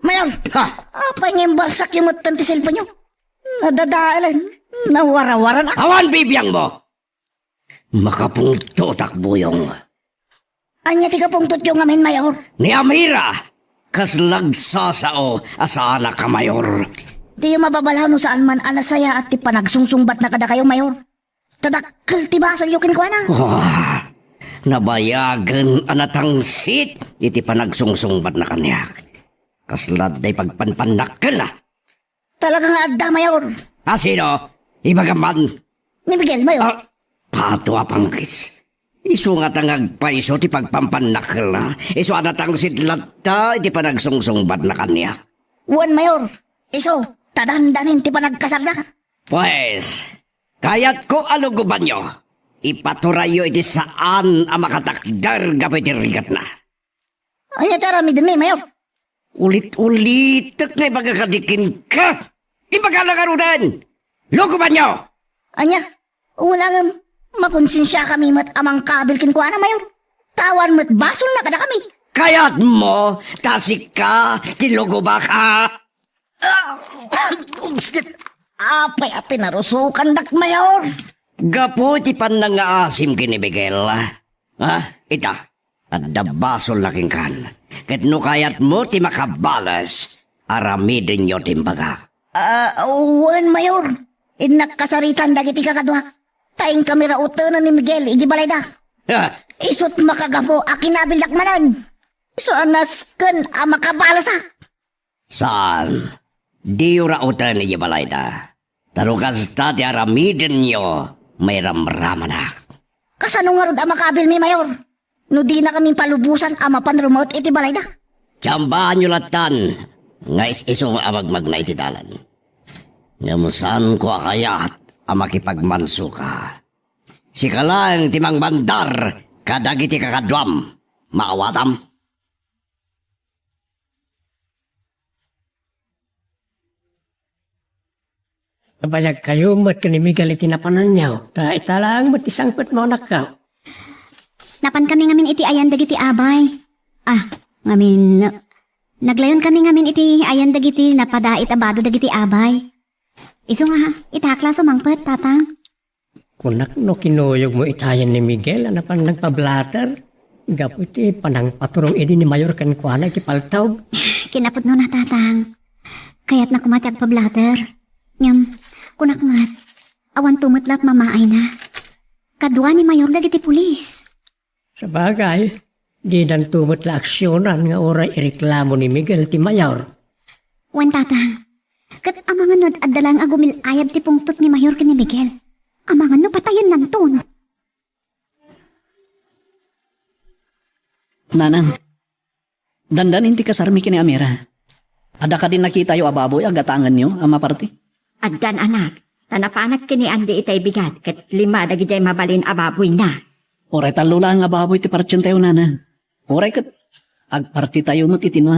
Mayor! Ha? Apay nga imbarsakyo metten ti cellphone-yo? Nadadaelen. Nawarawaran. Awan bibiangmo! Makapungtotak, Buyong. Ania ti kapungtotyo ngamin, Mayor? Ni Amira, kas lagsasao a saanak a mayor. Diyo mababalaw no saan man a nasayaat ti panagsungsungbatna kadakayo, Mayor. Ta dakkel ti basolyo kenkuana. Ah, nabayagen a natangsit iti panagsungsungbatna kaniak. Kasla adda ipagpanpannakkelna. Talaga nga adda, Mayor. A sino? Ibagam man. Ni Miguel, Mayor. Ah, pato a panggis. Isu ngata nga agpayso ti pagpanpannakkelna. Isu a natangsit latta iti panagsungsungbatna kaniak. Wen, Mayor. Isu, ta dandanin ti panagkasarda. Pues, kayatko a lugobanyo. Ipaturayyo iti saan a makatakder gapu iti rigatna. Ania ti aramidenmi, Mayor? Ulit-ulitek nga ibaga kadi kenka. Imbagana ngaruden! Lugobanyo! Ania? Wen ngem, makonsensiakami met a mangkabil kenkuana, Mayor. Ta awan met basolna kadakami. Kayatmo ta sika ti lugobak, a? Ah, apay a pinarusokandak, Mayor? Gapu iti pannangaasim ken ni Miguel, ha? Ita, adda basolna kenkan. Ket no kayatmo ti makabales, aramidenyo ti imbagak. Ah, wen, Mayor. Innak kasaritan dagiti kakaduak. Ta inkami rautenen ni Miguel iti balayda. Ha? Isut' makagapu a kinabildak manen. Isu a nasken a makabalesak. Saan. Diyo rauten iti balayda. Ta no kasta ti aramidenyo, mairamramanak. Kasano ngarud a makabilmi, Mayor? No dinakami palubosan a mapan rumaut iti balayda. Tsambaanyo lattan nga is-isu a magmagna iti dalan. Ngem saanko a kayat a makipagmansuka. Sika laeng ti mangmandar kadagiti kakaduam. Maawatam? Nabayagkayo met ken ni Miguel iti napananyo, ta ita laeng met ti sangpet mo, anakko. Napankami ngamin iti ayan dagiti abay. Ah, ngamin, naglayonkami ngamin iti ayan dagiti napadait a bado dagiti abay. Isu nga, ita a klase mangpet, Tatang? Kunak no kinuyogmo itayen ni Miguel a napan nagpablatter gapu iti panangpaturong idi ni Mayor kenkuana iti paltawg. Kinapudnona, Tatang. Kayatna koma ti agpablatter. Ngem, kunak met, awan to met la ti mamaayna. Kadua ni Mayor dagiti pulis. Sabagay, didanto met la aksionan nga uray ireklamo ni Miguel ti Mayor. Wen, Tatang, ket amangan no adda laeng a gumil-ayab ti pungtot ni Mayor ken ni Miguel. Amangan no patayennanton. Nanang, dandanin ti kasarmi ken ni Amira. Adda kadi nakitayo a baboy a gatangenyo a maparti? Addan, anak. Ta napanak ken ni Andy itay bigat ket lima dagidiay mabalin a baboyna. Uray tallo laeng a baboy ti partientayo, Nanang. Uray ket agpartitayo met iti nua.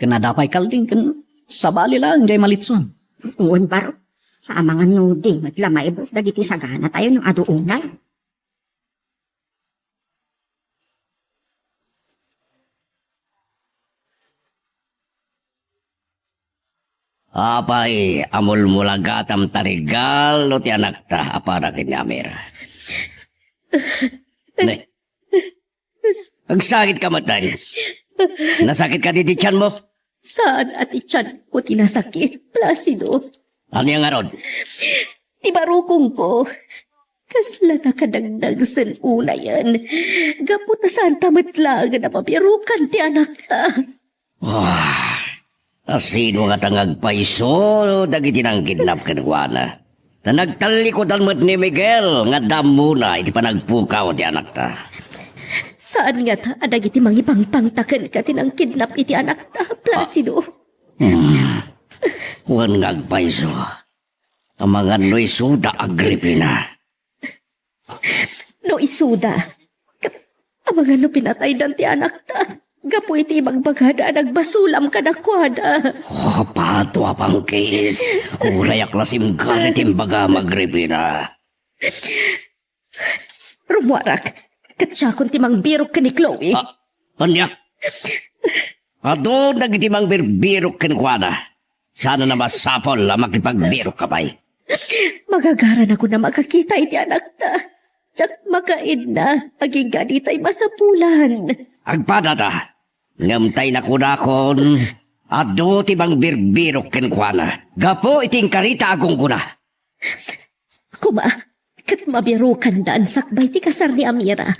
Ken adda pay kalding ken sabali laeng diay malitson. Wen, baro. Amangan no di met la maibus dagiti saganatayo no adu unay. Apay a mulmulagatam ta regalo ti anakta a para ken ni Amira? Ne. Agsakitka met, Nay. Nasakit kadi ti tianmo? Saan a ti tianko ti nasakit, Placido. Ania ngarud? Ti barukongko, kasla nakadagdag sen unayen. Gapu ta saanta met laengen a mabiarukan ti anakta. Ah, asino ngata nga agpayso dagiti nangkidnap kenkuana? Ta nagtallikudan met ni Miguel nga adda ammona iti panagpukaw ti anakta. Saan ngata a dagiti mangipangpangta kenka ti nangkidnap iti anakta, Placido? Hmm. Wen nga agpayso. Amangan no isuda, Agripina. No isuda, ket amangan no pinataydan ti anakta gapu iti ibagbagada a nagbasolam kadakuada. Oh, pato a pangkis. Urayak la simgari ti imbagam, Agripina. Rummuarak, ket siakon ti mangbirok ken ni Chloe. Ah, ania? Adu dagiti mangbirbirok kenkuana. Saan a masapul a makipagbirok ka pay. Magagaranakon a makakita iti anakta. Diak makaidna agingga ditay masapulan. Agpadata, ngem tay nakunakon, adu ti mangbirbirok kenkuana gapu iti inkarita a gunggona. Koma, ket mabiarukandaan sakbay ti kasar ni Amira.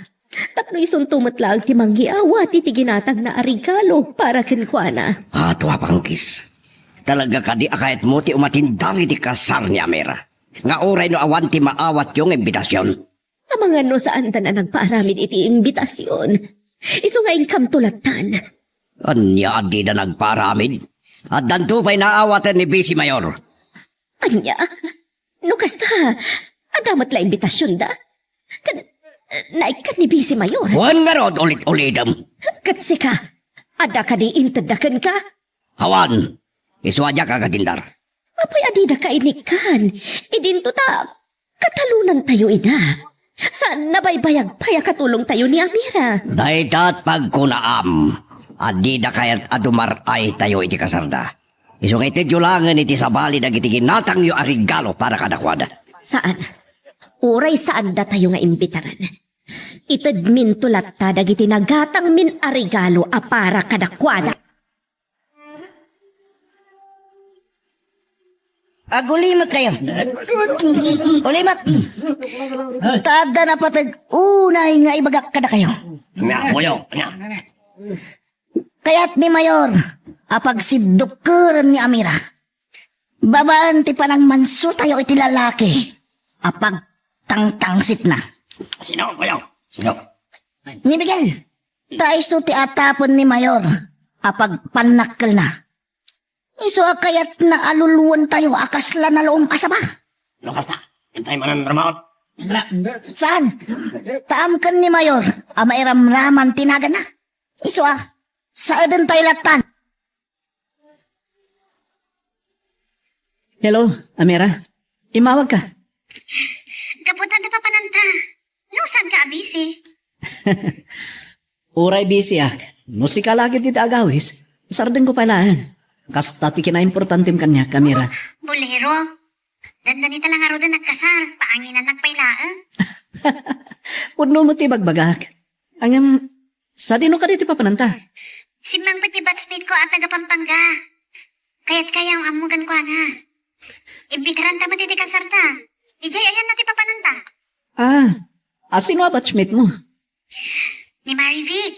Tapno isunto met laeng ti mangiawat iti ginatangna a regalo para kenkuana. Ato a pangkis. Talaga kadi a kayatmo ti umatindar iti kasar ni Amira? Nga uray no awan ti maawatyo nga imbitasion? Amangan no saandan a nagpaaramid iti imbitasion. Isu nga inkamto lattan. Ania a dida nagpaaramid? Addanto pay naawaten ni Vice Mayor. Ania? No kasta, adda met la imbitasionda? Ket, naikkan ni Vice Mayor. Wen ngarud, ulit-ulitem. Ket sika, adda kadi intedda kenka? Awan. Isu a diak agatindar. Apay a didaka inikkan? Idinto ta katalonantayo ida. Saan a nabaybayag pay a katulongtayo ni Amira. Dayta ti pagkunaam a dida kayat a dumar-aytayo iti kasarda. Isu nga itedyo laengen iti sabali dagiti ginatangyo a regalo para kadakuada. Saan. Uray saandatayo nga imbitaran, itedminto latta dagiti nagatangmin a regalo a para kadakuada. Agulimek kayo. Ulimek. Ta adda napateg unay nga ibagak kadakayo. Nga, muyo, nga. Kayat ni Mayor a pagsiddukkeren ni Amira babaen ti panangmansotayo iti lalaki a pagtangtangsitna. Sino, muyo? Sino? Ni Miguel, ta isu ti atapen ni Mayor a pagpannakkelna. Isu a kayatna a luluentayo a kasla naluom a saba. No kasta, intay manen ramaot. Saan? Ta amken ni Mayor a mairamraman ti naganna. Isu a, saedentayo lattan. Hello, Amira. Immawagka. Gapu ta adda papananta. No, saanka a busy? Uray busyak. No sika la ketdi ti agawis, sardengko pay laeng. Kasta ti kinaimportantem kaniak, Amira. Bolero? Dandanita la ngaruden nagkasar, paanginannak pay laeng. Pudno met ti bagbagak. Ngem, sadino kadi ti papananta? Simmangpet ti batchmate ko a taga Pampanga. Kayat kayat nga ammo kenkuana. Imbitaranta met iti kasarta. Idiay ayanna ti papananta. Ah, asino a batchmate mo? Ni Marivic.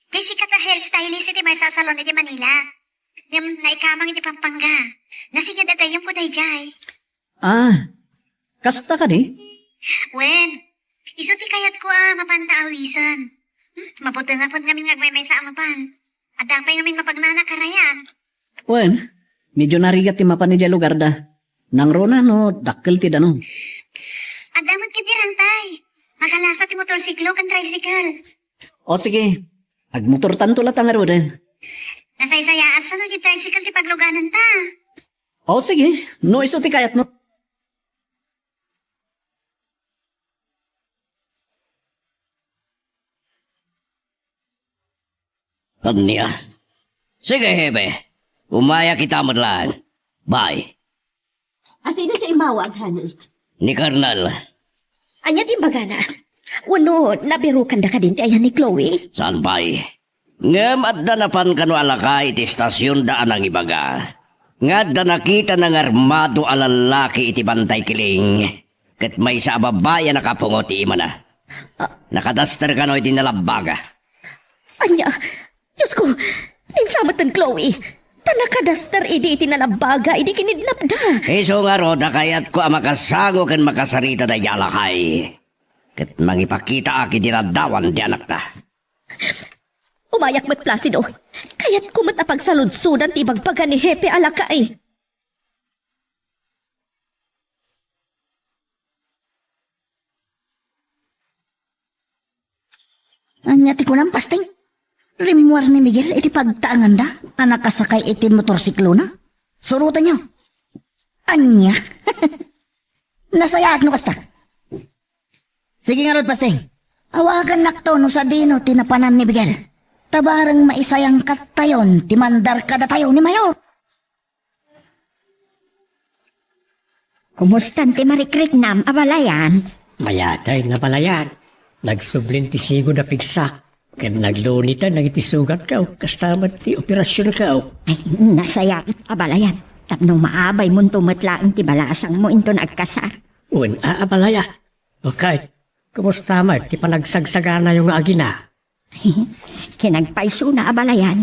Diay sikat a hairstylist iti maysa a salon iti Manila. Ngem naikamang iti Pampanga. Nasigad a gayyemko daydiay. Ah, kasta kadi? Wen, isu ti kayatko a mapanta awisen. Hmm, mabuteng a pud ngamin nga agmaymaysa a mapan. Adda pay ngamin mapagnana karayan. Wen, medyo narigat ti mapan idiay lugarda. Nangruna no dakkel ti danum. Adda met ketdi rantay. Makalasa ti motorsiklo ken tricycle. O sige, agmotortanto latta ngaruden. Nasaysayaat sa no ti tricycle ti paglugananta. O sige, no isu ti kayatmo. Ania? Sige, Hepe. Umayak ita met laeng. Bye. Asino ti immawag, honey? Ni Colonel. Ania ti imbagana? Wenno, nabirokanda kadin ti ayan ni Chloe? Saan pay? Ngem adda napan kano a lakay iti istasionda a nangibaga nga adda nakitana nga armado a lallaki iti bantay kiling ket maysa a babai a nakapungo ti imana. Ah. Nakadaster kano iti nalabbaga. Ania? Diosko, insameten Chloe. Ta nakadaster idi iti nalabbaga idi kinidnapda. Isu ngarud a kayatko a makasango ken makasarita daydiay a lakay. Ket mangipakitaak iti ladawan ti anakta. Umayak met, Placido. Kayatko met a pagsaludsodan ti ibagbaga ni Hepe a lakay. Ania ti kunam, Pasting? Rimmuar ni Miguel iti pagtaenganda a nakasakay iti motorsiklona? Surotenyo. Ania? Nasayaat no kasta. Sige ngarud, Pasting. Awagannakto no sadino ti napanan ni Miguel. Ta bareng maisayangkattayon ti mandar kadatayo ni Mayor. Kumustan ti marikriknam, abalayan? Mayat a, abalayan. Nagsublin ti sigud a pigsak. Ken nagluniten dagiti sugatko. Kasta met ti operasionko. Ay, nasayaat, abalayan. Tapno maabaymonto met laeng ti balasangmo inton agkasar. Wen a, abalayan. Okay. Kumusta met ti panagsagsaganayo nga agina? Kinagpaysona, abalayan.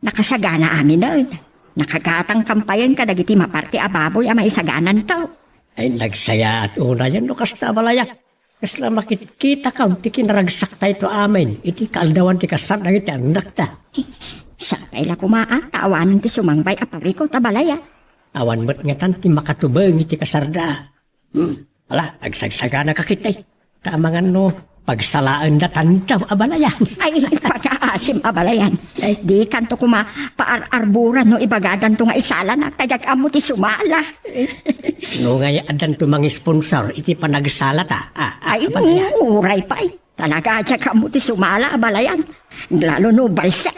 Nakasagana aminen. Nakagatang kampayen kadagiti maparti a baboy a maisagananto. Ay, nagsayaat unayen no kasta, abalayan. Kasla makitkitakon ti kinaragsakta iti amin iti kaaldawan ti kasar dagiti annakta. Sapay la koma a ta awanen ti sumangbay a parikut, abalayan. Awan met ngatan ti makatubeng iti kasarda. Hmm. Ala, agsagsaganaka ketdi. Ta amangan no pagsalaendatanto, abalayan. Ay, pagaasim, abalayan. Ay. Dikanto koma paar-arburan no ibagadanto nga isalanak, ta diak ammo ti sumala. No ngay addanto mangisponsor iti panagsalata, a, a, Ay, abalayan. Uray pay. Talaga, diak ammo ti sumala, abalayan. Lalo no balsek.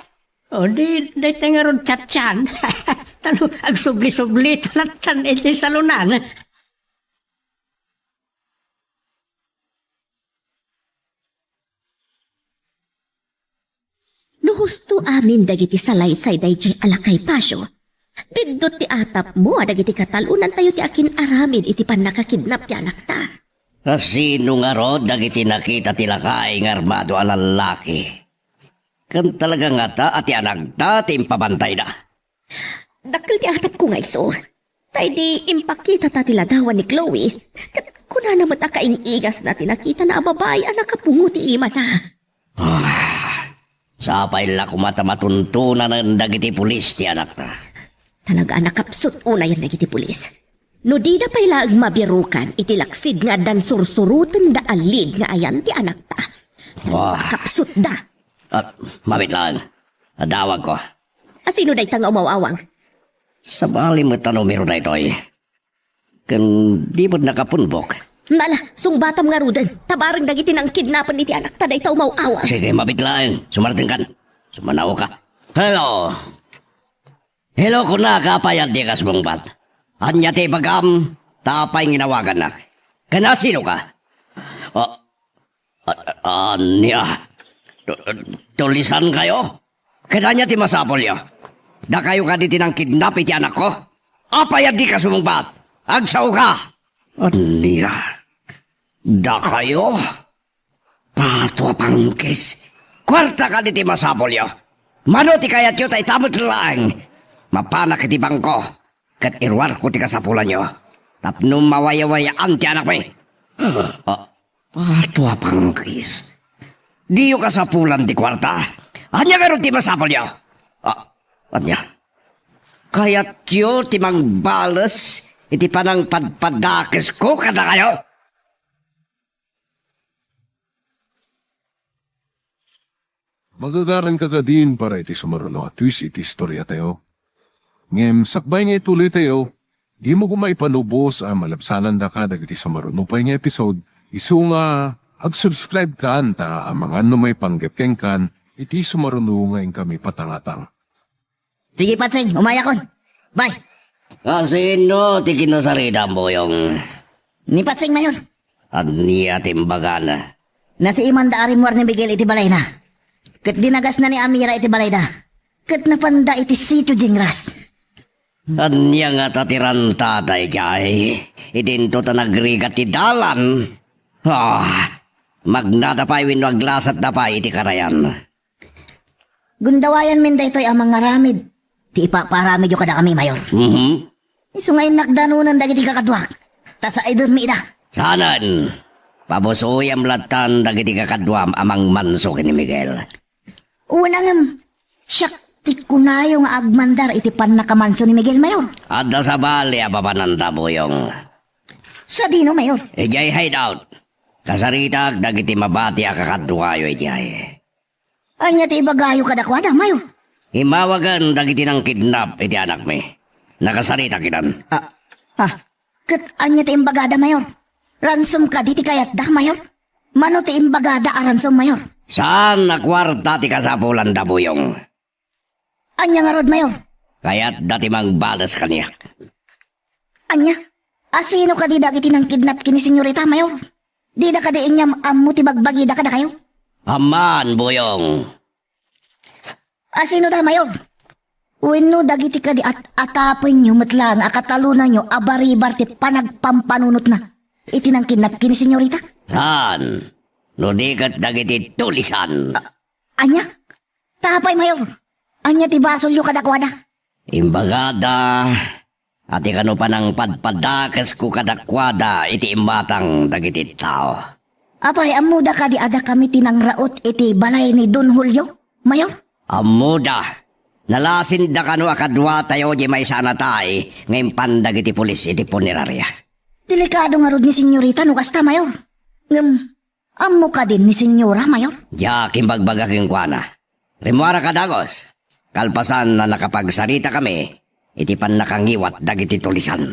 O, di, daytoy ngarud, chatchan. Tano, agsubli-subli, talatan, iti salonan. No husto amin dagiti salaysay daydiay a lakay, Pasio, piddut ti atapmo a dagiti katalonantayo ti akin-aramid iti pannakakidnap ti anakta. Kasino ngarud dagiti nakita ti lakay nga armado a lallaki? Ken talaga ngata a ti anakta ti impabantayda? Dakkel ti atapko nga isu. Ta idi impakitata ti ladawan ni Chloe, ket kunana met a kaing-igasna ti nakitana a babai a nakapungo ti imana. Ah, sapay la koma ta matuntunanen dagiti pulis ti anakta. Talaga a nakapsut unayen dagiti pulis. No dida pay laeng mabirukan iti laksid nga addan sursurotenda a lead nga ayan ti anakta. Wah. Kapsutda. Ah, mabit laeng. Adawagko. Asino dayta nga umaw-awang? Sabali met a numero daytoy. Ken di met nakapunbok. Nala, sungbatam ngaruden, ta bareng dagiti nangkidnapen iti anakta dayta umaw-awang. Sige, mabit laeng. Sumartengkan. Sumanaoka. Hello. Hello, kunaka, apay a dikas bungbat? Ania ti ibagam? Ta apay nga inawagannak? Ken asinoka? A-, a-, ania? Tu-, tulisankayo? Ket ania ti masapulyo? Dakayo kadi ti nangkidnap iti anakko? Apay a dika sumungbat? Agsaoka! Ania? Dakayo? Pato a pangkis! Kuarta kadi ti masapulyo? Mano ti kayatyo ta ita met laeng? Mapanak iti bangko, ket iruarko ti kasapulanyo tapno mawayawayaan ti anakmi. Ah, pato a pangkis! Diyo kasapulan ti kuarta? Ania ngarud ti masapulyo? Ah, ania? Kayatyo ti mangbales iti panangpadpadakesko kadakayo? Magagaranka kadin para iti sumaruno a twist iti istoriatayo. Ngem sakbay nga ituloytayo, dimo koma ipalubos a malabsanandaka dagiti sumaruno pay nga episode, isu nga ag-subscribe kan ta amangan no maipanggep kenkan iti sumaruno nga inkami patangatang. Sige, Patsing, umayakon. Bye. Asino ti kinasaritam, Buyong? Ni Patsing, Mayor. Ania ti imbagana? Nasiimanda a rimmuar ni Miguel iti balayna. Ket dinagasna ni Amira iti balayda. Ket napanda iti sitio Jingras. Ania ngata ti ranta daydiay? Idinto ta nagrigat ti dalan. Ah, magnada pay wenno aglasatda pay iti karayan. Gundawayanmin daytoy a mangaramid ti ipapaaramidyo kadakami, Mayor. Mhm. Isu nga innak danonen dagiti kakaduak, ta saidenmi ida. Saanen, pabusoyam lattan dagiti kakaduam a mangmanso ken ni Miguel. Wen a ngem, siak ti kunayo nga agmandar iti pannakamanso ni Miguel, Mayor. Adda sabali a papananda, Buyong. Sadino, Mayor? Idiay hideout. Kasaritak dagiti mabati a kakaduayo idiay. Ania ti ibagayo kadakuada, Mayor? Imawagan dagiti nangkidnap iti anakmi. Nakasaritak itan. Ah, ah. Ket ania ti imbagada, Mayor? Ransom kadi ti kayatda, Mayor? Mano ti imbagada a ransom, Mayor? Saan a kuarta ti kasapulanda, Buyong. Ania ngarud, Mayor? Kayatda ti mangbales kaniak. Ania? Asino kadi dagiti nangkidnap ken ni Senyorita, Mayor? Dida kadi inyam ammo ti bagbagida kadakayo? Amman, Buyong. Asino da, Mayor? Wenno dagiti kadi at-, atapenyo met laeng a katalonanyo a baribar ti panagpampanunotna iti nangkidnap ken ni Senyorita? Saan? No di ket dagiti tulisan. A-, ania? Ta apay, Mayor? Ania ti basolyo kadakuada? Imbagada a ti kano panangpadpadakesko kadakuada iti imatang dagiti tao. Apay, ammoda kadi a dakami ti nangraot iti balay ni Don Julio, Mayor? Ammoda. Nalasinda kano a kaduatayo di maysa a natay nga impan dagiti pulis iti puneraria. Delikado ngarud ni Senyorita no kasta, Mayor. Ngem, ammo kadin ni Senyora, Mayor? Diak imbagbaga kenkuana. Rimmuaraka dagus, kalpasan a nakapagsaritakami iti pannakangiwat dagiti tulisan.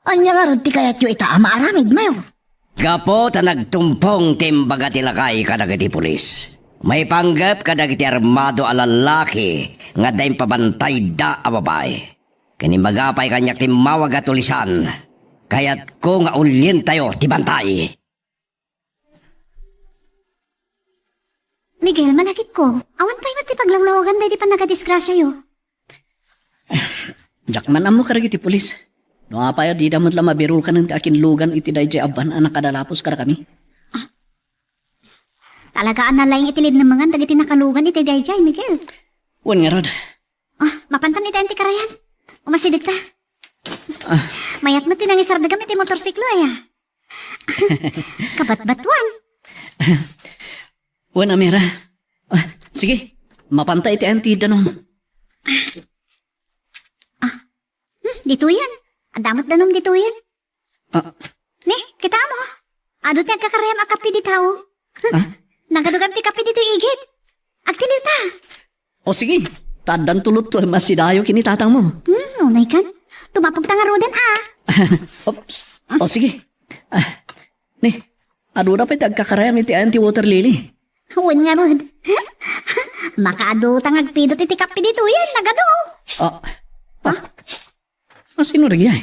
Ania ngarud ti kayatyo ita a maaramid, Mayor? Gapu ta nagtumpong ti imbaga ti lakay kadagiti pulis. Maipanggep kadagiti armado a lallaki nga adda impabantayda a babai. Ken imbaga pay kaniak ti immawag a tulisan. Kayatko nga ulientayo ti bantay. Miguel, malagipko, awan pay met ti paglanglawagan daydi pannagadisgrasiayo. Diak man ammo kadagiti pulis. No apay a dida met la mabirukanen ti akinlugan iti daydiay a van a nakadalapos kadakami. Talaga a nalaing iti linnemengan dagiti nakalugan iti daydiay, Miguel. Wen ngarud. Ah, mapantan iti anti karayan. Umasidegta. Ah. Mayat met ti nangisardegam iti motorsiklo, aya. Kabatbatuan. Wen, Amira. Ah, sige, mapanta iti anti danum. Ah. Hmm, ditoyen. Adda met danum ditoyen. Ah. Ni, kita mo. Adu ti agkakarayam a kape dita. Ah? Nagadugam ti kape ditoy igid. Agtiliwta. O sige, ta addan tulotto a masidayo ken ni tatangmo. Hmm, unay kan. Tumapog ta ngaruden, ah. Oops. O sige. Ah, ni, adu da pay ti agkakarayam iti ayan ti water lily. Wen ngarud. Makaadu ta nga agpidot iti kape ditoyen, nagadu. Ah. Ah. Asino dagiti ay?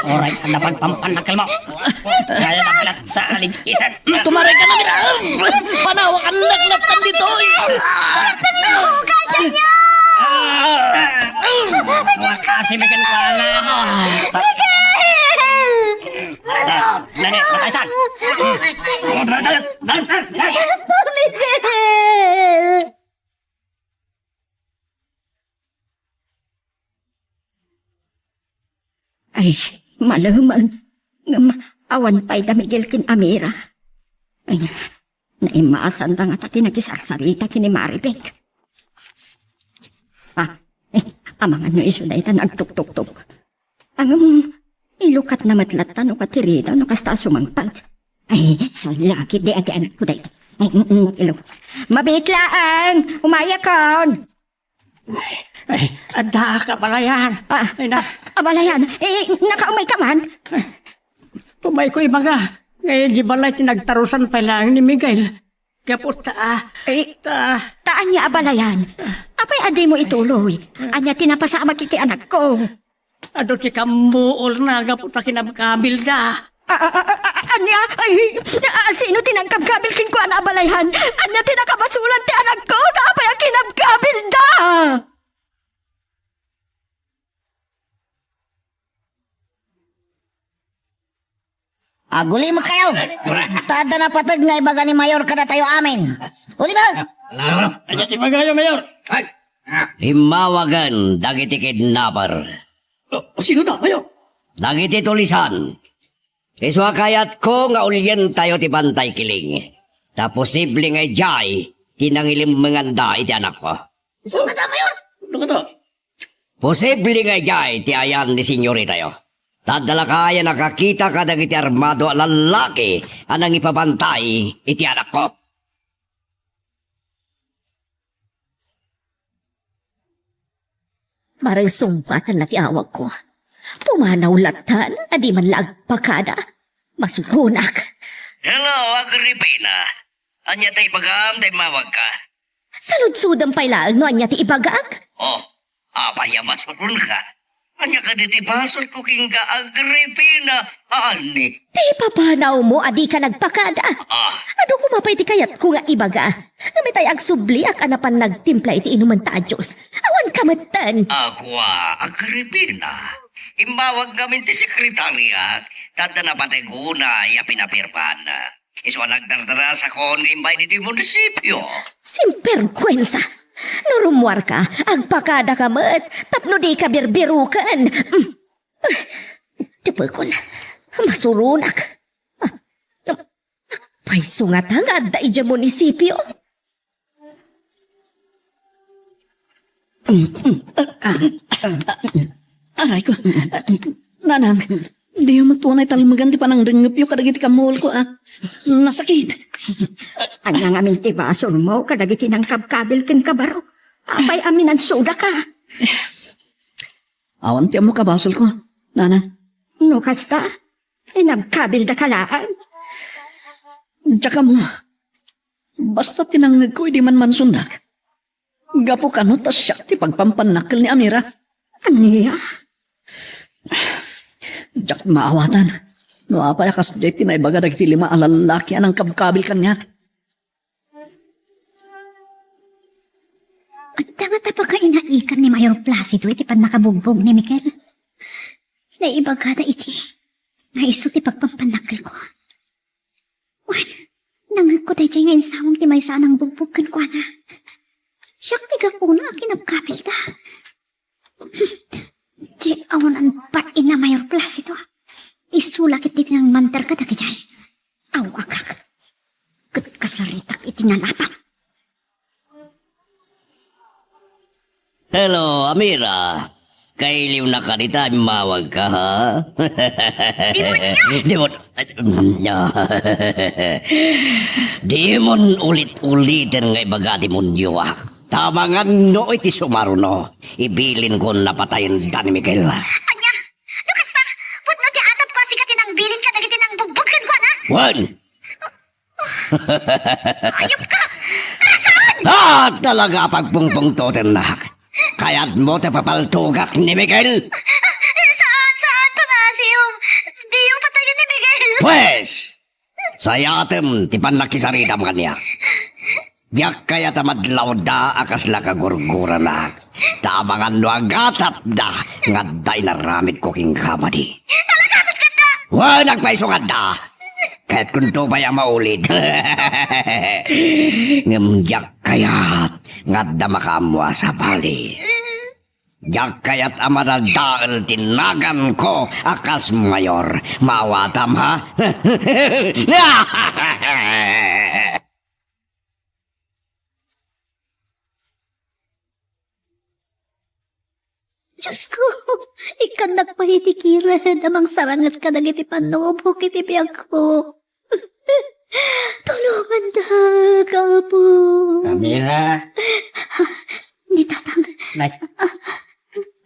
Oray ka na pagpampanakal mo. Kaya na pala taligisan. Tumaray ka na, Mira. Panawakan na, ditoy. Dali ako, kasya niya! Diyos ko, Miguel! Miguel! Dali, patay saan? Miguel! Ay, malemmeng. Ngem awan pay da Miguel ken Amira. Ay, naimasanda ngata ti nakisarsarita ken ni Maribek. Ah, eh, amangan no isu dayta nagtuktuktok. Ngem, ilukatna met latta no katirida no kasta a sumangpet. Ay, salakit di adi anakko dayta. Ay, mm, mm, ilo. Mabiit laeng, umayakon. Ay, addaak, abalayan. Ah, ay na. Ah, abalayan. Eh, nakaumay ka man? Ay, umayko ibaga. Ngay, di balay ti nagtarusan pay laeng ni Miguel. Gapu ta, ah, Eh, ta, ta ania abalayan? Apay a dimo ituloy? Ania ti napasamak iti anakko? Adu ti kammuorna gapu ta kinabkabilda. A, a, a, a, a, ania? Ay, a, sino ti nangkabkabil kenkuana, abalayan? Ania ti nakabasolan ti anakko? Apay a kinabkabilda? Agulimekkayo! Ta adda napateg nga ibaga ni Mayor kadatayo amin. Ulimek! Ania ti ibagayo, Mayor? Ay! Immawagen dagiti kidnapper. O, sino da, Mayor? Dagiti tulisan. Isu a kayatko nga ulientayo ti bantay kiling. Ta posible nga idiay ti nangilimmenganda iti anakko. Sino da, Mayor? Ano ka to? Posible nga idiay ti ayan ni senyoritayo. Ta adda lakay a nakakita kadagiti armado a lallaki a nangipabantay iti anakko. Bareng sungbatanna ti awagko. Pumanaw lattan a di man la agpakada. Masuronak. Hello, Agripina. Ania ta ibagam ta immawagka? Saludsodem pay laeng no ania ti ibagak. Oh, apay a masuronka? Ania kadi ti basolko kenka, Agripina, ani? Ti papanawmo a dika nagpakada. Ah. Adu koma pay ti kayatko nga ibaga. Ngem itay agsubliak a napan nagtimpla iti inumenta a Dios. Awan ka metten. Ako a, Agripina. Immawag ngamin ti sekretariak, ta adda napateg unay a pinapirman. Isu a nagdardarasakon nga imbay ditoy munisipio. Sinbergwensa! No rummuarka, agpakadaka met tapno dika birbiruken. Mm. Tepekon, masuronak. Ah, payso ngata nga adda idiay munisipio. Aray ko. Nanang, diyo met unay talmegan ti panangdengngepyo kadagiti kammuorko, a. Nasakit. Ania ngamin ti basolmo kadagiti nangkabkabil kenka baro? Apay a minansudaka? Awan ti ammok a basolko, nanang. No kasta, inagkabildaka laeng. Diak ammo. Basta ti nangngegko idi manmansundak. Gapu kano ta siak ti pagpampannakkel ni Amira. Ania? Diak maawatan no apay a kasdiay ti naibaga dagiti lima a lallaki a nangkabkabil kaniak. Adda ngata pakainaikan ni Mayor Placido iti pannakabugbog ni Miguel. Naibagada iti nga isu ti pagpampannakkelko. Wen, nangngegko daydiay nga insawang ti maysa a nangbugbog kenkuana. Diak ti gapuna a kinabkabilda. Diay awan-an bat inna Mayor Placido. Isu la ket ti nangmanter kadagidiay. Aw, agak. Ket kasaritak iti nanapat. Hello, Amira. Kailiwna ka dita, immawag ka, ha? Demonyo! Demon-, Dimon ulit-uliten nga ibaga, demonyo, ha? Tamangan no iti sumaruno, ibilinko napatayen da ni Miguel. Ania? No kasta, pudno ti atapko a sika ti nangbilin kadagiti nangbugbog kenkuana? Wen! Ayupka! Saan? Ah, talaga a pagpungpungtotennak. Kayatmo ti papaltogak ni Miguel? Saan, saan, pangasiom. Diyo patayen ni Miguel. Pwes! Sayatem ti pannakisaritam kaniak. Diak kayat a madlawda a kasla kagurguranak. Ta amangan no agatatda nga adda inaramidko kenka madi. Talaga, agtatda! Wen, agpayso nga adda. Kayatkonto pay a maulid. Ngem diak kayat nga adda makaammo a sabali. Diak kayat a madadael ti naganko a kas mayor. Maawatam, ha? Diosko, ikkannak pay iti kired a mangsaranget kadagiti pannubok iti biagko. Tulongandak, Apo. Amira. Ni Tatang. Nay.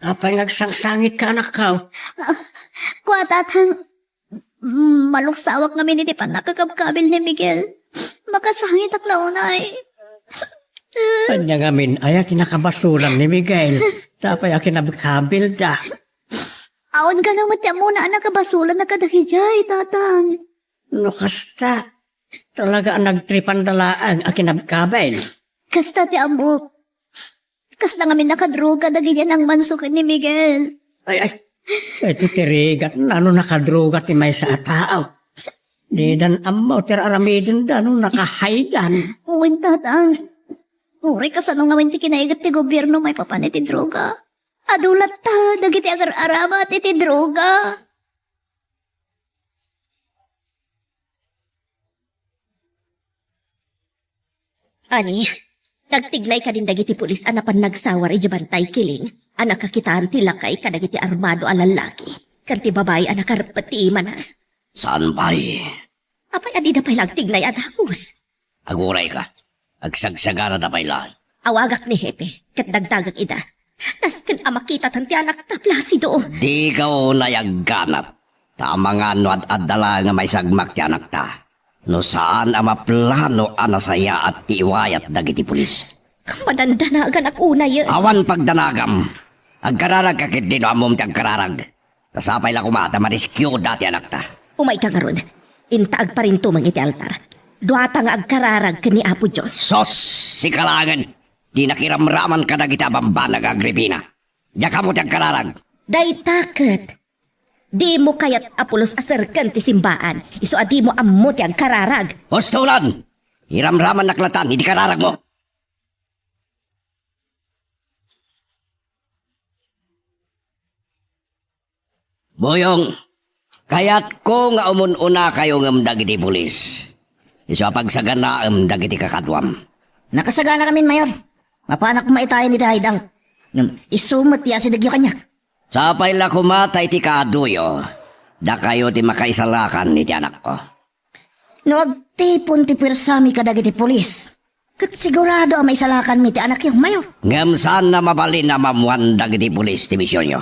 Apay nga agsangsangitka, anakko? Ah, kua, Tatang, mm, maluksawak ngamin iti pannakakabkabil ni Miguel. Makasangitak la unay. Ania ngamin aya ti nakabasolan ni Miguel? Apay a kinabkabilda? Awan kano met ti ammona a nakabasolan a kadagidiay, Tatang. No kasta, talaga a nagtripanda laeng a kinabkabil. Kasta ti ammok. Kasla ngamin nakadroga dagiti nangmanso ken ni Miguel. Ay, ay. Iti ti rigat, nano nakadroga ti maysa a tao. Didan ammo ti aramidenda no nakahaydan. Wen, Tatang. Uray kasano ngamin ti kinaiget ti gobierno maipapan iti droga? Adu latta dagiti agar-aramat iti droga. Ani, nagtignay kadin dagiti pulis a napan nagsawar idiay Bantay Kiling a nakakitaan ti lakay kadagiti armado a lallaki ken ti babai a nakarpet ti imana. Saan pay? Apay a dida pay la agtignay a dagus? Agurayka. Agsagsaganada pay laeng. Awagak ni Hepe, ket dagdagek ida. Nasken a makitatan ti anakta, Placido. Dika unay agganat. Ta amangan no ad-adda laeng a maisagmak ti anakta. No saan a maplano a nasayaat ti iwayat dagiti pulis. Madandanaganak unay. Awan pagdanagam. Agkararagka ketdi no ammom ti agkararag. Ta sapay la koma ta mariskioda ti anakta. Umayka ngarud. Inta agparintumeng iti altar. Duata nga agkararag ken ni Apo Dios. Sos! Sika laengen! Dinak iramraman kadagiti a bambanag, Agripina. Diak ammo ti agkararag. Dayta ket, dimo kayat a pulos a serken ti simbaan, isu a dimo ammo ti agkararag. Ustolan! Iramramannak latan iti kararagmo. Boyong, kayatko nga umun-unakayo ngem dagiti pulis. Isu a pagsaganaem dagiti kakaduam. Nakasaganakamin, Mayor. Mapanak koma itayen iti hideout. Ngem isu met ti asidegyo kaniak. Sapay la koma ta iti kaaduyo, dakayo ti makaisalakan iti anakko. No agtipon ti puersami kadagiti pulis, ket sigurado a maisalakanmi ti anakyo, Mayor. Ngem saan a mabalin a maammoan dagiti pulis ti misionyo.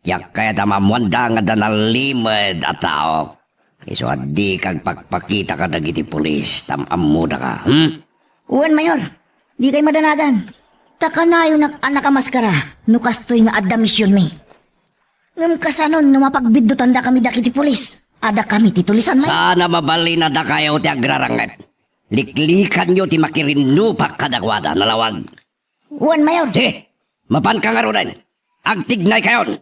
Diak kayat a maammoanda nga adda nalimed a tao. Isu a dika agpakpakita kadagiti pulis, ta am-ammodaka, hmm? Wen, Mayor. Dikay madanagan. Ta kanayonak a nakamaskara no kastoy nga adda misionmi. Ngem kasanon no mapagbiddutandakami dagiti pulis? Adakami ti tulisan, Mayor. Saan a mabalin a dakayo ti agraranget. Liklikanyo ti makirinnupak kadakuada, nalawag. Wen, Mayor. Sige, mapanka ngaruden. Agtignaykayon.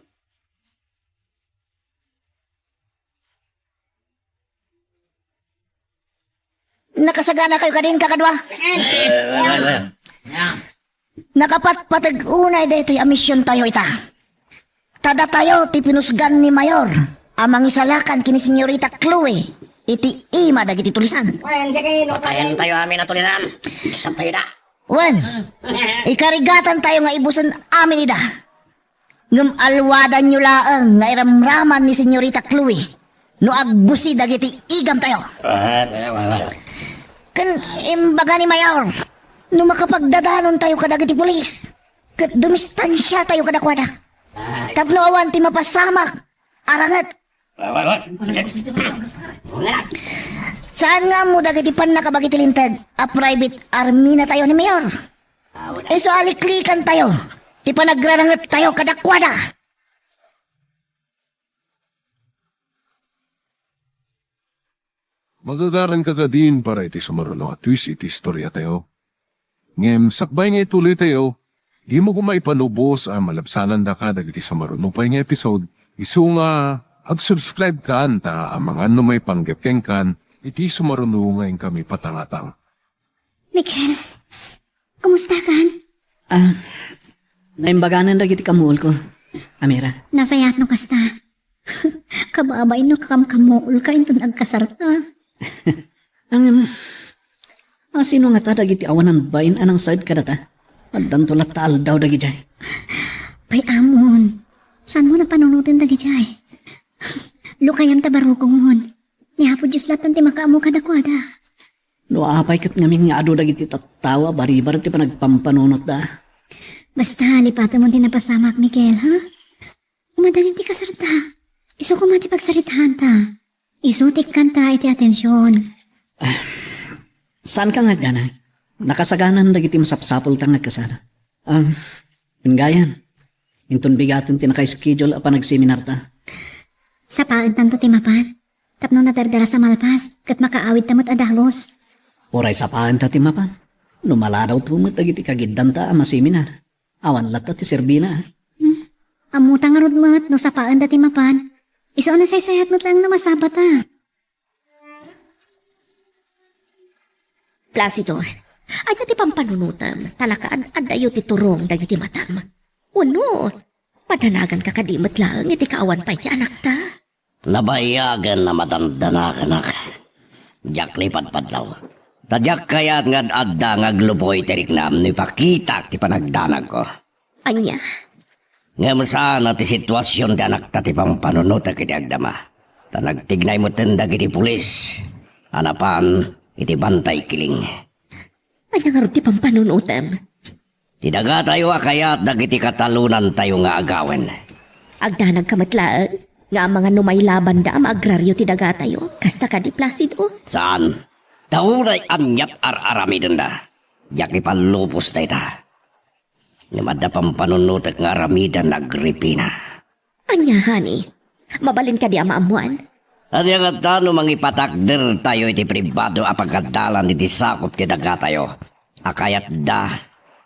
Nakasaganakayo kadin, kakadua? Nakapatpateg unay daytoy a misiontayo ita. Ta datayo ti pinusgan ni Mayor a mangisalakan ken ni Senyorita Chloe iti ima dagiti tulisan. Wen, sige, no. Patayen tayo amin a tulisan. Isang tayo da. Wen, ikarigatantayo nga ibusen amin ida. Ngem alwadanyo laeng nga iramraman ni Senyorita Chloe no agbusi dagiti igamtayo. Ah, wala, wala. Ken imbaga ni Mayor, no makapagdadanontayo kadagiti pulis, ket dumistansiatayo kadakuada. Tapno awan ti mapasamak a ranget. Saan nga ammo dagiti pannakabagi ti linteg a private army-natayo ni Mayor? Isu a liklikantayo ti panagrarangettayo kadakuada. Magagaranka kadin para iti sumaruno a twist iti istoriatayo. Ngem sakbay nga ituloytayo, dimo koma ipanubos a malabsanandaka dagiti sumaruno pay nga episode, isu nga ag-subscribe kan ta amangan no maipanggep kenkan iti sumaruno nga inkami patangatang. Miguel, kumusta kan? Ah, naimbaganan dagiti kamuolko, Amira. Nasayaat no kasta. Kababain no kakamkamuolka inton agkasarta. Ngem, asino ngata dagiti awanan bain a nangsaed kadata? Addanto latta aldaw dagidiay. Pay ammon, saanmo napanunoten dagidiay? Lukayam ta barugongon. Ni Apo Dios latta ti makaammo kadakuada. No apay ket ngamin nga adu dagiti tattao a baribar ti panagpampanunotda? Basta, lipatemon ti napasamak, Miguel, ha? Madalin ti kasarta. Isu koma ti pagsaritaanta. Isu ti ikkanta iti atension. Saanka nga agdanag? Nakasaganan dagiti masapsapulta nga agkasala. Ah, wen gayam, inton bigaten ti naka-schedule a panagseminarta. Sapaentanto ti mapan. Tapno nadardaras a malpas, ket makaawidta met a dagus. Uray sapaenta ti mapan. No maladawto met dagiti kagiddanta a maseminar, awan latta ti serbina. Hmm. Ammota ngarud met no sapaenda ti mapan. Isu a nasaysayat met laeng no masabata. Placido, ania ti pampanunotem, ta nakaad-addayo ti turong dagiti matam? Wenno, madanaganka kadi met laeng iti kaawan pay ti anakta? Nabayagen a madandanaganak. Diak lipadpadlaw. Ta diak kayat nga ad-adda nga agluboy ti riknam no ipakitak ti panagdanagko. Ania? Ngem saan a ti situasion ti anakta ti pampanunotek iti agdama. Ta nagtignay metten dagiti pulis a napan iti Bantay Kiling. Ania ngarud ti pampanunotem? Ti dagatayo a kayat dagiti katalonantayo nga agawen. Agdanagka met laeng nga amangan no mailabanda a maagrario ti dagatayo, kasta kadi, Placido? Saan. Ta uray aniat ar-aramidenda, diak ipallubos dayta. Ngem adda pampanunotek nga aramiden, Agripina. Ania, honey? Mabalin kadi a maammuan? Ania ngata no mangipatakdertayo iti pribado a pagadalan iti sakup ti dagatayo a kayatda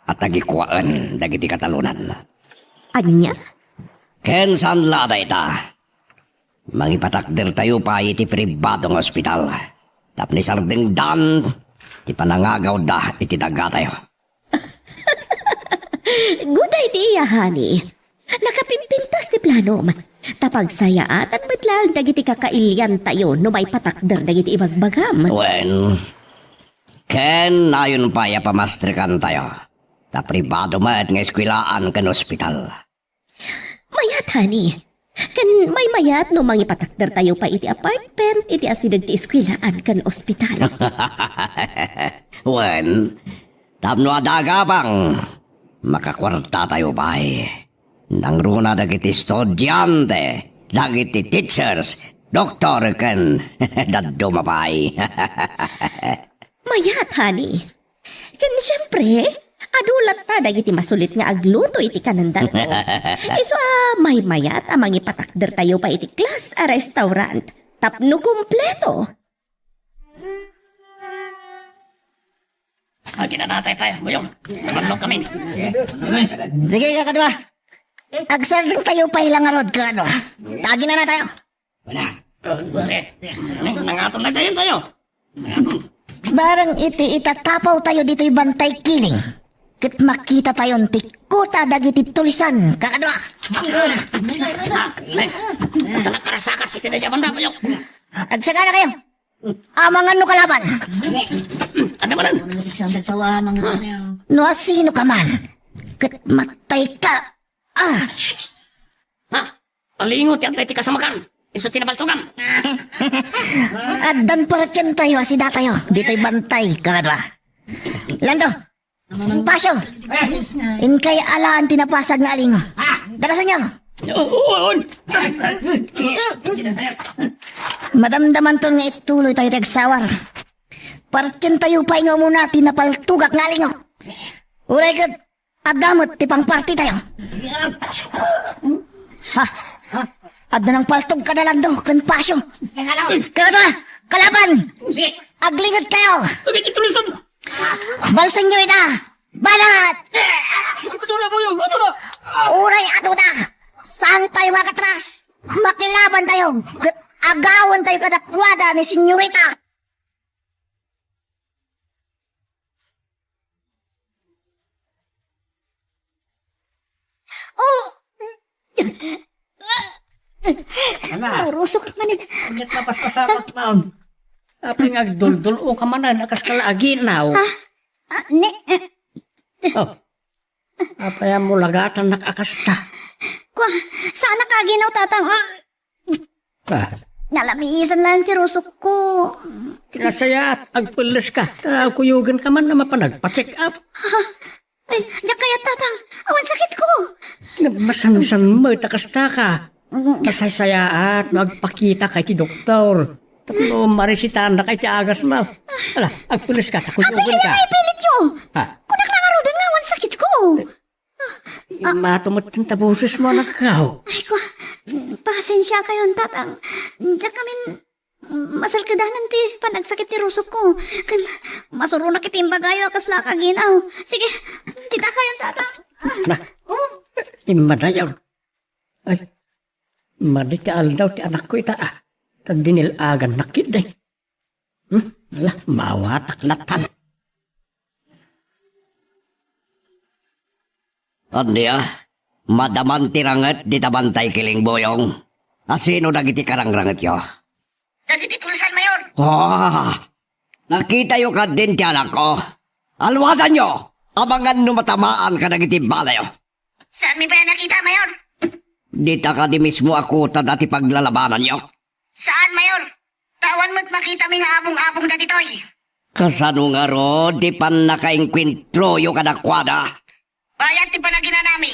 a tagikuaen dagiti katalonan? Ania? Ken saan la a dayta. Mangipatakdertayo pay iti pribado nga ospital tapno isardengdan ti panangagawda iti dagatayo. Guday ti iya, honey. Nakapimpintas ti planom. Ta pagsayaatan met laeng dagiti kakailiantayo no maipatakder dagiti ibagbagam. Wen, ken nayon pay a pamastrikantayo. Ta pribado met nga eskuelaan ken ospital. Mayat, honey. Ken maymayat no mangipatakdertayo pay iti apartment iti asideg ti eskuelaan ken ospital. Wen, tapno adda agabang, makakuartatayo pay. Nangruna dagiti estudiante, dagiti teachers, doktor, ken dadduma pay. Mayat, honey. Ken siempre, adu latta dagiti masulit nga agluto iti kanandanto. Isu a maymayat a mangipatakdertayo pay iti class a restaurant tapno kumpleto. Aginanatay pay, buyong. Tumallok kami. Sige, kakadua. Agsardengtayo pay la ngarud, kakadua. Aginanatayo. Wala. Sige. Nangaton na tayo, tayo. Nangaton. Barang iti itatapawtayo ditoy Bantay Kiling, ket makitatayon ti kuta dagiti tulisan, kakadua. Ata nakarasakas iti nadyaman da, Boyong. Agsaganakayo. Amangan no kalaban. Anda manen? No asino ka man, ket matay ka. Ah! Ha? Alingo ti adda iti kasamakan. Isu ti napaltugam. Addan paratientayo a sidatayo. Ditoy bantay, kakadua. Lando, Pasio, inkay alaan ti napasag nga alingo. Dalasanyo. Oo, oo. Madamdamanton nga ituloytayo ti agsawar. Paratientayo pay nga umuna ti napaltugak nga alingo. Uray ket adda met ti pangpartitayo. Ha? Adda nangpaltog kada Lando ken Pasio. Kada kalaban! Aglingetkayo! Agay ti tulisan! Balsenyo ida! Banat! Ito na, Boyong! Ito na! Uray adu da! Saantayo nga agatras! Makilabantayo! Ket agawentayo kadakuada ni Senyorita! Oh! Ala. Rusok man it-, Ket napaspasamak maon. Apay nga agduldul-o ka manen a kas ka la aginaw? Ah, ah, ni-, Oh. Apay a mulagatannak a kasta? Kwa, saanak aginaw, Tatang. Ah. Ah. Nalamisan lang ti rusok ko. Ti nasayaat, agpelles ka. Ah, kuyogen ka man a mapan agpa-check up. Ha? Ay, diak kayat, Tatang. Awan sakit ko. Masansan mo, ta kasta ka. Mm. Kasaysayaat no agpakita ka iti doktor. Tapno maresitaannak iti agas mo. Ala, agpelles ka, ta kuyogen ka. Apay, naipilityo. Ha? Kunak la ngaruden nga awan sakit ko. Immatumet ti boses mo, anak ko. Ay, ko, pasensiakayon, Tatang. Diak ngamin masalkedanan ti panagsakit ti rusok ko. Ken masuronak iti imbagayo a kasla aginaw. Sige, dita kayon, Tatang. Na, oh. Immadayon. Ay, madi ti aldaw ti anakko ita, ah. Ta dinil-agannak ketdi. Hmm? Ala, mawatak latan. Ania, madaman ti ranget dita bantay, Kiling Boyong? Asino dagiti karangrangetyo? Dagiti tulisan, Mayor. Ah, nakitayo kadin ti anakko. Alwadanyo, amangan no matamaan kadagiti balayo. Saanmi pay a nakita, Mayor? Dita kadi mismo a kuta dati paglalabananyo? Saan, Mayor. Ta awan met makitami nga abong-abong dagitoy. Kasano ngarud ti pannakaengkuentroyo kadakuada? Bayat ti panaginanami,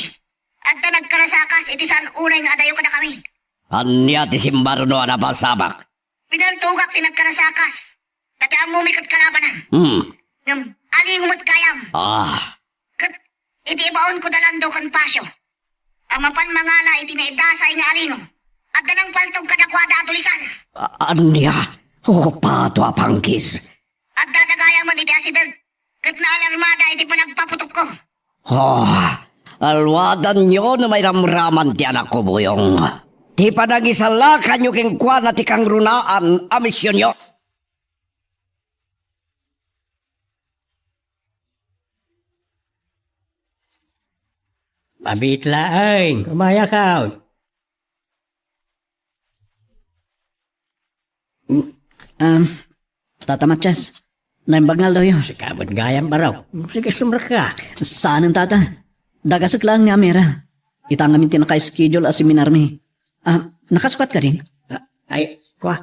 adda nagkarasakas iti saan unay nga adayo kadakami. Ania ti simbaruno a napasamak? Pinaltugak ti nagkarasakas. Ta ti ammomi ket kalabanan. Hmm. Ngem, alingo met gayam. Ah. Ket iti ibaonko da Lando ken Pasio a mapan mangala iti naidasay nga alingo, adda nangpaltog kadakuada a tulisan. A-, ania? Okupado a panggis. Adda da gayam iti asideg ket naalarmada iti panagpaputokko. Oh, alwadanyo no mairamraman ti anakko, Boyong. Ti panagisalakanyo kenkuana ti kangrunaan a misionyo. Mabit laeng, umayakaw. Um, Tata Matias, naimbag nga aldawyo. Sika met gayam, Barok. Sige, sumrekka. Saanen, Tata. Dagasek laeng ni Amira. Ita ngamin ti naka-schedule a seminarmi. Ah, nakasukat kadin? Ah, ay, kwa,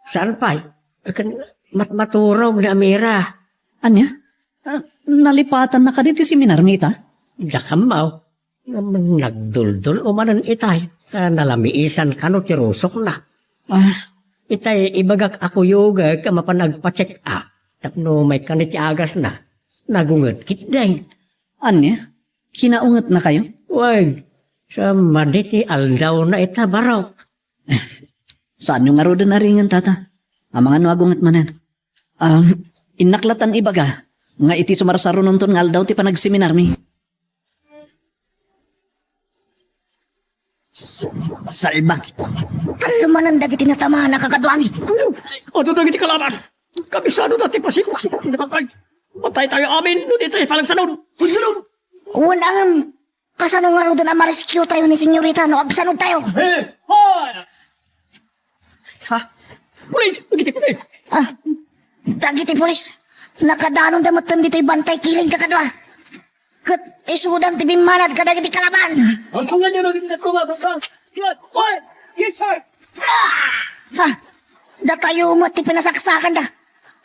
saan pay? Ken mat-, maturog ni Amira. Ania? Ah, nalipatanna kadi ti seminarmi ita? Diak ammo. Ngem nagduldul-o manen itay, ta nalamiisan kano ti rusokna. Ah. Itay ibagak a kuyogek a mapan agpa-check up tapno maikkan iti agasna. Nagunget ketdi. Ania? Kinaungetnakayo? Wen, sa madi ti aldawna ita, Barok. Eh, saanyo ngaruden a ringen, Tata. Amangan no agunget manen. Ah, innak latan ibaga nga iti sumarsarunonton nga aldaw ti panagseminarmi. S-, salbag. Tallo manen dagiti natamaan a kakaduami. Adu dagiti kalaban. Kabisado dati pasikok-sikok ni Bakay. Mataytayo amin no ditay panagsanod. Hunduron. Wen, ngem, kasano ngaruden a ma-rescue tayo ni Senyorita no agsanod tayo? Eh, hoy! Ha? Pulis! Dagiti pulis! Ah, dagiti pulis. Nakadanonda metten ditoy bantay kiling kakadua. Ket isudan ti bimmanad kadagiti kalaban. Ang tungan niyo, naging nagkumagot ka. Yan! Hoy! Yes, sir! Ha? Datayo met ti pinasaksakanda.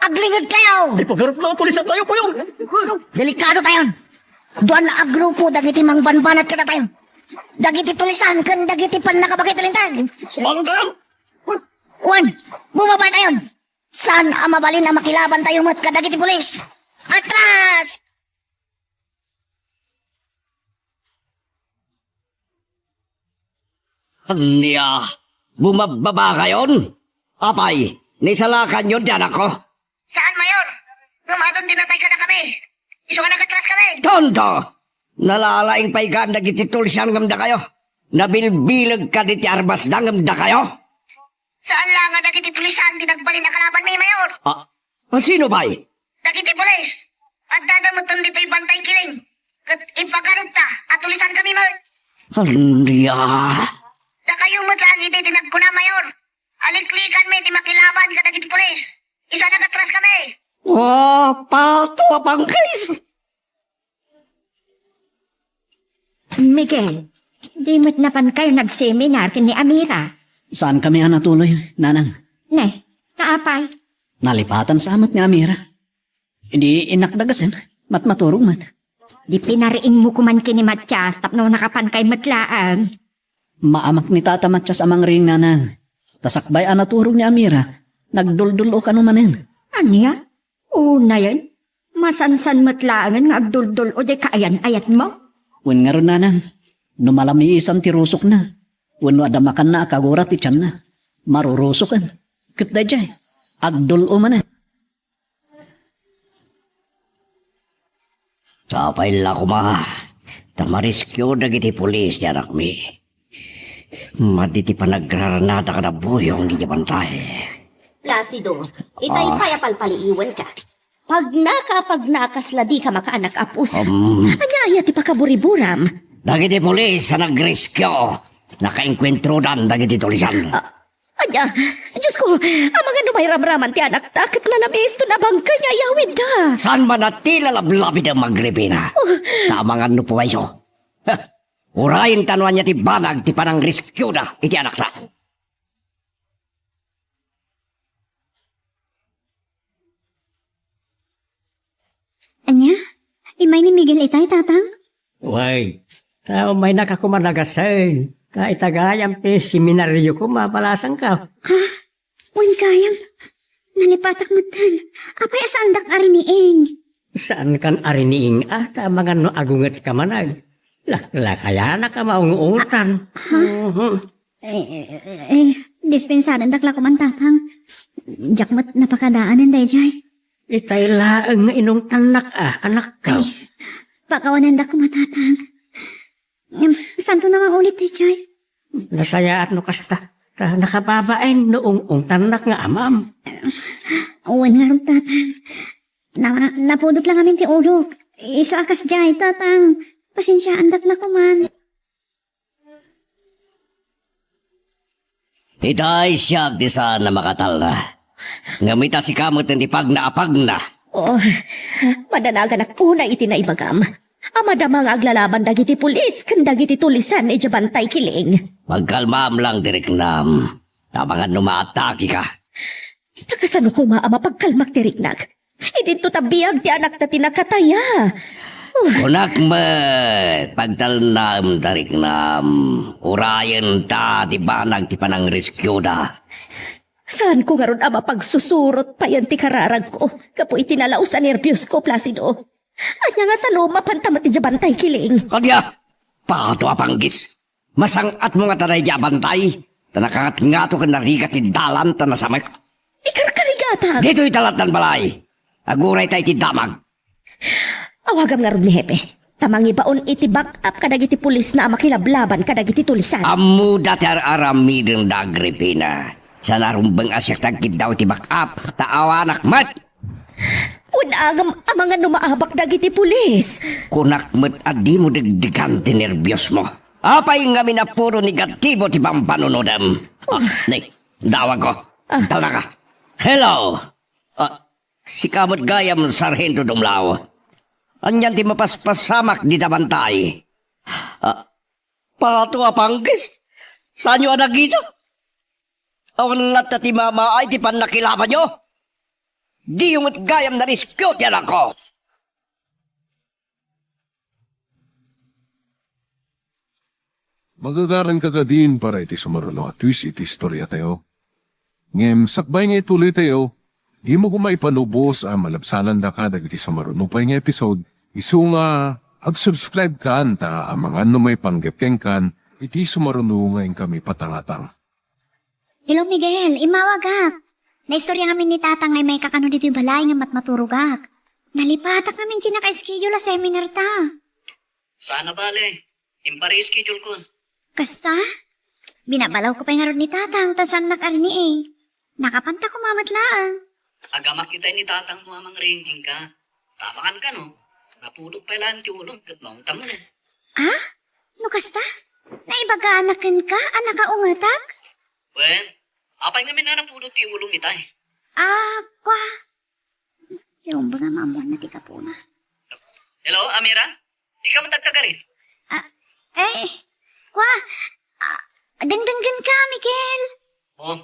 Aglinged kayo! Ipagarap na ang pulis at tayo po yun! Delikado tayon. Duan a grupo dagiti mangbanbanat kadatayo. Dagiti tulisan ken dagiti pannakabakit ti linteg. Sumalong tayo! Wen, bumaba tayon. Saan a mabalin a makilaban tayo met kadagiti pulis? Atras! Ania? Bumababa kayon? Apay, nisalakanyon ti anakko? Saan, Mayor. Ngem adun ti natay kadakami. Isu a nagatras kami. Tonto! Nalalaing pay kan dagiti tulisan ngem dakayo. Nabilbileg kadi ti armasda ngem dakayo. Saan la nga dagiti tulisan ti nagbalin a kalabanmi, Mayor? Ah, sino pay? Dagiti pulis. Addada metten ditoy bantay kiling. Ket ipagarupda a tulisan kami met. Ania? Dakayo met lang iti ti nagkuna, Mayor. Aliklikanmi ti makilaban kadagiti pulis. Isu a nagatras kami. Oh, pato a pangkis. Miguel, di met napan kayo nagseminar ken ni Amira? Saan kami a natuloy, Nanang? Ne, naapay? Nalipatan sa amat ni Amira. Idi innak dagasen, matmaturog met. Di pinariingmo koman ken ni Matias tapno nakapan kay met laeng. Maamak ni Tata Matias a mangriing, Nanang. Ta sakbay a naturog ni Amira, nagduldul-o kano manen. Ania? Unayen, masansan met laengen nga agduldul-o diay kaayan-ayatmo? Wen ngarud, Nanang, no malamiisan ti rusokna, wenno adda makanna a kagura ti tianna, marurusoken. Ket daydiay, agdul-o manen. Sapay la koma ta ma-rescue dagiti pulis ti anakmi. Madi ti panagrarnada kada buyong iti bantay. Placido, itay Ah. pay a palpaliiwenka. Pagnaka, pagnaka, kasla dika makaanak a pusa. Um. Ania aya ti pakaburiburam? Dagiti pulis a nagrescue, nakaengkuentrodan dagiti tulisan. Ah, ania? Diosko, amangan no mairamraman ti anakta, ket lalabis to nabangkay nga iyawidda. Saan man a ti lalablabidem, Agripina? Oh. Ta amangan no pumayso. Heh, urayen ta no ania ti banag ti panangrescueda iti anakta. Ania? Immay ni Miguel itay, Tatang? Wen, ta ummaynaka koma dagasen. Ta ita gayam ti seminario koma, balasangka. Ha? Wen gayam. Nalipatak metten. Apay a saandak a riniing? Saankan a riniing, a, ta amangan no agungetka manen. Laklakayanak a maung-ungtan. Ah, ha? Mhm. Eh, eh, eh, eh, dispensarendak la koman, Tatang. Diak met napakadaanen daydiay. Itay laeng nga inungtannak a, anakko. Ay, pakawanendak koma, Tatang. Em, saanto nga ulit daydiay? Nasayaat no kasta. Ta nakababain no ung-ungtannak nga amam. Wen ngarud, Tatang. Na-, napudot la ngamin ti ulok. Isu a kasdiay, Tatang. Pasensiaandak la koman. Itay siak ti saan a makatalna. Ngem ita sika met ti pagna a pagna. Oh, madanaganak unay iti naibagam. A madama nga aglalaban dagiti pulis ken dagiti tulisan idiay Bantay Kiling. Pagkalmaam lang ti riknam. Ta amangan no maatakeka. Ta kasano koma a mapagkalmak ti riknak? Idinto ta biag ti anakta ti nakataya. Oh. Kunak met, pagtalnaem ta riknam, urayen ta ti banag ti panangrescueda. Saanko ngarud a mapagsusurot payen ti kararagko gapu iti nalaus a nerbiosko, Placido. Ania ngata no mapanta met idiay Bantay Kiling? Ania? Pato a panggis! Masang-atmo ngata daydiay a bantay, ta nakangatngato ken narigat ti dalan ta nasamek. Ikarkarigatak! Ditoy ta lattan balay. Agurayta iti damag. Awagam ngarud ni Hepe, ta mangibaon iti back-up kadagiti pulisna a makilablaban kadagiti tulisan. Ammoda ti ar-aramidenda, Agripina. Saan a rumbeng a siak ti agkiddaw iti back-up, ta awanak met. Wen agam amangan no maabak dagiti pulis. Kunak met a dimo degdegan ti nerbiosmo. Apay ngamin a puro negatibo ti pampanunodem? Ah, ni, dawagko. Ah. Talnaka. Hello! Ah, sika met gayam, Sarhento Dumlaw. Anian ti mapaspasamak dita bantay? Ah, pato a panggis? Saanyo a nakita? Awan latta ti mamaay ti pannakilabanyo? Diyo met gayam na-rescue ti anakko. Magagaranka kadin para iti sumaruno a twist iti istoriatayo. Ngem sakbay nga ituloytayo, dimo koma ipanubos a malabsanandaka dagiti sumaruno pay nga episode, isu nga ag-subscribe kan ta amangan no maipanggep kenkan iti sumaruno nga inkami patangatang. Hello, Miguel. Immawagak. Naistorya ngamin ni Tatang nga immay ka kano ditoy balay ngem matmaturogak. Nalipatak ngamin ti naka-schedule a seminar ta. Saan a bale. Impare-schedule kon. Kasta? Binabalawko pay ngarud ni Tatang ta saannak a riniing. Nakapanta koma met laeng. Agamak itay ni Tatangmo a mangriing kenka. Ta amangan kano, napudot pay laeng ti ulom ket maungtam met. Ah? No kasta? Naibagana kenka a nakaungetak? Wen, apay ngamin a napudot ti ulom itay? Ah, kua. Ti umbag a maammoanna ti gapuna. Hello, Amira? Ikaw met agtagarin? Ah, eh, kua, ah, dengdenggenka, Miguel. Oh,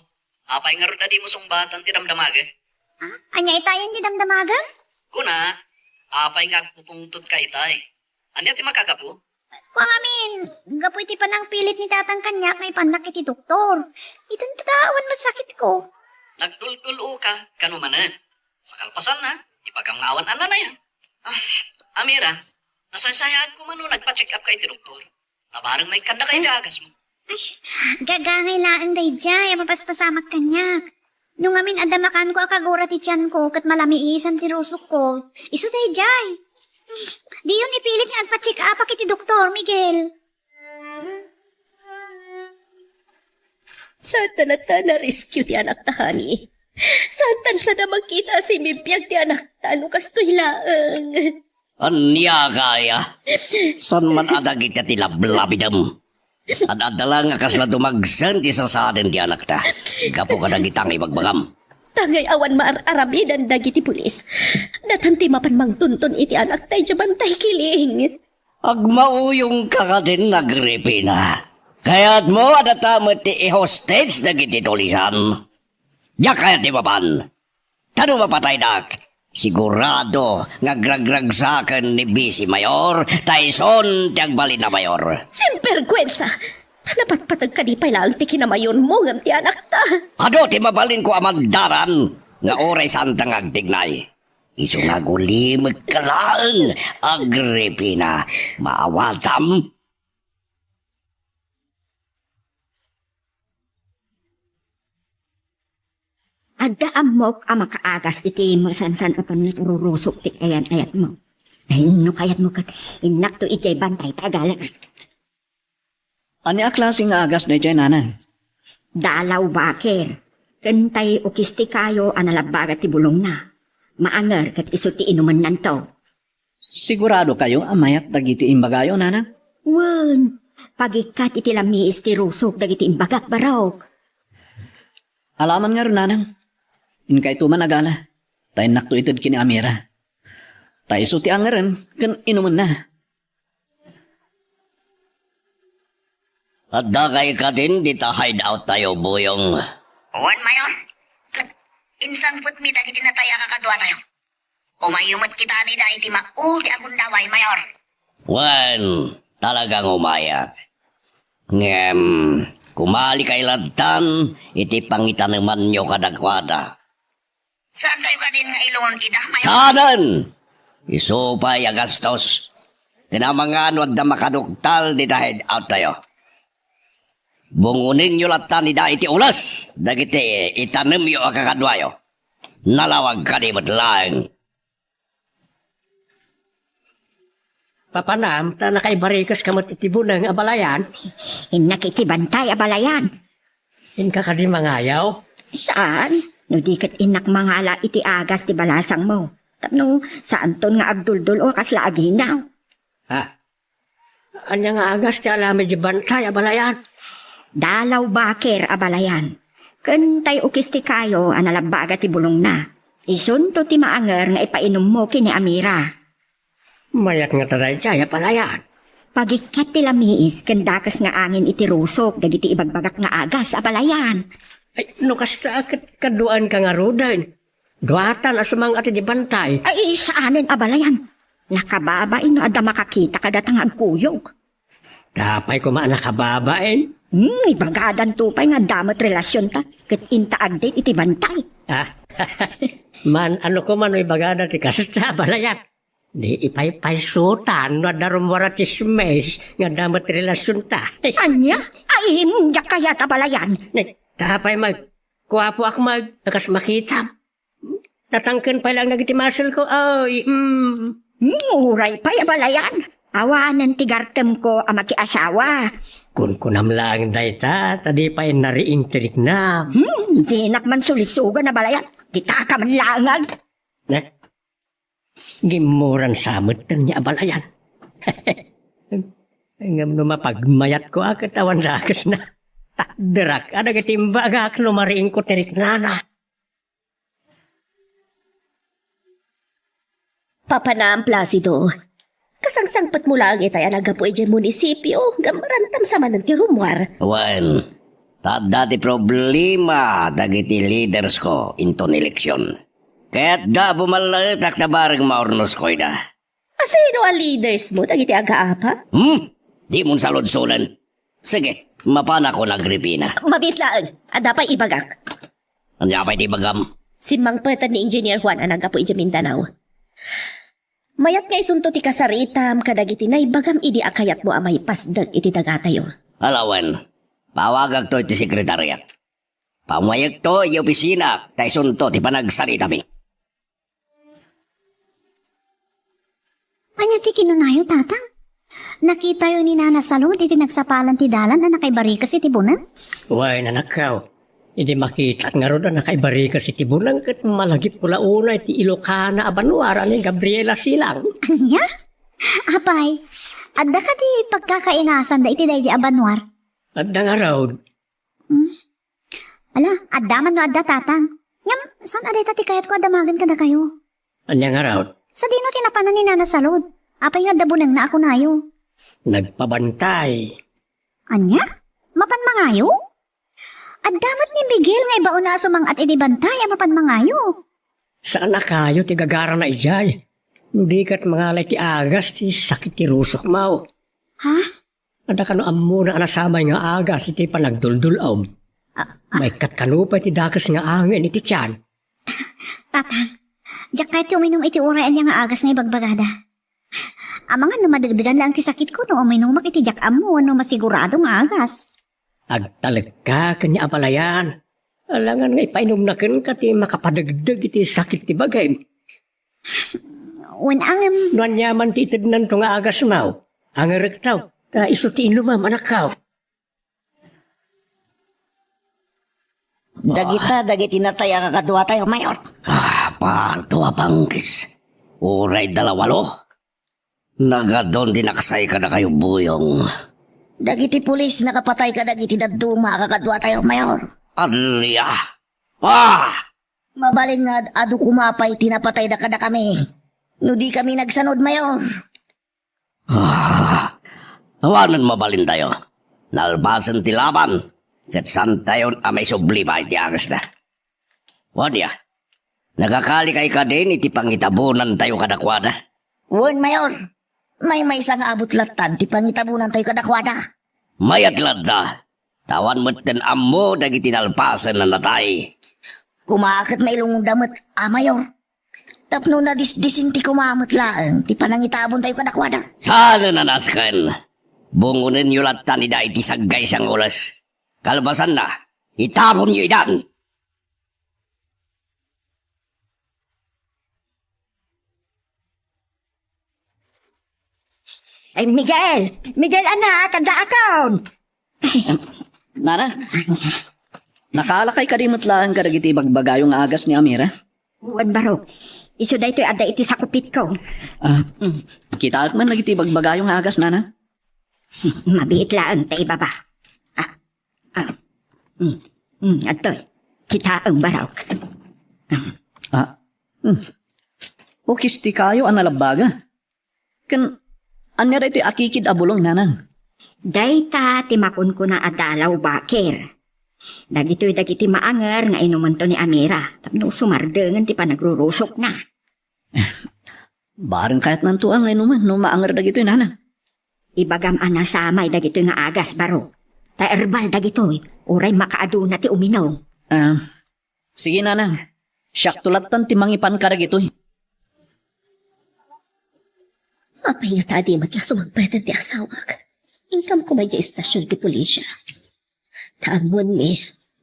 apay ngarud a dimo sungbatan ti damdamagek? Ah, ania itayen ti damdamagem? Kuna, apay nga agpupungtodka itay? Ania ti makagapu? Kua ngamin, gapu iti panangpilit ni Tatang kaniak nga ipannak iti doktor. Iton ti awan met sakitko. Nagdulduloka, kano manen? Sa kalpasanna, ibagam nga awan a nanayon. Ah, Amira, nasaysayaat koma no nagpa-check up ka iti doktor. Nabareng maikkannaka iti agasmo. Ay, gagangay laeng daydiay a mapaspasamak kaniak. No ngamin adda makaanko a kagura ti tianko ket malamiisan ti rusokko, isu daydiay. Diyon ipilit nga agpa-check upak iti doktor, Miguel. Saan ta latta na-rescue ti anakta, honey? Saan tan sada makita a simmibiag ti anakta no kastoy laeng? Ania kaya? Saan man a dagiti ti lablabidem? Ad-adda la nga kasla dumagsen ti sasaden ti anakta. Gapu kadagita nga ibagbagam. Tangay awan maar-aramidan dagiti pulis. Datan ti mapan mangtunton iti anakta idiay bantay kiling. Agmauyongka kadin, Agripina. Kayatmo a data met ti i-hostage dagiti tulisan? Diak kayat ti mapan. Ta no mapataydak, sigurado nga agragragsaken ni Vice Mayor ta isun ti agbalin a mayor. Sinbergwensa! Ta napatpateg kadi pay laeng ti kinamayormo ngem ti anakta. Adu ti mabalinko a mandaran nga uray saanta nga agtignay. Isu nga agulimekka laeng, Agripina, maawatam. Adda ammok a makaagas iti masansan a pannakaruruso ti ayan-ayatmo. Ay, no kayatmo ket innakto idiay bantay ta agalaak. Ania a klase nga agas daydiay, nanang? Dalaw bakir. Ken tay ukis ti kayo a nalabbaga ti bulongna. Maanger ket isu ti inumennanto. Sigurado kayo a mayat dagiti imbagayo, nanang? Wen, pagikkat iti lamiis ti rusok dagiti imbagak, barok. Alaman ngarud, nanang. Inkayto man agala. Ta innakto ited ken ni Amira. Ta isu ti angeren ken inumenna. Adda kay kadin dita hideout tayo, Buyong? Wen, Mayor. Ket insangpetmi dagiti natay a kakaduatayo. Umayo met kita nida iti mauli a gundaway, Mayor. Wen, talagang umayak. Ngem, kumali kay lattan iti pangitanemanyo kadakuada. Saantayo kadin nga ilon ida, Mayor? Saanen! Isu pay a gastos. Ken amangan no adda makaduktal dita hideout tayo. Bungonenyo lattan ida iti ules dagiti itanemyo a kakaduayo. Nalawag kadi met laeng. Papanam, ta nakaibarikeska met iti buneng a balayan. Innak iti bantay a balayan. Inka kadi mangayaw? Saan? No di ket innak mangala iti agas ti balasangmo. Tapno saanton nga agduldul-o a kasla aginaw. Ha? Ania nga agas ti aramid ti bantay, abalayan? Dalaw baker, abalayan. Ken tay ukis ti kayo a nalabbaga ti bulongna. Isunto ti maanger nga ipainummo ken ni Amira. Mayat ngata daydiay, abalayan? Pagikkat ti lamiis ken dakes nga angin iti rusok dagiti ibagbagak nga agas, abalayan. Ay, no kasta, ket kaduaenka ngaruden. Duatan a sumang-at iti bantay. Ay, saanen, abalayan. Nakababain no adda makakita kadata nga agkuyog. Apay koma a nakababain? Hmm, ibagadanto pay nga adda met relasionta ket inta agdate iti bantay. Ah, man, ano koma no ibagada ti kasta, abalayan? Di ipaypaysutan no adda rummuar a tsismis nga adda met relasionta. Ania? Ay, diak kayat, abalayan. Ni, apay met, kuapoak met, a kas makitam. Natangken pay laeng dagiti muscle ko, ay, mm. Hmm, uray pay, abalayan. Awanen ti gartemko a makiasawa. Kunkunam laeng dayta, ta di pay nariing ti riknam. Hmm, dinak man sulisugan, abalayan. Kitaka man laeng, ag. Ne? Gimmuran sa metten ni abalayan. Ngem no mapagmayatko a ket awan dakesna. Takderak a dagiti imbagak no mariingko ti riknana. Papanam, Placido. Kasangsangpetmo laeng itay a naggapu idiay munisipio, ngem rantam sa manen ti rummuar. Wen, ta adda ti problema dagiti leaders ko inton eleksyon. Kayatda a bumallaetak ta bareng maurnosko ida. Asino a leaders mo dagiti agaapa? Hmm? Dimon saludsoden. Sige, mapanakon, Agripina. Mabiit laeng, adda pay ibagak. Ania pay ti ibagam? Simmangpeten ni Engineer Juan a naggapu idiay Mindanao. Mayat nga isunto ti kasaritam kadagiti naibagam idi a kayatmo a maipasdek iti dagatayo. Ala wen, pawagakto iti sekretariat. Pammayekto iti opisina ta isunto ti panagsaritami. Ania ti kinunayo, Tatang? Nakitayo ni Nana Salud iti nagsapalan ti dalan a nakaibarikes iti buneng? Wen, anakko. Idi makitak ngarud a nakaibarikes iti buneng ket malagipko la unay ti Ilocana a banua a ni Gabriela Silang. Ania? Apay, adda kadi pagkakaingasanda iti daydiay a banua? Adda ngarud. Hmm? Ala, adda man no adda, Tatang. Ngem, saan a dayta ti kayatko a damagen kadakayo? Ania ngarud? Sadino ti napanan ni Nana Salud? Apay nga adda bunengna a kunayo? Nagpabantay. Ania? Mapan mangayo? Adda met ni Miguel nga ibaonna a sumang-at idi bantay a mapan mangayo. Saan a kayo ti gagarana idiay? No di ket mangalay ti agas ti sakit ti rusokmo. Ha? Adda kano ammona a nasamay nga agas iti panagduldul-om? Ah, ah. Maikkat kano pay ti dakes nga angin iti tian. Tatang, diak kayat ti uminum iti uray ania nga agas nga ibagbagada. Amangan no madegdegan laeng ti sakitko no uminumak iti diak ammo wenno masigurado nga agas. Agtalekka ken ni abalayan. Alangan nga ipainumna kenka ti makapadegdeg iti sakit ti bagim. Wen, angem. No aniaman ti itednanto nga agasmo, angerekto, ta isu ti inumem, anakko. Dagita, dagiti natay a kakaduatayo, Mayor. Ah, panto a panggis. Uray dalawalo. Nagadun ti naksay kadakayo, Buyong. Dagiti pulis nakapatay kadagiti dadduma a kakaduatayo, Mayor. Ania? Ah! Mabalin nga ad-adu koma pay ti napatayda kadakami no di kami nagsanud, Mayor. Ah, awanen mabalintayo. Nalpasen ti laban, ket saantayon a maisubli pay ti agasda. Wen, nagakalikay kadin iti pangitabonantayo kadakuada? Wen, Mayor. Maymaysa nga abut lattan ti pangitabonantayo kadakuada. Mayat latta, ta awan metten ammo dagiti nalpasen a natay. Koma ket mailungonda met, a Mayor. Tapno nadisdisinti koma met laeng ti panangitabontayo kadakuada. Saanen a nasken. Bungonenyo lattan ida iti saggaysa nga oras. Kalpasanna, itabonyo idan. Ay, Miguel! Miguel, anak, addaakon! Nana, nakaalakay kadi met laeng kadagiti ibagbagayo nga agas ni Amira? Wen, barok. Isu daytoy adda iti sakupitko. Ah, Mm. Kitaek man dagiti ibagbagayo nga agas, Nanang? Mabiit laeng ta ibaba. Ah, ah. Mm. Mm, adtoy. Kitaem, Barok. Ah. Mm. Ukis ti kayo a nalabbaga. Ken, ania daytoy akikid a bulong, Nanang? Dayta ti makunkuna a dalaw, Bakir. Dagitoy dagiti maanger nga inumento ni Amira tapno sumardengen ti panagrurusokna. Bareng kayatnanto a nga inumen no maanger dagitoy, Nanang. Ibagam a nasamay dagitoy nga agas, Barok. Ta erbal dagitoy, uray makaaduna ti uminum. Ah, sige, Nanang. Siakto lattan ti mangipan kadagitoy. Apay ngata a di met la sumangpeten ti asawak? Inkam koma idiay estasion ti pulisya. Ta ammoenmi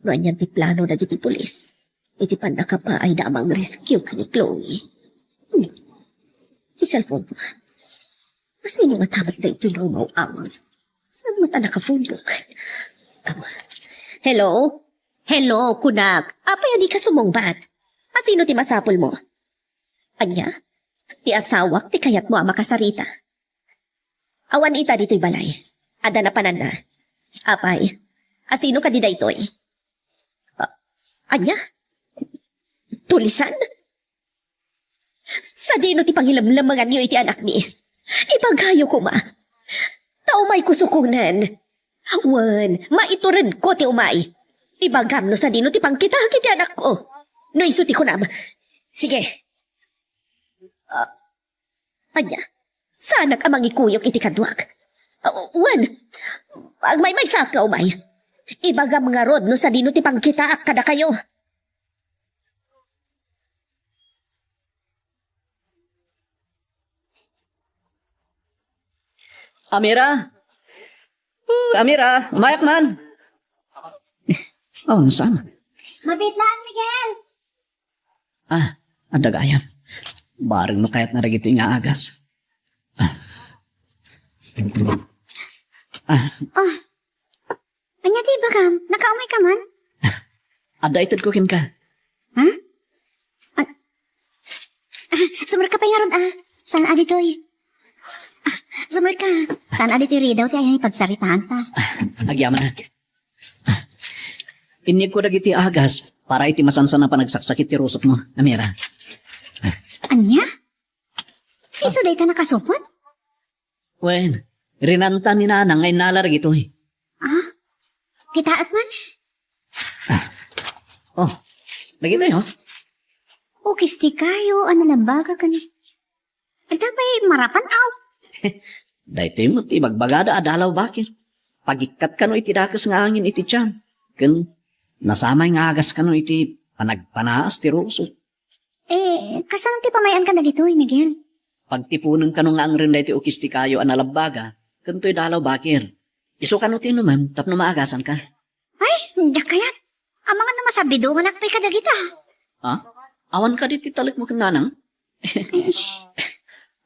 no anian ti plano dagiti pulis iti pannakapaayda a mangrescue ken ni Chloe. Hmm. Ti cellphone ko. Asino ngata met daytoy nga umaw-awag? Saan met a nakafundok? Am, hello? Hello, kunak. Apay a dika sumungbat? Asino ti masapulmo? Ania? Ti asawak ti kayatmo a makasarita? Awan ita ditoy balay. Adda napananna. Apay, asino kadi daytoy? A-, ania? Pulisan? Sadino ti pangilemlemenganyo iti anakmi? Ibagayo koma. Ta umayko sukonen. Wen, maituredko ti umay. Ibagam no sadino ti pangkitaek iti anakko. No isu ti kunam. Sige. Ah, ania? Saanak a mangikuyog iti kaduak. Ah, wen, agmaymaysaak nga umay. Ibagam ngarud no sadino ti pangkitaak kadakayo. Amira! Uh, Amira, umayak man! Oh, saan? Mabitlaan, Miguel! Ah, adda gayam. Bareng no kayatna dagitoy nga agas. Ah. Ah. Ah. Ania ti ibagam? Nakaumay ka man? Adda itedko kenka. Ha? Ah, ah, sumrek ka pay ngarud, ah. Saan a ditoy? Ah, sumrek ka. Saan a ditoy ridaw ti ay pagsaritaan ta? Ah, agyamanak. Ah, inyegko dagiti agas para iti masansan a panagsaksakit ti rusokmo, Amira. Ania? Isu dayta nakasupot? Wen, rinanta ni Nanang nga innala dagitoy. Ah? Kitaek man? Ah. Oh, dagitoy, oh. Ukis ti kayo, a nalabbaga ken. Adda pay marapan, aw? Daytoy met ti ibagbagada a dalaw, Bakir. Pagikkat kano iti dakes nga angin iti tiyan. Ken nasamay nga agas kano iti panagpanaas ti rusok. Eh, kasano ti pamay-an kadagitoy, Miguel? Pagtiponen kano nga angren daytoy ukis ti kayo a nalabbaga, ken toy dalaw, Bakir. Isu kano ti inumen tapno maagasanka. Ay, diak kayat. Amangan no masabidonganak pay kadagita. Ha? Awan kadi ti talekmo ken Nanang?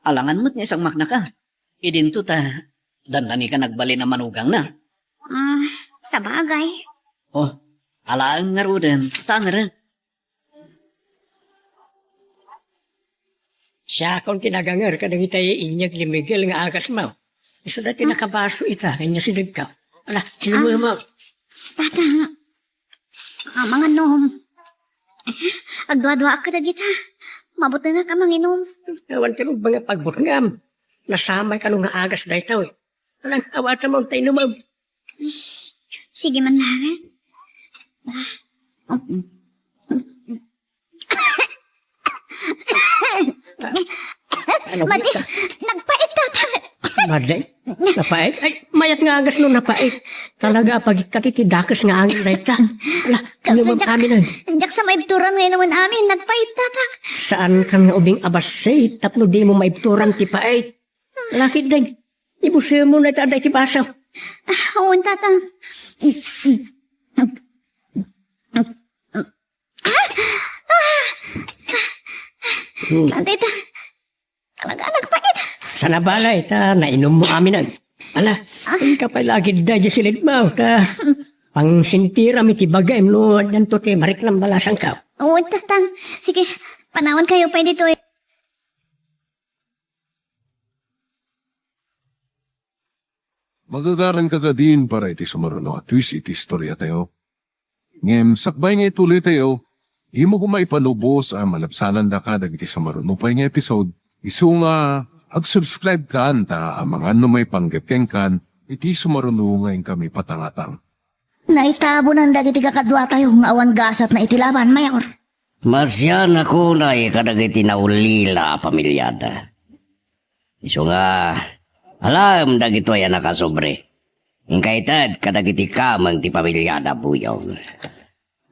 Alangan met nga isangmaknaka. Idinto ta, dandani ka nagbalin a manugangna. Ah, sabagay. Oh, alaen ngaruden, ta angeren. Siakon ti naganger kadagiti inyeg ni Miguel nga agasmo. Isu daytoy nakabaso ita, kanya sidegka. Ala, inumem. Ah, tata, amangan no agduaduaak kadagita. Mabutengak a manginum. Awan ti rumbeng a pagbutngam. Nasamay kano nga agas daytoy. Alan, awatam ta inumem. Sige man laeng. Ano Madi, ka? Nagpait, tata. Madi? Napait? Ay, mayat nga agas no napait. Talaga, pagikkat iti dakes nga angin dayta. Ala, inumem amin, ay. Diak sa maibturan nga inumen amin, nagpait, tata. Saan kan nga ubing abassit, tapno di mo maibturan ti pait. Lakit din. Ibusem mo na ita, adda iti baso. Ah, oo, tata. Ah! Ah! Hmm. Tata, ita. Talaga, nagpait. Sana balay, ta nainum mo amin, ay. Ala, ah, inka pay lagid da, di silid mo, ta pangsintiram iti bagim, no, addanto ti mariknam balasangka. Oo, tata. Sige, panawan kayo pay ditoy. Magagaranka kadin para iti sumaruno a twist iti istoriatayo. Ngem sakbay nga ituloytayo, dimo koma ipalubos a malabsanandaka dagiti sumaruno pay nga episode. Isu nga, ag-subscribe kan ta amangan no maipanggep kenkan iti sumaruno nga inkami patangatang. Naitabonan dagiti kakaduatayo nga awan gasatna iti laban, Mayor. Masianakon kadagiti naulila a pamiliada. Isu nga, alaem dagitoy a nakasobre. Inkaited kadagiti kameng ti pamiliada, Buyong.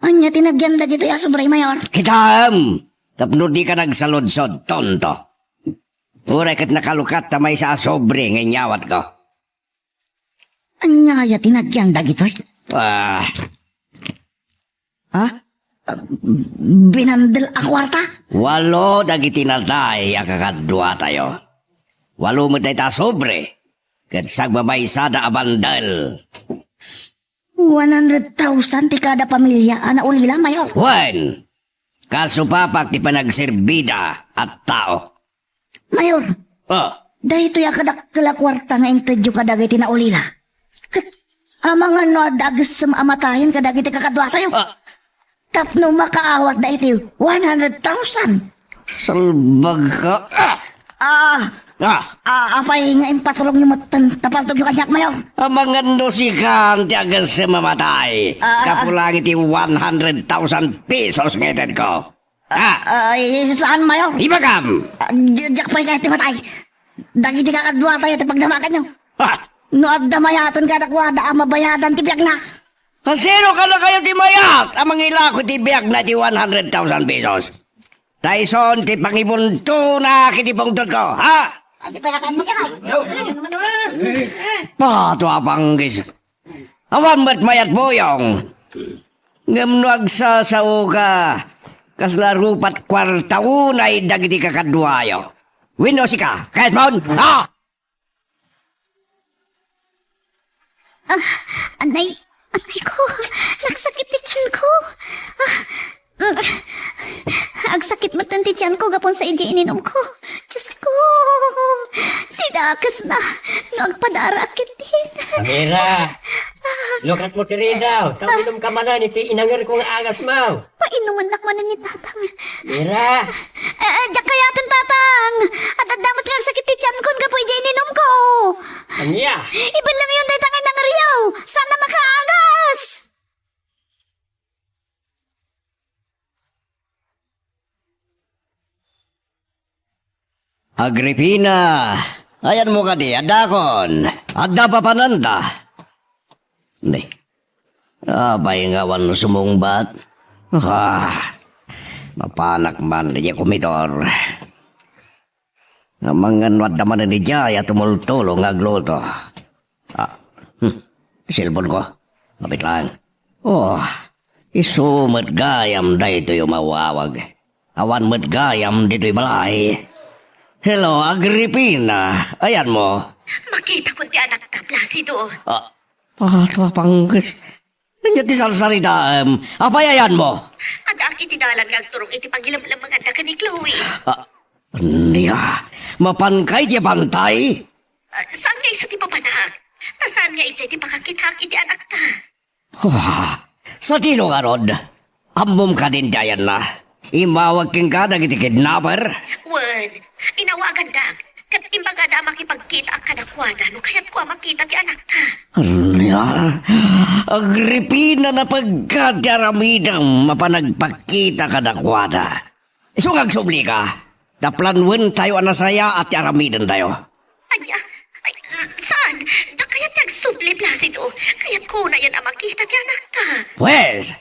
Ania ti nagyan dagitoy a sobre, Mayor? Kitaem! Tapno dika nagsaludsod, tonto. Uray ket nakalukat ta maysa a sobre nga inyawatko. Ania aya ti nagyan dagitoy? Ah. Ha? Binandel a kuarta? Walo dagiti natay a kakaduatayo. Walo met dayta a sobre. Ket sagmamaysada a bandel. One hundred thousand ti kada pamilia a naulila, Mayor. Wen, kasupapak ti panagserbida a tao. Mayor, Oh. Daytoy a kadakkel a kuarta nga intedyo kadagiti naulila. Amangan no adda agessem a matayen kadagiti kakaduatayo. Ah. Tapno makaawatda iti one hundred thousand. Salbag ka. Ah! Ah! Ah! Ah, apay nga impatulongyo metten ta paltogyo kaniak, Mayor? Amangan no sikan ti agessem a matay. Ah. Gapu lang iti one hundred thousand pesos nga itedko. Ah! Ay, saan, Mayor? Ibagam! Ah, di-, diak pay kayat ti matay. Dagiti kakaduatayo ti pagdamakanyo. Ah! No adda mayaten kadakuada a mabayadan ti biagna. Kasino kadakayo ti mayat a mangilako ti biagna ti one hundred thousand pesos? Ta isun ti pangibuntona iti pungtotko, ha? Adi pa yakan mo kay. Pato a panggis. Awan met mayat, Buyong. Ngem no agsasaoka, kasla rupat kuarta unay dagiti kakaduayo. Wenno sika, kayatmon? Ha? Ah, anay, anay ko, nagsakit ti tiyan ko. Ah, mm, agsakit met ti tiyan ko gapu sa idiay ininum ko. Diyos ko, ti dakesna, no agpadara ketdin. Amira, lukat mo ti ridaw, ta uminum ka manen iti inangerko nga agasmo. Painumennak manen ni Tatang. Mira! Eh, eh, diak kayaten, Tatang! Ad-adda met nga agsakit ti tiyankon gapu idiay ininumko! Ania? Ibellengyon dayta nga inangeryo! Saan a makaagas! Agripina, ayanmo kadi, addakon. Adda papananta. Ni, apay nga awan sumungbat? Ah, mapanak man idiay komedor. Amangan no adda manen idiay a tumultulo nga agluto. Ah, hmm. Cellphone ko. Kapit lang. Oh, isu met gayam daytoy umawawag. Awan met gayam ditoy balay. Hello, Agripina. Ayanmo? Makitakon ti anakta, Placido. Ah, pato a panggis. Ania ti sarsaritaem? Apay ayanmo? Addaak iti dalan nga agturong iti pangilemlemenganda ken ni Chloe. Ah, ania? Mapanka idiay bantay? Ah, saan nga isu ti papanak? Ta saan nga idiay ti pakakitaak iti anakta? Wah, sadino ngarud? Ammom kadin ti ayanna? Immawag kenka dagiti kidnapper? Wen, inawagandak, ket imbagada a makipagkitaak kadakuada no kayatko a makita ti anakta. Ania? Agripina, napegka ti aramidem a panagpakita kadakuada. Isu nga agsublika, ta planuentayo a nasayaat ti aramidentayo. Ania? Ay, saan? Diak kayat ti agsubli, Placido. Kayatko unayen a makita ti anakta. Pues,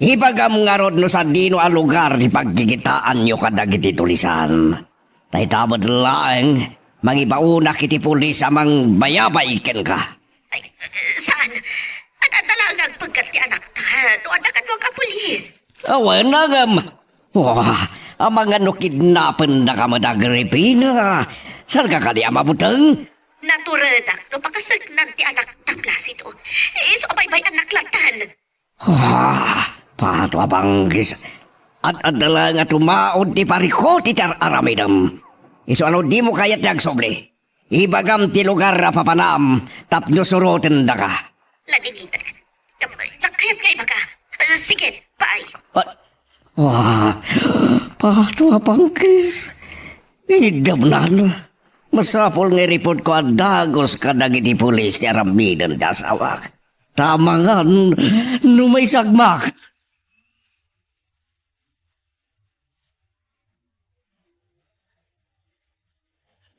ibagam ngarud no sadino a lugar ti pagkikitaanyo kadagiti tulisan. Ta ita met laeng, mangibaonak iti pulis a mangbayabay kenka. Ay, saan? Ad-adda laeng agpeggat ti anakta no adda kaduak a pulis. Awan, ngem. Wah, amangan no kidnapendaka met, Agripina. Saanka kadi a mabuteng? Naturedak no pakaseknan ti anakta, Placido. Isu a baybay-annak lattan. Ah, pato a panggis. Ad-adda laeng a tumaud ti parikut iti ar-aramidem. Isu a no dimo kayat ti agsubli. Ibagam ti lugar a papanam tapno surotendaka. Laginitek. Diak kayat nga ibaka. Sige, bye. Ah, ah, pato a pangkis. Inidabnan. Masapul nga i-report ko a dagus kadagiti pulis ti aramiden ti asawak. Tamangan no maisagmak.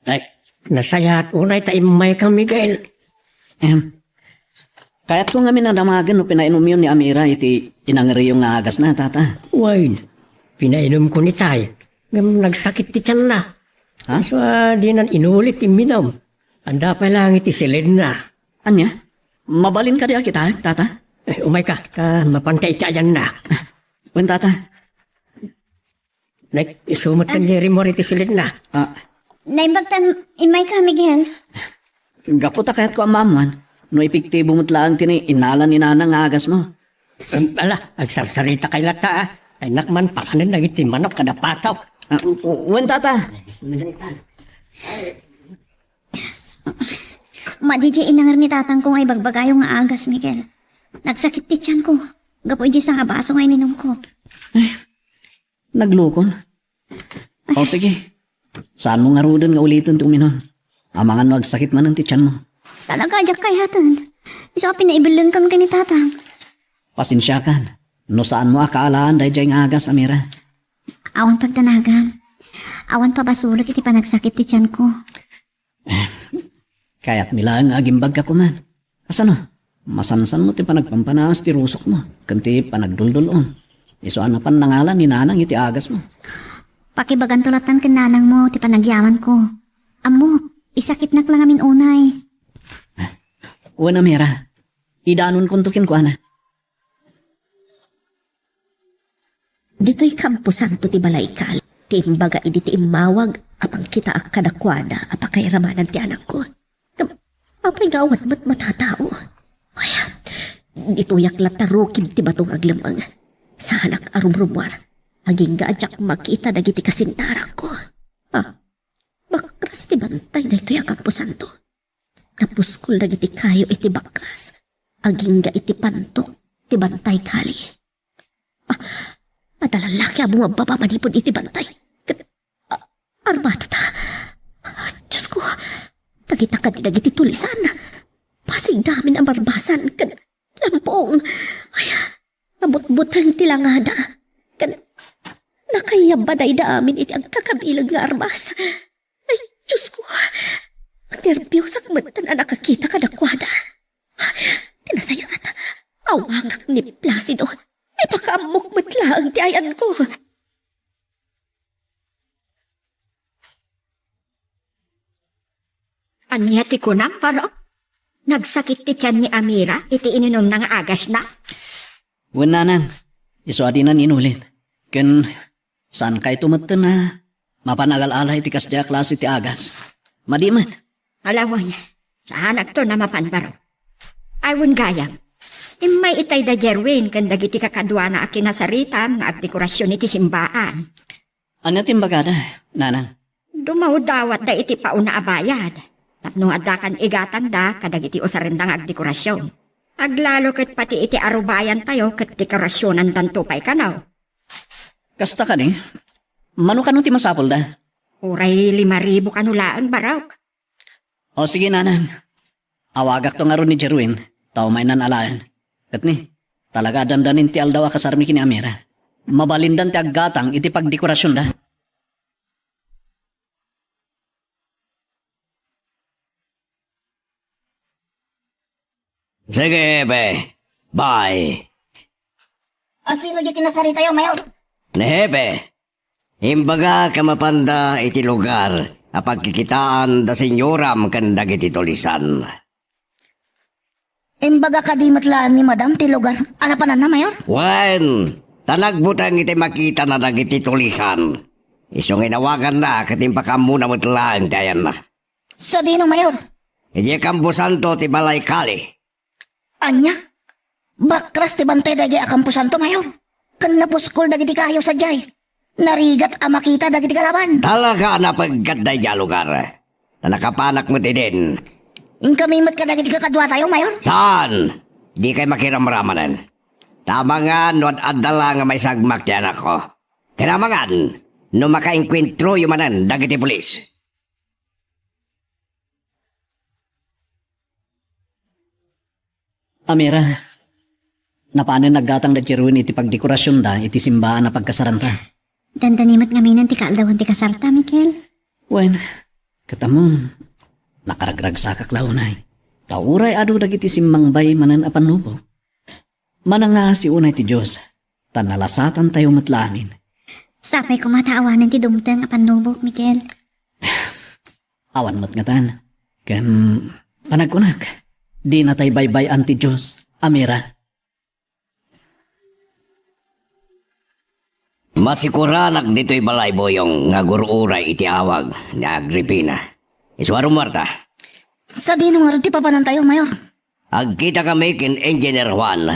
Ay, nasayaat unay ta immayka, Miguel. Em, kayatko ngamin a damagen no pinainomyo ni Amira iti inangriyo nga agasna, Tata. Wen, pinainomko ni Tay. Ngem nagsakit ti tianna. Ha? Isu a dinan inulit ti imminom. Adda pay laeng iti silinna. Ania? Mabalin kadi a kitaek, Tata? Eh, umayka, ta mapanka iti ayanna. Wen, Tata. Nay, isu met ti rimmuar iti silinna. Ah. Naimbag ta immayka, Miguel. Gapu ta kayatko a maammuan no epektibo met laeng ti innalan ni Nanang nga agasmo. Em, ala, agsarsaritaka latta, a. Ay, nak man, pakanen dagiti manok kada patok. Ah, wen, Tata. Madi diay inangir ni tatangko nga ibagbagayo nga agas, Miguel. Nagsakit ti tianko gapu idiay sangabaso nga ininumko. Naglukol. O, sige. Saanmo ngaruden nga uliten ti uminom. Amangan no agsakit manen ti tianmo. Talaga, diak kayaten. Isu a pinaibellenkan ken ni Tatang. Pasensiakan no saanmo a kaalaan daydiay nga agas, Amira. Awan pagdanagam. Awan pabasolek iti panagsakit ti tianko. Kayatmi laeng nga agimbagka koma. Kasano? Masansanmo ti panagpampanaas ti rusokmo ken ti panagduldul-om. Isu a napan nangalan ni Nanang iti agasmo. Pakibaganto latta ken nanangmo ti panagyamanko. Ammok, isakitnak la ngamin unay. Wen, Amira, idanonkonto kenkuana. Ditoy kamposanto ti balay Kali ti imbaga idi ti immawag a pangkitaak kadakuada a pakairamanan ti anakko. Ngem apay nga awan met matatao? Ay, ditoyak latta rukim ti bato nga aglemmeng. Saanak a rumrummuar. Agingga a diak makita dagiti kasinnarakko. Ah, bakras ti bantay daytoy a kamposanto. Napuskol dagiti kayo iti bakras. Agingga iti pantok ti bantay Kali. Ah, adda lallaki a bumabbaba manipud iti bantay. Ket, ah, armato ta. Ah, Diosko, dagita kadi dagiti tulisan. Pasigda amin a barbasan ken lampong. Ay, nabutbuteng ti langada. Ken nakayabbadayda amin iti agkakabileg nga armas. Ay, Diosko, agnerbiosak metten a nakakita kadakuada. Ti nasayaat, awagak ni Placido. Ipakaammok met laeng ti ayanko. Ania ti kunam, Barok? Nagsakit ti tian ni Amira iti ininumna nga agasna? Wen, Nanang, isu a dinan inulit. Ken saankayto metten a mapan agal-ala iti kasdiay a klase ti agas. Madi met. Ala wen, saanakton a mapan, Barok. Ay wen gayam, immay itay da Jerwin ken dagiti kakaduana a kinasaritam nga agdekorasion iti simbaan. Ania ti imbagada, Nanang? Dumawdawatda iti pauna a bayad tapno addakan igatangda kadagiti usarenda nga agdekorasion. Aglalo ket pati iti arubayantayo ket dekorasionandanto pay kano. Kasta kadi? Mano kano ti masapulda? Uray lima ribu kano laeng, Barok. O sige, Nanang. Awagakto ngarud ni Jerwin, ta umaynan alaen. Ket ni, talaga a dandanin ti aldaw a kasarmi ken ni Amira. Mabalindan ti aggatang iti pagdekorasionda. Sige, Hepe. Bye. A, sino diay kinasaritayo, Mayor? Ni Hepe. Imbagak a mapanda iti lugar a pagkikitaan da senyoram ken dagiti tulisan. Imbagak kadi met laeng ni Madam ti lugar a napananna, Mayor? Wen, ta nagbuteng iti makitana dagiti tulisan. Isu nga inawaganna ket impakaammona met laeng ti ayanna. Sadino, Mayor? Idiay kamposanto ti balay Kali. Ania? Bakras ti bantay daydiay a kamposanto, Mayor. Ken napuskol dagiti kayo sadiay. Narigat a makita dagiti kalaban. Talaga a napeggat daydiay a lugar. Ta nakapanak met idin. Inkami met kadagiti kakaduatayo, Mayor? Saan? Dikay makiramramanen. Ta amangan no ad-adda la nga maisagmak ti anakko. Ken amangan no makaengkuentroyo manen dagiti pulis. Amira, napanen naggatang da Jerwin iti pagdekorasionda iti simbaan a pagkasaranta. Dandani met ngamin ti kaaldawan ti kasarta, Mikel. Wen, ket ammom, nakaragragsakak la unay. Ta uray adu dagiti simmangbay manen a pannubok, manangasi unay ti Dios, ta nalasatantayo met la amin. Sapay koma ta awanen ti dumteng a pannubok, Mikel. Awan met ngatan. Ken panagkunak, dinatay baybay-an ti Dios, Amira. Masikuranak ditoy balay, Boyong, nga agur-uray iti awag ni Agripina. Isu a rumuarta. Sadino ngarud ti papanantayo, Mayor? Agkitakami ken Engineer Juan.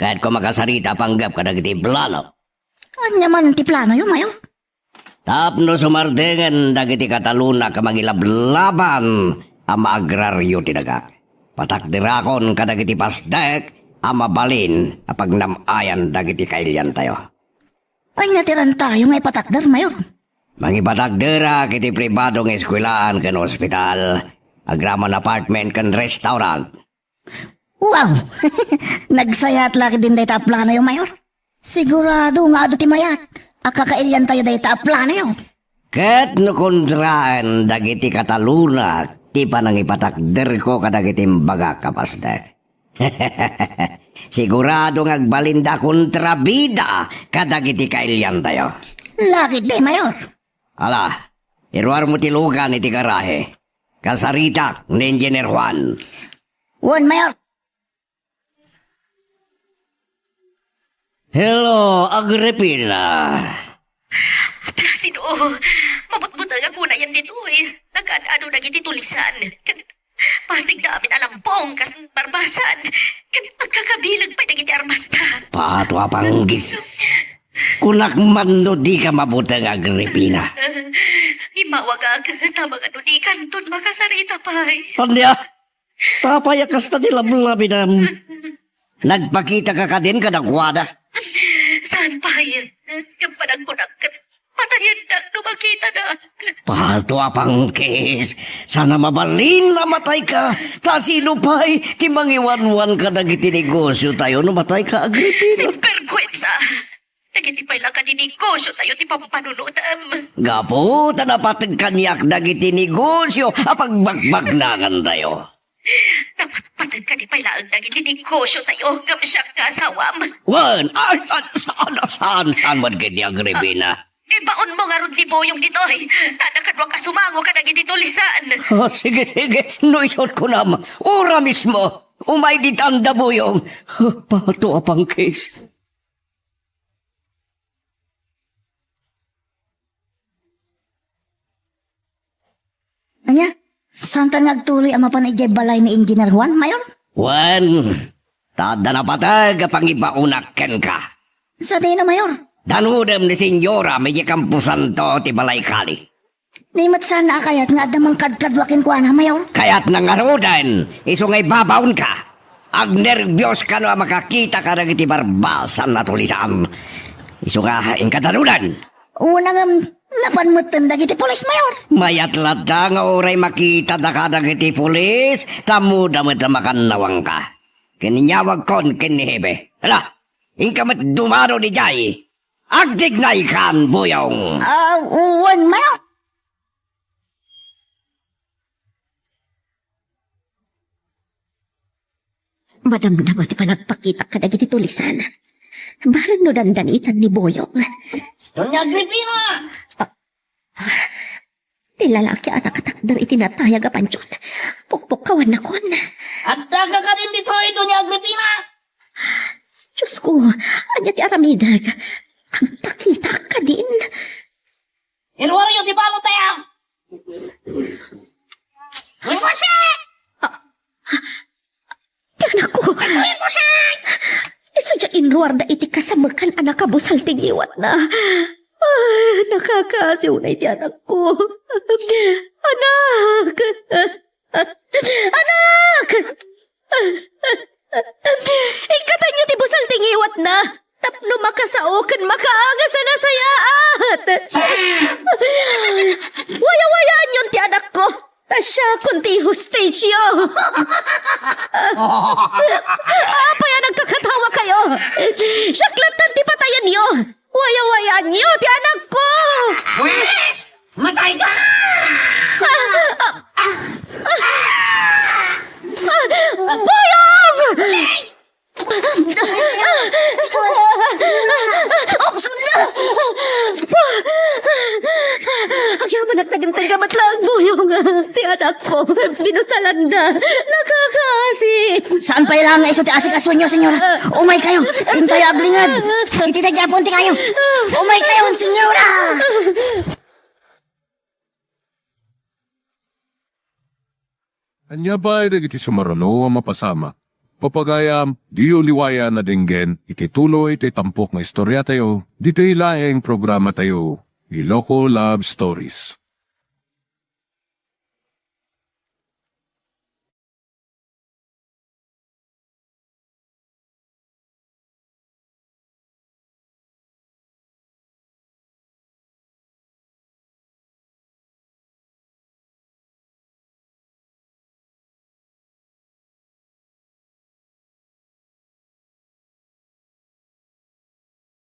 Kayatko makasarita a panggep kadagiti plano. Ania man ti planoyo, Mayor? Tapno sumardengen dagiti Kataluna a mangilablaban a maagrario ti daga, patakderakon kadagiti pasdek a mabalin a pagnam-ayan dagiti kailiantayo. Ania ti rantayo nga ipatakder, Mayor? Mangipatakderak iti pribado nga eskuelaan ken ospital, agraman apartment ken restaurant. Wow! Nagsayat la ketdin dayta a planoyo, Mayor. Sigurado nga adu ti mayat a kakailiantayo dayta a planoyo. Ket no kontraen dagiti Kataluna ti panangipatakderko kadagiti imbagak a pasdek, sigurado nga agbalinda a kontrabida kadagiti kailiantayo. Lagitdi, Mayor. Ala, iruarmo ti lugan iti garahe. Kasaritak ni Engineer Juan. Wen, Mayor. Hello, Agripina. Placido, mabutbuteng a kunayan ditoy. Nagad-adu dagiti tulisan. Ken pasigda amin a lampong kas barbasan. Ken agkakabileg pay dagiti armasta. Pato a panggis. Kunak man no dika mabuteng, Agripina. Immawagak, ta amangan no dikanton makasarita pay. Ania? Apay a kasta ti lablabidam? Nagpakitaka kadin kadakuada? Saan pay? Ngem panagkunak ket patayendak no makitada. Pato a panggis, saan a mabalin a matayka. Ta sino pay ti mangiwanwan kadagiti negosiotayo no matayka, Agripina? Sinbergwensa! Dagiti pay la kadi negosiotayo ti pampanunotem. Gapu ta napateg kaniak dagiti negosio a pagbagbagnangantayo. Napatpateg kadi pay laeng dagiti negosiotayo ngem siak nga asawam. Wen, ay, ay, saan, saan, saan man kadi, Agripina? Ibaonmo ngarud ni Boyong ditoy, ta adda kaduak a sumango kadagiti tulisan. Ah, sige, sige, no isut' kunam, ura mismo, umay ditan da, Boyong. Ah, pato a panggis. Ania? Saantan nga agtuloy a mapan idiay balay ni Engineer Juan, Mayor? Wen, ta adda napateg a pangibaonak kenka. Sadino, Mayor? Danudem ni Senyora idiay kamposanto ti balay kali. Ni met saan a kayat nga adda mangkadkadua kenkuana, Mayor? Kayatna ngaruden, isu nga ibabaonka. Agnerbios kano a makakita kadagiti barbasan a tulisan. Isu nga inka danuden. Una ngem, napan metten dagiti pulis, Mayor. Mayat latta nga uray makita daka dagiti pulis, ta ammoda met a makannawanka. Ken inyawagkon ken ni Hepe. Hala, inka met dumano idiay. Agtignaykan, Boyong. Ah, wen, Mayor. Madamdama ti panagpakitak kadagiti tulisan. Bareng no dandanitan ni Boyong. Doña Agripina! Ah, ti lalaki a nakatakder iti natayag a pantion. Pukpukkawannakon. Addaka kadin ditoy, Doña Agripina? Diosko, ania ti aramidek? Agpakitaak kadin. Iruaryo ti balotayo! Jose! Ti anakko! Jose! Isu diay inruarda iti kasamekan a nakabusal ti ngiwatna. Ah, nakakaasi unay ti anakko. Anak! Anak! Ikkatanyo ti busal ti ngiwatna tapno makasao ken makaagas a nasayaat. Wayawayaanyon ti anakko. Ta siakon ti hostage-yo. Apay a nagkakatawakayo? Siak lattan ti patayenyo. Wayawayaanyo ti anakko. Pwes! Matay ka! Boyong! Oops! Agyamanak, nagintay ka met laeng, Boyong. Ti anakko, binusalanda. Nakakaasi. Saan pay laeng nga isu ti asikasuenyo, senyora? Umay kayo. Intayo aglinged. Iti daydi a puente kayo. Umay kayo, senyora. Ania pay dagiti sumaruno a mapasamak? Papagayam, diyo liwayan a denggen iti tuloy ti tampok nga istoriatayo ditoy laeng programatayo, Iloko Love Stories.